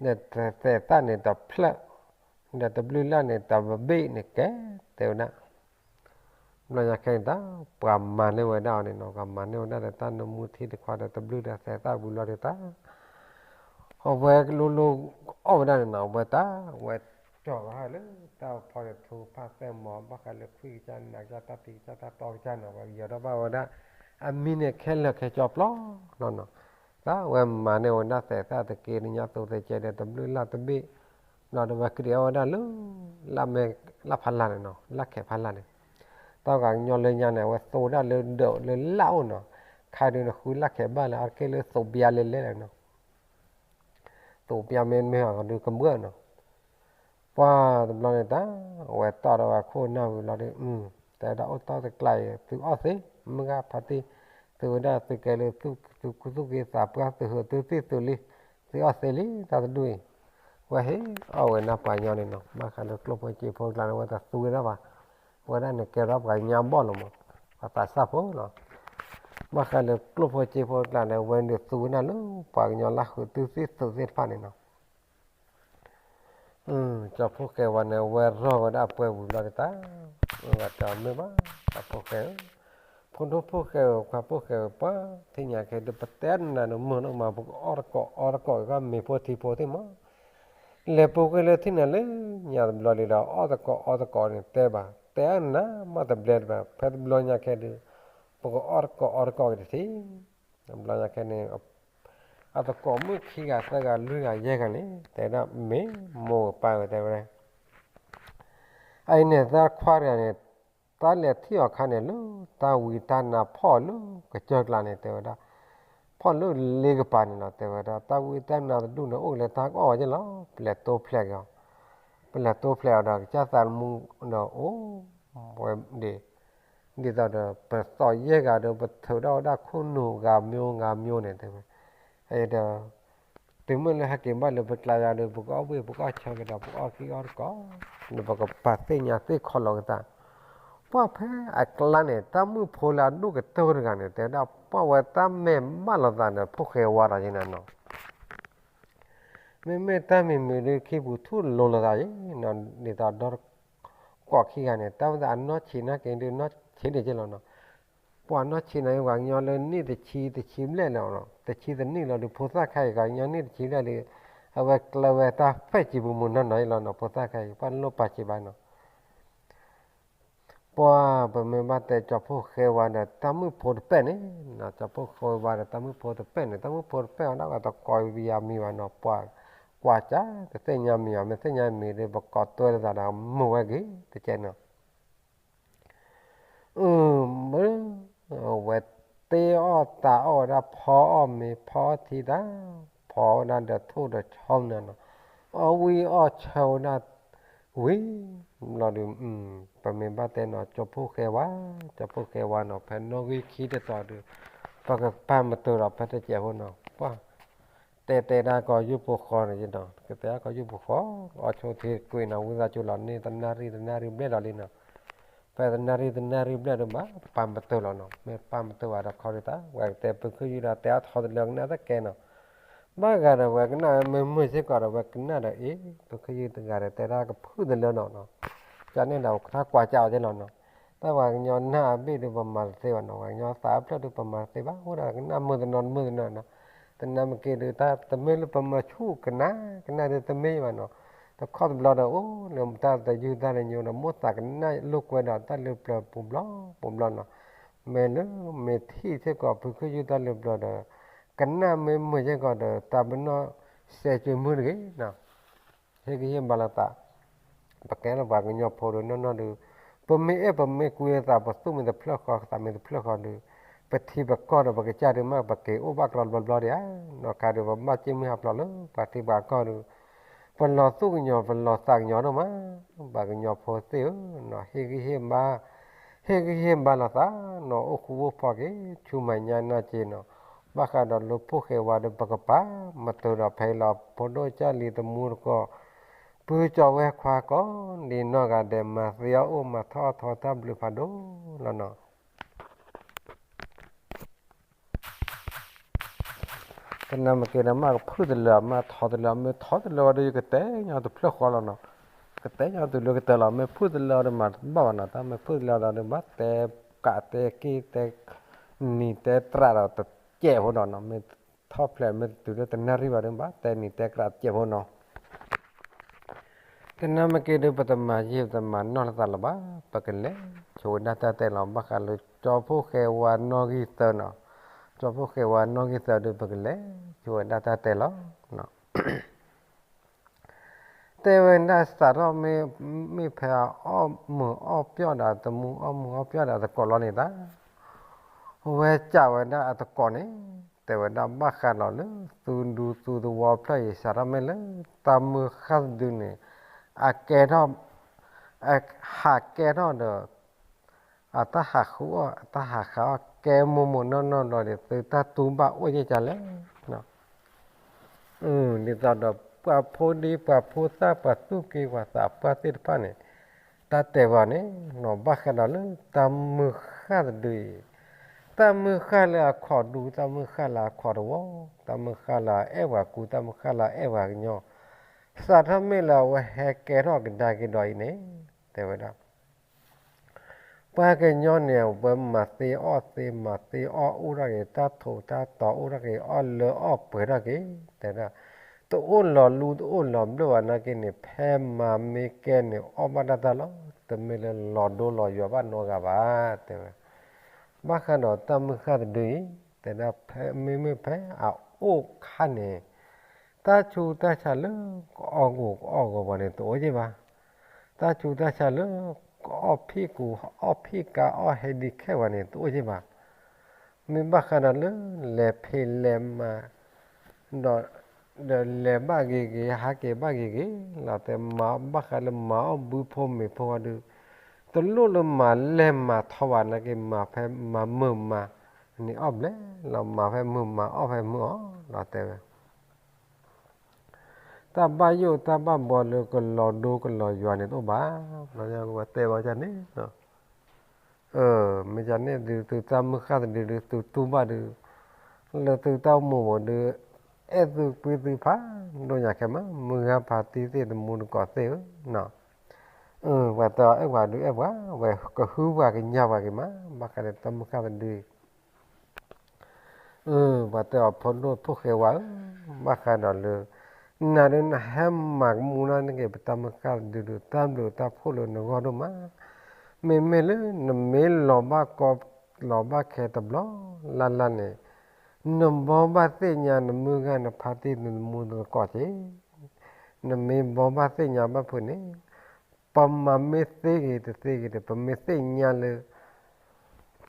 ဒီးသဲးသၣ်န့ၣ်တဖျၢၣ်, ဒီးတဘျုးလၢ်န့ၣ်တဘ့ၣ်န့ၣ်ကဲ, တဲဝဲဒၣ်. ဘျီညါခဲအံၤတၢ် ပှၤမၤန့ၢ်ဝဲဒၣ်အီၤန့ၣ်နီၤ, ပှၤမၤန့ၢ်ဝဲဒၣ်ဒီးတၢ်နၢမူထံတခွးဒီးတဘျုးဒီးသဲးသၣ်ဝံၤဘျီဒီးတၢ် အဝဲလိၤလိၤအီၣ်ဝဲဒၣ်န့ၣ်နီၤ, အဝဲတၢ် အဝဲကၠီၤဝဲဟဲလၢတၢ်ဖီတထူဖးသဲမီၤ ဘၣ်ဃးလၢခွံကစၢ်နးကစၢ်တၢ်ဖံးကစၢ်တၢ်တီကစၢ်နီၤ, ဝဲယီၤထီၣ်ဘၣ်ဝဲဒၣ် အမံၤန့ၣ်ခဲလၢာ်ခဲဆ့ပျီလီၤနီၤ. တၢ်ဝဲမၤန့ၢ်ဝဲဒၣ်သဲးသၣ်တက့ၢ် ညါသိးသဲးကဲဒီးတဘျုးလၢ်တဘ့ၣ်, ဘျီဒီးဝဲကဒံးအီၣ်ဝဲဒၣ်လၢ လၢ်ဖးလၢ်န့ၣ်နီၤ, လၢ်ခဲးဖးလၢ်န့ၣ်, တၢ်ဂၤကညီလၢညါန့ၣ် အဝဲသိးဒၣ်လၢဒၢးလၢလၢ်အိၣ်နီၤ, ခါဒုးနဃုလၢ်ခဲးဘၣ်လၢအါတက့ၢ်လၢသိးပျါလဲလဲလီၤနီၤ. သိးပျါမ့မ့ၢ်အီၤဒုးကမျၢၢ်နီၤ. ပှၤတဘျီန့ၣ်တၢ် အဝဲတီၢ်ဒီးဝဲခိၣ်နၢ်ဝံၤလီၤဒီး တဲဒၣ်အိၣ်တီၢ်တကျါအံၤ သုအီၣ်သ့, မုၢ်ဂၤဖါတံၢ်, သုဝဲဒၣ်သုကဲလၢသုသူၣ်က့သးပှၢ် သုဟၢသုသ့ၣ်သုလံ, သုအီၣ်သ့လံတၢ်တဒူၣ်အံၤ, ဝဲဟ့ၣ်အီၣ်ဝဲဒၣ်ပှၤကညီန့ၣ်နီၤ, ဘၣ်ဃးလၢကျိၣ်ဖိစ့ဖိတကျါန့ၣ် အဝဲတသူဝဲဒၣ်ဘၣ်, ဝဲဒၣ်န့ၣ်ကဲထီၣ်ပှၤကညီဘီၣ်လီၤမး, ပှၤသးစၢ်ဖိလီၤ. ဘၣ်ဃးလၢကျိၣ်ဖိစ့ဖိတကျါန့ၣ် အဝဲဒုးသူဝဲဒၣ်လၢပှၤကညီလၢဟၢသုသ့ၣ်သုသ့ၣ်တဖၣ်န့ၣ်နီၤ. ကၠီၤဖိၣ်ဃဲဝါန့ၣ် အဝဲရီၢ်ဝဲဒၣ်အပှဲၤဝံၤဘျီတၢ်, အဝဲတဲအီၤမ့ၢ်ဘၣ် ကၠီၤဖိၣ်ဃဲဧၢ, ဖိဒိၣ်ဖိၣ်ဃဲဧၢ ခွါဖိၣ်ဃဲဧၢ, ပှၤသ့ၣ်ညါခဲဒုး ပတဲနၤန့ၣ် မုာ်နီၢ်မး ပကအီၣ်တကိးအီတကိး ကမ့ၤဖိထံဖိသ့ၣ်မး, လဲၤပူၤကွံာ်လၢထံၣ်နၤလၢညါတဘျီလံဒီး အီၣ်တကိးအီတကိးန့ၣ် တဲဘၣ် တဲအါနၤမးတဘျဲတဘၣ်, ဖဲတဘျီညါခဲဒုး ပကအီၣ်တကိးအီတကိးက့ၤတထံၣ်, တဘျီညါခဲန့ၣ် အသကိးမုၣ်ခံဂၤသၢဂၤလွံၢ်ဂၤယဲၢ်ဂၤန့ၣ် တဲဒၣ် မ့ၢ်မိၢ်ပၢ်ဝဲတဲဝဲဒၣ်, အအံၤန့ၣ် သၢခွါတဂၤန့ၣ် တၢ်လဲၤထံၣ်အီၤခါန့ၣ် လၢတၢ်ဝံတၢ်နါဖီၣ်လၢကစၢၢ်ကျါန့ၣ် တဲဝဲဒၣ်, ဖီၣ်လၢလ့ကပၤန့ၣ်လီၤ တဲဝဲဒၣ်, တၢ်ဝံတၢ်နါတဒူၣ်န့ၣ် အိၣ်လၢတၢ်ကအီၣ်ဝဲက့ၢ်လီၤ, ပလဲၤတိဖျဲးက့ၤအီၤ, ပလဲၤတိဖျဲးအီၤဒီး ကစၢ်သးမူဒီးအိၣ်ဝဲဒၣ် ဒ်သိးဒီး ပသီၣ်ယဲၢ်ဂၤဒီး ပထုးထီၣ်ဝဲဒၣ်ခိၣ်နူာ်ဂၤမျိုးဂၤမျိုးန့ၣ် တဲဝဲ, အအံၤဒီး တုၤမ့ၢ်လၢဟဲက့ၤဘၣ်လၢပကျါယၤဒီး ပကအီၣ်ဘှ့ၣ်ပကအီၣ်ဆၢက့ၤဒီး ပကအီၣ်ကံအီၣ်တကိး, ဒီးပကပာ်သ့ၣ်ညါသ့ၣ်ခီလီၤကသး, ပှၢ်ဖဲအကျါန့ၣ် တၢ်မုၣ်ဖိလၢအဒိၣ်ကတၢၢ်တဂၤန့ၣ် တဲဝဲဒၣ် ပှၢ်ဝဲတၢ်မဲာ်ဘၣ်လိာ်သးဒီး ဖိၣ်ဃဲဝါဒီးယဲၢ်နၤနီၤ မ့မ့ၢ်တၢ်မံၤမံၤဒုး ခံပူၤထူၣ်လိၤလိာ်သးယဲၢ်နီၤ, ဒ်သိးဒီး ကိးခံဂၤန့ၣ် တၢ်ဝဲဒၣ်အနီၢ်ဆံးနာ်က့ၤဒုး နီၢ်ဆံးဒံးက့ၢ်လီၤနီၤ, ပှၤနီၢ်ဆံးန့ၣ် ပှၤကညီလၢနံၣ်တဆံတဆံဘျဲၣ်လီၤ, တဆံသနံၣ်လီၤဒုး ဖိသၣ်ခါအံၤ ပှၤကညီနံၣ်တဆံဘျဲၣ်လံ, အဝဲကျၢၤဝဲတၢ်ဖဲၣ်စံးပူၤမုၢ်နီၢ်နီၢ်အံၤလီၤနီၤ, ဖိသၣ်ခါအံၤ ပှၤလိၣ်ပာ်စံးဘၣ်နီၤ ပှၤပမ့ၢ်ဘၣ်တဲကၠီၤဖိၣ်ဃဲဝါဒီး တၢ်မုၣ်ဖိတပဲၣ်န့ၣ်, ကၠီၤဖိၣ်ဃဲဝါဒီးတၢ်မုၣ်ဖိတပဲၣ်န့ၣ်, တၢ်မုၣ်ဖိတပဲၣ်အီၤဒၣ်ဝဲတကိးယၤမံၤဘၣ်နီၤ, ပှၤကွၢ်ကၢ်တသ့ၣ်ညါမံၤဘၣ်, မ့ၢ်သ့ၣ်ညါမံၤဒီး ပကိးတွဲလိာ်သးဒီးမုာ်ဝဲဂ့ၤတကဲနီၤ အၢ မ့ၢ် အဝဲတ့အီၣ်တၤအီၣ်ဝဲဒၣ် ဖီအီၣ်မ့ၤဖီအီၣ်ထံတၢ်, ဖီဝဲဒၣ်ဒီးထိၣ်ဒီးဆီနၤနီၤ, အီၣ်ဝံၣ်အီၣ်ဆၢဝဲဒၣ် ဝံၤဘျီဒီး ပမ့ၢ်ဘၣ်တဲနီၤ ကၠီၤဖိၣ်ဃဲဝါ, ကၠီၤဖိၣ်ဃဲဝါနီၤ ဖဲနီၣ်ဂံၢ်ခံတတီၤဒီး ပကပာ်မတၢၤဒီးဖဲတစဲးဖိနီၤ ပှၤ တဲတဲဒၣ်ကီၢ်ယူၢ်ပူၤဃီန့ၣ်နီၤ, ကတဲဒၣ်ကီၢ်ယူၢ်ပူၤဃီ, အီၣ်ဆိထံကွံာ်နီၤ ဝံသးစူၤလီၤန့ၢ်တနၣ်ရံၣ်တနၣ်ရံၣ်ဘျဲၣ်လီၤလံနီၤ, ဖဲတနၣ်ရံၣ်တနၣ်ရံၣ်ဘျဲၣ်ဒီးဘၣ် ပာ်မတၢၤလီၤနီၤ, မ့ၢ်ပာ်မတၢၤဘၣ်ဒီးခီဒုးတၢ် ဝဲကတဲပုၢ်ခုၣ်ယုၢ်ဒီးတဲအါထီၣ်တလၢကနၣ်တကဲနီၤ, ဘၣ်ဂၤဒီးဝဲကနၣ်ဝဲမုာ်မုာ်စ့ၢ်ကီးဒီးဝဲကနၣ်ဒီးအ့ၣ် ပုၢ်ခုၣ်ယုၢ်တဂၤဒီးတဲဒၣ်ကဖုၣ်တလၢနီၤနီၤ, ကန့ၣ်ဒီးတၢ်ကွၢ်ကၢ်အီၤကဲလီၤနီၤ တၢ်ပှၤကညီနၢ်အဘ့ၣ်ဒီးပမၤတသ့ဘၣ်နီၤ, ပှၤကညီသးအဖျၢၣ်ဒီးပမၤတသ့ဘၣ်, အိၣ်ဒီးကနၣ်မုာ်တနီၤတမုာ်တနီၤနီၤ, တနၢ်မ့ၢ်က့ၤဒီးတၢ်တမ့ၢ်လၢပမၤဆူၣ်ကနၣ် ကနၣ်ဒီးတမ့ၢ်ဘၣ်နီၤ, တခီတဘျီဒီး အိၣ်လၢတၢ်တယူၢ်တၢ်တညိဒီး မိၣ်သးကနၣ်လိာ်ကွဲဒီးတၢ်လၢပျၢၤပူၤဘျီပူၤဘျီနီၤ. မ့ၢ်လၢမ့ၢ်ထံၣ်စ့ၢ်ကီးဖုခုယုၢ်တၢ်လၢပျၢၤဒီး ကနၣ်မ့ၢ်မုာ်စ့ၢ်ကီးဒီး တၢ်ပနီၣ်စဲးကၠိမုၢ်တဂ့ၤနီၤ. ဟ့ၣ်ဂံၢ်ဟ့ၣ်ဘါလိာ်သး, ပကဲထီၣ်ပှၤကညီဖိဒီးနီၢ်နီၢ်ဒီး ပမ့ၢ်အဲၣ်ပမ့ၢ်ကွံအသး ပသူၣ်မ့ၢ်တဖျၢၣ်ဃီ သးမ့ၢ်တဖျၢၣ်ဃီဒီး ပထံပကီၢ်ဒီးပကစၢ်ဒုးမး ပက့ၤအိၣ်ဘၣ်ကျီဘျီဘျီဒံးဧါ. နီၢ်ခါဒီး ပဘၣ်စ့ၢ်မုၢ်ဟးဖျိးလၢပှၤထံပှၤကီၢ်ဒီး ပလီၤသူၣ်ကညီၤ ပလီၤသးကညီၤဒိၣ်မး, ပှၤကညီဖိသ့ၣ်ဧၢ, နီၢ်ဟ့ၣ်ဂံၢ်ဟ့ၣ်ဘါ, ဟ့ၣ်ဂံၢ်ဟ့ၣ်ဘါလိာ်သး, နီၢ်အိၣ်ဃူအိၣ်ဖိးက့ၤ ဆူမဲာ်ညါနာ်က့နီၤ, ဘၣ်ဃးဒီးလၢဖိၣ်ဃဲဝါဒီးပကပၤ, မတုၤဒီးဖဲလီၤဖိဒိၣ်ကၢ်လံၤသမူတကီၢ်, ပုၢ်ကၠီဝဲခွါကိးဒံနီၢ်ဂၤဒဲး မၤသ့အီၣ်အိၣ်မၤထီၣ်အီၣ်ထီတၢ်ဘျုးဖးဒိၣ်လီၤနီၤ. ကနၣ်မ့ၢ်က့ၤဒီး မ့ၢ်ကဖုၣ်တလၢာ် မ့ၢ်ထီတလၢာ် မ့ၢ်ထီတလၢာ်ဝဲဒီး ယကတဲညီတဖျၢၣ်ဃီလီၤနီၤ, ကတဲညီတုၤလၢကတၢၢ်လီၤ, မ့ၢ်ဖုၣ်တလၢာ်ဒီးမၤတဘၣ်ဘၣ်နီၤ, တၢ်မ့ၢ်ဖုၣ်တလၢာ်ဒီး ဘၣ်တဲကးတဲက့ၢ်တဲ နံၤတဲကြးဒီးတစဲးဖိဒီးနီၤ, မ့ၢ်ထီၣ်ဖျဲးမ့ၢ်တုၤလၢတနၣ်ရံၣ်ဘၣ်ဒီး ဘၣ်တဲနံၤတဲကြးတစဲးဖိနီၤ. ကနၣ်မ့ၢ်က့ၤဒီး ပတမၤယံာ်ပတမၤနီၢ်လိာ်သးလၢၤဘၣ်, ပကလဲၤဆိဝဲဒၣ်တၢ်တဲလီၤ, ဘၣ်ဃးလၢကၠီဖိၣ်ဃဲဝါနီၣ်ဂံၢ်သၢနီၤ, ကၠီဖိၣ်ဃဲဝါနီၣ်ဂံၢ်သၢဒီး ပကလဲၤဆိဝဲဒၣ်တၢ်တဲလီၤ. တဲဝဲဒၣ်စးထီၣ်မ့ၢ်ဖဲအအီၣ်မုာ်အီၣ်ပျီၢ်ဒီးအသမူ အီၣ်မုာ်အီၣ်ပျီၢ်ဒီးအသကိးလီၤန့ၣ်သၢ, ဝဲစံးဝဲဒၣ်အသကိးန့ၣ်, တဲဝဲဒၣ်ဘၣ်ဃးဒီးလၢ သုဒူသုသဝီဖျၢၣ်အံၤ စးထီၣ်မ့ၢ်လၢ တၢ်မုၢ်ဃၢ်တဒုန့ၣ် အကဲထီၣ် အဟးကဲထီၣ်ဒီး အတၢ်ဟးဃုအီၣ် အတၢ်ဟးဃုအီၣ် ကဲမိၢ်မိၢ်နီၢ်နီၢ်လီၤဒီး သုတၢ်တူၢ်ဘၣ်အိၣ်ယဲၢ်ကလဲၣ်. ဒ်သိးဒီး ပှၤဖိဒံပှၤဖိသၣ် ပှၤသူၣ်က့ပှၤသးပှၢ်သ့ၣ်တဖၣ်န့ၣ် တၢ်တဲပှၤန့ၣ် နီၢ်ဘၣ်ဃးဒီးလၢတၢ်မုၢ်ဃၢ်တဒုအံၤ, တၢ်မုၢ်ဃၢ်လၢအခီၣ်ဒူ တၢ်မုၢ်ဃၢ်လၢအခီၣ်တဝီ, တၢ်မုၢ်ဃၢ်လၢအအဲၣ်ပှၤကူ တၢ်မုၢ်ဃၢ်လၢအအဲၣ်ပှၤကညီ, စးထီၣ်မ့ၢ်လၢအဝဲဟဲကဲထီၣ်ကဒါက့ၤဒီးအံၤန့ၣ် တဲဝဲဒၣ် ပှၤကညီန့ၣ် အဝဲမၤသ့အီၣ်သ့ မၤသ့အီၣ်အိၣ်ထီၣ်က့ၤ တၢ်ထိးတၢ်တီၤအိၣ်ထီၣ်က့ၤ အီၣ်လၢအီၣ်ပှဲၤထီၣ်က့ၤ တဲဒၣ်, တအိၣ်လီၤလူတအိၣ်လီၤဘျၢၣ်ဘၣ်နာ်က့န့ၣ် ဖဲမၤမ့ၢ်ကဲန့ၣ် အီၣ်ဘၣ်တၢ်တၢ်လီၤ, တမ့ၢ်လၢလီၤဒိလီၤယွၤဘၣ်နီတဂၤဘၣ် တဲဝဲ. ဘၣ်ဃးဒီးတၢ်မုၢ်ဃၢ်တဒုအံၤ တဲဒၣ် မ့မ့ၢ်ဖဲအအိၣ်ခါန့ၣ် တၢ်ဆူးတၢ်ဆါလၢကအီၣ်ဂီၤကအီၣ်ဂီၤပှၤန့ၣ် တအိၣ်က့ၤဘၣ်. တၢ်ဆူးတၢ်ဆါလၢကအီၣ်ဖံးကူ အီၣ်ဖံးကါ အီၣ်ဟဲဒံးခဲပှၤန့ၣ် တအိၣ်က့ၤဘၣ်. မ့ၢ်ဘၣ်ဃးဒီးလၢလဲၤဖံးလဲၤမၤ ဒီး ဒီးလဲၤဘၣ်ဂ့ၤဂ့ၤ ဟးက့ၤဘၣ်ဂ့ၤဂ့ၤ လီၤတဲမၤဘၣ်ဃးလၢမၤအီၣ်ဘုဖိမ့ၤဖိဝဲဒုး တလိၣ်လၢမၤလဲၤမၤထီဘၣ်နာ်က့ မၤဖဲမၤမုာ်မၤန့ၣ်အီၣ်ဘျဲၣ်လီၤ မၤဖဲမုာ်မၤအီၣ်ဖဲမုာ်အီၤ လီၤတဲဝဲ တၢ်ဘၣ်ယိၣ်တၢ်ဘၣ်ဘှီလၢကလီၤဒိကလီၤယွၤန့ၣ်တအိၣ်ဘၣ်, တဲဘၣ်န့ၣ် မ့ၢ်န့ၣ်ဒုး သုတၢ်မုၢ်ဃၢ်တဒုဒုး သုတူၢ်ဘၣ်ဒုး လၢသုတၢ်အိၣ်မူပူၤဒုး အဲၣ်သုကွံသုဖးဒိၣ်ညါခဲမး မုၢ်ဂၤဖါတံၢ်သ့ၣ်သမူတကိးသ့ၣ်ဧၢ, ပှၤတဲအီၤအဲၣ်ပှၤဒုးအဲၣ်ပှၤ ဝဲကဟုပှၤကညါပှၤက့ၤမး ဘၣ်ဃးဒီးတၢ်မုၢ်ဃၢ်တဒု ပှၤတဲအီၤဖိဒိၣ်ဖိၣ်ဃဲဝါဧၢ, ဘၣ်ဃးဒီးလၢ နၤဒုးနဟဲမၤကမူၣ်နီၢ်န့ၢ်က့ၤ ပတၢ်မုၢ်ဃၢ်တဒုဒုး တၢ်ဘျုးတၢ်ဖှိၣ်လၢနဂီၢ်ဒိၣ်မး, မ့မ့ၢ်လၢနမ့ၢ်လီၤဘၣ်ကီလီၤဘၣ်ခဲတဘျီလၢ်လၢ်န့ၣ်, နဘီဘၣ်သ့ၣ်ညါနမုၢ်ဂၤနဖါတံၢ်နသမူနသကိးက့ၤ, နမ့ၢ်ဘီဘၣ်သ့ၣ်ညါဘၣ်ဖုးန့ၣ်, ပမၤမ့ၢ်သ့ဂ့ၤတသ့ဂ့ၤဒီး ပမ့ၢ်သ့ၣ်ညါလၢ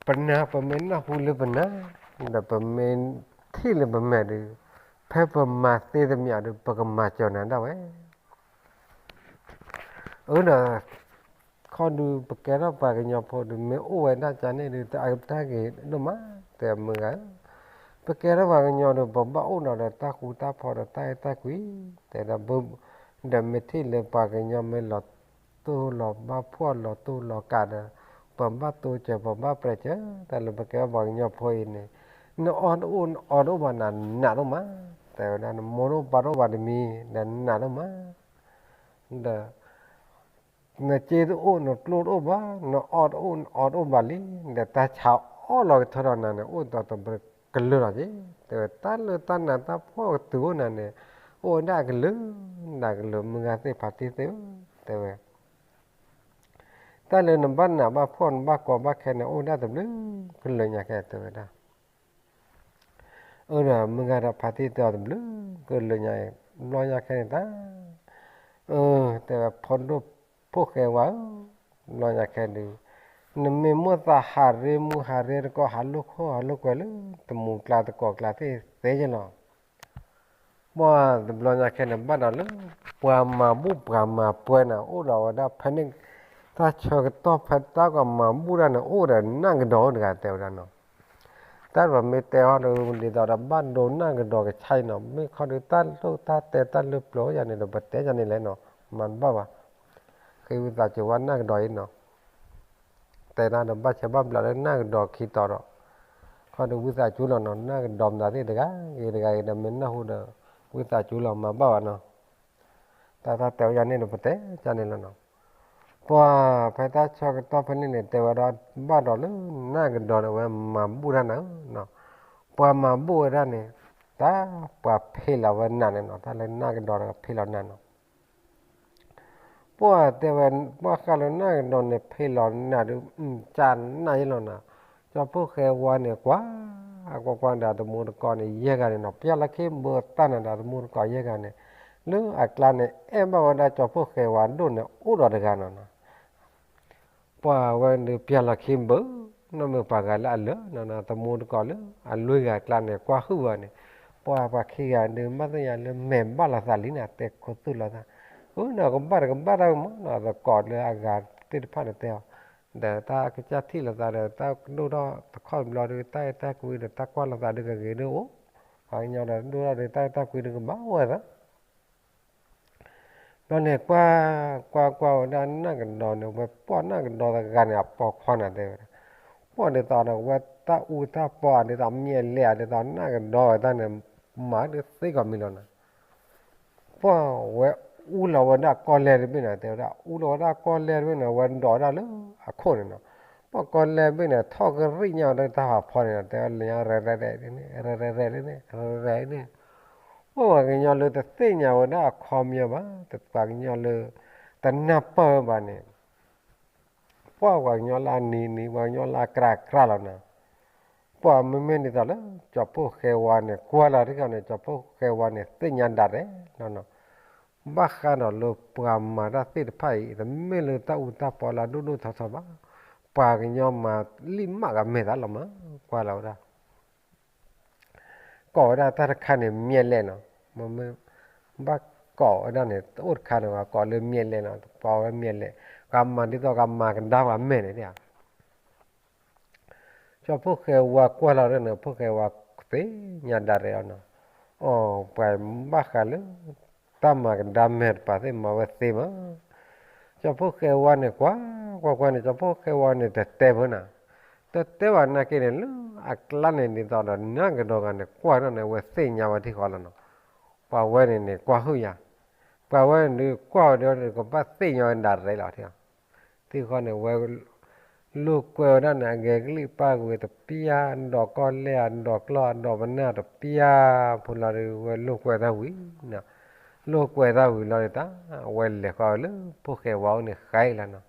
ပနၢ် ပမ့ၢ်နၢ်ဟူလၢပနၢ်, ဒီးပမ့ၢ်ထံၣ်လၢပမဲာ်ဒီး ဖဲပမၤသ့တမံၤဒီး ပကမၤစၢၤနၤဒၣ်ဝဲ အၢဒီး ခီဒုးပကဲထီၣ်ပှၤကညီဖိဒုး မ့ၢ်အိၣ်ဝဲဒၣ်ကန့ၣ်ဒုး တအကတၢၢ်ဂ့ၤဒိၣ်မး, တဲမုၢ်ဂၤဧၢ, ပကဲထီၣ်ပှၤကညီဒီး ပဘၣ်အိၣ်ဒီးတၢ်ဃူတၢ်ဖိးဒီးတၢ်အဲၣ်တၢ်ကွံ, တဲဒၣ် ဒီးမ့ၢ်ထံၣ်လၢပှၤကညီမ့ၢ်လီၤတိၢ်လီၤဘၣ်ဖှီၣ်လီၤတိၢ်လီၤကးဒီး ပဘၣ်တိစၢၤ ပဘၣ်ပြဲးစၢၤ တၢ်လၢပကဲထီၣ်ပှၤကညီဖိအံၤန့ၣ်, နအီၣ်တအိၣ်နအီတအိၣ်ဘၣ်နးနးဒိၣ်မး, တဲဝဲဒၣ် နမိၢ်တအိၣ်ပၢ်တအိၣ်ဘၣ်တမံၤ ဒီးနးဒိၣ်မး ဒီး နစ့တအိၣ်နကျိတအိၣ်ဘၣ်, နအီၣ်တအိၣ်နအီတအိၣ်ဘၣ်လံ, ဒီးတၢ်ဆါအီၣ်လီၤကထၢဒီးနၤန့ၣ် အိၣ်ဒီးတဘျီကလၢာ်လီၤက့ၤ, တဲဝဲတၢ်လၢတၢ်နးတၢ်ဖှီၣ်ကတုၤအိၣ်နၤန့ၣ်, အိၣ်ဝဲဒၣ်ကလုာ် ဒၣ်ကလုာ် မုၢ်ဂၤသ့ၣ်ဖါတံၢ်သ့ၣ်ဧၢ တဲဝဲ, တၢ်လၢနဘၣ်နးဘၣ်ဖှီၣ်နဘၣ်ကီဘၣ်ခဲန့ၣ် အိၣ်ဒၣ်တဘျုးကလုာ်ညါခဲ တဲဝဲဒၣ်. အၢ ဒီးမုၢ်ဂၤဒီးဖါတံၢ်တဲအီၤတဘျုးကလုာ်ညါအံၤ ဘျီညါခဲန့ၣ်တၢ် အၢ တဲဝဲ ဖီဒိၣ်ဖိၣ်ဃဲဝါဧၢ, ဘျီညါခဲဒုး နမ့ၢ်မိၣ်သးဟးရ့မူဟးရ့တကိး ဟးလိာ်ခိၣ်ဟးလိာ်ကွဲလၢ တမူကျါတကိးကျါသ့ၣ်သ့ယလီၤ. ပှၢ်တဘျီညါခဲန့ၣ် ဘၣ်ဒီးလၢ ပှၤမၤဘူၣ်ပှၤမၤပှဲၤန့ၣ် အိၣ်ဒီးဝဲဒၣ်ဖဲန့ၣ် တၢ်ဆၢကတီၢ်ဖဲတၢ်ကီမၤဘူၣ်တၢ်န့ၣ် အိၣ်ဒီးနၢ်ကဒီးတဂၤတဲဝဲဒၣ်နီၤ. တၢ်ပမ့ၢ်တဲဟီဒီး ဒ်သိးဒီးဘၣ်ဒိနၢ်ကဒီးကဆါအံၤနီၤ မ့ၢ်ခီဒုးတၢ်လိၣ်တၢ်တဲတၢ်လၢပျၢၤယၤန့ၣ်ဒီး ပတဲယၤန့ၣ်လဲၣ်နီၤ မၤတဘၣ်ဘၣ်. ဃ့ဝံသးစူၤဝဲနၢ်ကဒီးအံၤနီၤ တဲဒၣ်ဒီးဘၣ်ဆၢဘၣ်ဘျးလၢနၢ်ကဒီးခံတီၤဒီး ခီဒီးဝံသးစူၤလီၤနီၤ နၢ်ကဒီးမတၤသ့ၣ်တဂၤဂ့ၤတဂၤဂ့ၤဒီး မ့ၢ်နၢ်ဟူဒီး ဝံသးစူၤလီၤ မၤဘၣ်ဘၣ်နီၤ. တၢ်တၢ်တဲဝဲယၤန့ၣ်ဒီး ပတဲယၤန့ၣ်လီၤနီၤ. ပှၢ်ဖဲတၢ်ဆၢကတီၢ်ဖဲန့ၣ်န့ၣ် တဲဝဲဒၣ် ဘၣ်ဒီးလၢနၢ်ကဒီးန့ၣ် အဝဲမၤဘူၣ်တၢ်နၤဧၢနီၤ. ပှၤမၤဘူၣ်ဝဲဒၣ်န့ၣ် တၢ်ပှၤဖ့လီၤဝဲနၤန့ၣ်နီၤ တၢ်လၢနၢ်ကဒီးဒီးဖ့လီၤနၤနီၤ. ပှၢ်တဲဝဲ ဘၣ်ဃးလၢနၢ်ကဒီးန့ၣ် ဖ့လီၤနၤဒီး ကနၣ်ယလီၤနၤ. ကၠီဖှိၣ်ဃဲဝါန့ၣ် ကွၢ် ကွၢ်ကွၢ်ဒီးတမူတကိးန့ၣ် ယဲၢ်ဂၤန့ၣ်နီၤ ပျၢ်လီၤခ့ဘၢတၢ်နၤဒီးတမူတကိးယဲၢ်ဂၤန့ၣ် လၢအကျါန့ၣ် အဲၣ်ဘၣ်ဝဲဒၣ်ကၠီဖှိၣ်ဃဲဝါဒိၣ်န့ၣ် အိၣ်ဒီးတဂၤနီၤနီၤ. ပှၢ်ဝဲဒုးပျၢ်လီၤခ့ဘၢ နီၢ်မ့ၢ်ပှၤဂၤလၢအလၢနီၤနီၤ တမူတကိးလၢ အလွံၢ်ဂၤအကျါန့ၣ် ကွၢ်ဟုၣ်ဝဲန့ၣ် ပှၢ်ပှၤခံဂၤဒုး ဘၣ်သ့ၣ်ညါလၢမဲာ်ဘၣ်လိာ်သးလံန့ၣ် တဲခိၣ်သူၣ်လိာ်သး အၢ နီၤ ကဘၣ်တကဘၣ်တၢ်မးနီၤ သကိးလၢအဂၤသ့ၣ်တဖၣ်န့ၣ်တဲအီၤ ဒီးတၢ်ကစၢ်ထံၣ်လိာ်သးဒီး တၢ်ကဒိၣ်ထီၣ်တခီတဘျီဒီး တၢ်အဲၣ်တၢ်ကွံဒီး တၢ်ကွၢ်လိာ်သးဒုးကဂ့ၤဒုးအိၣ် ပှၤကညီဒီး ဒိၣ်ထီၣ်ဒီး တၢ်အဲၣ်တၢ်ကွံဒုးကဘၣ်အိၣ်ဝဲသး ဘျီန့ၣ် ကွၢ် ကွၢ်ကွၢ်ဝဲဒၣ်နၢ်ကဒီးန့ၣ် ဝဲပှၢ်နၢ်ကဒီးတဂၤန့ၣ် အပိာ်ခွါန့ၣ်တဲဝဲဒၣ်, ပှၢ်ဒ်သိးဒီး ဝဲတၢ်အူတၢ်ပီ ဒ်သိးမ့ၢ်အလဲၣ် ဒ်သိးနၢ်ကဒီးဝဲတၢ်န့ၣ် မၤဒုးသ့ကီးမံၤလီၤနီၤ. ပှၢ်ဝဲအူလီၤဝဲဒၣ်ကီၢ်လဲၢ်တဘ့ၣ်န့ၣ် တဲဝဲဒၣ် အူလီၤဝဲဒၣ်ကီၢ်လဲၢ်တဘ့ၣ်န့ၣ် ဝဲဒိးဝဲဒၣ်လၢအခိၣ်န့ၣ်နီၤ. ပှၢ်ကီၢ်လဲၢ်တဘ့ၣ်န့ၣ် ထီၣ်ကရံၣ်ညါဝဲဒၣ်တၢ်ဖးဖီန့ၣ်နီၤ တဲဝဲလၢညါ ရဲၣ်ရဲၣ်န့ၣ် ရဲၣ်ရဲၣ်န့ၣ် ရဲၣ်ရဲၣ်န့ၣ် ပှၢ်ပှၤကညီလၢတသ့ၣ်ညါဝဲဒၣ်အခီပညီဘၣ်, ပှၤကညီလၢတနၢ်ပၢၢ်ဘၣ်န့ၣ်, ပှၢ်ပှၤကညီလၢအနံၤနံၤ ပှၤကညီလၢအကြၢးကြၢးလီၤနၤ, ပှၢ်မ့မ့ၢ်ဒ်သိးလၢ ကၠီဖှိၣ်ဃဲဝါန့ၣ် ကွၢ်လီၤတခီန့ၣ် ကၠီဖှိၣ်ဃဲဝါန့ၣ် သ့ၣ်ညါဒၣ်ရဲၣ်လီၤနီၤ, ဘၣ်ဃးဒီးလၢပှၤမၤတၢ်သ့ၣ်တဖၣ်အံၤ တမ့ၢ်လၢတၢ်အူတၢ်ပီလၢအဒိၣ်ဒိၣ်ထီထီဘၣ်, ပှၤကညီမၤလံၣ်မးကမဲာ်သးလီၤမး, ကွၢ်လီၤဝဲဒၣ် ကိးဝဲဒၣ်တၢ်တခါန့ၣ် မျဲလဲၣ်နီၤ, မ့ၢ်ဘၣ်ကိးဝဲဒၣ်န့ၣ် တအိၣ်တခါန့ၣ် ပှၤကိးလၢမျဲလဲၣ်နီၤ, ကိးဝဲမျဲလဲၣ်, ကမၤဒ်သိးကမၤကဒါပှၤမဲာ်န့ၣ်ဧါ. ကၠီဖှိၣ်ဃဲဝါကွၢ်လီၤန့ၣ် ဖှိၣ်ဃဲဝါသ့ၣ်ညါဒၣ်ရဲၣ်အီၤနီၤ, အိ ပှၤဘၣ်ဃးလၢ တၢ်မၤကဒါမဲာ်တပၤသ့ၣ်မၤဝဲသ့မး, ကၠီဖှိၣ်ဃဲဝါန့ၣ် ကွၢ်ကွၢ်ကွၢ်န့ၣ် ကၠီဖှိၣ်ဃဲဝါန့ၣ် တတဲဘၣ်နၤ တတဲဘၣ်နာ်က့န့ၣ် လၢအကျါန့ၣ် ဒ်သိးဒီးနၢ်ကဒီးဂၤန့ၣ် ကွၢ်ထီၣ်န့ၣ် အဝဲသ့ၣ်ညါဝဲထံဃီလီၤနီၤ, ပှၤဝဲန့ၣ်န့ၣ် ကွၢ်ဟုၣ်ယၤ, ပှၤဝဲန့ၣ်ဒုးကွၢ်ဝဲဒီး ကဘၣ်သ့ၣ်ညါဝဲဒၣ်ရဲၣ်လီၤထံဃီ, ထံဃီန့ၣ် ဝဲ လိာ်ကွဲဝဲဒၣ်န့ၣ် အဂဲၤကလံၣ်ပၢ်ကွံာ်တပျၢ် ဒိးကီၢ်လဲၢ် အဒိးကျီၢ် အဒိးပနၢ်တပျၢ် ဖိလီၤဒီး ဝဲလိာ်ကွဲတၢ်ဝံၤ, လိာ်ကွဲတၢ်ဝံၤလီၤဒီးတၢ် အဝဲလဲၤဃီၤလၢ ဖှိၣ်ဃဲဝါအိၣ်န့ၣ်ဃဲလီၤနီၤ,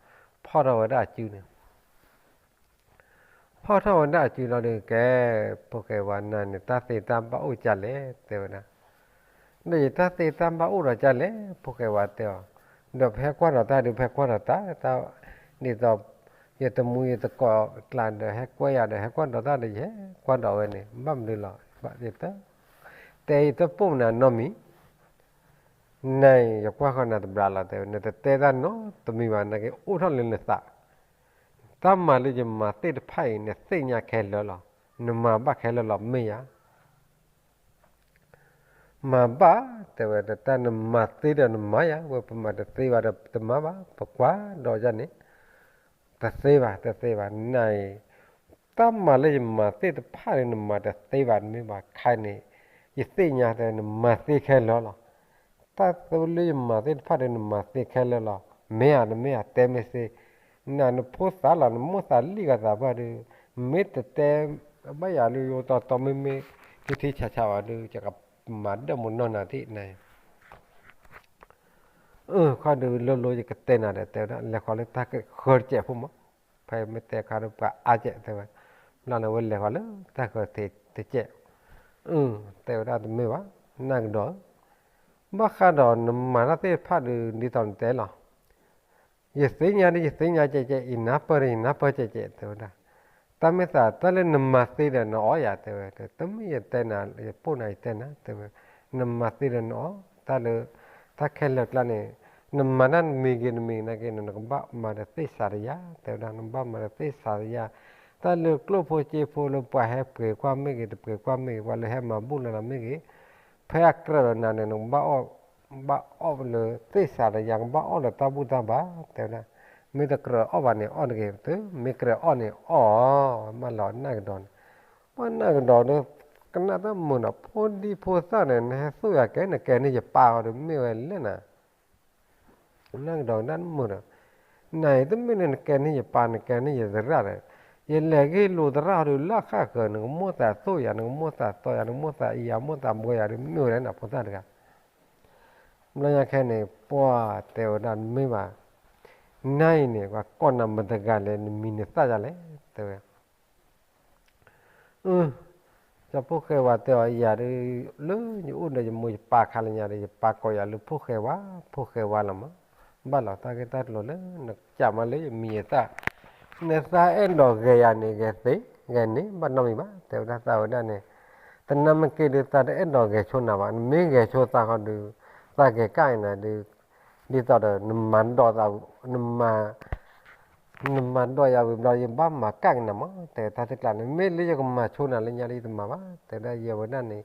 ဖီၣ်ထီၣ်ဝဲဒၣ်အစုန့ၣ် ဖီၣ်ထီၣ်ဝဲဒၣ်အစုလီၤဒီး ကဲ ဖှိၣ်ဃဲဝါနၤန့ၣ် တၢ်သ့တၢ်ဘၣ်အိၣ်ကလဲၣ် တဲဝဲဒၣ်, ဒီးယတၢ်သ့တၢ်ဘၣ်အိၣ်ဒီးကလဲၣ် ဖှိၣ်ဃဲဝါတဲအီၤ, ဒီးပဟဲကွၢ်ဒီးတၢ်ဒီး ပဟဲကွၢ်ဒီးတၢ် တၢ် ဒ်သိး ယတမူယတကိးကျါဒီး ဟဲကွဲယၤဒီး ဟဲကွၢ်ဒီးတၢ်ဒီးယဟဲကွၢ်ဒီးဝဲန့ၣ် ဘၣ်မနုၤလီၤ ဘၣ်ယတ တဲယတပိာ်မနုၤနီတမံၤ နၤအံၤ ယကွၢ်ဃီနၤတဘျီလီၤ တဲဝဲ နတတဲတၢ်နီတမံၤဘၣ် နာ်က့အိၣ်ထီၣ်လၢနသး, တၢ်မၤလၢယမၤသ့ၣ်တဖၣ်အံၤ နသ့ၣ်ညါခဲလၢာ်လီၤ, နမၤဘၣ်ခဲလၢာ်လီၤ မ့ၢ်ဧါ. မၤဘၣ် တဲဝဲ တၢ်နမၤသ့ဒီးနမၤယၤ, ဝဲပမၤတသ့ဘၣ်ဒီးတမၤဘၣ်, ပကွၢ်ဒီးယၤန့ၣ် တသ့ဘၣ် တသ့ဘၣ် နၤအံၤ, တၢ်မၤလၢယမၤသ့ၣ်တဖၣ်ဒီးနမၤတသ့ဘၣ် မ့ၢ်ဘၣ်ခါန့ၣ်, ယသ့ၣ်ညါတဲနမၤသ့ခဲလၢာ်လီၤ. တၢ်သ့လၢယမၤသ့ၣ်တဖၣ်ဒီးနမၤသ့ခဲလၢာ်လီၤ, မ့ၢ်ဧါ နမ့ၢ်ဧါတဲမ့ၢ်သ့, နၤနဖိသၣ်လီၤ နမိၢ်သးလံၣ်ဂၤသးပှၢ်ဒီး, မ့ၢ်တတဲဘၣ်ယၤလၢယိတီတီမ့မ့ၢ် ထံထံဆးဆးဘၣ်ဒီး ယကမၤဒၢၣ်မူနီၢ်နၤသ့နၤအံၤ ခီဒုးလိၤလိၤယကတဲနၤဒီး တဲဝဲဒၣ် လဲၤဃီၤလၢတၢ်ဃၢၤတစဲးဖိမး, ဖဲမ့ၢ်တဲခါဒီးပှၤအါကဲး တဲဝဲ, ဘျီန့ၣ်ဝဲလဲၤဃီၤလၢတၢ်ဃၢၤတစဲး, တဲဝဲဒၣ်တမ့ၢ်ဘၣ်, နၢ်ကဒီးဧၢ, ဘၣ်ဃးဒီးနမၤတၢ်သ့ၣ်တဖၣ်ဒီး ဒ်သိးနတဲလီၤ ယသ့ၣ်ညါဒီးယသ့ၣ်ညါကဲကဲ, ယနၢ်ပၢၢ်ဒီး ယနၢ်ပၢၢ်ကဲကဲ တဲဝဲဒၣ်, တၢ်မ့ၢ်သး တၢ်လၢနမၤသ့ဒီးနအီၣ်ယၤ တဲဝဲ, တမ့ၢ်ယတဲနၤ ယပိၢ်နၤ ယတဲနၤ တဲဝဲ, နမၤသ့ဒီးနအီၣ်, တၢ်လၢ တၢ်ခဲလၢာ်ကျါန့ၣ် နမၤတၢ်နမံၤဂ့ၤ နမံၤနာ်က့န့ၣ် နကဘၣ်မၤဒီးသ့ၣ်စးတယၤ တဲဝဲဒၣ်, နဘၣ်မၤဒီးသ့ၣ်စးတယၤ, တၢ်လၢကျိၣ်ဖိစ့ဖိလၢပှၤဟဲပှ့ၤကွၢ်မ့ၢ်ဂ့ၤ တပှ့ၤကွၢ်မ့ၢ်ဂ့ၤ ပှၤလၢဟဲမၤဘူၣ်လၢနၤမ့ၢ်ဂ့ၤ, ဖဲအကြၢးဒီးနၤန့ၣ် နကဘၣ် ဘၣ်အီၣ်လၢသ့ၣ်စးတယၤ ကဘၣ်အီၣ်လၢတၢ်ဘူၣ်တၢ်ဘါ တဲဝဲဒၣ်, မ့ၢ်တကြၢးအီၣ်ဘၣ်န့ၣ် အီၣ်တဂ့ၤသု, မ့ၢ်ကြၢးအီၣ်န့ၣ်အီၣ်, ဘၣ်လီၤနၢ်ကဒီးန့ၣ်, ပှၤနၢ်ကဒီးဒီး ကနၣ်တၢ်မုာ်နီၤ, ဖိဒံဖိသၣ်န့ၣ် နဟဲသိၣ်ယၤကဲ နကဲန့ၢ်ယပၢ်ဃီဒီး မ့ၢ်ဝဲလဲၣ်နၤ နၢ်ကဒီးကနၣ်တၢ်မုာ်ဒီး, နၤအံၤတမ့ၢ်လၢနကဲန့ၢ်ယပၢ် နကဲန့ၢ်ယသရၣ်ဒီး, ယလဲၤဂ့ၢ်လိာ်သရၣ်ဃီဒီး လၢဃၣ်ဃၢၤ နကမိၣ်သးသိၣ်ယၤ နကမိၣ်သးတီယၤ နကမိၣ်သးအံၤယၤ မိၣ်သးဘှဲယၤဒီး မ့ၢ်ဝဲလဲၣ်နဖိသၣ်တဂၤ ဘျီညါခဲန့ၣ် ပှၤတဲဝဲဒၣ်မ့ၢ်ဘၣ်, နၤအံၤန့ၣ် ပှၤကိးနၤမတၤတဂၤလဲၣ် နမံၤနသၣ်ယၤလဲၣ် တဲဝဲ, ကၠီဖိၣ်ဃဲဝါတဲအီၤ ယၤဒီး လၢယအိၣ်ဒီးယမိၢ်ယပၢ်ခါလၢညါဒီး ယပၢ်ကိးယၤလၢဖိၣ်ဃဲဝါ, ဖိၣ်ဃဲဝါလီၤမး, ဘၣ်လီၤတၢ်ဂ့ၢ်တၢ်ကျိၤလၢ နကးမးလၢယမံၤယသၣ်, နသးအဲၣ်ဒိးဂဲၤယၤန့ၣ် ဂဲၤသ့, ဂဲၤန့ၣ် ဘၣ်နီတမံၤဘၣ် တဲဝဲဒၣ်သးဝဲဒၣ်န့ၣ်, တနၢ်မ့ၢ်က့ၤဒီး သးတအဲၣ်ဒိးဂဲၤဆိနၤဘၣ်, နမ့ၢ်ဂဲၤဆိသးဃီဒီး သးဂဲၤကၣ်အံၤနၤဒီး, ဒ်သိးဒီး နမၤဒိးသး, နမၤ နမၤဒိးယၤဝံၤဘျီ ယဘၣ်မၤကၣ်က့ၤနၤမး, တဲတၢ်သ့ၣ်ကျါန့ၣ် မ့ၢ်လၢယကမၤဆိနၤလၢညါလၢယတမၤဘၣ်, တဲဒၣ်ယဲဝဲဒၣ်န့ၣ်,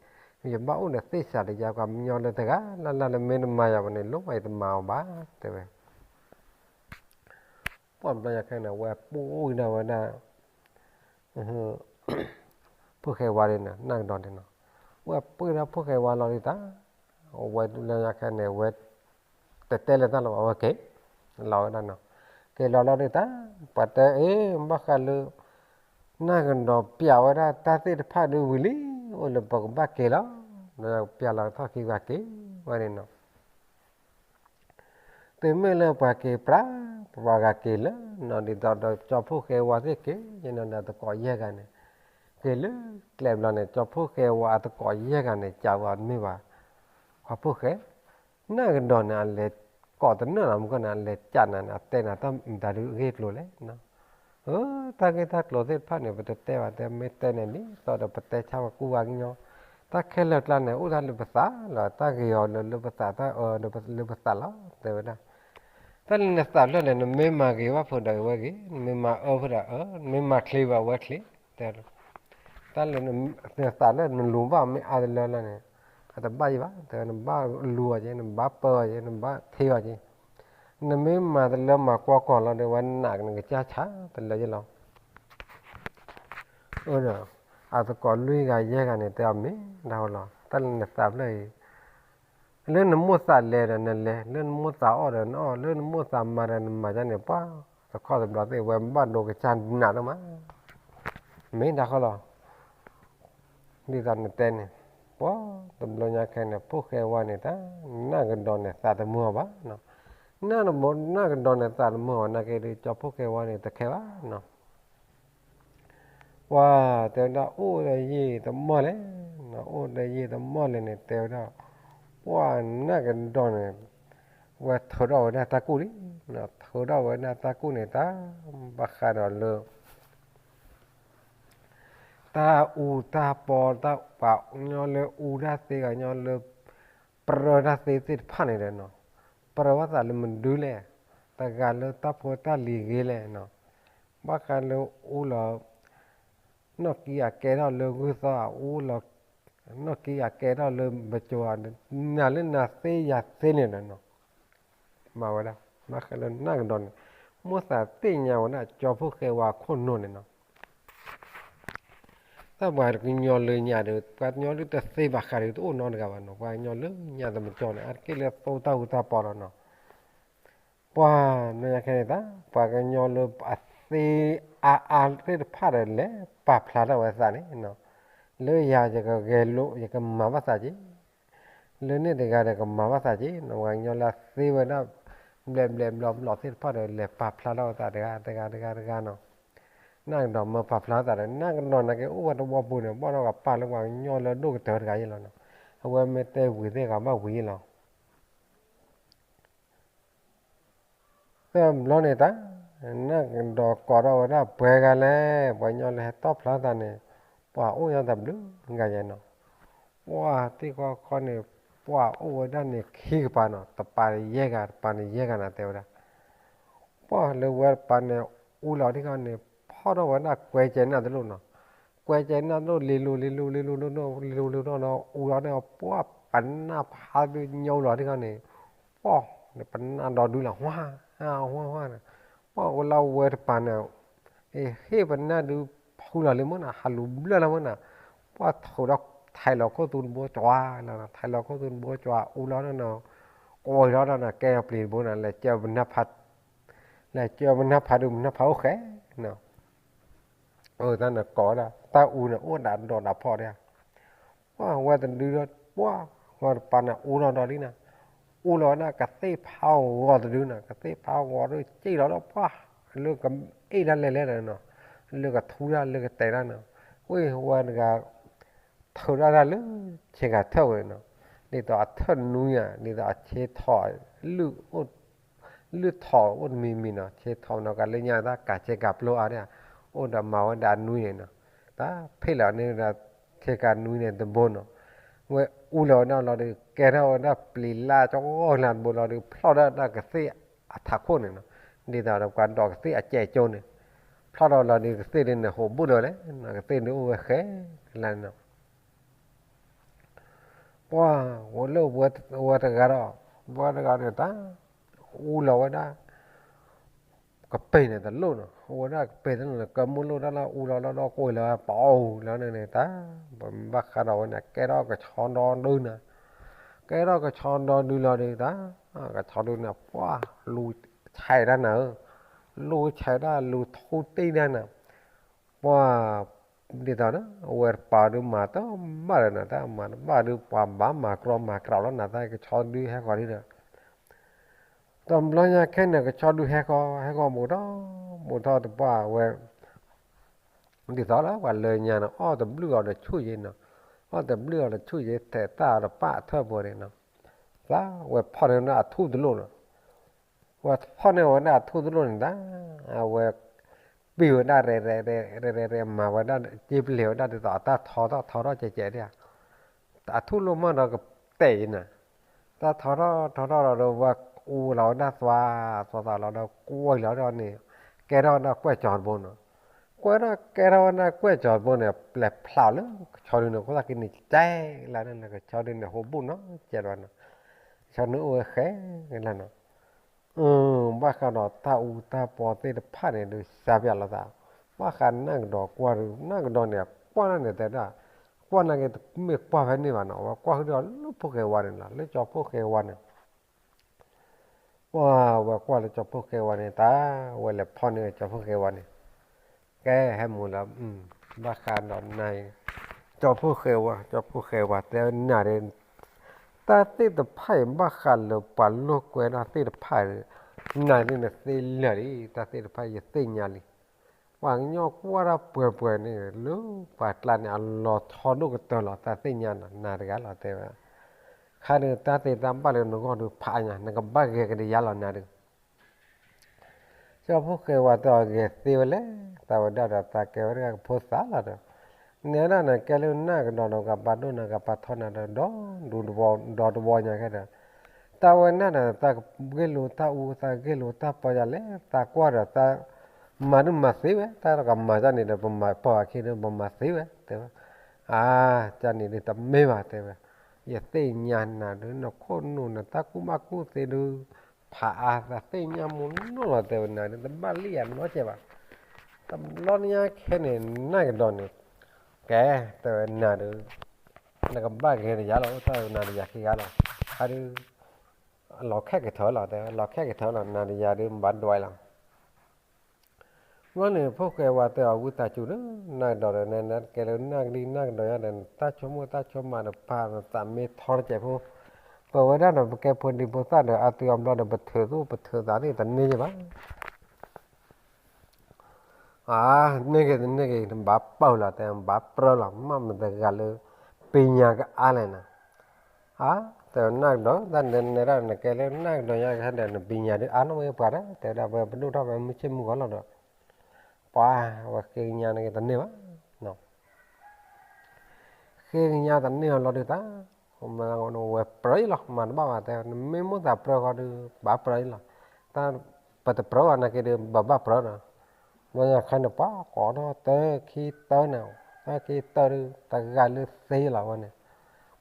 ယဘၣ်အိၣ်ဒီးသ့ၣ်စးတယၤ ပှၤကညီလၢတဂၤလၢ်လၢ်လၢမ့ၢ်တမၤယၤဘၣ်န့ၣ် လိၣ်ဘၣ်ယတမၤအီၤဘၣ်, တဲဝဲ ပှၢ်ဘျီညါခဲန့ၣ် ဝဲပှ့ၤဒၣ်ဝဲဒၣ် ဖိၣ်ဃဲဝါဒ်န့ၣ် နၢ်ကဒီးန့ၣ်နီၤ, ဝဲပှ့ၤဒၣ်ဖိၣ်ဃဲဝါလီၤဒ်တၢ်, ဝဲဘျီညါခဲန့ၣ် ဝဲ တတဲလၢၤတၢ်လီၤဘၣ် ဝဲက့ၤလီၤဝဲဒၣ်နီၤ, က့ၤလီၤလီၤဒ်တၢ်, ပှၤတဲအ့ ဘၣ်ဃးလၢ နၢ်ကဒီးပျးဝဲဒၣ်တၢ်သ့ၣ်တဖၣ်ဒ်ဝံၤလံ, အိၣ်လၢပကဘၣ်က့ၤလီၤ, ပျးလီၤထီၣ်ခံဂၤက့ၤဝဲန့ၣ်နီၤ တုၤမ့ၢ်လၢပှၤက့ၤပြး, ပှၤဂၤက့ၤလၢနီၤ ဒ်သိးဒီးကၠီဖိၣ်ဃဲဝါသ့ၣ်က့ၤ, ယနီၤဒီးအသကိးယဲၢ်ဂၤန့ၣ်, က့ၤလၢကျဲဘျီန့ၣ် ကၠီဖိၣ်ဃဲဝါအသကိးယဲၢ်ဂၤန့ၣ် ကးဝဲမ့ၢ်ဘၣ်, ပှၤဖိၣ်ဃဲ နၢ်ကဒီးန့ၣ် အလဲၤကိးတနၢၣ်လီၤ မုၢ်ကီၢ်န့ၣ် အလဲၤကးနၤန့ၣ် အတဲနၤတၢ်မတၤဒုးအဂ့ၢ်ကျိၤလဲၣ်, တၢ်ဂ့ၢ်တၢ်ကျိၤသ့ၣ်တဖၣ်န့ၣ် ပတတဲဘၣ် တဲမ့ၢ်တဲန့ၣ် ဒ်သိးဒီးပတဲဆါပှၤကူပှၤကညီ, တၢ်ခဲလၢာ်ကျါန့ၣ် အိၣ်တၢ်လၢပသးလီၤ, တၢ်ဂ့ၤအီၤလၢပသး တၢ်အၢလၢပသးလီၤ တဲဝဲဒၣ်, တၢ်လၢနသးဖျၢၣ်န့ၣ် နမ့ၢ်မၤဂ့ၤဘၣ်ဖိဒီးဝဲဂ့ၤ, နမ့ၢ်မၤအၢဖိဒီးအၢ, နမ့ၢ်မၤချ့ဘၣ်ဝဲချ့, တဲ တၢ်လၢ နသးလၢနလူၤဘၣ်မ့ၢ်အါတလၢလၢန့ၣ်, အတဘၣ်ယံၤဘၣ်, တဲနဘၣ်လူၤအီၤက့ၤ, နဘၣ်ပၢအီၤက့ၤ, နဘၣ်ထ့အီၤက့ၤ, နမ့ၢ်မၤတလၢမၤကွၢ်ကွၢ်လီၤဒီး ဝဲနာ်က့ၤနကစၢ်ဆါတလၢယလီၤ အသကိးလွံၢ်ဂၤယဲၢ်ဂၤန့ၣ် တဲအီၤမ့ၢ်ဒၣ်ဃီလီၤ, တၢ်လၢနသးဖျၢၣ်အံၤ, လၢနမိၣ်သးလဲၤဒီးနလဲၤ, လၢနမိၣ်သးအီၣ်ဒီးနအီၣ်, လၢနမိၣ်သးမၤဒီးနမၤဒ်န့ၣ် ပှၤတခီတဘျီသ့ၣ် ဝဲဘၣ်ဒိကစၢ်နးဒိၣ်မး, မ့ၢ်ဒၣ်ဃီလီၤ ဒ်သိးနတဲန့ၣ်, ပှၤတဘျီညါခဲန့ၣ် ဖိၣ်ဃဲဝါန့ၣ် တၢ်နၢ်ကဒီးန့ၣ် သးတမုာ်အီၤဘၣ်, နၢ်ကဒီး နၢ်ကဒီးန့ၣ် သးတမုာ်အီၤ နာ်က့ဒီး ကၠီဖိၣ်ဃဲဝါန့ၣ် တခဲဘၣ်နီၤ, ပှၤတဲဝဲဒၣ် အိၣ်ဒီးယံာ်တမီၢ်လဲၣ်, အိၣ်ဒီးယံာ်တမီၢ်လဲၣ်န့ၣ် တဲဝဲဒၣ်, ပှၤနၢ်ကဒီးန့ၣ် ဝဲထုးထီၣ်ဝဲဒၣ်တၢ်ကူၣ်လံ, ထုးထီၣ်ဝဲဒၣ်တၢ်ကူၣ်န့ၣ် တၢ်ဘၣ်ဃးဒီးလၢ တၢ်အူတၢ်ပီ တၢ်ပှၤကညီလၢအူတၢ်သ့ ပှၤကညီလၢ ပြၢတၢ်သ့သ့ၣ်တဖၣ်န့ၣ်ဒီးနီၤ, ပြၢဘၣ်သးလၢမနုၤလဲၣ်, တဂၤလၢတၢ်ဖိတၢ်လံၤဂ့ၤလဲၣ်နီၤ, ဘၣ်ဃးလၢအူလီၤ နီၢ်ကံအကဲထီၣ်လၢဂုၢ်သီၣ်အူလီၤ, နီၢ်ကံအကဲထီၣ်လၢပစိၤဧါ, နၤလၢနၤသ့ယၤသ့န့ၣ်ဒီးနီၤ မၤဝဲဒၣ် ဘၣ်ဃးလၢနၢ်ကဒီးန့ၣ်, မိၣ်သးသ့ၣ်ညါဝဲဒၣ်ကၠီဖိၣ်ဃဲဝါအခိၣ်နူာ်န့ၣ်နီၤ, တၢ်ပှၤကညီလၢညါဒီး ပှၤကညီလၢတသ့ဘၣ်ဃးဒီးတအိၣ်နီတဂၤဘၣ်နီၤ, ပှၤကညီလၢညါတမကၠီန့ၣ် အါတက့ၢ်လၢသိတၢ်ဃူတၢ်ပီးလီၤနီၤ ပှၤနညါခဲန့ၣ်တၢ် ပှၤကညီလၢအသ့အါအါသ့ၣ်တဖၣ်ဒီးလဲၤပာ်ဖျါထီၣ်ဝဲသးန့ၣ်, လၢယၤယကဂဲၤလိာ် ယကမၤဘၣ်သးက့ၤ, လၢန့ၣ်တဂၤဒီးကမၤဘၣ်သးက့ၤ, ပှၤကညီလၢအသ့ဝဲဒၣ် ဘျဲးဘျဲးဘျီဘျီသ့ၣ်တဖၣ်ဒီး လဲၤပာ်ဖျါထီၣ်ဝဲသးတဂၤတဂၤတဂၤတဂၤနီၤ. နၢ်ကဒီးမၢပာ်ဖျါသးဒီး နၢ်ကဒီးနာ်က့အိၣ်ဝဲတဝီပူၤန့ၣ် ဘၣ်ဒီးကပာ်လၢပှၤကညီလၢဒိၣ်ကတၢၢ်တဂၤယဲလီၤနီၤ. အဝဲမ့ၢ်တဲဝံၤသ့ၣ်ဂၤဘၣ်ဝံၤယဲလီၤ. တဘျီန့ၣ်တၢ် နၢ်ကဒီးကိးထီၣ်ဝဲဒၣ်ပှဲၤဂၤလဲၣ်, ပှၤကညီလၢဟဲတီၣ်ဖျါသးန့ၣ် ပှၤအိၣ်ညီတဘျုးဂၤယဲနီၤ. ပှၤသ့ၣ်ခီခီန့ၣ် ပှၤအိၣ်ဝဲဒၣ်န့ၣ်ခံကပၤနီၤ, တပၤန့ၣ်ယဲၢ်ဂၤ တပၤန့ၣ်ယဲၢ်ဂၤနီၤ တဲဝဲဒၣ်. ပှၤလၢဝဲတပၤန့ၣ် အူလီၤထံၣ်ခီန့ၣ် ဖီၣ်ထီၣ်ဝဲဒၣ်ကွဲကဲနၢ်တလိၣ်နီၤ. ကွဲကဲနၢ်တလိၣ် လ့လိၤလ့လိၤလ့လိၤလ့လိၤလ့လိၤလ့လိၤဒီး အူလီၤန့ၣ် ပှၤပနၢ်ဖးဒုးညိလီၤထံၣ်ခီန့ၣ် ပှၤန့ၣ်ပနၢ်ဒီဒုလီၤ ဟါ ဟါ ဟါ န့ၣ် ပှၤအိၣ်လၢဝဲတပၤန့ၣ် ဟ့ၣ်ပနၢ်ဒုးဖုလီၤလံမ့ၢ်နီၤ ဟးလူၤဘျၢၣ်လီၤမ့ၢ်နီၤ. ပှၤထုးဒီး ထဲးလီၤခိၣ်သူတဘိကွၢ်လီၤနီၤ ထဲးလီၤခိၣ်သူတဘိကွၢ်အူလီၤနီၤ ကွံာ်လီၤဒီးနီၤ ကဲအပျံၤတဘိနီၤ လဲၤကၢပနၢ်ဖး လဲၤကၢပနၢ်ဖးဒုးပနၢ်ဖးအိၣ်ဃဲနီၤ. အတၢ်န့ၣ်ကိးဝဲဒၣ် တၢ်အူန့ၣ်အိၣ်ဒၣ်ဒီးဒၣ်ဖီၣ်ဒၣ် ပှၤဝဲတဒုဒီး ပှၤဝဲတပၤန့ၣ် အူလီၤဒီးဒ်န့ၣ် အူလီၤဝဲဒၣ်ကသ့ၣ်ဖးဂီၤတဒုန့ၣ် ကသ့ၣ်ဖးဂီၤဒီး စ့ၣ်လီၤဒီးပှၤ လၢကအ့ၣ်ဒၣ်လဲၤလဲၤဒီးနီၤ လၢကထူတၢ်လၢကတဲာ်တၢ်နီၤ ဝဲဝဲတဂၤ ထုးဒၣ်တၢ်လၢ ဆ့ကၤထၢၣ်ဝဲနီၤ ဒ်သိးအထၢၣ်နွံဧါ ဒ်သိးအဆ့ထီၣ် လုၢ်ထီၣ်အိၣ်တမံၤမံၤနီၤ ဆ့ထီၣ်နီၤ ကလၢညါတၢ်ကးဆ့ကၤပျိအါဒၣ် အိၣ်ဒီးမၤဝဲဒၣ်အနွံန့ၣ်နီၤ တၢ်ဖ့ၣ်လီၤန့ၣ်ဒီး ဆ့ကၤနွံန့ၣ်တဘိနီၤ ဝဲအူလီၤဝဲဒၣ်လီၤဒီး ကဲထီၣ်ဝဲဒၣ်ပျံၤလၢကီလၢတဘိလီၤဒီး ဖျီၣ်ဒၣ်တၢ်ကသ့ၣ်အထးခိၣ်န့ၣ်နီၤ ဒ်သိးဒီးပှၤဒိးကသ့ၣ်အကဲကၠိန့ၣ် ဖျီၣ်ဒီးလီၤဒီး ကသ့ၣ်ဒုးန့ၣ် ဟိးဘူးဒီးလဲၣ် ကသ့ၣ်ဒုးအိၣ်ဝဲဃဲလၢန့ၣ်နီၤ ပှၤ အိၣ်လၢဝဲတဂၤဒီး ဝဲတဂၤန့ၣ်တၢ် အူလီၤဝဲဒၣ် ကပ့ၤန့ၣ်တလိၣ်နီၤ အူဝဲဒၣ်ကပ့ၤတလိၣ်န့ၣ် ကမိၣ်လိၣ်တၢ်လၢအူလီၤလီၤဒီးကွံာ်လီၤပအီၣ်လီၤန့ၣ်န့ၣ်တၢ် ပဘၣ်ဃးဒီးဝဲန့ၣ် ကဲထီၣ်ကဆီဒီဒုန့ၣ် ကဲထီၣ်ကဆီဒီဒုလီၤဒီးတၢ် ကဆီဒုန့ၣ် ပှၤလူၤဆဲးတၢ်နၤဧၢ လူၤဆဲးတၢ်လူၤထူတ့ၢ်တၢ်နၤ ပှၤ ဒ်သိးဒီး အဝဲတပၤဒုးမၤတဘၣ်ဒီးနၤ တၢ်မၤတဘၣ်ဒုး ပှၤဘၣ်မၤကြီမၤကြီလီၤနၤ တၢ်ကဆီဒုဟဲဃီၤဒုဒီး တဘျီညါခဲန့ၣ် ကဆီဒုဟဲဃီၤ ဟဲဃီၤဘူးထီၣ် ဘူးထီၣ်တပှၢ်ဝဲ ဒ်သိးလၢပှၤလၢညါန့ၣ် အီၣ်တဘျုးအီၤဒီးဆူၣ်ယဲနီၤ အီၣ်တဘျုးအီၤဒီးဆူၣ်ယဲ ထဲးတၢ်အီၤတပၢ်အထၢၣ်ပူၤန့ၣ်နီၤ သးဝဲဖီၣ်န့ၢ်ဝဲဒၣ်အထူၣ်တလိၣ်နီၤ ဝဲဖီၣ်န့ၢ်ဝဲဒၣ်အထူၣ်တလိၣ်န့ၣ်ဒၣ် အဝဲ ပံာ်ဝဲဒၣ်ရဲၣ်ရဲၣ်ရဲၣ်ရဲၣ် မၤဝဲဒၣ် က့ပလံာ်ဝဲဒၣ်ဒ်သိးအတၢ်ထီထီၣ်ထီထီၣ်ကဲးကဲးဒၣ် အထူၣ်လိၣ်မၢ်ဒီးကတဲာ်ယဲနၤ တၢ်ထီထီၣ်ထီထီၣ်ဒီး ဝဲအူလီၤဝဲဒၣ်သွါ သွါသွါလီၤဒီး ကွံာ်လီၤဒီးန့ၣ် ကဲထီၣ်ဝဲဒၣ်ကွဲၢ်ကၠီၤတဘိနီၤ ကွဲထီၣ်ကဲထီၣ်ဝဲဒၣ်ကွဲၢ်ကၠီၤတဘိန့ၣ် ပျဲဖျါလၢကဆီဒုန့ၣ် အဃိသတးက့န့ၣ်ကဲလၢန့ၣ် ကဆီဒုန့ၣ် ဟိးဘူးနီၤ ကဲလီၤနီၤ ကဆီဒုန့ၣ်အိၣ်ဝဲဃဲလၢနီၤ ဘၣ်ဃးဒီးတၢ်အူတၢ်ပီသ့ၣ်တဖၣ်န့ၣ် ဒုးစၢ်ပၠးလိာ်သး ဘၣ်ဃးနၢ်ကဒီးကွၢ်ဒုး နၢ်ကဒီးန့ၣ် ကွၢ်နာ်န့ၣ်တဲဒၣ် ကွၢ်နာ်က့တမ့ၢ်ကွၢ်ဖဲန့ၣ်ဘၣ်နီၤ အဝဲကွၢ်ဃုာ်ဒီးလၢဖိဃဲဝါန့ၣ်လီၤ လၢကၠီဖိဃဲဝါန့ၣ် ပှၤဝဲကွၢ်လၢကၠီဖိဃဲဝါန့ၣ် တၢ်ဝဲလဲၤဖီၣ်န့ၢ်ကၠီဖိဃဲဝါန့ၣ် ကဲဟဲမူလၢ ဘၣ်ဃးဒီးနၤ ကၠီဖိဃဲဝါ ကၠီဖိဃဲဝါတဲနၤဒ် တၢ်သ့ၣ်တဖၣ်အံၤ ဘၣ်ဃးလၢပှၤလိာ်ကွဲတၢ်သ့ၣ်တဖၣ် နၤဒ်နသ့လၢာ်လံ တၢ်သ့ၣ်တဖၣ်ယသ့ၣ်ညါလံ ပှၤကညီကွၢ်တၢ်ပှဲၤပှဲၤန့ၣ် လၢပှၤကျါန့ၣ် အလီၤဆီဒိၣ်ကတၢၢ်လီၤ တၢ်သ့ၣ်ညါနီၤ နၤတဂၤလီၤတဲဝဲ ခါဒုးတၢ်သ့တၢ်ဘၣ်လၢနဂီၢ်ဒုးဖးအါညါ နကဘၣ်ဂဲၤကဒီးယါလီၤနၤဒုး ကၠီဖိဃဲဝါတဲအီၤဂဲၤသ့ဝဲလဲၣ် သးဝဲဒၣ်ဒီးသးကဲဝဲဒၣ်ကဖိသၣ်လီၤဒီး နဲဒၣ်နကဲလၢနၢ်ကဒီးနကပာ်ဒိၣ်နၤ ကပာ်ထီၣ်နၤဒီး ဒီဒူဒီဝီညါခဲဒီး တၢ်ဝဲန့ၣ်ဒီး သးကဂ့ၢ်လိာ်တၢ်အူ သးကဂ့ၢ်လိာ်တၢ်ပီယၤလဲၣ် သးကွၢ်ဒီးသး မၤဒုးမၤသ့ဝဲ တၢ်တကမၤတၢ်န့ၣ်ဒီး ပမၤပီၢ်အခံဒီး ပမၤသ့ဝဲ တဲဝဲ အါ တၢ်န့ၣ်ဒုးတမ့ၢ်ဘၣ် တဲဝဲ ယသ့ၣ်ညါနၤဒုး နခိၣ်နူာ်နတၢ်ကူၣ်ဘၣ်ကူၣ်သ့ဒုး ဖးအါ သးသ့ၣ်ညါမူနီၢ်လီၤ တဲဝဲနၤဒုး တဘၣ်လံၣ်ယၤနီတစဲးဘၣ် တဘျီညါခဲန့ၣ် နၢ်ကဒီးန့ၣ် ကဲ တဲဝဲနၤဒုး နကဘၣ်ဂဲၤဒီးယၤလီၤ အိၣ်တၢ်နၤဒီးယၤခံဂၤလီၤ ခါဒုး လီၤခဲကထၢလီၤ တဲဝဲ လီၤခဲကထၢလီၤ နၤဒီးယၤဒုး ဘၣ်ဒွဲလီၤ ဘျီန့ၣ် ဖိဃဲဝါတဲအီၤဝံသးစူၤဒီး နၢ်ကဒီးဒီး နကဲလၢနၢ်ကဒံနၢ်ကဒီးညါဒီး တၢ်ဆိကမိၣ်တၢ်ဆိကမးဒီး ပာ်နသးမ့ၢ်ထီတစဲးဖိ ပဝဲဒၣ်ဒီး ပကဲဖိဒံဖိသၣ်ဒီး အါသုအါဘျီဒီး ပထုးသူၣ်ပထုးသးသ့ၣ်တန့ၢ်ယဘၣ်. အါ, န့ၢ်က့ၤတန့ၢ်က့ၤ နဘၣ်ပၢၢ်လီၤ တဲဘၣ်ပၢၢ်လီၤ မ့ၢ်မတၤတဂၤလၢ ပညာကအါလဲၣ်နၤ. အါ, တဲနၢ်ကဒီး တၢ်နနဲဒၣ်နကဲလၢနၢ်ကဒီးညါကဟဲဒီး နပညာဒုးအါနီၣ်ဝဲပှၤဒၣ် တဲဝဲဒၣ် ပဒိၣ်ထီၣ်ဝဲမုၢ်ဆ့ၣ်မုၢ်ဂီၤလီၤဒီး ပှၤဝဲဃ့ကညးန့ၣ်က့ၤတန့ၢ်ဘၣ် ဃ့ကညးတန့ၢ်အီၤလီၤဒုးတၢ်, ဝဲပြၢအံၤလီၤ မၤတဘၣ်ဘၣ်တဲ နမ့ၢ်မိၣ်သးပြၢဃီဒုး ဘၣ်ပြၢအံၤလီၤ, တၢ်ပတပြၢဘၣ်နာ်က့ဒုး ဘၣ်ဘၣ်ပြၢဒီး, ဘျီညါခဲန့ၣ် ပှၤကိးထီၣ်တၢ ခံတၢန့ၣ်, တၢ ခံတၢဒုး တဂၤလၢသ့လီၤဝဲန့ၣ်,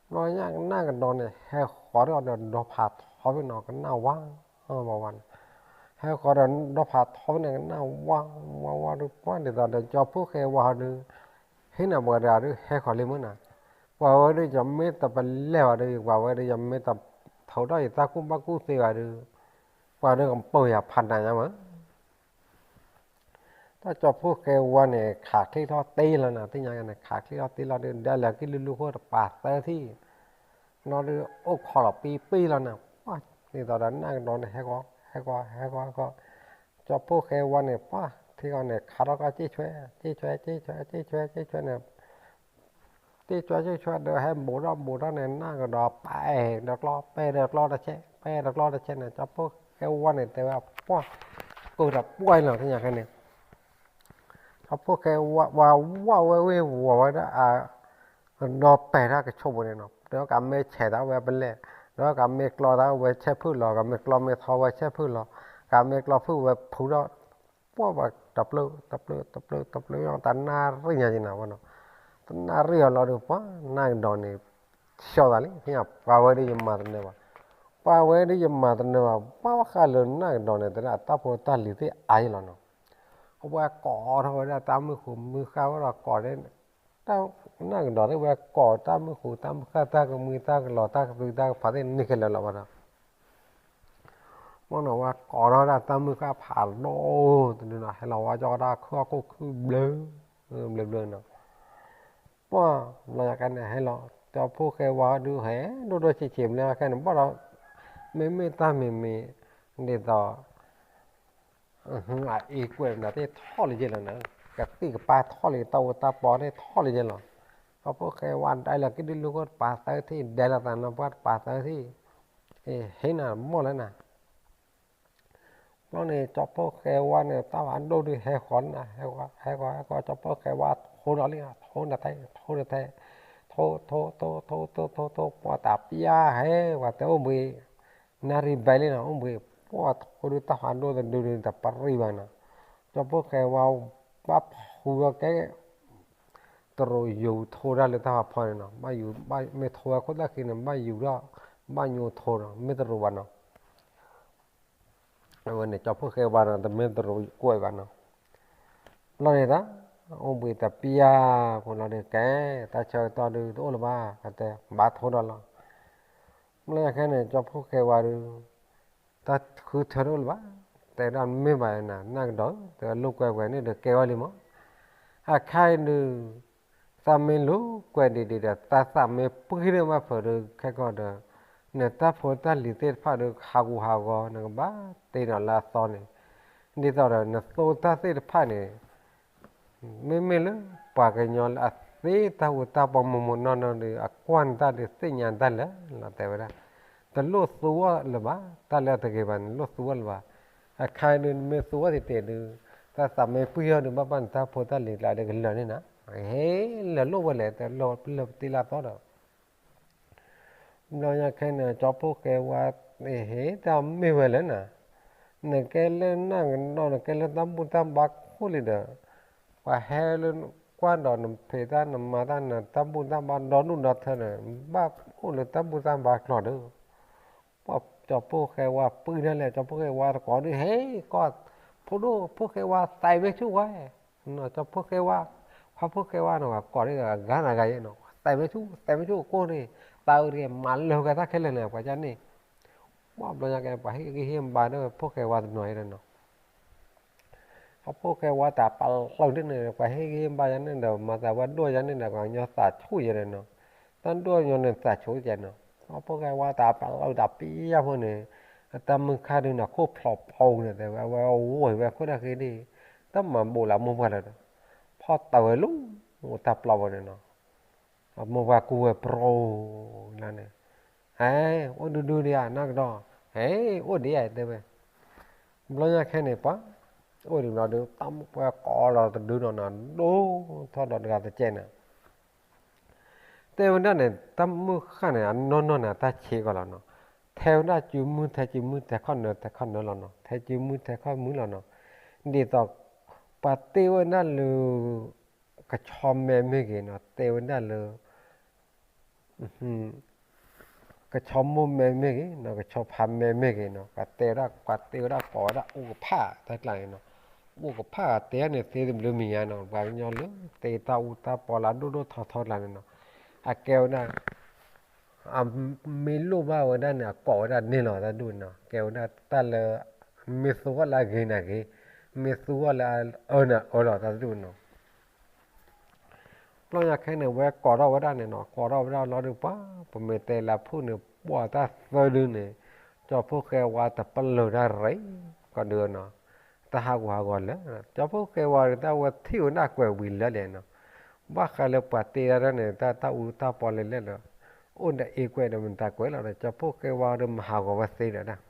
ဘျီညါကနၣ်ကဒီးန့ၣ် ဟဲဃီၤဒီးဒီးဖးထီဖဲနီၤ ကနၣ်ဝါ ဝါဝါန့ၣ်, ဟဲဃီၤဒီးဒီဖးထီဖဲန့ၣ် ကနၣ်ဝါဝါဝါဒုး ပှၤဒ်သိးဒီး ကၠီဖှိၣ်ဃဲဝါဒုး ဟ့ၣ်နၤပှၤတဂၤဒုး ဟဲဃီၤလံမုၢ်နၤ, ပှၤဝဲဒုး ယမ့ၢ်တပလဲၢ်ဘၣ်ဒုး ပှၤဝဲဒုး ယမ့ၢ်တထိးထီၣ်ယတၢ်ကူၣ်ဘၣ်ကူၣ်သ့ဘၣ်ဒုး, ပှၤဒုးကပိာ်ယၤဖးနးညါမး တၢ်ကၠီဖှိၣ်ဃဲဝါန့ၣ် ခးချ့ထီၣ်တ့လီၤနၤ, သ့ၣ်ညါကန့ၣ် ခးချ့ထီၣ်တ့လီၤဒုး ဒ်လဲၣ်ကံၣ်လူလူခိၣ်တပာ်သၢထံၣ်, ဘျီဒုး အိၣ်ခိးလီၤပံပံလီၤနၤ, ပှၤ ဒ်သိးဒီးနၢ်ကဒီးန့ၣ် ဟဲဃီၤ ဟဲဃီၤ ဟဲဃီၤ ဟဲဃီၤ, ကၠီဖှိၣ်ဃဲဝါန့ၣ် ပှၤ ထံဃီန့ၣ် ခးထီၣ်ကီၢ် က့ၢ်ဆွဲ က့ၢ်ဆွဲ က့ၢ်ဆွဲ က့ၢ်ဆွဲ က့ၢ်ဆွဲန့ၣ် က့ၢ်ဆွဲ က့ၢ်ဆွဲဒီး ဟဲဘူးထီၣ်ဘူးထီၣ်န့ၣ် နၢ်ကဒီးပာ်အဲၣ်ဒီးကျီ ပာ်ဒီးကျီတဆဲး ပာ်ဒီးကျီတဆဲးန့ၣ် ကၠီဖှိၣ်ဃဲဝါန့ၣ် တဲဝဲပှၤ ကိၢ်ဒီးပှၢ်လီၤ သ့ၣ်ညါခဲန့ၣ်, ကၠီဖှိၣ်ဃဲဝါ ဝါဝါဝဲဝ့ၢ်ဝီၤဝဲဒၣ်အ ဒီးပာ်တၢ်ကဆိးပူၤန့ၣ်နီၤ, ဒီးကမ့ၢ်ဆဲးတၢ်ဝဲပလဲၢ်, ဒီးကမ့ၢ်ကျီတၢ်ဝဲဆဲးဖုၣ်လီၤ, ကမ့ၢ်ကျီမ့ၢ်ထီဝဲဆဲးဖုၣ်လီၤ, ကမ့ၢ်ကျီဖုၣ်ဝဲဖူထီၣ်, ပှၤဝဲတပျုာ် တပျုာ် တပျုာ် တပျုာ် တနၣ်ရံၣ်ညါက့ၤနၤဝဲနီၤ, တနၣ်ရံၣ်အီၤလီၤဒုး ပှၤနၢ်ကဒီးန့ၣ် ဆှီသးလံ ပှၤဝဲဒုးယမၤတနၢၤဘၣ်, ပှၤဝဲဒုးယမၤတနၢၤဘၣ် ပှၤဃၣ်လၢနၢ်ကဒီးန့ၣ် တဲဒၣ်တၢ်ဖိတၢ်လံၤသ့ၣ်အါယလီၤနီၤ, အဝဲကိးထီၣ်ဝဲဒၣ်တၢ်မုၢ်ဃုာ်မုၢ်ဃၢ်ဝဲဒီးကိး တၢ်နၢ်ကဒီးသ့ၣ်ဝဲကိးတၢ်မုၢ်ဃုာ်တၢ်မုၢ်ဃၢ်တၢ်ကမှံတၢ်ကလီၤတၢ်ကသုတၢ်ကဖးသ့ၣ်န့ၣ်ခဲလၢာ်လီၤဘၣ်ဒီး, မ့ၢ်နဝဲကိးထီၣ်ဝဲဒၣ်တၢ်မုၢ်ဃၢ်ဖးဒိၣ်တဒုနီၤ ဟဲလီၤဝဲကၠီဝဲဒၣ်ခုၣ်ဟီၣ်ခိၣ်ခုၣ်ဘျၢ ဘျၢဘျၢနီၤ, ပှၤ ဘျီညါခဲန့ၣ် ဟဲလီၤ ကၠီဖှိၣ်ဃဲဝါဒုးဟဲ ဒိၣ်ဒိၣ်ဆံးဆံးဘျီညါခဲန့ၣ် ဘၣ်ဒီး မ့မ့ၢ်တၢ်မံၤမံၤ ဒ်သိး အအံၤကွဲးမနုၤသ့ၣ်ထီၣ်လၢယဲၢ်လီၤနၤ, ကသံၣ်ကပၤထီၣ်လၢ တၢ်အူတၢ်ပီသ့ၣ်ထီၣ်လၢယဲၢ်လီၤ, ကၠီဖှိၣ်ဃဲဝါဒဲလၢကံၣ်ဒုလူၢ်ခိၣ်တပာ်သၢထံၣ် ဒဲလီၤသးနီၤ ပှၤတပာ်သၢထံၣ်, ဟ့ၣ်နၤမီၢ်လၢနၤ ဘျီန့ၣ် ကၠီဖှိၣ်ဃဲဝါန့ၣ် တၢ်ဖးဒိၣ်ဒုးဟဲဃီၤလံနၤ, ဟဲဃီၤ ဟဲဃီၤ ဟဲဃီၤ ကၠီဖှိၣ်ဃဲဝါထိဒီးလံနၤ, ထိနထဲ ထိ ထိ ထိ ထိ ထိ ထိ ထိ ပှၤတၢ်ပျၢ်ဟဲ ပှၤတဲအိၣ်ဘှံး နၣ်ရံၣ်ဘဲလံနၤ, အိၣ်ဘှံး ပှၤထိဒုးတၢ်ဖးဒိၣ်တဒုဒုးတပရံၣ်ဘၣ်နၤ, ကၠီဖှိၣ်ဃဲဝါ ဘၣ်ဖှူထီၣ်ကဲ တရူးယူၤထိတၢ်လၢတၢ်ဖးဖီန့ၣ်နီၤ, ဘၣ်ယူၤ ဘၣ်မ့ၢ်ထိဝဲခိၣ်သၣ်ဃံန့ၣ် ဘၣ်ယူၤထီၣ် ဘၣ်ညိထိနီၤ, မ့ၢ်တရူးဘၣ်နီၤ, အဝဲန့ၣ် ကၠီဖှိၣ်ဃဲဝါနီၤ တမ့ၢ်တရူးကွဲးဘၣ်နီၤ, ဘျီန့ၣ်တၢ် အိၣ်ဘှံးတပျၢ်ဖိလီၤဒုးကဲ တၢ်ဆၢကတီၢ်ဒုးတအိၣ်လၢၤဘၣ် တဲ ဘၣ်ထိဒီးလီၤ, ဘျီညါခဲန့ၣ် ကၠီဖှိၣ်ဃဲဝါဒုး တၢ်ဃုထၢတအိၣ်လၢၤဘၣ်, တဲဒၣ်မ့ၢ်ဘၣ်နၤ နၢ်ကဒီး တဲလိာ်ကွဲးကွဲးန့ၣ်ဒီးကဲဝဲလံမး, အခါအံၤဒုး သးမ့ၢ်လိာ်ကွဲးဒံးဒံးဒီး သးသးမ့ၢ်ပှံၢ်န့ၢ်ဘၣ်ဖုးဒုး ခဲကီၢ်ဒီး နတၢ်ဖိတၢ်လံၤသ့ၣ်တဖၣ်ဒုး ဟးဂူာ်ဟးဂီၤ နကဘၣ်တ့ဒီးလၢအသီန့ၣ်, ဒ်သိးဒီး နသိတၢ်သ့ၣ်တဖၣ်န့ၣ် မ့မ့ၢ်လၢ ပှၤကညီလၢအသ့တၢ်အူတၢ်ပီမိၢ်မိၢ်နီၢ်နီၢ်ဒီး အကွၢ်နတၢ်ဒီးသ့ၣ်ညါနတၢ်လၢာ်လီၤ တဲဝဲဒၣ်, တလိၣ်သူအီၤလၢၤဘၣ်, တၢ်လၢအတဂ့ၤဘၣ်န့ၣ် လိၣ်သူအီၤလၢၤဘၣ်, အခါဒုးနမ့ၢ်သူအီၤတတဲာ်ဒုး တၢ်သးမ့ၢ်ပှံၢ်အီၤဒုး ဘၣ်ဘၣ်နတၢ်ဖိတၢ်လံၤကျါဒီးကလၢာ်န့ၣ်နၤ, ဟ့ၣ်လၢာ်လိၣ်ဝဲလဲၣ် တလိၣ်လၢပတ့လၢအသီဒီး ဘျီညါခဲန့ၣ် ကၠီဖှိၣ်ဃဲဝါ ဟ့ၣ်တၢ်မ့ၢ်ဝဲလဲၣ်နၤ, နကဲလၢနၢ်ကဒီး နကဲလၢတၢ်ဘူၣ်တၢ်ဘါခိၣ်လံဒီး ပှၤဟဲလၢကွၢ်ဒီးနဖံးတၢ်နမၤတၢ်နတၢ်ဘူၣ်တၢ်ဘါဒီဒူၣ်ဒီထၢန့ၣ် ဘၣ်အိၣ်လၢတၢ်ဘူၣ်တၢ်ဘါကျီၤဒီး ပှၤကၠီဖှိၣ်ဃဲဝါပှံၢ်ဒၣ်လဲာ် ကၠီဖှိၣ်ဃဲဝါတကိးဒုး ဟ့ၣ်ကီး ဖိဒိၣ်ဖှိၣ်ဃဲဝါသးမ့ၢ်ဆူၣ်ဝဲ ကၠီဖှိၣ်ဃဲဝါ ဖှိၣ်ဃဲဝါန့ၣ် ကိးဒ်အဂၤနဂၤယဲနီၤ သးမ့ၢ်ဆူၣ် သးမ့ၢ်ဆူၣ်အကိၢ်န့ၣ် သးအုးတဂ့ၤ မၤလၢာ်ဝဲတၢ်ခဲလၢာ်န့ၣ် ပှၤကန့ၣ် ဘၣ်ဘျီညါကဲ ပှၤဟ့ၣ်ဂံၢ်ဟ့ၣ်ဘါဒီးဖှိၣ်ဃဲဝါတနီၤအံၤဒီးနီၤ ဖှိၣ်ဃဲဝါတၢ်ပာ်လီၤဒ်န့ၣ် ပှၤဟ့ၣ်ဂံၢ်ဟ့ၣ်ဘါယၤန့ၣ်ဒီး မၤသးဝဲဒိၣ်ယၤန့ၣ်ဒီး ပှၤကညီသးဆူၣ်ယဲဒီးနီၤ တၢ်ဒိၣ်ညီန့ၣ်သးဆူၣ်ယဲနီၤ ကၠီဖီၣ်ဃဲဝါတၢ်ပျီတၢ်ပံယါဖိန့ၣ်, တၢ်မုၢ်ဃၢ်ဒုးန့ၣ် ခိၣ်ဖျိးပူၤန့ၣ် တဲဝဲ အဝဲအိၣ်ဝဲခိၣ်ဒၣ်ဃ့ဒၣ်, တၢ်မၤဘိးလၢမိၢ်ပှၢ်လၢာ်ဒီး, ဖီၣ်တၢ်ဝဲလူၤ, အိၣ်တၢ်ပျီဝဲန့ၣ်နီၤ, အမိၢ်ပှၢ်ကူဝဲပြီလၢန့ၣ်, ဟဲ, အိၣ်ဒုဒုဒံးဧါ နၢ်ကဒီး, ဟဲ, အိၣ်ဒံးဧါ တဲဝဲ, ဘျီညါခဲန့ၣ်ပှၤ, အိၣ်ဒံးဘျီဒုး တၢ်မုၢ်ပှၢ်ကိးလီၤတဒုနီၤနီၤ ဒိၣ်ထီၣ်ဒီးတဂၤတကဲးန့ၣ် တဲဝဲဒၣ်န့ၣ် တၢ်မုၢ်ဃၢ်န့ၣ် အနီၢ်နီၢ်န့ၣ် အတၢ်ဆံးကီးလီၤနီၤ, ထဲဝဲဒၣ်စုမုၢ်ထဲစုမုၢ် ထဲခီၣ်နၢၤထဲခီၣ်နၢၤလီၤနီၤ, ထဲစုမုၢ်ထဲခီၣ်မုၢ်လီၤနီၤ, ဒ်သိး ပှၤတ့ဝဲဒၣ်လၢ ကဆီမဲမ့ၢ်ဂ့ၤနီၤ, တဲဝဲဒၣ်လၢ ကဆီမိၢ်မဲမ့ၢ်ဂ့ၤနီၤ, ကဆီဖါမဲမ့ၢ်ဂ့ၤနီၤ, ပှၤတဲဝဲဒၣ် ပှၤတဲဝဲဒၣ်ကိးဝဲဒၣ်အိၣ်ကဖၣ်တၢ်ကျါန့ၣ်နီၤ, အိၣ်ကဖၣ်တဲန့ၣ်သ့တဘျုးမံၤညါနီၤ, ပှၤကညီလၢ တဲတၢ်အူတၢ်ပီလၢအဒိၣ်ဒိၣ်ထီထီကျါန့ၣ်နီၤ, အကဲဝဲဒၣ် အမ့ၢ်လိၣ်ဘၣ်ဝဲဒၣ်န့ၣ် အကိးဝဲဒၣ်န့ၢ်လီၤတၢ်ဒူၣ်နီၤ, ကဲဝဲဒၣ်တၢ်လၢ မ့ၢ်သူဂီၢ်လၢအဂ့ၤန့ၣ်ဂ့ၤ, မ့ၢ်သူဂီၢ်လၢအအၢန့ၣ်အၢလီၤတၢ်ဒူၣ်နီၤ ဘျီညါခဲန့ၣ် ဝဲကိးထီၣ်ဝဲဒၣ်န့ၣ်နီၤ, ကိးထီၣ်ဝဲဒၣ်လီၤဒုးပှၤ, ပမ့ၢ်တဲလၢဖုၣ်န့ၣ် ပှၤတၢ်သၢဒုန့ၣ်, ကၠီဖီၣ်ဃဲဝါတပလၢၢ်တၢ်ရ့, ကီၢ်ဒုနီၤ, တၢ်ဟးဂူာ်ဟးဂီၤလၢာ်, ကၠီဖီၣ်ဃဲဝါဒုး တၢ်ဝဲထံၣ်ဝဲဒၣ်ကွဲးဝံၤလၢာ်လဲၣ်နီၤ, ဘၣ်ဃးလၢပှၤတ့တၢ်န့ၣ် တၢ်တၢ်အူတၢ်ပီလဲၤလဲၣ်ဒီး, အိၣ်ဒီးအ့ကွဲးဒီးမတၤကွဲးလီၤဒီး ကၠီဖီၣ်ဃဲဝါဒီးမၤဟးဂီၤဝဲသ့ဒီးဒၣ်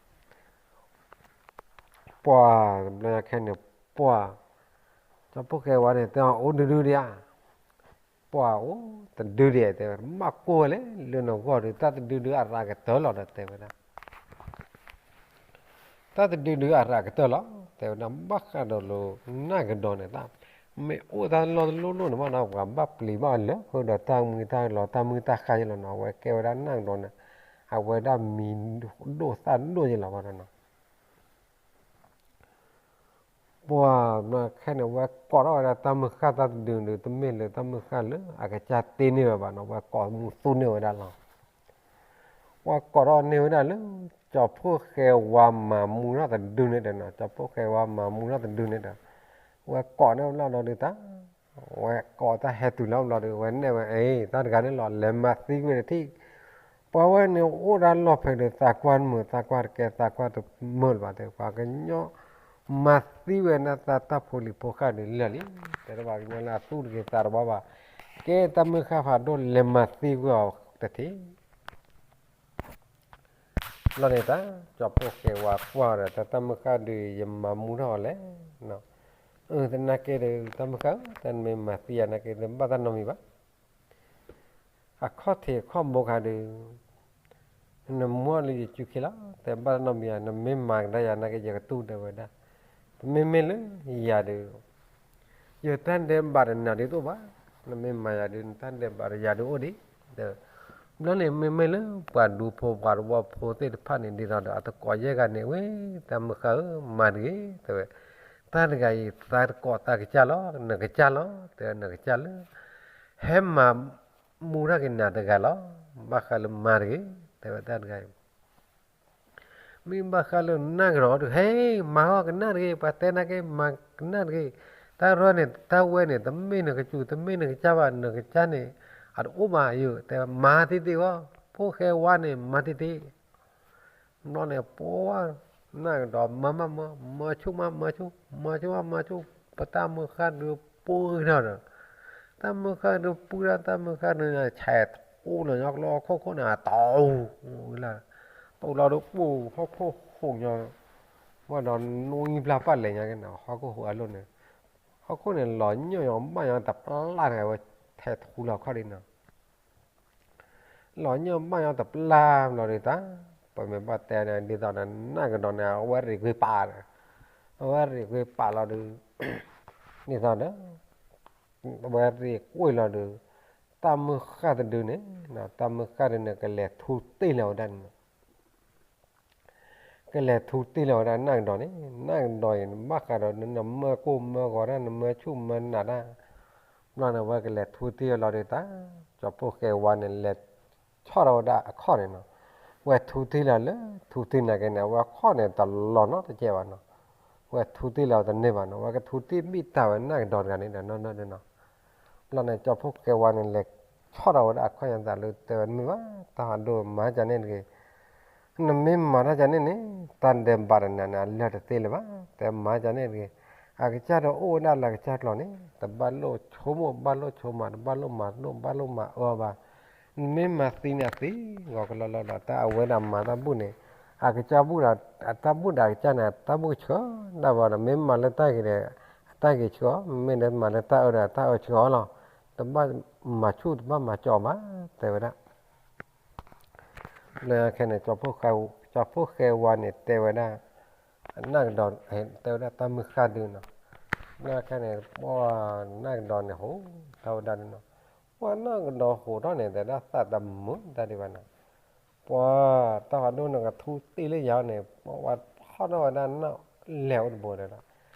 ပှၤ, ဘျီညါခဲန့ၣ် ပှၤ, ကၠီဖီၣ်ဃဲဝါန့ၣ် တဲအီၤအိၣ်တဒုဒံးဧါ, ပှၤအိၣ်တဒုဒံးဧါ တဲဝဲ, မၤကိၢ်ဝဲလဲၣ် လၢနဂီၢ်ဒီး တၢ်တဒုဒုးအရၤကတၢၢ်လီၤဒီးတဲဝဲဒၣ် တၢ်တဒုဒုးအရၤကတၢၢ်လီၤ တဲဝဲဒၣ် ဘၣ်ဃးဒီးလၢ နၢ်ကဒီးန့ၣ်တၢ်, မ့ၢ်အိၣ်တၢ်လီၢ်တလီၢ်လီၢ်န့ၣ်ဘၣ်နီၤ ပှၤဘၣ်ပျံၤဘၣ်လၢဃုာ်ဒီးတၢ်မုၢ်တၢ်လီၤ တၢ်မုၢ်တၢ်ဃၢ်ယဲလီၤနီၤ, အဝဲကဲဝဲဒၣ်နၢ်ကဒီးန့ၣ်, အဝဲဒၣ်မံၤဒိၣ်သၣ်ဒိၣ်ယဲလီၤဘၣ်နီၤ ပှၤခဲန့ၣ် ဝဲကိးထီၣ်ဝဲဒၣ်တၢ်မုၢ်ဃၢ်တၢ်တဒုန့ၣ် တမ့ၢ်လၢတၢ်မုၢ်ဃၢ်လၢအကစၢ်တ့န့ၢ်ဝဲဘၣ်နီၤ, ဝဲကိးမူသူန့ၢ်ဝဲဒၣ်လီၤ. ဝဲကိးထီၣ်န့ၢ်ဝဲဒၣ်လၢ ကၠီဖီၣ်ဃဲဝါမၤမူထီၣ်တဒုန့ၣ်ဒီးနီၤ, ကၠီဖီၣ်ဃဲဝါမၤမူထီၣ်တဒုန့ၣ်ဒီး ဝဲကိးန့ၢ်လီၤဒီးတၢ် ဝဲကိးတၢ်ဟဲတုၤလီၤဘျီဒီး ဝဲနဲၣ်ဝဲ အ့ တၢ်တဂၤန့ၣ်လီၤ လဲၤမၤသံကွံာ်တထံၣ်, ပှၤဝဲန့ၣ်အိၣ်ဒၣ်လီၢ်ဖဲဒီး သးကွၢ်တမုာ် သးကွၢ်တကဲ သးကွၢ်တမုာ်လၢၤဘၣ်တဲ ပှၤကညီ မၤသံဝဲဒၣ်တၢ်ဖိလံၤဖိဃၢ်ဒီးလၢာ်လံ, တဲတဘၣ်ကညီလၢအသူၣ်တဂ့ၤသးတဘၣ်ဘၣ်, ကဲတၢ်မုၢ်ဃၢ်ဖးဒိၣ်လဲၤမၤသံကွံာ်အီၤတထံၣ် လီၤန့ၣ်တၢ် ကၠီဖီၣ်ဃဲဝါကွၢ်ဒီး တၢ်တၢ်မုၢ်ဃၢ်ဒုး ယမၤမူထီၣ်အီၤလဲၣ်, အၢ သနာ်က့ဒီး တၢ်မုၢ်ဃၢ်ဧၢ တၢ်နမ့ၢ်မၤသံယၤနာ်က့ တဘၣ်တၢ်နီတမံၤဘၣ်, အခီၣ်ထံးအခီၣ်ဘိခါဒီး နမူလၢယစုခံလီၤ, တဘၣ်တၢ်နီတမံၤဧါ, နမ့ၢ်မၤကဒါယၤနာ်က့ ယကတူၢ်ဒၣ်ဝဲဒၣ်, ပမ့မ့ၢ်လၢယၤဒီး ယတၢ်ဒဲးဘးတနၤဒ်သိးဘၣ်, နမ့ၢ်မၤယၤဒီး နတၢ်ဒဲးဘးဒီးယၤဒုးအိၣ်ဒံး, ဘျီန့ၣ်မ့မ့ၢ်လၢပှၤဒူဖိပှၤတဝီဖိသ့ၣ်တဖၣ်န့ၣ် ဒ်သိးဒီးအတကိးယဲၢ်ဂၤန့ၣ် ဝဲ တၢ်မုၢ်ဃၢ်ဧၢ မၤတဂ့ၤ တဲဝဲ, တၢ်တဂၤအံၤ သးတကိးသးကစၢ်လီၤ နကစၢ်လီၤ တဲနကစၢ်လၢ ဟဲမၤမူထီၣ်က့ၤနၤတဂၤလီၤ, ဘၣ်ဃးလၢမၤတဂ့ၤ တဲဝဲတၢ်တဂၤအံၤ မ့ၢ်ဘၣ်ဃးလၢနၢ်ကဒီးဒီး ဟဲ မၤဟီၣ်ကနၣ်တဂ့ၤ, ပှၤတဲနာ်က့ မၤကနၣ်တဂ့ၤ, တၢ်ရၢန့ၣ် တၢ်ဝဲန့ၣ် တမ့ၢ်နကစူၤ တမ့ၢ်နကစၢ်ဘၣ်, နကစၢ်န့ၣ် အတအိၣ်ဘၣ်ယိာ်, တဲမၤတ့ၢ်တ့ၢ်အီၤ, ဖီၣ်ဃဲဝါန့ၣ် မၤတ့ၢ်တ့ၢ် ဘျီန့ၣ် ပှၤ နၢ်ကဒီးမၤမၤမၤ မၤဆူၣ်မၤ မၤဆူၣ်မၤ မၤဆူၣ်, ပတၢ်မုၢ်ဃၢ်ဒုးပှၢ်ထီၣ်ဒီး, တၢ်မုၢ်ဃၢ်ဒုးပှၢ်ထီၣ် တၢ်မုၢ်ဃၢ်ဒုးန့ၣ် ဆဲးထူလီၤညီကျိဟီၣ်ခိၣ်န့ၣ် အတီၢ်, လၢ တီၢ်လီၤဒုးပှၢ်ဟီၣ်ခိၣ်ဟူးညီ, ဝဲဒီးနွံဘျါပၢ်လဲၤညါက့ၤန့ၣ် ဟီၣ်ခိၣ်ဟူးအလိၣ်န့ၣ်, ဟီၣ်ခိၣ်န့ၣ် လီၤညိၣ်ညီဘၣ်ညီတပျၢ်တဂၤဝဲ ထဲးထူလီၤခီၣ်ဒ်န့ၣ် လီၤညိၣ်ဘၣ်ညီတပျၢ်ဘျီဒုးတၢ်, ပမ့ၢ်ဘၣ်တဲန့ၣ် ဒ်သိးဒီးနၢ်ကဒီးန့ၣ် အဝဲရံၣ်ကွံာ်ပာ်ဒီး, အဝဲရံၣ်ကွံာ်ပာ်လီၤဒုး, ဒ်သိးဒီး, အဝဲရံၣ်ကွံာ်လီၤဒုး, တၢ်မုၢ်ဃၢ်တဒုန့ၣ်, တၢ်မုၢ်ဃၢ်တဒုန့ၣ် ကလဲၤထူတ့ၢ်လီၤဝဲဒၣ်န့ၣ် ကလဲၤထူတ့ၢ်လီၤဝဲဒၣ်နၢ်ကဒီးန့ၣ်, နၢ်ကဒီးအံၤ နဘၣ်ဃးဒီးနမၢကိၢ်မၢဂီၤတၢ် နမၢဆူၣ်မၢနးတၢ်, ဘျီန့ၣ် ဝဲကလဲၤထူတ့ၢ်လီၤဒုးတၢ်, ကၠီဖီၣ်ဃဲဝါန့ၣ် လဲၤဆီၣ်ထီၣ်ဝဲဒၣ်အခီၣ်န့ၣ်နီၤ, ဝဲထူတ့ၢ်လီၤလၢ ထူတ့ၢ်နာ်က့န့ၣ် အဝဲအခီၣ်န့ၣ်တလီၤနီတကဲဘၣ်နီၤ, ဝဲထူတ့ၢ်လီၤတန့ၢ်ဘၣ်နီၤ, ဝဲကထူတ့ၢ်ဘံၣ်တၢ်ဝဲနၢ်ကဒီးတဂၤန့ၣ်ဒီးနီၤ, ဘျီန့ၣ် ကၠီဖီၣ်ဃဲဝါန့ၣ် လဲၤ ထီၣ်ထီၣ်ဝဲဒၣ်အခီၣ်ညါသးလၢတဲဝဲ မ့ၢ်ဘၣ် တၢ်ဖးဒိၣ်မၤကန့ၣ်တဂ့ၤ, နမ့ၢ်မၤတၢ်ကန့ၣ်န့ၣ် တၢ်ဒဲးဘးတနၤန့ၣ် အလၢာ်တသ့လၢၤဘၣ်, တဲမၤကန့ၣ်တဂ့ၤ, အကစၢ်ဒီးအိၣ်ဝဲဒၣ်လၢအကစၢ်ကျိၤန့ၣ် တဘၣ်လိၣ်ဆိကမိၣ် ဘၣ်လိၣ်ဆိမး တဘၣ်လိၣ်မၤဒိၣ် ဘၣ်လိၣ်မၤအၢဘၣ်, နမ့ၢ်မၤသံန့ၣ်အသံ ဂီၤကလီလီၤဒီး တၢ်အဝဲဒၣ်မၤတၢ်ဘူၣ်န့ၣ် အကစၢ်ဘူၣ်ဒီး အတၢ်ဘူၣ်ဒီးအကစၢ်န့ၣ် တၢ်ဘူၣ်ဆှၢဒၣ်ဝဲဒီး မ့ၢ်မၤလၢတၢ်ဂ့ၤဒီး အတၢ်ဂ့ၤဆှၢ, မ့ၢ်မၤလၢတၢ်အၢဒီး တၢ်အၢဆှၢလီၤ, တဘၣ်မၤဆူၣ် တဘၣ်မၤကၠီဘၣ် တဲဝဲဒၣ် လၢခဲန့ၣ် ကၠီဖိၣ်ဃဲဝါန့ၣ် တဲဝဲဒၣ် နၢ်ကဒီး တဲဝဲဒၣ်တၢ်မုၢ်ဃၢ်ဒုနီၤ, လၢခဲန့ၣ် ပှၤနၢ်ကဒီးန့ၣ် ဟိးထီၣ်ဝဲဒၣ်ဒုနီၤ, ပှၤနၢ်ကဒီးဟိးထီၣ်န့ၣ် တဲဒၣ်သးတမုာ်တၢ်ဒံးဘၣ်နီၤ, ပှၤတၢ်ဖးဒိၣ်န့ၣ်ကထူတ့ၢ်လၢယၤန့ၣ် ပှၤဖီၣ်ထီၣ်ဝဲဒၣ်နီၣ်လဲၢ်အိၣ်တဘိတဲဒၣ်,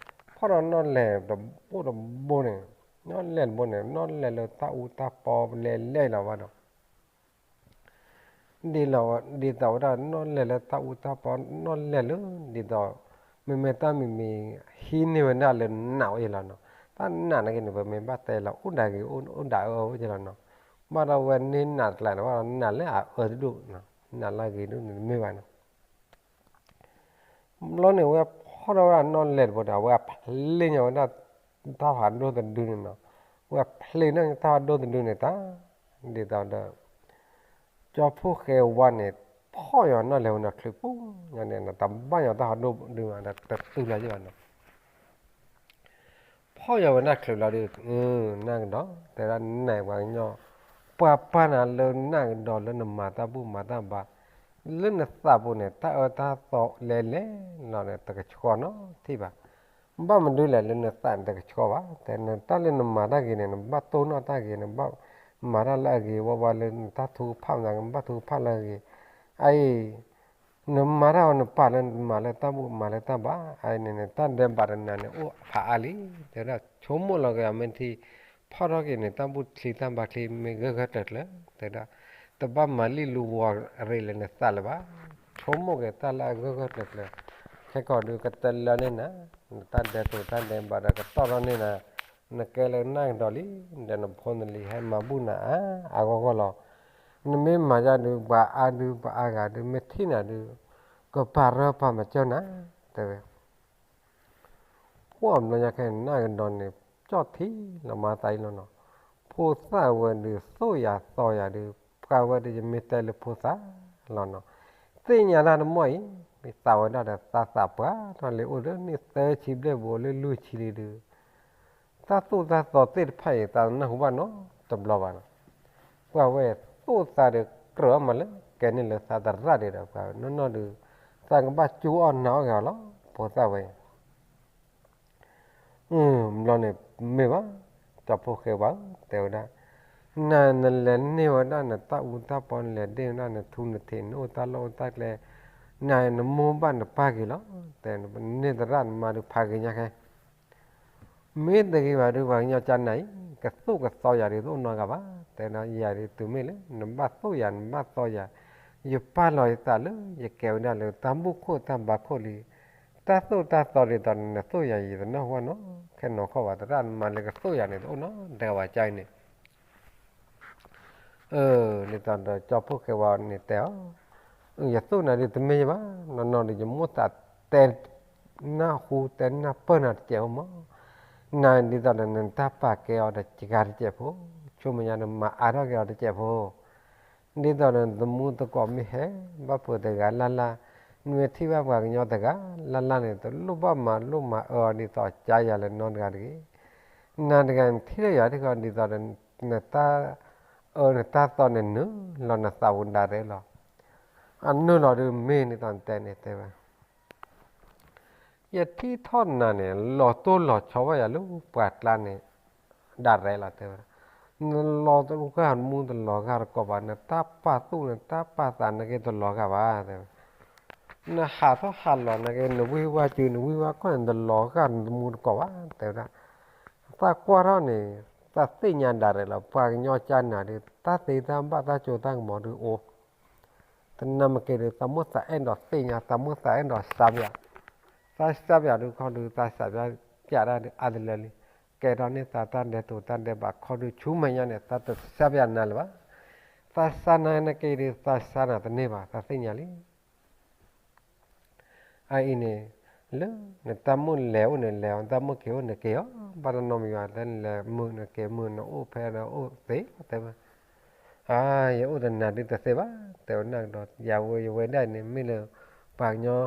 ဖီၣ်ထီၣ်နီၣ်လဲၢ်တဘိတဘိန့ၣ်, နီၣ်လဲၢ်တဘိန့ၣ် နီၣ်လဲၢ်လၢတၢ်အူတၢ်ပီလဲၤလဲၤလီၤဘၣ်ဒီး ဒ်လီၤ ဒ်သိးဝဲဒၣ်နီၣ်လဲၢ်လၢတၢ်အူတၢ်ပီနီၣ်လဲၢ်လၢ ဒ်သိး မ့မ့ၢ်တၢ်မံၤမံၤ ဟံးန့ၢ်ဝဲဒၣ်လၢနးအိၣ်ယဲလီၤနီၤ, တၢ်နးန့ၣ်က့န့ၣ် ပမ့ၢ်ဘၣ်တဲလီၤ အိၣ်ဒၣ်ဂ့ၤ အိၣ်ဒၣ်အၢအိၣ်ယဲလီၤနီၤ, ဘၣ်ဒီးဝဲန့ၢ်နးတကျါန့ၣ် ဘၣ်ဒီးနးလၢအအၢတဒူၣ်, နးလၢအဂ့ၤဒူၣ်န့ၣ်တမ့ၢ်ဘၣ်နီၤ ဘျီန့ၣ် ဝဲဖီၣ်ထီၣ်ဝဲဒၣ်နီၣ်လဲၢ်တဘိန့ၣ် အဝဲဖျ့ညါဝဲဒၣ် တၢ်ဖးဒိၣ်တဒုန့ၣ်နီၤ, ဝဲဖျ့န့ၢ်တၢ်ဖးဒိၣ်တဒုန့ၣ်တၢ်, ဒ်သိးဒီး ကၠီဖိၣ်ဃဲဝါန့ၣ် ဖီၣ်ယီၤနီၣ်လဲၢ်ဝဲန့ၣ်ချုးပူၤညါန့ၣ် တဘၣ်ယီၤတၢ်ဖးဒိၣ်ဒုမးဒီးတတုၤလီၤယဲဘၣ်နီၤ ဖီၣ်ယီၤဝဲဒၣ်ချုးလီၤဒီး နၢ်ကဒီး တဲဒၣ်နၤပှၤကညီ, ပှၤပာ်နၤလၢနၢ်ကဒီးလၢနမၤတၢ်ဘူၣ်မၤတၢ်ဘါ, လၢနသးပူၤန့ၣ် တၢ်အၢတၢ်သီလဲၤလဲၤလီၤန့ၣ် တကဆှီနီတထံၣ်ဘၣ်. ဘၣ်မနုၤလဲၣ်လၢနသးန့ၣ်တကဆှီဘၣ်, တဲနတၢ်လၢနမၤတၢ်ဂ့ၤန့ၣ် နဘၣ်တိၢ်နီၣ်တၢ်ဂ့ၤ, နဘၣ်မၤတၢ်လၢအဂ့ၤဝဲဝဲလၢနတၢ်ထုကဖၣ်မး နဘၣ်ထုကဖၣ်လၢအဂ့ၤ, အအံၤ နမၤတၢ်အီၤနပာ်လၢနမၤလၢတၢ်ဘူၣ်မၤလၢတၢ်ဘါ, အအံၤန့ၣ်န့ၣ် တၢ်ဒဲးဘးတနၤန့ၣ် အိၣ်ဖးအါလံ, တဲဝဲဒၣ် ဆိကမိၣ်လီၤက့ၤအီၤမ့ၢ်ထံ, ဖီၣ်ထီၣ်က့ၤန့ၣ် တၢ်ဘူၣ်ချံတၢ်ဘါချံမ့ၢ်ဂၢၢ်ဂၢၢ်ကျၢၤကျၢၤ, တဲဝဲဒၣ် တဘၣ်မၤလံၣ်လူဝီၤရ့းလၢနသးလၢၤဘၣ်, ဆိကမိၣ်က့ၤတၢ်လၢအဂၢၢ်ဂၢၢ်ကျၢၤကျၢၤ, ခဲကီးဒုးကတလၢန့ၢ်နၤ, နတၢ်ဒဲးတိာ်တၢ်ဒဲးဘးဒီးကတီၢ်ထီၣ်န့ၢ်နၤ, နကဲလၢနၢ်ကဒီးလံ, ဒီးနဖိနလံၤဟဲမၤဘူၣ်နၤအါအါဂီၢ်ဂီၢ်လီၤ. နမ့ၢ်မၤယါဒုး ပှၤအါဒုး ပှၤအါဂၤဒုး မ့ၢ်ထံၣ်နၤဒုး ကပာ်ရၢပာ်မၤစၢၤနၤ, တဲဝဲ ပှၢ်ဘျီညါခဲအံၤ နၢ်ကဒီးန့ၣ် ကၠီၣ်ထံလီၤမၤသးအံၤလီၤနီၤ, ဖိသၣ်ဝဲဒုး သိၣ်ယၤသီယၤဒုး ပှၢ်ဝဲဒုး ယမ့ၢ်တဲလၢဖိသၣ်လီၤနီၤ, သ့ၣ်ညါတၢ်တမီၢ်အံၤ မ့ၢ်သးဝဲဒၣ်ဒီး သးသးပှၢ်ထီၣ်လံ အိၣ်လၢနံၣ်သၢဆံဘျဲၣ် ဘူးလၢလွံၢ်ဆံလံဒုး တၢ်သိၣ်တၢ်သီသ့ၣ်တဖၣ်အံၤ သးတနၢ်ဟူဘၣ်နီတဘျီဘၣ်နီၤ, ပှၢ်ဝဲသိၣ်သးဒီးကြၢးအီၣ်မးလၢ ကဲန့ၣ်လၢသးသရၣ်ဒံးဒီး ပှၤနီၢ်နီၢ်ဒုး သးကဘၣ်ကၠူအီၣ်နၤအီၣ်ဂ့ၤအီၤလီၤ ဖိသၣ်ဝဲအံၤ ဘျီန့ၣ်မ့ၢ်ဘၣ်, ကၠီဖိၣ်ဃဲဝါဧၢ တဲဝဲဒၣ်, နၤနလဲၤန့ၢ်ဝဲဒၣ်နတၢ်အူတၢ်ပီ နလဲၤဒ့ၣ်ဝဲဒၣ်နထူနထံး နအိၣ်တၢ်လီၢ်အိၣ်တၢ်ကျဲ, နၤနမိၢ်ဘၣ်နပၢ်ဂ့ၤလီၤ, တဲနန့ၢ်သရၣ်နမါဒုးဖးဂ့ၤညါခဲ မ့ၢ်တဂ့ၤဘၣ်ဒုး ပှၤကညီကၠါနၤအံၤ ကသိၣ်ကသီယၤဒုး တအိၣ်နီတဂၤဘၣ်, တဲဒီးယၤဒုး တုၤမ့ၢ်လၢ နဘၣ်သိၣ်ယၤ နဘၣ်သီယၤ, ယပာ်လီၤယသးလၢ ယကဲဝဲဒၣ်လၢ တၢ်ဘူၣ်ခိၣ်တၢ်ဘါခိၣ်လံ, တၢ်သိၣ်တၢ်သီဒ်သိးနသိၣ်ယၤ ယတနၢ်ဟူဘၣ်နီတခီဘၣ်, သရၣ်နမါလၢကသိၣ်ယၤန့ၣ် တအိၣ်နီတဂၤဘၣ်ကၠါအံၤန့ၣ် ဒ်သိးဒီးကၠီဖိၣ်ဃဲဝါန့ၣ်တဲအီၤ, ယသိၣ်နၤဒုးတမ့ၢ်ယဘၣ်, နီၢ်နီၢ်ဒီး ယမိၢ်သးတဲ နၢ်ဟူတဲနၢ်ပၢၢ်နၤတစဲးဖိမး, နၤဒ်သိးဒီးနတၢ်ပာ်ကဲအီၤဒီး ယဂၤတစဲးဖိ, ဆိမယါဒီး မၤအါထီၣ်က့ၤအီၤတစဲးဖိ, ဒ်သိးဒီးနသမူသကိးမ့ၢ်ဟဲ ဘၣ်ပှၤတဂၤလၢ်လၢ်, နမ့ၢ်ထံၣ်ဘၣ်ပှၤကညီတဂၤလၢ်လၢ်န့ၣ် တလိၣ်ဘၣ်မၤလိၣ်မၤအၢအီၤဒ်သိးကၠါယၤလၢနီတဂၤတဂ့ၤ, နၤတဂၤနထံၣ်လၢယၤဒ်သိးဒီး နတၢ်အၢနတၢ်သီန့ၣ် နုာ်လီၤနသးပူၤဒၣ်ရဲၣ်လီၤ, အနုာ်လီၤဒုးမ့ၢ်ဒ်သိးနတဲန့ၣ်တဲဝဲ ယထံၣ်ထီၣ်နၤန့ၣ် လီၤတိၢ်လီၤဆီဘၣ်ယၤလၢပှၤကျါန့ၣ် ဒၣ်ရဲၣ်လီၤတဲဝဲဒၣ်, နလီၤတဂၢ်မူတလီၤဂာ်တကိးဘၣ်, နတၢ်ပာ်သူၣ်နတၢ်ပာ်သးနာ်က့တလီၤဂာ်ဘၣ်တဲဝဲ, နဟးထီၣ်ဟးလီၤနာ်က့ နဝံၢ်ဝါစု နဝံၢ်ဝါခီၣ်န့ၣ် တလီၤဂာ်နသမူတကိးဘၣ်တဲဝဲဒၣ်, သးကွၢ်ထီၣ်န့ၣ် သးသ့ၣ်ညါဒၣ်ရဲၣ်လီၤ ပှၤကညီကၠါနၤဒုး တၢ်သ့တၢ်ဘၣ်တၢ်ကၠိတၢ်ကမီၤဒုးအိၣ် တနၤမ့ၢ်က့ၤဒီး သးမိၢ်သးအဲၣ်ဒိးသ့ၣ်ညါ သးမိၢ်သးအဲၣ်ဒိးစးပၠး, သးစးပၠးဒုးခီဒုး သးစးပၠးပၠးဒၣ်ဒုးအါတလၢလံ, ကဲထီၣ်န့ၢ်သးတၢ်ဒဲးတိၤတၢ်ဒဲးဘးခီဒုဆူမဲာ်ညါန့ၣ် သးတစၢ်ပယၤနၤလၢၤဘၣ်. သးစၢ်နၤနာ်က့ဒီး သးစၢ်နၤတန့ၢ်ဘၣ်, သးသ့ၣ်ညါလံ. အအံၤန့ၣ် လၢနတၢ်မုၣ်လဲၤအိၣ်န့ၣ်လဲၤအီၤ, နတၢ်မုၣ်က့ၤအိၣ်န့ၣ်က့ၤအီၤ, ဘၣ်တနီၤမံၤဘၣ်, တလဲၤမုာ်န့ၣ်က့ၤမုာ်, နအိၣ်ဖဲဒီးအိၣ်သ့, တဲဝဲ. အါ, ယအိၣ်တနၤဒုတသ့ဘၣ်, တဲဝဲနၢ်ကဒီး, ယဝဲယဝဲဒၣ်အံၤန့ၣ် မ့ၢ်လၢပှၤကညီ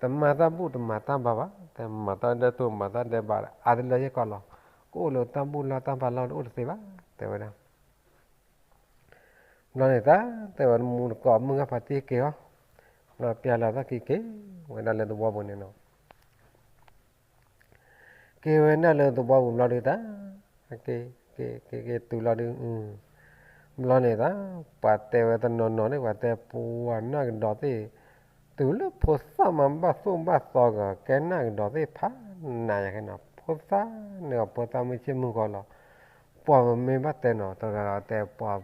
တမၤတၢ်ဘူၣ်တမၤတၢ်ဘါဘၣ်, တမၤတၢ်ဒဲးတိၤမၤတၢ်ဒဲးဘး အါတလၢယဲၢ်ကီးလီၤ. ကအိၣ်လၢတၢ်ဘူၣ်လၢတၢ်ဘါလီၢ်တအိၣ်တသ့ဘၣ်, တဲဝဲဒၣ်. ဘျီန့ၣ်တၢ် တဲဝဲတမူတကိးမုၢ်ဂၢ်ဖးတံၢ်က့ၤအီၤ, ဘျီပျၢ်လီၤတၢ်ခံက့ၤဝဲဒၣ်လၢသဝီပူၤန့ၣ်နီၤ. က့ၤဝဲဒၣ်လၢသဝီပူၤဘျီဒုတၢ်, က့ၤ က့ၤ က့ၤ က့ၤတုၤလီၤဒု, ဘျီန့ၣ်တၢ် ပှၤတဲဝဲတနီၤနီၤန့ၣ် ပှၤတဲပှၤနၢ်ကဒီးသ့ၣ်, တုၤလၢဖိသၣ်မၤဘၣ်သိၣ်ဘၣ်သီကီး ကဲနၢ်ကဒီးသ့ၣ်ဖးနးယၤခဲနီၤ, ဖိသၣ်န့ၣ် ဖိသၣ်မုၢ်ဆ့ၣ်မုၢ်ဂီၤလီၤ. ပှၤမ့ၢ်ဘၣ်တဲနီၤ တဂၤတဲပှၤ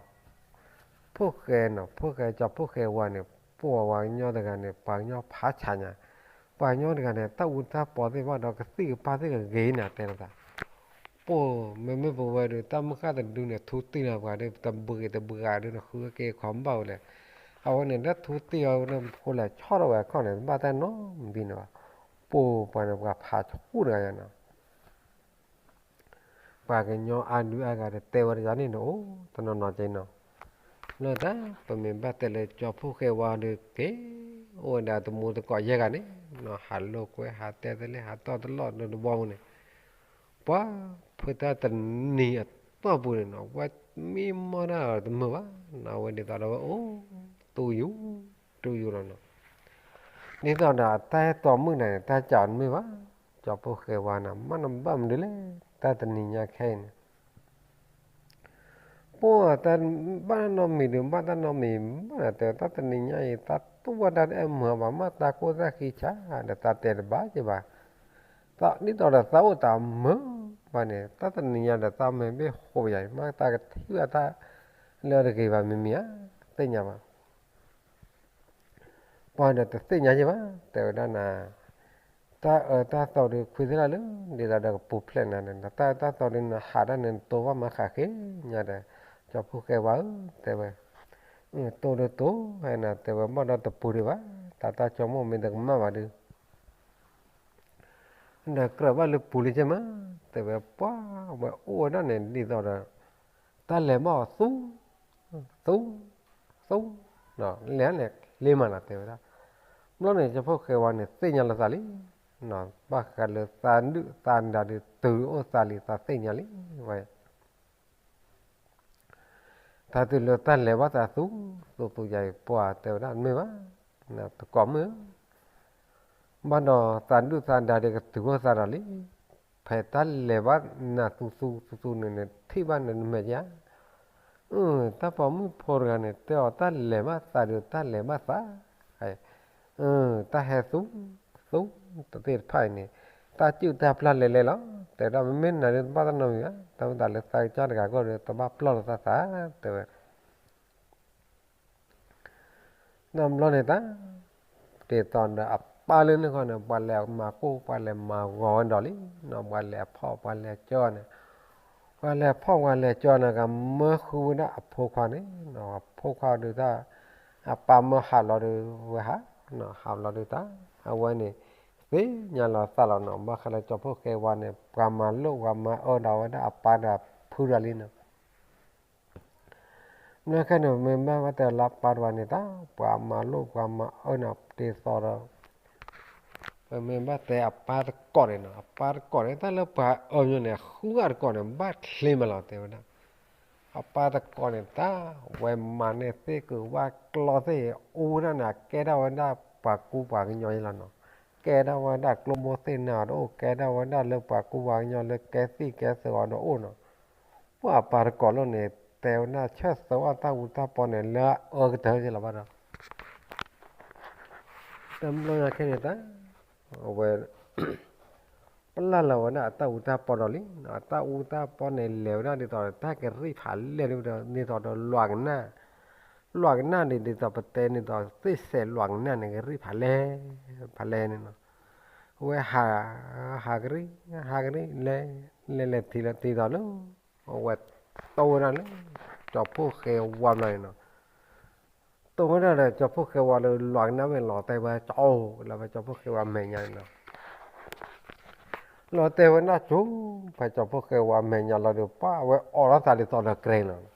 ဖိၣ်ဃဲနီၤ, ဖိၣ်ဃဲ ကၠီဖိၣ်ဃဲဝါန့ၣ် ပှၤပှၤကညီတဂၤန့ၣ် ပှၤကညီဖးဆးညါ, ပှၤကညီတဂၤန့ၣ် တၢ်အူတၢ်ပီသ့ၣ်ဘၣ်ဒီး ကသံၣ်ကပၢ်သ့ၣ်ကဂ့ၤနၤ တဲလီၤသး. ပှၤမ့မ့ၢ်ပဝဲဒုး တၢ်မုၢ်ဃၢ်တဒုန့ၣ် ထူတံၢ်လီၤပှၤဒီး တဘုးဂ့ၤတဘုးဂ့ၤဒုး နဃုက့ၤခီဘၣ်ဝဲလဲၣ်. အဝဲန့ၣ် တၢ်ထူတံၢ်အီၤဝဲန့ၣ် ဖိလဲၤဆီၣ်ထီၣ်ဝဲအခီၣ်န့ၣ် ဘၣ်တၢ်နီတမံၤန့ၣ်ဘၣ်. ပှၤပှၤန့ၣ် ပှၤဖးဆူၣ်တဂၤယၤနီၤ ပှၤကညီအါဒုအါဂၤတတဲဝဲတယၤန့ၣ် နအိၣ်တနီၤနီၤက့နီၤ. လၢတၢ် ပမ့ၢ်ဘၣ်တဲလၢကၠီဖိၣ်ဃဲဝါဒီး က့ၤအိၣ်ဝဲဒၣ်တမူတကိးယဲၢ်ဂၤန့ၣ်နီၤ, ဟးလိာ်ကွဲ ဟးတဲသလဲ ဟးတီၢ်တလီၢ်လၢသဝီပူၤန့ၣ်, ပှၤဖုတၢ်တနံၤအတီၢ်ပူၤန့ၣ်နီၤ ဝဲမံမီၢ်တၢ်တမုာ်ဘၣ်နီၤ, အဝဲဒ်သိးဒီးဝဲအိၣ်တူၢ်ယူၤ တူၢ်ယူၤလီၤနီၤ. ဒ်သိးဒီးအတၢ်ဟဲတီၤမုၣ်နၤန့ၣ် တၢ်ကးတမုာ်ဘၣ်, ကၠီဖိၣ်ဃဲဝါန့ၣ် မ့ၢ်နဘၣ်မနုၤလဲၣ် တၢ်တနံၤညါခဲအံၤန့ၣ် ပှၤတၢ်ဘၣ်တၢ်နီတမံၤဒုး ဘၣ်တၢ်နီတမံၤဘၣ်ဒီး တဲတၢ်တနံၤညါအံၤ သးတူၢ်ဘၣ်တၢ်တအဲၣ်မုာ်ဘၣ် မ့ၢ်တၢ်ကိၢ်တၢ်ဂီၤဆးဒီး သးတဲတဘၣ်က့ၤဘၣ်, ဒ်သိးဒီးသးအိၣ်သးမုာ်ဘၣ်န့ၣ် တၢ်တနံၤညါဒီး သးမ့ၢ်ဘၣ်ဟိးယၤ မ့ၢ်တၢ်ကထံၣ်ဘၣ်တၢ်လၢတဂ့ၤဘၣ်မံၤမံၤဧါ, သ့ၣ်ညါဘၣ် ပှၤဒီးတသ့ၣ်ညါယဲၢ်ဘၣ် တဲဝဲဒၣ်နၤ, တၢ်အၢတၢ်သီဒုး ခွံသ့ၣ်လၢ်လၢ ဒ်သိးဒီးကပူၤဖျဲးနၤန့ၣ် တၢ်အၢတၢ်သီဒုး နဟးတၢ်န့ၣ် နတိၢ်ဘၣ်မၤဃးဃ့ညါဒီး ကၠီဖိၣ်ဃဲဝါဧၢ တဲဝဲ, တိၢ်ဒုးတိၢ် ဟဲနၤ တဲဝဲ ဘၣ်ဒီးတပူၤဒံးဘၣ်, တၢ်တၢ်ဆိကမိၣ်မ့ၢ်တကမၣ်ဘၣ်ဒုး ဒီးကြၢးဘၣ်လၢပူၤလံက့မး, တဲဝဲပှၤဝဲအိၣ်ဝဲဒၣ်န့ၣ် ဒ်သိးဒီး တၢ်လဲၤဘၣ်အီၤသူ သူ သူ လဲၤန့ၣ် လ့မးလီၤ တဲဝဲဒၣ်. ဘျီန့ၣ် ကၠီဖိၣ်ဃဲဝါန့ၣ် သ့ၣ်ညါလီၤသးလံ, ဘၣ်ဃးလၢသးဒုၣ်သးဒါဒုးတုၤအိၣ်သးလံ သးသ့ၣ်ညါလံဝဲ တၢ်တုၤလၢတၢ်လဲၤဘၣ်သးသူ သူသူယၤအံၤ ပှၤတဲဝဲဒၣ်မ့ၢ်ဘၣ်, တကိးမုၣ်ဧၢ, ဘၣ်ဒီးသးဒုၣ်သးဒါဒုးကတုၤအိၣ်သးဒီးလံ, ဖဲတၢ်လဲၤဘၣ်နၤသူသူသူသူန့ၣ်န့ၣ် ထံၣ်ဘၣ်နမဲာ်ဧါ, တၢ်ပိာ်မုၣ်ဖိတဂၤန့ၣ် တဲအီၤတၢ်လဲၤဘၣ်သးဒုး တၢ်လဲၤဘၣ်သး တၢ်ဟဲသူ သူ တသ့ၣ်တဖၣ်အံၤန့ၣ် တၢ်စုၣ်တၢ်ပျၢ်လဲၤလဲၤလီၤ, တဲဝဲဒၣ်မ့မ့ၢ်နၤဒုးတဘၣ်တၢ်နီတမံၤဘၣ်, တၢ်မ့ၢ်သးလၢသးကစၢ်တဂၤကီၢ်ဒီး တဘၣ်ပျီၢ်လီၤသးသး တဲဝဲ ဒီးဘျီန့ၣ်တၢ် ဒ်သိးဒီးအပၢ်လၢန့ၣ်ခီန့ၣ် ပှၤလဲၤမၤကိၢ် ပှၤလဲၤမၤဂီၤဝဲဒီးလံ, ပှၤလဲၤအဖီၣ် ပှၤလဲၤကၠီန့ၣ်, ပှၤလဲၤဖီၣ် ပှၤလဲၤကၠီန့ၣ် ကမၢဃုဝဲဒၣ်အဖိခွါန့ၣ်, အဖိခွါဒုးတၢ် အပၢ်မၢဟးလီၤဒုးဝဲဟး, ဟးလီၤဒုးတၢ် အဝဲန့ၣ် သ့ၣ်ညါလီၤသးလီၤနီၤ, ဘၣ်ဃးလၢကၠီဖိၣ်ဃဲဝါန့ၣ် ပှၤမၤလိၣ် ပှၤမၤအၢဒီးဝဲဒၣ်အပၢ်ဒီးဖုဒီးလံနီၤ မ့ၢ်ခဲန့ၣ် မ့ၢ်ဘၣ်ဝဲတဲလၢပၢ်တဝၤန့ၣ်တၢ် ပှၤမၤလိၣ် ပှၤမၤအၢန့ၣ် ဒ်သိးဒီး ပမ့ၢ်ဘၣ်တဲအပၢ်တကိးန့ၣ်နီၤ, အပၢ်တကိးန့ၣ် တၢ်လၢပှၤအၢညီန့ၣ် ဃုဂၤတကိးန့ၣ် ဘၣ်ချ့မးလီၤ တဲဝဲဒၣ်. အပၢ်တကိးန့ၣ် တၢ် ဝဲမၤန့ၢ်သ့ၣ်ကုၤဝၣ်ကျီသ့ၣ် အူဒၣ်န့ၣ် အကဲထီၣ်ဝဲဒၣ်ပှၤကူပှၤကညီလီၤနီၤ. ကဲထီၣ်ဝဲဒၣ်ကျိမိၢ်သ့ၣ်နၤတအိၣ်, ကဲထီၣ်ဝဲဒၣ်လၢပှၤကူပှၤကညီလၢကဲသံၣ်ကဲသုးအီၤတအိၣ်နီၤ. ပှၤအပၢ်တကိးလိာ်န့ၣ် တဲဝဲဒၣ်ဆၢၣ်သးအီၣ်တၢ်အူတၢ်ပီန့ၣ် လၢအအၢကတၢၢ်က့လီၤဘၣ်ဒီး တဘျီညါခဲန့ၣ်တၢ် အဝဲ ပျၢ်လီၤဝဲဒၣ်အတၢ်အူတၢ်ပီဒီးလံ, အတၢ်အူတၢ်ပီန့ၣ် လဲၤဝဲဒၣ်ဒ်သိးဒီး တၢ်ကရံၣ်ဖးလဲၢ်ဒ်သိးဒီး လွးကနၣ်, လွးကနၣ်န့ၣ် ဒ်သိးပတဲန့ၣ်ဒီး သ့ၣ်စဲးလွးကနၣ်န့ၣ် ကရံၣ်ဖးလဲၢ်, ဖးလဲၢ်န့ၣ်လီၤ. ဝဲဟး, ဟးကရံၣ်, ဟးကရံၣ်လဲၤ, လဲၤလဲၤထံၣ်လီၤတံၢ်သီၣ်လၢ, အဝဲတိၢ်ဝဲဒၣ်လၢ ကၠီဖှိၣ်ဃဲဝါဘျီန့ၣ်နီၤ, တိၢ်ဝဲဒၣ်ဒီးကၠီဖှိၣ်ဃဲဝါလၢလွးကနၣ်ဝဲလီၤတဲာ်ဝဲကၠီ, လီၤဖဲကၠီဖှိၣ်ဃဲဝါမဲာ်ညါန့ၣ်နီၤ လီၤတဲာ်ဝဲဒၣ်ကၠီ, ဖဲကၠီဖှိၣ်ဃဲဝါမဲာ်ညါလီၤဒီး ပှၤအဝဲအိးထီၣ်သးဒ်သိးဒီးကြဲးလီၤ,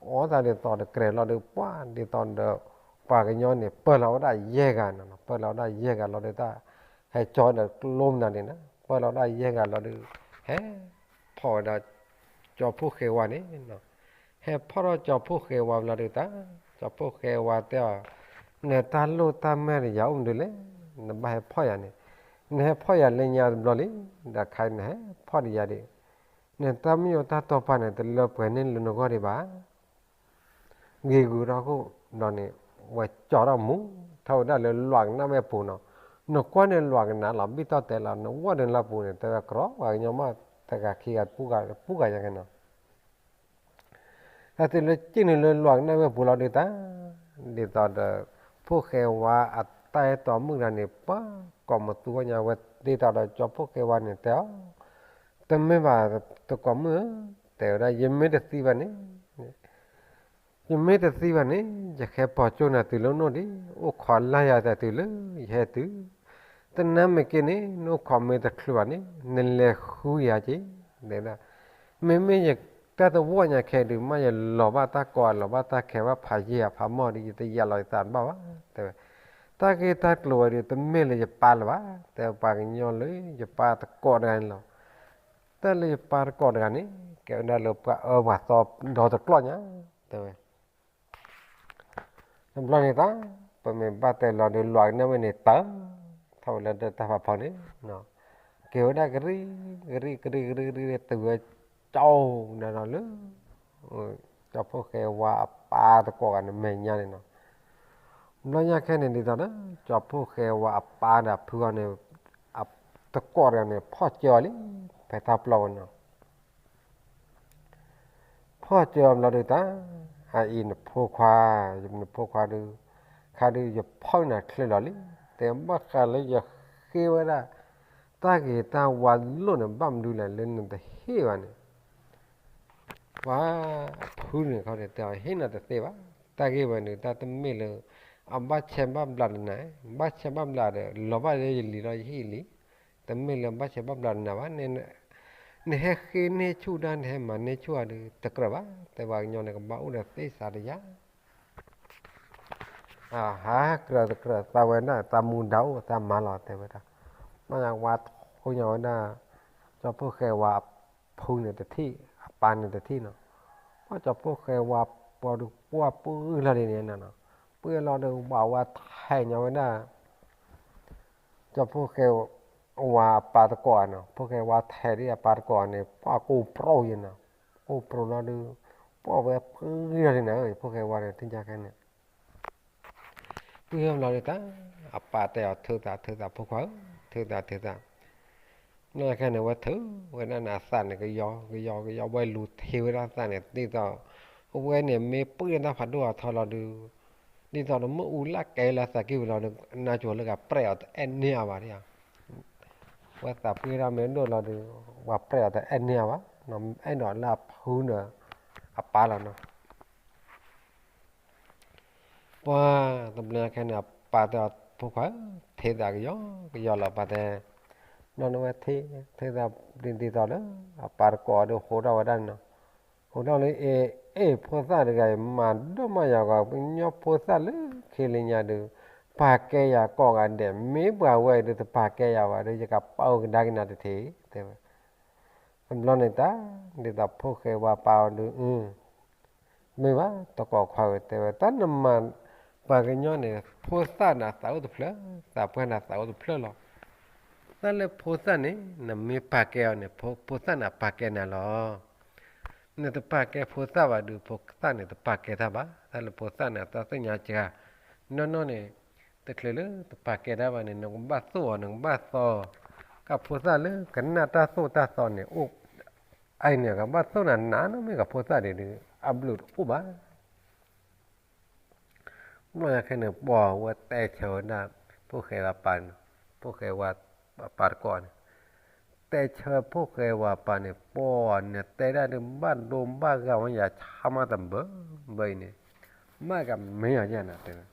အိးထီၣ်သးဒ်သိးဒီးကြဲးလီၤဒီး ပှၤဒ်သိးဒီး ပှၤကညီန့ၣ် ပၢၢ်လီၤဝဲဒၣ်ယဲၢ်ဂၤနီၤ, ပၢၢ်လီၤဝဲဒၣ်ယဲၢ်ဂၤလီၤဒီးတၢ် ဟဲကၠီဒီးကျိမနုၤန့ၣ်နီၤ, ပၢၢ်လီၤဝဲဒၣ်ယဲၢ်ဂၤလီၤဒီး ဟဲဖီၣ်ဝဲဒၣ်ကၠီဖှိၣ်ဃဲဝါန့ၣ်နီၤ, ဟဲဖီၣ်ထီၣ်ကၠီဖှိၣ်ဃဲဝါဘျီဒီးတၢ်, ကၠီဖှိၣ်ဃဲဝါတဲအီၤ, နတၢ်လိၣ်တၢ်မဲာ်ဒီးယၤအိၣ်မနုၤလဲၣ်, နဘၣ်ဟဲဖီၣ်ယၤန့ၣ်, နဟဲဖီၣ်ယၤလၢညါတဘျီလံ, ဒီးခဲအံၤနဟဲဖီၣ်ဒီးယၤဒံး, နတၢ်မ့ၢ်ယိၤတၢ်တိာ်ပာ်န့ၣ် တလၢပှဲၤန့ၢ်လၢနဂီၢ်ဒံးဘၣ် ဂ့ၤဂုာ်ထီၣ်ခိၣ်ဒီးန့ၣ်, ဝဲကၠီထီၣ်မူ, ထီၣ်ဝဲဒၣ်လၢလွးကနၣ်ဝဲပူၤနီၤ, နကွၢ်န့ၣ်လွးကနၣ်လီၤ ဘံၣ်တီၢ်တဲလီၤ နဝီၢ်န့ၣ်လၢပူၤန့ၣ် တဲဝဲကြီ ပှၤကညီမး တဂၤခံဂၤတပူၤဂၤညါကဲနီၤ တၢ်တုၤလၢကံၣ်နုာ်လၢလွးကနၣ်ဝဲပူၤလီၤဒုးတၢ်, ဒ်သိးဒီး ဖှိၣ်ဃဲဝါအတၢ်အဲၣ်တီမုၣ်တဂၤန့ၣ် ပှၤကိးမသူဝဲညါဝဲ ဒ်သိးဒီးကၠီဖှိၣ်ဃဲဝါန့ၣ်တဲအီၤ, တမ့ၢ်ဘၣ်တကိးမုၣ်ဧၢ, တဲဝဲဒၣ် ယမ့ၢ်တသံဘၣ်န့ၣ် ယမ့ၢ်တသံဘၣ်န့ၣ် ယဃဲပိာ်ကၠိနၤတုၤလၢနအိၣ်ဒံး, အိၣ်ခိးလၢ်ယၤတၢ်တုၤလၢယဟဲတုၤ, တနၤမ့ၢ်က့န့ၣ် နအိၣ်ခိးမ့ၢ်တချုးဘၣ်န့ၣ် နလဲၤဃုယၤက့ၤ, တဲဒၣ်, မ့မ့ၢ်ယတၢ်တဝီၢ်ညါခဲဒုး မ့ၢ်ယလီၤဘၣ်တၢ်ကိး လီၤဘၣ်တၢ်ခဲဘၣ်ဖးယံာ်အဖးမီၢ်ဒီး ယတယာ်လီၤယသးတဘၣ်ဘၣ်, တဲဝဲ, တၢ်ဂ့ၢ်တၢ်ကျိၤဝဲဒုး တမ့ၢ်လၢယပၢ်လၢၤဘၣ်, တဲပှၤကညီလၢယပၢ်တကိးတဂၤန့ၣ်လီၤ. တၢ်လၢယပၢ်တကိးတဂၤန့ၣ် ကဲဝဲဒၣ်လၢပှၤအၢပှၤသီဒီတကျီၢ်ညါ, တဲဝဲ. တဘျီန့ၣ်တၢ် ပမ့ၢ်ဘၣ်တဲလီၤဒီး လွးကနၣ်ဝဲန့ၣ် တၢ် ထီၣ်ဝဲလၢတၢ်ဖးဖီန့ၣ်, က့ၤဝဲဒၣ်ကရံၣ် ကရံၣ် ကရံၣ် ကရံၣ် ကရံၣ် တုၤဝဲကၠီနၤနီၤလၢ ကၠီဖှိၣ်ဃဲဝါအပၢ်တကိးဂၤန့ၣ် မဲာ်ညါန့ၣ်နီၤ. ဘျီညါခဲန့ၣ် ဒ်သိးဒီး ကၠီဖှိၣ်ဃဲဝါအပၢ်ဒီးအဖုအီၤန့ၣ် တကိးတဂၤန့ၣ် ဖီၣ်ကၢအီၤလံ ဖဲတၢ်ပျီဝဲနီၤ. ဖီၣ်ကၢအီၤဘျီဒုးတၢ်, အအံၤနဖိခွါ, နဖိခွါဒုး, ခါဒုးယဖီၣ်နၤချ့လီၤလံ, တဲဘၣ်ဃးလၢယဃ့ဝဲဒၣ် တၢ်ဂ့ၤတၢ်ဝါလိၣ်န့ၣ် ဘၣ်မနုၤလဲၣ်လၢနတဟ့ၣ်ဘၣ်န့ၣ် ပှၤဖုန့ၣ်ခီန့ၣ် တဲအီၤဟ့ၣ်နၤတသ့ဘၣ်, တၢ်ဂ့ၢ်ဝဲန့ၣ် တၢ်တမ့ၢ်လၢ အဘၣ်ဆဲးဘၣ်ဘျးဒီးနၤ, ဘၣ်ဆဲးဘၣ်ဘျးဒီး လီၤဘၣ်လၢယလံၤဒီးယဟ့ၣ်လံ, တမ့ၢ်လၢဘၣ်ဆဲးဘၣ်ဘျးဒီးနၤဘၣ်, နဟဲဃ့န့ၢ်ဆူၣ်တၢ် နဟဲမၤန့ၢ်ဆူၣ်အီၤဒီး တကြၢးဘၣ်, တဲပှၤကညီန့ၣ် ကဘၣ်အိၣ်ဒီးသ့စးတယၤ အဟးကြၢးတကြၢးသးဝဲဒၣ် သးမူဒါအိၣ်သးမၤလီၤ တဲဝဲဒၣ်, မ့ၢ်ဝဲထိညါဝဲဒၣ် ကၠီဖှိၣ်ဃဲဝါအဖုန့ၣ်တထံၣ် အပၢ်န့ၣ်တထံၣ်နီၤ, ပှၤကၠီဖှိၣ်ဃဲဝါပှၤဒုးပှၢ်ပှၢ်လီၤဒ်န့ၣ်နီၤ, ပှၢ်လီၤဒီးဝးဝါထဲးညါဝဲဒၣ် ကၠီဖှိၣ်ဃဲဝါအပၢ်တကိးဧါနီၤ, ဖှိၣ်ဃဲဝါထဲးဒ်အပၢ်တကိးဧါန့ၣ် ပှၢ်ကိၢ်ပြိယဲနီၤ, ကိၢ်ပြိလီၤဒုး ပှၢ်ဝဲပှၢ်လီၤဒ်န့ၣ် ဖှိၣ်ဃဲဝါန့ၣ် ထံၣ်ညါခဲန့ၣ် ပှၢ်လီၤဒုးတၢ် အပၢ်တဲအီၤ ထုးသး ထုးသး ဖိခွါဧၢ, ထုးသး ထုးသး နီၢ်ခဲန့ၣ် ဝဲထုးဝဲဒၣ်န့ၣ် အသးန့ၣ် ကယီ ကယီ ကယီ ဝဲလူၤထံဝဲဒၣ်သးန့ၣ် ဒ်သိး အဝဲန့ၣ် မ့ၢ်ပှၢ်တၢ်ဖးဒိၣ်အထီလီၤဒုး ဒ်သိးဒီးမ့ၣ်အူလၢကဲလၢသးကံၢ်ပူၤလီၤဒုး နါကိၤလၢကပြဲးအီၤတအဲၣ်န့ၢ်အီၤဘၣ်ဒ်ဧါ, ဝဲသးပှၢ်တၢ်မ့ၢ်ဒိၣ်လီၤဒုး ပှၤပြဲးအီၤတအဲၣ်န့ၢ်အီၤဘၣ်, အဲၣ်ဒိးလၢအဖုန့ၣ် အပၢ်လီၤနီၤ ပှၤတဘျီညါခဲန့ၣ် အပၢ်တဲအီၤ ဖိခွါဧၢ, ထံသးကယီကယီလီၤ ပၢ်တဲ, နီၢ်နီၢ်ဝဲထံ ထံသးဒ်သိးလၢ အပၢ်တကိးအီၤဒီးဟိးထီၣ်ဝဲဒၣ်န့ၣ်နီၤ, ဟိးထီၣ်လၢအ့ၣ် အ့ၣ် ဖိသၣ်တဂၤအံၤ မၤဒိၣ်မးယၤဂီၤ ကညီဖိသၣ်လၢခံလၢညါဒုး ပာ်ကဲယၤကိးဂၤဒဲး မ့ၢ်ပှၤဝဲအံၤဒုး တပာ်ကဲယၤဘၣ်ဒီး ယကပာ်အိၣ်ကဒါက့ၤနၤတထံး တဲဝဲ တဘျီန့ၣ်တၢ် ဒ်သိးဖိၣ်ဃဲဝါပၢ်အီၤဒုး မ့ၢ်ဘၣ် တကိးခွါဧၢ တဲဝဲ တၢ်နမၤ ပှၤကညီန့ၣ် ဖိသၣ်န့ၣ်သးအိၣ်တဖျၢၣ် သးပှၢ်န့ၣ်သးအိၣ်တဖျၢၣ်လီၤ. တၢ်လၢဖိသၣ်န့ၣ် နမ့ၢ်ပာ်ကဲအီၤန့ၣ် ဖိသၣ်န့ၣ်ပာ်ကဲနၤလီၤ. နတပာ်ကဲဖိသၣ်ဘၣ်ဒုး ဖိသၣ်န့ၣ်တပာ်ကဲတၢ်ဘၣ်. တၢ်လၢဖိသၣ်န့ၣ် တၢ်သ့ၣ်ညါစှၤ နီၢ်နီၢ်န့ၣ် တချုးလၢတပာ်ကဲတၢ်ဘၣ်န့ၣ် နကဘၣ်သိၣ်အီၤ နကဘၣ်သီအီၤ ကဖိသၣ်လၢကနၣ်တၢ်သိၣ်တၢ်သီန့ၣ် အိၣ် အံၤန့ၣ် ကဘၣ်သိၣ်နၤနၤနီၢ်မ့ၢ်ကဖိသၣ်ဒ်ဒုး အဘျုးတအိၣ်ဘၣ်. ဘျီညါခဲန့ၣ် ပှၤဝဲတဲဆၢဝဲဒၣ် ဖိၣ်ဃဲဝါပၢ်န့ၣ် ဖိၣ်ဃဲဝါ အပၢ်တကိးန့ၣ်, တဲဆၢဖိၣ်ဃဲဝါပၢ်န့ၣ် ပှၤန့ၣ်တဲဒၣ်ဒုး ဘၣ်ဒိဘၣ်ဂာ်ဝဲယၤဆါမးတဘၢဘၢအံၤန့ၣ်, မ့ၢ်ကမ့ၢ်အီၤယဲၢ်နၤတဲဝဲ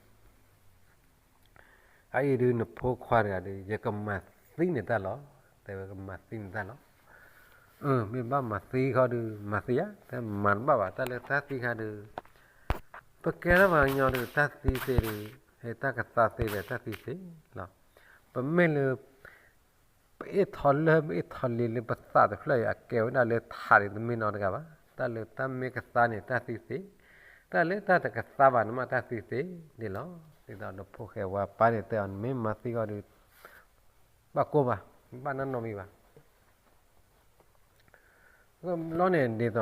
အအံၤဒုးနဖိခွါတဂၤဒီး ယကမၤသံန့ၢ်တၢ်လီၤ, တဲဝဲကမၤသံန့ၢ်တၢ်လီၤ. မ့ၢ်ဘၣ်မၤသံခီဒုး မၤသံဧါ, တမၤတဘၣ်ဘၣ် တၢ်လၢတၢ်သံခါဒုး, ပကဲထီၣ်ပှၤကညီဒုး တၢ်သံသ့ဒုး, ဟဲတၢ်ကသါသ့ဒီးတၢ်သံသ့လီၤ. ပမ့ၢ်လၢ ပအ့ၣ်ထီၣ်လၢ ပအ့ၣ်ထီၣ်လံၤလၢပသးတဖျၢၣ်အံၤ အကဲဝဲဒၣ်လၢထးဒံးတမ့ၢ်နီတဂၤဘၣ်. တၢ်လၢတၢ်မ့ၢ်ကသါန့ၣ် တၢ်သံသ့, တၢ်လၢတၢ်တကသါဘၣ်န့ၣ်မးတၢ်သံသ့န့ၣ်လီၤ. ဒ်သိးဒီးဖိၣ်ဃဲဝါပၢ်န့ၣ်တဲအီၤ နမ့ၢ်မၤသံဃီဒီး ဘၣ်ကိၢ်ဘၣ်, ဘၣ်နနီၢ်မံၤဘၣ်. ဘျီန့ၣ်ဒ်သိးဒီး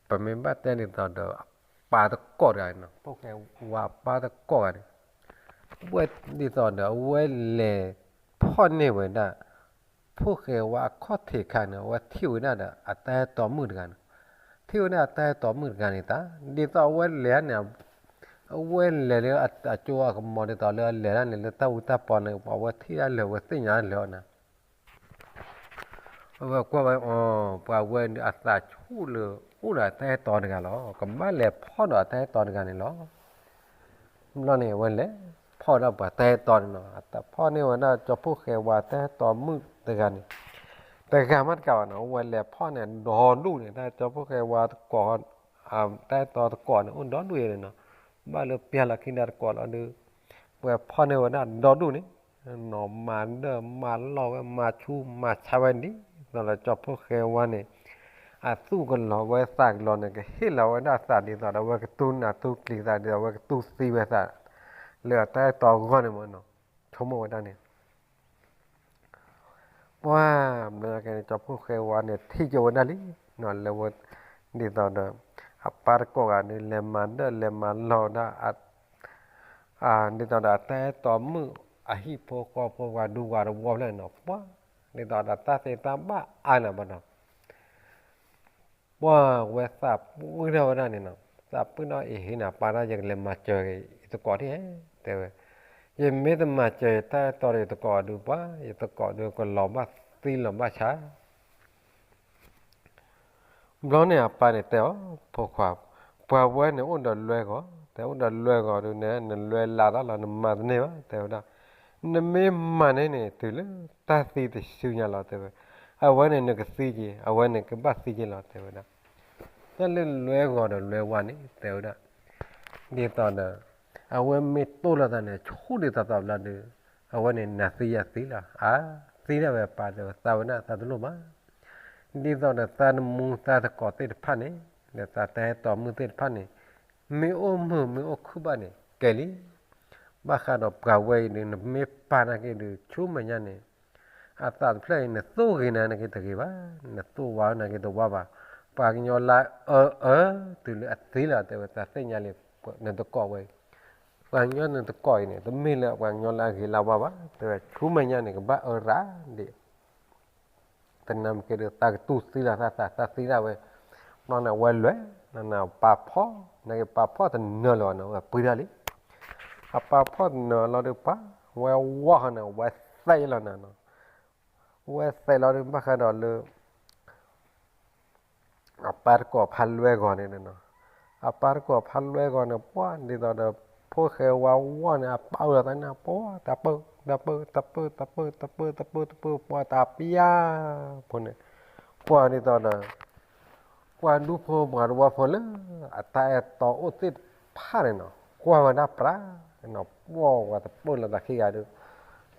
ပမ့ၢ်ဘၣ်တဲဒ်သိးဒီး အပၢ်တကိးတဂၤန့ၣ်နီၤ, ဖိၣ်ဃဲဝါပၢ်တကိးဂၤန့ၣ်, ဝဲဒ်သိးဒီး အဝဲလဲၤဖီၣ်န့ၢ်ဝဲဒၣ် ဖိၣ်ဃဲဝါအခီၣ်ထံးခါန့ၣ် အဝဲထံၣ်ဝဲဒၣ်ဒီးအတၢ်အဲၣ်တီမုၣ်တဂၤန့ၣ်, ထံၣ်ဝဲဒၣ်အတၢ်အဲၣ်တီမုၣ်တဂၤန့ၣ်တၢ်, ဒ်သိးအဝဲလဲၤန့ၣ်, အဝဲလဲၤလၢအကၠိအကမီၤဒ်သိးလၢအလဲၤဒၣ်န့ၣ် လၢတၢ်အူတၢ်ပီန့ၣ် အဝဲထံၣ်ဒၣ်လၢာ် အဝဲသ့ၣ်ညါလၢာ်အီၤန့ၣ် အဝဲကွၢ်ဝဲအီၤ ပှၤဝဲဒုးအသးဆူၣ်လၢအိၣ်ဒီးအတၢ်အဲၣ်တီတဂၤလီၤ. ကဘၣ်လဲၤဖီၣ်ဒီးအတၢ်အဲၣ်တီတဂၤန့ၣ်လီၤ. ဘျီန့ၣ် အဝဲလဲၤဖီၣ်ဒၣ်ပှၤတၢ်အဲၣ်တီန့ၣ်နီၤ, အတၢ်ဖီၣ်န့ၢ်ဝဲဒၣ်ကၠီဖိၣ်ဃဲဝါတၢ်အဲၣ်တီမုၣ်တဂၤန့ၣ်, တဂၤမးတကးဘၣ်နီၤ, အဝဲလဲၤဖီၣ်န့ၣ် ဒီဒူၣ်န့ၣ် တၢ်ကၠီဖိၣ်ဃဲဝါတကိး တၢ်အဲၣ်တီတကိးန့ၣ် အိၣ်ဒီဒူၣ်အံၤန့ၣ်နီၤ, ဘၣ်လၢပျၢ်လီၤခံဒၣ်တကိးလီၤဒုး, ပှၤဖီၣ်န့ၢ်ဝဲဒၣ်ဒီဒူၣ်န့ၣ် နီၤမၤဒၢၣ်မၤလီၢ်ဝဲ မၤဆူးမၤဆါဝဲဒ် သိးဒီးကၠီဖိၣ်ဃဲဝါန့ၣ် အသူၣ်ကလီၤဝဲသးကလီၤန့ၣ် ကဟ့ၣ်လီၤဝဲဒၣ်သးဒ်သိးဒီး အဝဲကတူၢ်နးတူၢ်ကျံၤသးဒ်သိး အဝဲကတူၢ်သံဝဲသး လၢအတၢ်အဲၣ်တီအဂီၢ်န့ၣ်မ့ၢ်နီၤ, ဆိကမိၣ်ဝဲဒၣ်န့ၣ် ပှၤ ဘျီကဲန့ၣ် ကၠီဖိၣ်ဃဲဝါန့ၣ် ထံၣ်က့ၤဝဲဒၣ်လံနီၤ, လၢဝဲ ဒ်သိးဒီး အပၢ်တကိးဂၤဒုး လဲၤမၤဒၢၣ်လဲၤမၤလီၢ်ဝဲဒၣ် ဒ်သိးဒီးအတၢ်အဲၣ်တီမုၣ် အဟံၣ်ဖိဃီဖိ ပှၤဒူပှၤသဝီဖျၢၣ်န့ၣ်နီၤ, ပှၤ ဒ်သိးဒီးတၢ်သ့တၢ်ဘၣ်အါန့ၣ်ဘၣ်နီၤ ပှၤဝဲသးပှၢ်ထီၣ်ဝဲဒၣ်န့ၣ်နီၤ, သးပှၢ်ထီၣ်အံၤ ဟ့ၣ်နၤပၢ်ဒၣ် ယကလဲၤမၤစၢၤယသကိးထံၣ်ဧါ တဲဝဲ, ယမ့ၢ်တမၤစၢၤယတၢ်အဲၣ်တီဒီးယသကိးဒုး ပှၤ ယသကိးဒုးကလီၤဘၣ်သံလီၤဘၣ်ဆါ ဘျီန့ၣ်အပၢ်န့ၣ်တဲအီၤ, ဖိခွါ, ပှၤဝဲန့ၣ်အိၣ်ဒီးလွဲၢ်ဂီၤ, တဲအိၣ်ဒီးလွဲၢ်ဂီၤဒုးန့ၣ် နလွဲၢ်လၢ်တၢ်လီၤ နမၤတန့ၢ်ဘၣ် တဲဝဲဒၣ်, နမ့ၢ်မၤန့ၢ်န့ၣ် တုၤလၢတၢ်သံတစုညါလီၤ တဲဝဲ, အဝဲန့ၣ်နကသံက့ၤ အဝဲန့ၣ်ကဘၣ်သံက့ၤလီၤ တဲဝဲဒၣ်, တၢ်လၢလွဲၢ်ဂီၤဒီးလွဲၢ်ဝါန့ၣ် တဲဝဲဒၣ်, ဒ်သိးဒီး အဝဲမ့ၢ်တိၢ်လိာ်သးန့ၣ် ဆူၣ်ဒ်သိးသိးဘျီဒုး အဝဲန့ၣ်နၤသံယၤသံလီၤ, အါ, သံဒၣ်ဝဲပၢ်တဲဝဲ သးဝဲဒၣ်သးတလိၣ်ဘၣ် ဒ်သိးဒီးသးနမူသးသကိးသ့ၣ်တဖၣ်န့ၣ်, ဒီးသးတၢ်အဲၣ်တီမုၣ်သ့ၣ်တဖၣ်န့ၣ်, မ့ၢ်အိၣ်မုာ်မ့ၢ်အိၣ်ခုၣ်ဘၣ်န့ၣ် ကဲလံ. ဘၣ်ဃးဒီးပှၤဝဲအံၤဒုး နမ့ၢ်ပာ်နာ်က့ဒုး ဆူမဲာ်ညါန့ၣ်, အသးတဖျၢၣ်အံၤ နသိၣ်ဂ့ၤနာ်က့တဂ့ၤဘၣ်, နသိၣ်ဝါနာ်က့တဝါဘၣ်. ပှၤကညီလၢအအၢအၢ တုၤလၢအသံလီၤ တဲဝဲ သးသ့ၣ်ညါလံ, နတကိးဝဲ ပှၤကညီနတကိးအံၤန့ၣ် တမ့ၢ်လၢပှၤကညီလၢအဂ့ၤလၢအဝါဘၣ်, တဲဝဲ ဆူမဲာ်ညါန့ၣ် ကဘၣ်အၢရၣ်ဒံး တနၤမ့ၢ်က့ဒုး သးကတူၢ်သံလီၤသးသး, သးသံဒၣ်ဝဲ, ဘျီန့ၣ် အဝဲလွဲၢ်, နန ပာ်ဖီၣ်, နကပာ်ဖီၣ်တနၢၤလၢၤန့ၣ် ဝဲပှ့ၤဒၣ်လံ. အပာ်ဖီၣ်တနၢၤလီၤဒုးပှၤ, ဝဲဝီၢ်ဃီန့ၣ် ဝဲသဲးလီၤနၤနီၤ, ဝဲသဲးလီၤဒုး ဘၣ်ဃးဒီးလၢ အပၢ်တကိးဖးလွဲၢ်ဂီၤန့ၣ်နီၤ, အပၢ်တကိးဖးလွဲၢ်ဂီၤန့ၣ် ပှၤဒ်သိးဒီး ဖိၣ်ဃဲဝါဝီၢ်န့ၣ် အပာ်အၢလီၤသးန့ၣ် ပှၤတၢ်ပၢၢ် တၢ်ပၢၢ် တၢ်ပၢၢ် တၢ်ပၢၢ် တၢ်ပၢၢ် တၢ်ပၢၢ် တၢ်ပၢၢ် ပှၤတၢ်ပျၢ်ဖိန့ၣ်, ပှၤဒ်သိးဒီး ပှၤဒူဖိပှၤတဝီဖိလၢ အတၢ်အဲၣ်တီအိၣ်သ့ၣ်တဖၣ်န့ၣ်နီၤ ကွၢ်ဝဲဒၣ်ပြးနီၤ ပှၤဝဲတပၢၢ်လိာ်သးခံဂၤဒုး,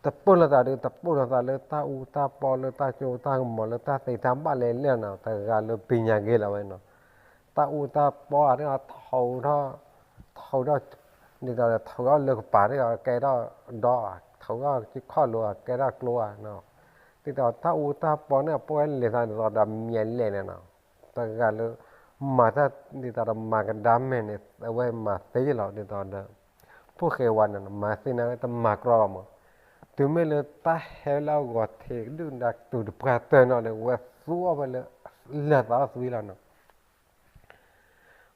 တပၢၢ်လိာ်သးဒုး တပၢၢ်လိာ်သးလၢတၢ်အူတၢ်ပီ လၢတၢ်ကၠိတၢ်ကမီၤ လၢတၢ်သ့တၢ်ဘၣ်လဲၣ်လဲၣ်နီၤ တဂၤလၢပညါက့ၤလီၤဝဲနီၤ, တၢ်အူတၢ်ပီအါ ထိးထီၣ် ထိးထီၣ် ဒ်သိးဒီး ထိးထီၣ်လၢကပၤ ကဲထီၣ်ဒီး ထိးထီၣ်ကခီၣ်လိၤ ကဲထီၣ်ကျိဧါနီၤ, ဒ်သိးတၢ်အူတၢ်ပီန့ၣ် ပဝဲလဲၤသးဒ်သိးဒီးမံၤလဲၣ်န့ၣ်နီၤ, တဂၤလၢ မၤတၢ်ဒ်သိးဒီးမၤကဒါမဲာ်န့ၣ် အဝဲမၤသ့လီၤ ဒ်သိးဒီး ဖိၣ်ဃဲဝါန့ၣ် မၤသ့န့ၣ်တမၤကြီဘၣ်မး, တုၤမ့ၢ်လၢတၢ်ဟဲလၢအဂီၤထံးဒုၣ်ဒါတုၤတပှၢ်တၢၢ်နီၤဒီး ဝဲသူအီၣ်ဝဲလၢ လၢသးအီၣ်သွံလီၤနီၤ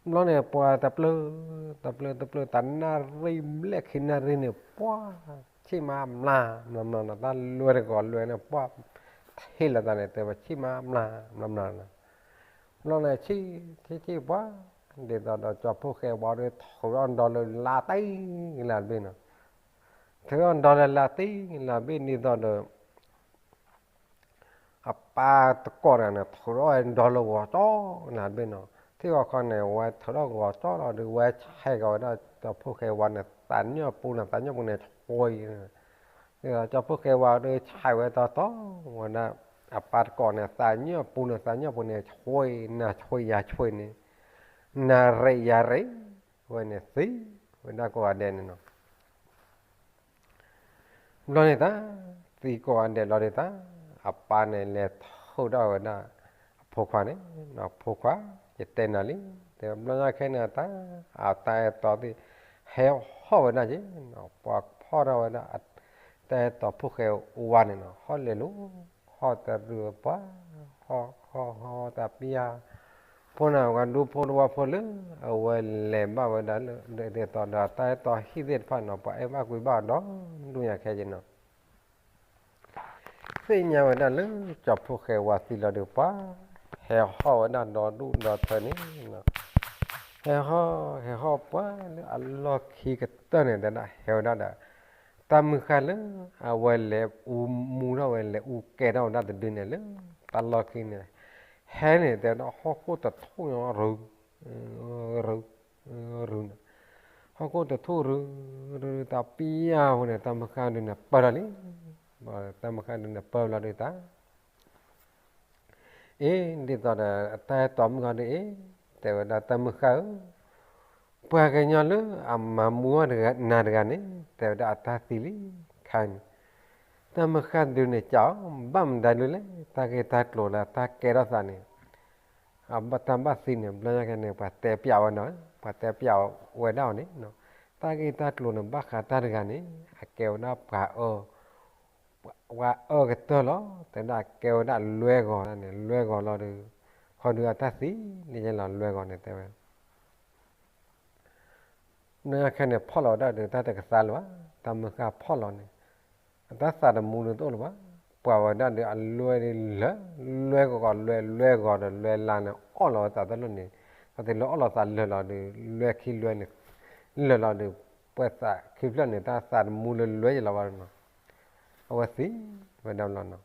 ဘျီန့ၣ် ပှၤတပျၢၢ် တပျၢၢ် တပျၢၢ် တနၣ်ရံၣ်ဘျဲၣ်ခံနၣ်ရံၣ်န့ၣ် ပှၤ ဆံၣ်မးမျးမျးမျးနီၤ, တၢ်လွဲတဂီၤလွဲန့ၣ် ပှၢ်ထံၣ်လီၤသးန့ၣ် တဲဝဲဆံၣ်မးမျးမျးမျးနီၤ. ဘျီန့ၣ်ဆံၣ်ထံၣ်ထံၣ်ပှၢ်, ဒ်သိးဒီးကၠီဖီၣ်ဃဲဝါဒီး ထုးထီၣ်ဒီလၢလါတံၢ်လၢ်တဘ့ၣ်နီၤ, ထုးထီၣ်ဒီလၢလါတံၢ်လၢ်တဘ့ၣ် ဒ်သိးဒီး အပၢ်တကိးတဂၤန့ၣ် ထုးထီၣ်ဒီလၢဂီၤကၠီလၢ်တဘ့ၣ်နီၤ. ထံၣ်ဂီၤခီန့ၣ် ဝဲထုးထီၣ်ဂီၤကၠီလီၤဒီး ဝဲဆဲးကီးဝဲဒၣ်ကၠီဖီၣ်ဃဲဝါန့ၣ် သးညီပူၤန့ၣ် သးညီပူၤန့ၣ်ဆှံ, ကၠီဖီၣ်ဃဲဝါဒီးဆဲးဝဲတီတီဝဲဒၣ် အပၢ်တကိးန့ၣ် သးညီပူၤန့ၣ် သးညီပူၤန့ၣ်ဆှံ, နၤဆှံယၤဆှံန့ၣ် နၤရ့းယၤရ့း, ဝဲန့ၣ်သံဝဲဒၣ်ကိးဂၤဒဲးန့ၣ်နီၤ. ဘျီန့ၣ်တၢ်, သံကိးဂၤဒဲးလီၤဒုးတၢ်, အပၢ်န့ၣ်လဲၤထုးထီၣ်ဝဲဒၣ် အဖိခွါန့ၣ်, ဖိခွါ, ယတဲနၤလံ, တဲဘျီညါခဲန့ၣ်တၢ်, အတၢ်အဲၣ်တီသ့ၣ် ဟဲဟီၣ်ဝဲဒၣ်က့ၤ, ပှၤဖီၣ်ထီၣ်ဝဲဒၣ် တၢ်အဲၣ်တီဖီၣ်ဃဲဝါန့ၣ်နီၤ, ဟီၣ်လဲၤလိၤ, ဟီၣ်တရူးပှၢ်, ဟီၣ်ဟီၣ်ဟီၣ်တၢ်ပျၢ်, ဖိန့ၣ် ပှၤဒူဖိတဝီဖိလၢ အဝဲလဲၤဘၣ်ဝဲဒၣ်လၢ ဒ်သိးဒီးတၢ်အဲၣ်တီဟံၣ်သ့ၣ်တဖၣ်နီၤ, ပှၤအဲၣ်ဘၣ်ကွံဘၣ်အီၤဒီဒူၣ်ညါခဲက့ၤနီၤ. သ့ၣ်ညါဝဲဒၣ်လၢ ကၠီဖီၣ်ဃဲဝါသံလီၤဒုးပှၢ်, ဟဲဟီၣ်ဝဲဒၣ်ဒီဒူၣ်ဒီထၢန့ၣ်, ဟဲဟီၣ် ဟဲဟီၣ်ပှၢ်လၢအလီၢ်ခံကတၢၢ်န့ၣ် တဲဒၣ်ဟဲဝဲဒၣ်ဒီး တၢ်မုၢ်ဃၢ်လၢ အဝဲလဲၤအူမူထီၣ်ဝဲ လဲၤအူကဲထီၣ်ဝဲဒၣ်တဒုန့ၣ်လၢ တၢ်လီၢ်ခံန့ၣ်, ဟဲန့ၣ် တဲဒၣ်ဟီၣ်ခိၣ်တထူၣ်ညါရူၤ ရူၤ ရူၤန့ၣ်, ဟီၣ်ခိၣ်တထူၣ်ရူၤ ရူၤ တၢ်ပျၢ်ဖိန့ၣ် တၢ်မုၢ်ဃၢ်ဒုန့ၣ်ပၢၢ်လီၤလံ, တၢ်မုၢ်ဃၢ်ဒုန့ၣ်ပၢၢ်လီၤဒုးတၢ် အ့ ဒ်သိးဒီး တၢ်အဲၣ်တီမုၣ်ဃီဒုးအ့ တဲဝဲဒၣ်တၢ်မုၢ်ဃၢ်ဧၢ, ပှၤကညီလၢအမၤမူထီၣ်နၤတဂၤန့ၣ် တဲဝဲဒၣ်အတၢ်သံလံ, ခါန့ၣ် တၢ်မုၢ်ဃၢ်ဒုန့ၣ် ကၠီဘၣ်မတၤဒုလဲၣ် တၢ်ဂ့ၢ်တၢ်ကျိၤလၢတၢ်ကဲထီၣ်သးန့ၣ် အဘၣ်တၢ်ဘၣ်သံန့ၣ် ဘျီညါကဲန့ၣ် ပှၤတဲပျးဝဲနီၤ, ပှၤတဲပျးဝဲဒၣ်အီၤန့ၣ်, တၢ်ဂ့ၢ်တၢ်ကျိၤန့ၣ် ဘၣ်ဃးတၢ်တဂၤန့ၣ် အကဲဝဲဒၣ်ပှၤအၢ ပှၤအၢကတၢၢ်လီၤ, တဲဒၣ်ကဲဝဲဒၣ်လွဲဂီၤန့ၣ် လွဲဂီၤလီၤဒီး ဃီဒုးအတၢ်သံန့ၣ်ယဲလီၤ လွဲဂီၤန့ၣ်တဲဝဲ ဘျီညါခဲန့ၣ် ဖီၣ်လီၤဝဲဒၣ်ဒီး တၢ်တကသါလၢၤဘၣ်, တၢ်မုၢ်ဃၢ်ဖီၣ်လီၤန့ၣ် အတၢ်သးတမူဒီးတအိၣ်လၢၤဘၣ်, ပှၤဝဲဒၣ်ဒီးအလွဲဒီးလၢာ်, လွဲဂီၤဂီၤလွဲ လွဲဂီၤဒီးလွဲလါန့ၣ် အီၣ်လီၤဝဲသးတလိၣ်န့ၣ်, ပှၤသ့ၣ်လၢအီၣ်လီၤသးလၢာ်လီၤဒီး လွဲခံလွဲန့ၣ် လၢာ်လီၤဒီး ပှၤသးခံဖျၢၣ်န့ၣ် တၢ်သးတမူလၢလွဲယလီၤဘၣ်နီၤ, အဝဲသံဝဲဒၣ်ဘျီနီၤ,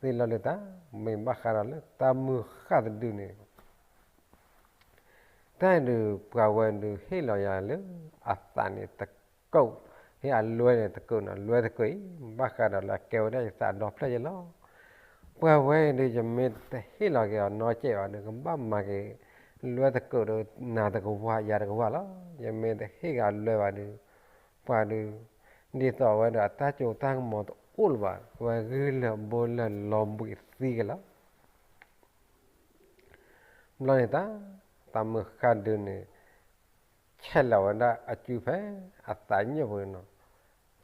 သံလီၤလၢတၢ် မ့ၢ်ဘၣ်ဃးဒီးလၢတၢ်မုၢ်ဃၢ်တဒုန့ၣ် တၢ်ဒုးပှၤဝဲဒုးဟ့ၣ်လီၤယၤလၢ အသးန့ၣ်တကိး, ဟ့ၣ်အလွဲန့ၣ်တကိးနီၤ, လွဲတကိးအံၤ ဘၣ်ဃးဒီးလၢအကဲဝဲဒၣ်ယသးဒီဖျၢၣ်ယဲလီၤ, ပှၤဝဲဒုး ယမ့ၢ်တဟ့ၣ်လီၤက့ၤအီၤနီတစဲးဘၣ်ဒီး ကဘၣ်မၤက့ၤ လွဲတကိးဒီး နၤတကဝၢ်ယၤတကဝၢ်လီၤ, ယမ့ၢ်တဟ့ၣ်က့ၤအလွဲဘၣ်ဒီး ပှၤဒုး ဒ်သိးဝဲဒီးအတၢ်စိတၢ်ကမီၤတအိၣ်လၢၤဘၣ်, ဝဲဂ့ၢ်လၢာ်ဘိလၢာ်လီၤဘှံးသံက့ၤလီၤ. ဘျီန့ၣ်တၢ်, တၢ်မုၢ်ဃၢ်ဒုန့ၣ် ဆဲးလီၤဝဲဒၣ်အစုဖဲအသးညၣ်ပူၤန့ၣ်နီၤ,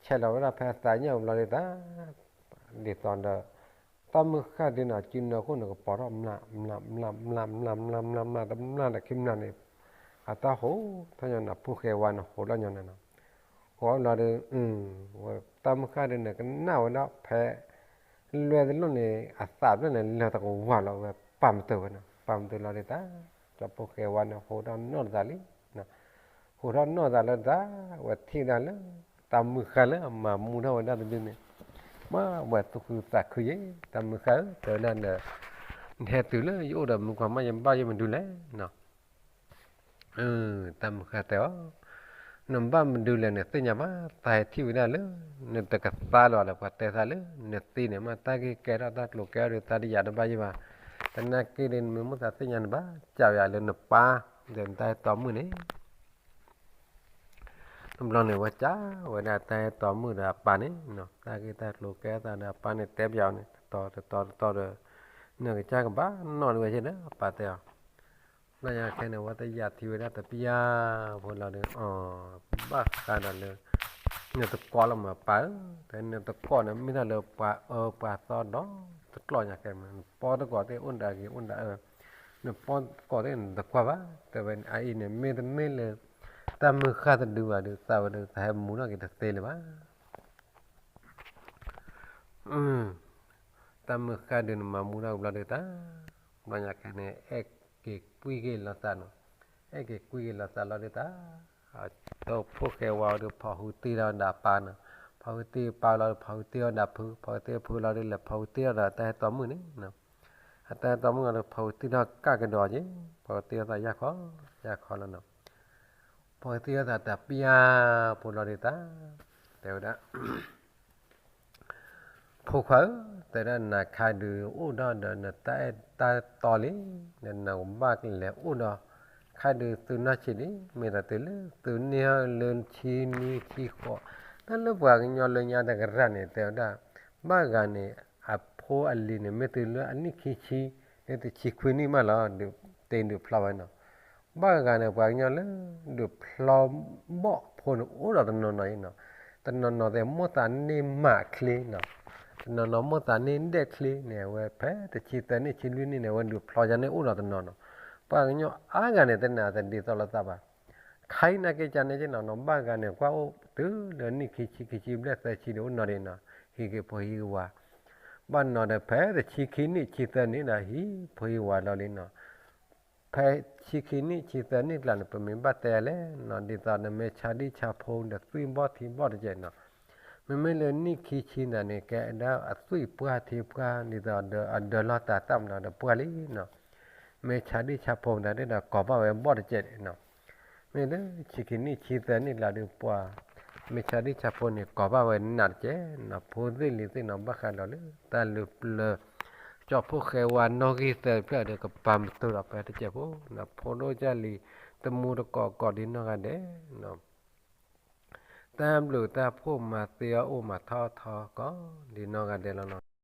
ဆဲးလီၤဝဲဒၣ်ဖဲအသးညၣ်ပူၤဘျီဒုးတၢ်, ဒ်သိးဒီး တၢ်မုၢ်ဃၢ်ဒုန့ၣ် အစုနီၢ်ခိၣ်န့ၣ် ကပီၤထီၣ်မျး မျး မျး မျး မျး မျး မျး မျး တမျးဒီးခံမျးန့ၣ် အတၢ်ဟူးထီၣ်ညီန့ၣ် ဖီၣ်ဃဲဝါန့ၣ် ဟူးထီၣ်ညီန့ၣ်နီၤ, ဟူးထီၣ်ဘျီဒီး တၢ်မုၢ်ဃၢ်ဒုန့ၣ် ကနၣ်ဝဲဒၣ်ဖဲ လွဲတလိၣ်န့ၣ် အသးဖျၢၣ်န့ၣ် လၢာ်တကဝၢ်လီၤ, ဝဲပာ်မတုာ်ဝဲနီၤ, ပာ်မတုာ်လီၤဒုးတၢ်, ကၠီဖီၣ်ဃဲဝါန့ၣ် ဟူးထီၣ်နီၢ်တသးလံ, ဟူးထီၣ်နီၢ်သးလၢတၢ်, ဝဲထံၣ်ဝဲဒၣ်လၢ တၢ်မုၢ်ဃၢ်လၢအမၤမူထီၣ်ဝဲဒၣ်တဒုန့ၣ်, မ့ၢ်ဝဲသူၣ်ခုသးခုယဲ, တၢ်မုၢ်ဃၢ်ဧၢ, တဲဝဲဒၣ်ဒီး နဟဲတုၤလၢယအိၣ်ဒီးမုၢ်ကွၢ်မး ယဘၣ်ယိၣ်မနုၤလဲၣ်နီၤ တၢ်မုၢ်ဃၢ်တဲအီၤ, နဘၣ်မနုၤလဲၣ် နသ့ၣ်ညါဘၣ်, တၢ်ဟဲထံၣ်ဝဲဒၣ်လၢ နတကသါလၢၤဘၣ်ဒီး ပှၤတဲသးလၢ နသံန့ၣ် မ့ၢ်တၢ်ဂ့ၢ်ကဲထီၣ်တၢ်ကျိၤကဲထီၣ်ဒီး တၢ်တယာ်တဘၣ်ယိၣ်ဘၣ်, သနာ်က့ဒီး နမ့ၢ်မိၣ်သးသ့ၣ်ညါန့ၣ်ဘၣ်, ကးယၤလၢနပၢ် ဒီးနတၢ်အဲၣ်တီမုၣ်န့ၣ် တဘျီန့ၣ် ဝဲကးဝဲဒၣ်တၢ်အဲၣ်တီမုၣ်ဒီးအပၢ်န့ၣ်, တၢ်ဂ့ၢ်တၢ်ကျိၤကဲထီၣ်သးဒီးအပၢ်န့ၣ် တဲပျးအီၤန့ၣ် တတီၤတတီၤတတီၤဒီး နကစၢ်ကဘၣ်နီၣ်ဒံးဝဲက့ဒီး အပၢ်တဲအီၤ ဘျီညါခဲန့ၣ် ဝဲတယာ်ထံဝဲဒၣ်တပျၢ်ဖိလီၤဒီး အီၤ ဘၣ်ဃးဒီးလၢ နတကိးလီၤမးပၢ်ဧၢ, တဲနတကိးန့ၣ် မ့ၢ်တၢ်လၢပှၤအၢပှၤသီဒီတကျီၢ်ညါခဲမး, နပီတကိးသ့ၣ်အိၣ်ဒၣ်ဂ့ၤအိၣ်ဒၣ်အၢ, နပီတကိးသ့ၣ်နတကွၢ်ဘၣ်, တဲဝဲအအံၤန့ၣ် မ့တမ့ၢ်လၢ တၢ်မုၢ်ဃၢ်တဒုဘၣ်ဒီး သးဝဲဒီးသးဟဲမူထီၣ်က့ၤတသ့လၢၤဘၣ်. တၢ်မုၢ်ဃၢ်ဒုးန့ၣ်မၤမူထီၣ်ကဘျီဒုးတၢ်, ဘျီညါခါန့ၣ် အဲၣ်က့ၤကွံက့ၤလီၤသးနီၤ, အဲၣ်က့ၤကွံက့ၤလီၤသးလီၤဒုးတၢ်, အတိၢ်ဖိၣ်ဃဲဝါအီၤဒုး ဖီၣ်ဟုတ့ၢ်ထီၣ်ဒၣ်ပၢ်နီၤ, ဖီၣ်ဟုတ့ၢ်ပၢ်လီၤဒုး ဖီၣ်ဟုတ့ၢ်ထီၣ်ဒၣ်ဖု, ဖီၣ်ဟုတ့ၢ်ဖုလီၤဒုး လဲၤဖီၣ်ဟုတ့ၢ်ထီၣ်ဒီးတၢ်ဟဲတီမုၣ်န့ၣ်, အတၢ်ဟဲတီမုၣ်လီၤဒုး ဖီၣ်ဟုတ့ၢ်ထီၣ်ကၢ်ကဒီးက့ၤ, ဖီၣ်ဟုတ့ၢ်ထီၣ်သးယၢ်ခီ, ယၢ်ခီလီၤနီၤ, ဖီၣ်ဟုတ့ၢ်ထီၣ်သးတၢ်ပျၢ်ဖိလီၤဒုးတၢ်, တဲဝဲဒၣ် ဖိခွါဧၢ, တဲဒၣ်နၤခါဒုးအိၣ်ဒီးဒီးနတၢ်အဲၣ်တၢ်တီလံ, ဒီးနကဘၣ်လဲၤအိၣ်ဒီး, ခါဒုးသုနီၢ်ဆံးလံ, မ့ၢ်တၢ်တုၤလၢသုန့ၢ်လၢဆံနွံဆံဃိး, တၢ်လၢပှၤကညီလၢညါတကရၢၢ်န့ၣ် တဲဝဲဒၣ်, ဘၣ်ဂၤန့ၣ် အဖိအလံၤန့ၣ် မ့ၢ်တုၤလၢအနံၣ်ခံဆံ, လၢတဆံခွံနံၣ်မးလီၤ, ဒုးတ့ဒုးဖျီဝဲနီၤ ဘၣ်ဂၤန့ၣ် ပှၤကညီလၢ ဒုးဖျီဘီၣ်ဖိန့ၣ် အိၣ်ဒီးတနီၤနီၤအံၤနီၤ, တနီၤနီၤသ့ၣ် မိၣ်သးန့ၢ်မၤချ့နီၤ, တနီၤနီၤမိၣ်သးန့ၢ်ဒဲၣ်ချ့န့ၣ် အဝဲဖဲတဆံသၢနံၣ်ဆံလွံၢ်နံၣ်န့ၣ် အဝဲဒုးဖျီယါန့ၣ်အိၣ်ဒီးတနီၤနီၤ, ပှၤကညီအါဂၤန့ၣ် တနာ်သဒ်သိးလိာ်သးဘၣ်, ခါအံၤနာ်က့ကန့ၣ်နီၤ, ဘၣ်ဂၤန့ၣ် ကွၢ်အိၣ်တုၤလၢနံၣ်ခံဆံ ခံဆံဘျဲၣ်သၢဆံဒီးအိၣ်နီၤဒံးနီၤ, ဟံးက့ၤဖိဟံးက့ၤဝၤ ဘၣ်နီၤဒီးဖဲတဆံခံနံၣ်ဆံသၢနံၣ်ဒီး ဟံးဖိဟံးဝၤလီၤလံနီၤ, ဖဲဆံခံနံၣ်ဆံသၢနံၣ်ကျါန့ၣ် ပမ့ၢ်ဘၣ်တဲလဲၣ်နီၤ, ဒ်သိးနမ့ၢ်ဆါဒံၣ်ဆါဖိဒီးသွံၣ်ဘီၣ်ထံဘီၣ်တကဲးနီၤ, မ့မ့ၢ်လၢနံၣ်ခံဆံန့ၣ် ကဲဒၣ်အသွံၣ်ပှၢ်ထံပှၢ် ဒ်သိးအဒၢးလီၤတၢ်သၣ်မနုၤဒီးပှၢ်လံနီၤ, မ့ၢ်ဆါဒံၣ်ဆါဖိမတၤဒ်ဒီး ကိးဘၣ်ဝဲဘီၣ်တကဲးနီၤ, မ့ၢ်လၢဆံခံနံၣ်ဆံသၢနံၣ်ကျါဒီးပှၤ မ့ၢ်ဆါဒံၣ်ဆါဖိန့ၣ် ကိးဘၣ်ဝဲနးတကဲးနီၤ, ဖိသ့ၣ်လံၤသ့ၣ်နီၤ ဘၣ်ဃးဒီးလၢတၢ်လုၢ်ပျၢၤ ကၠီဖိဃဲဝါနီၣ်ဂံၢ်သၢဖျၢၣ်ဒီး ကပာ်မတူၤဒီးပတကဲးဖိနီၤ, ဖိဒိၣ်ကၢ်လံၤ တမူတကိးကိးဒ်နီၢ်ဂၤဒဲးနီၤ, တၢ်ဘျုးတၢ်ဖှိၣ်မၤသ့အီၣ်အိၣ်မၤထီၣ်ထီကိးဒ်နီၢ်ဂၤဒဲးလီၤနီၤ.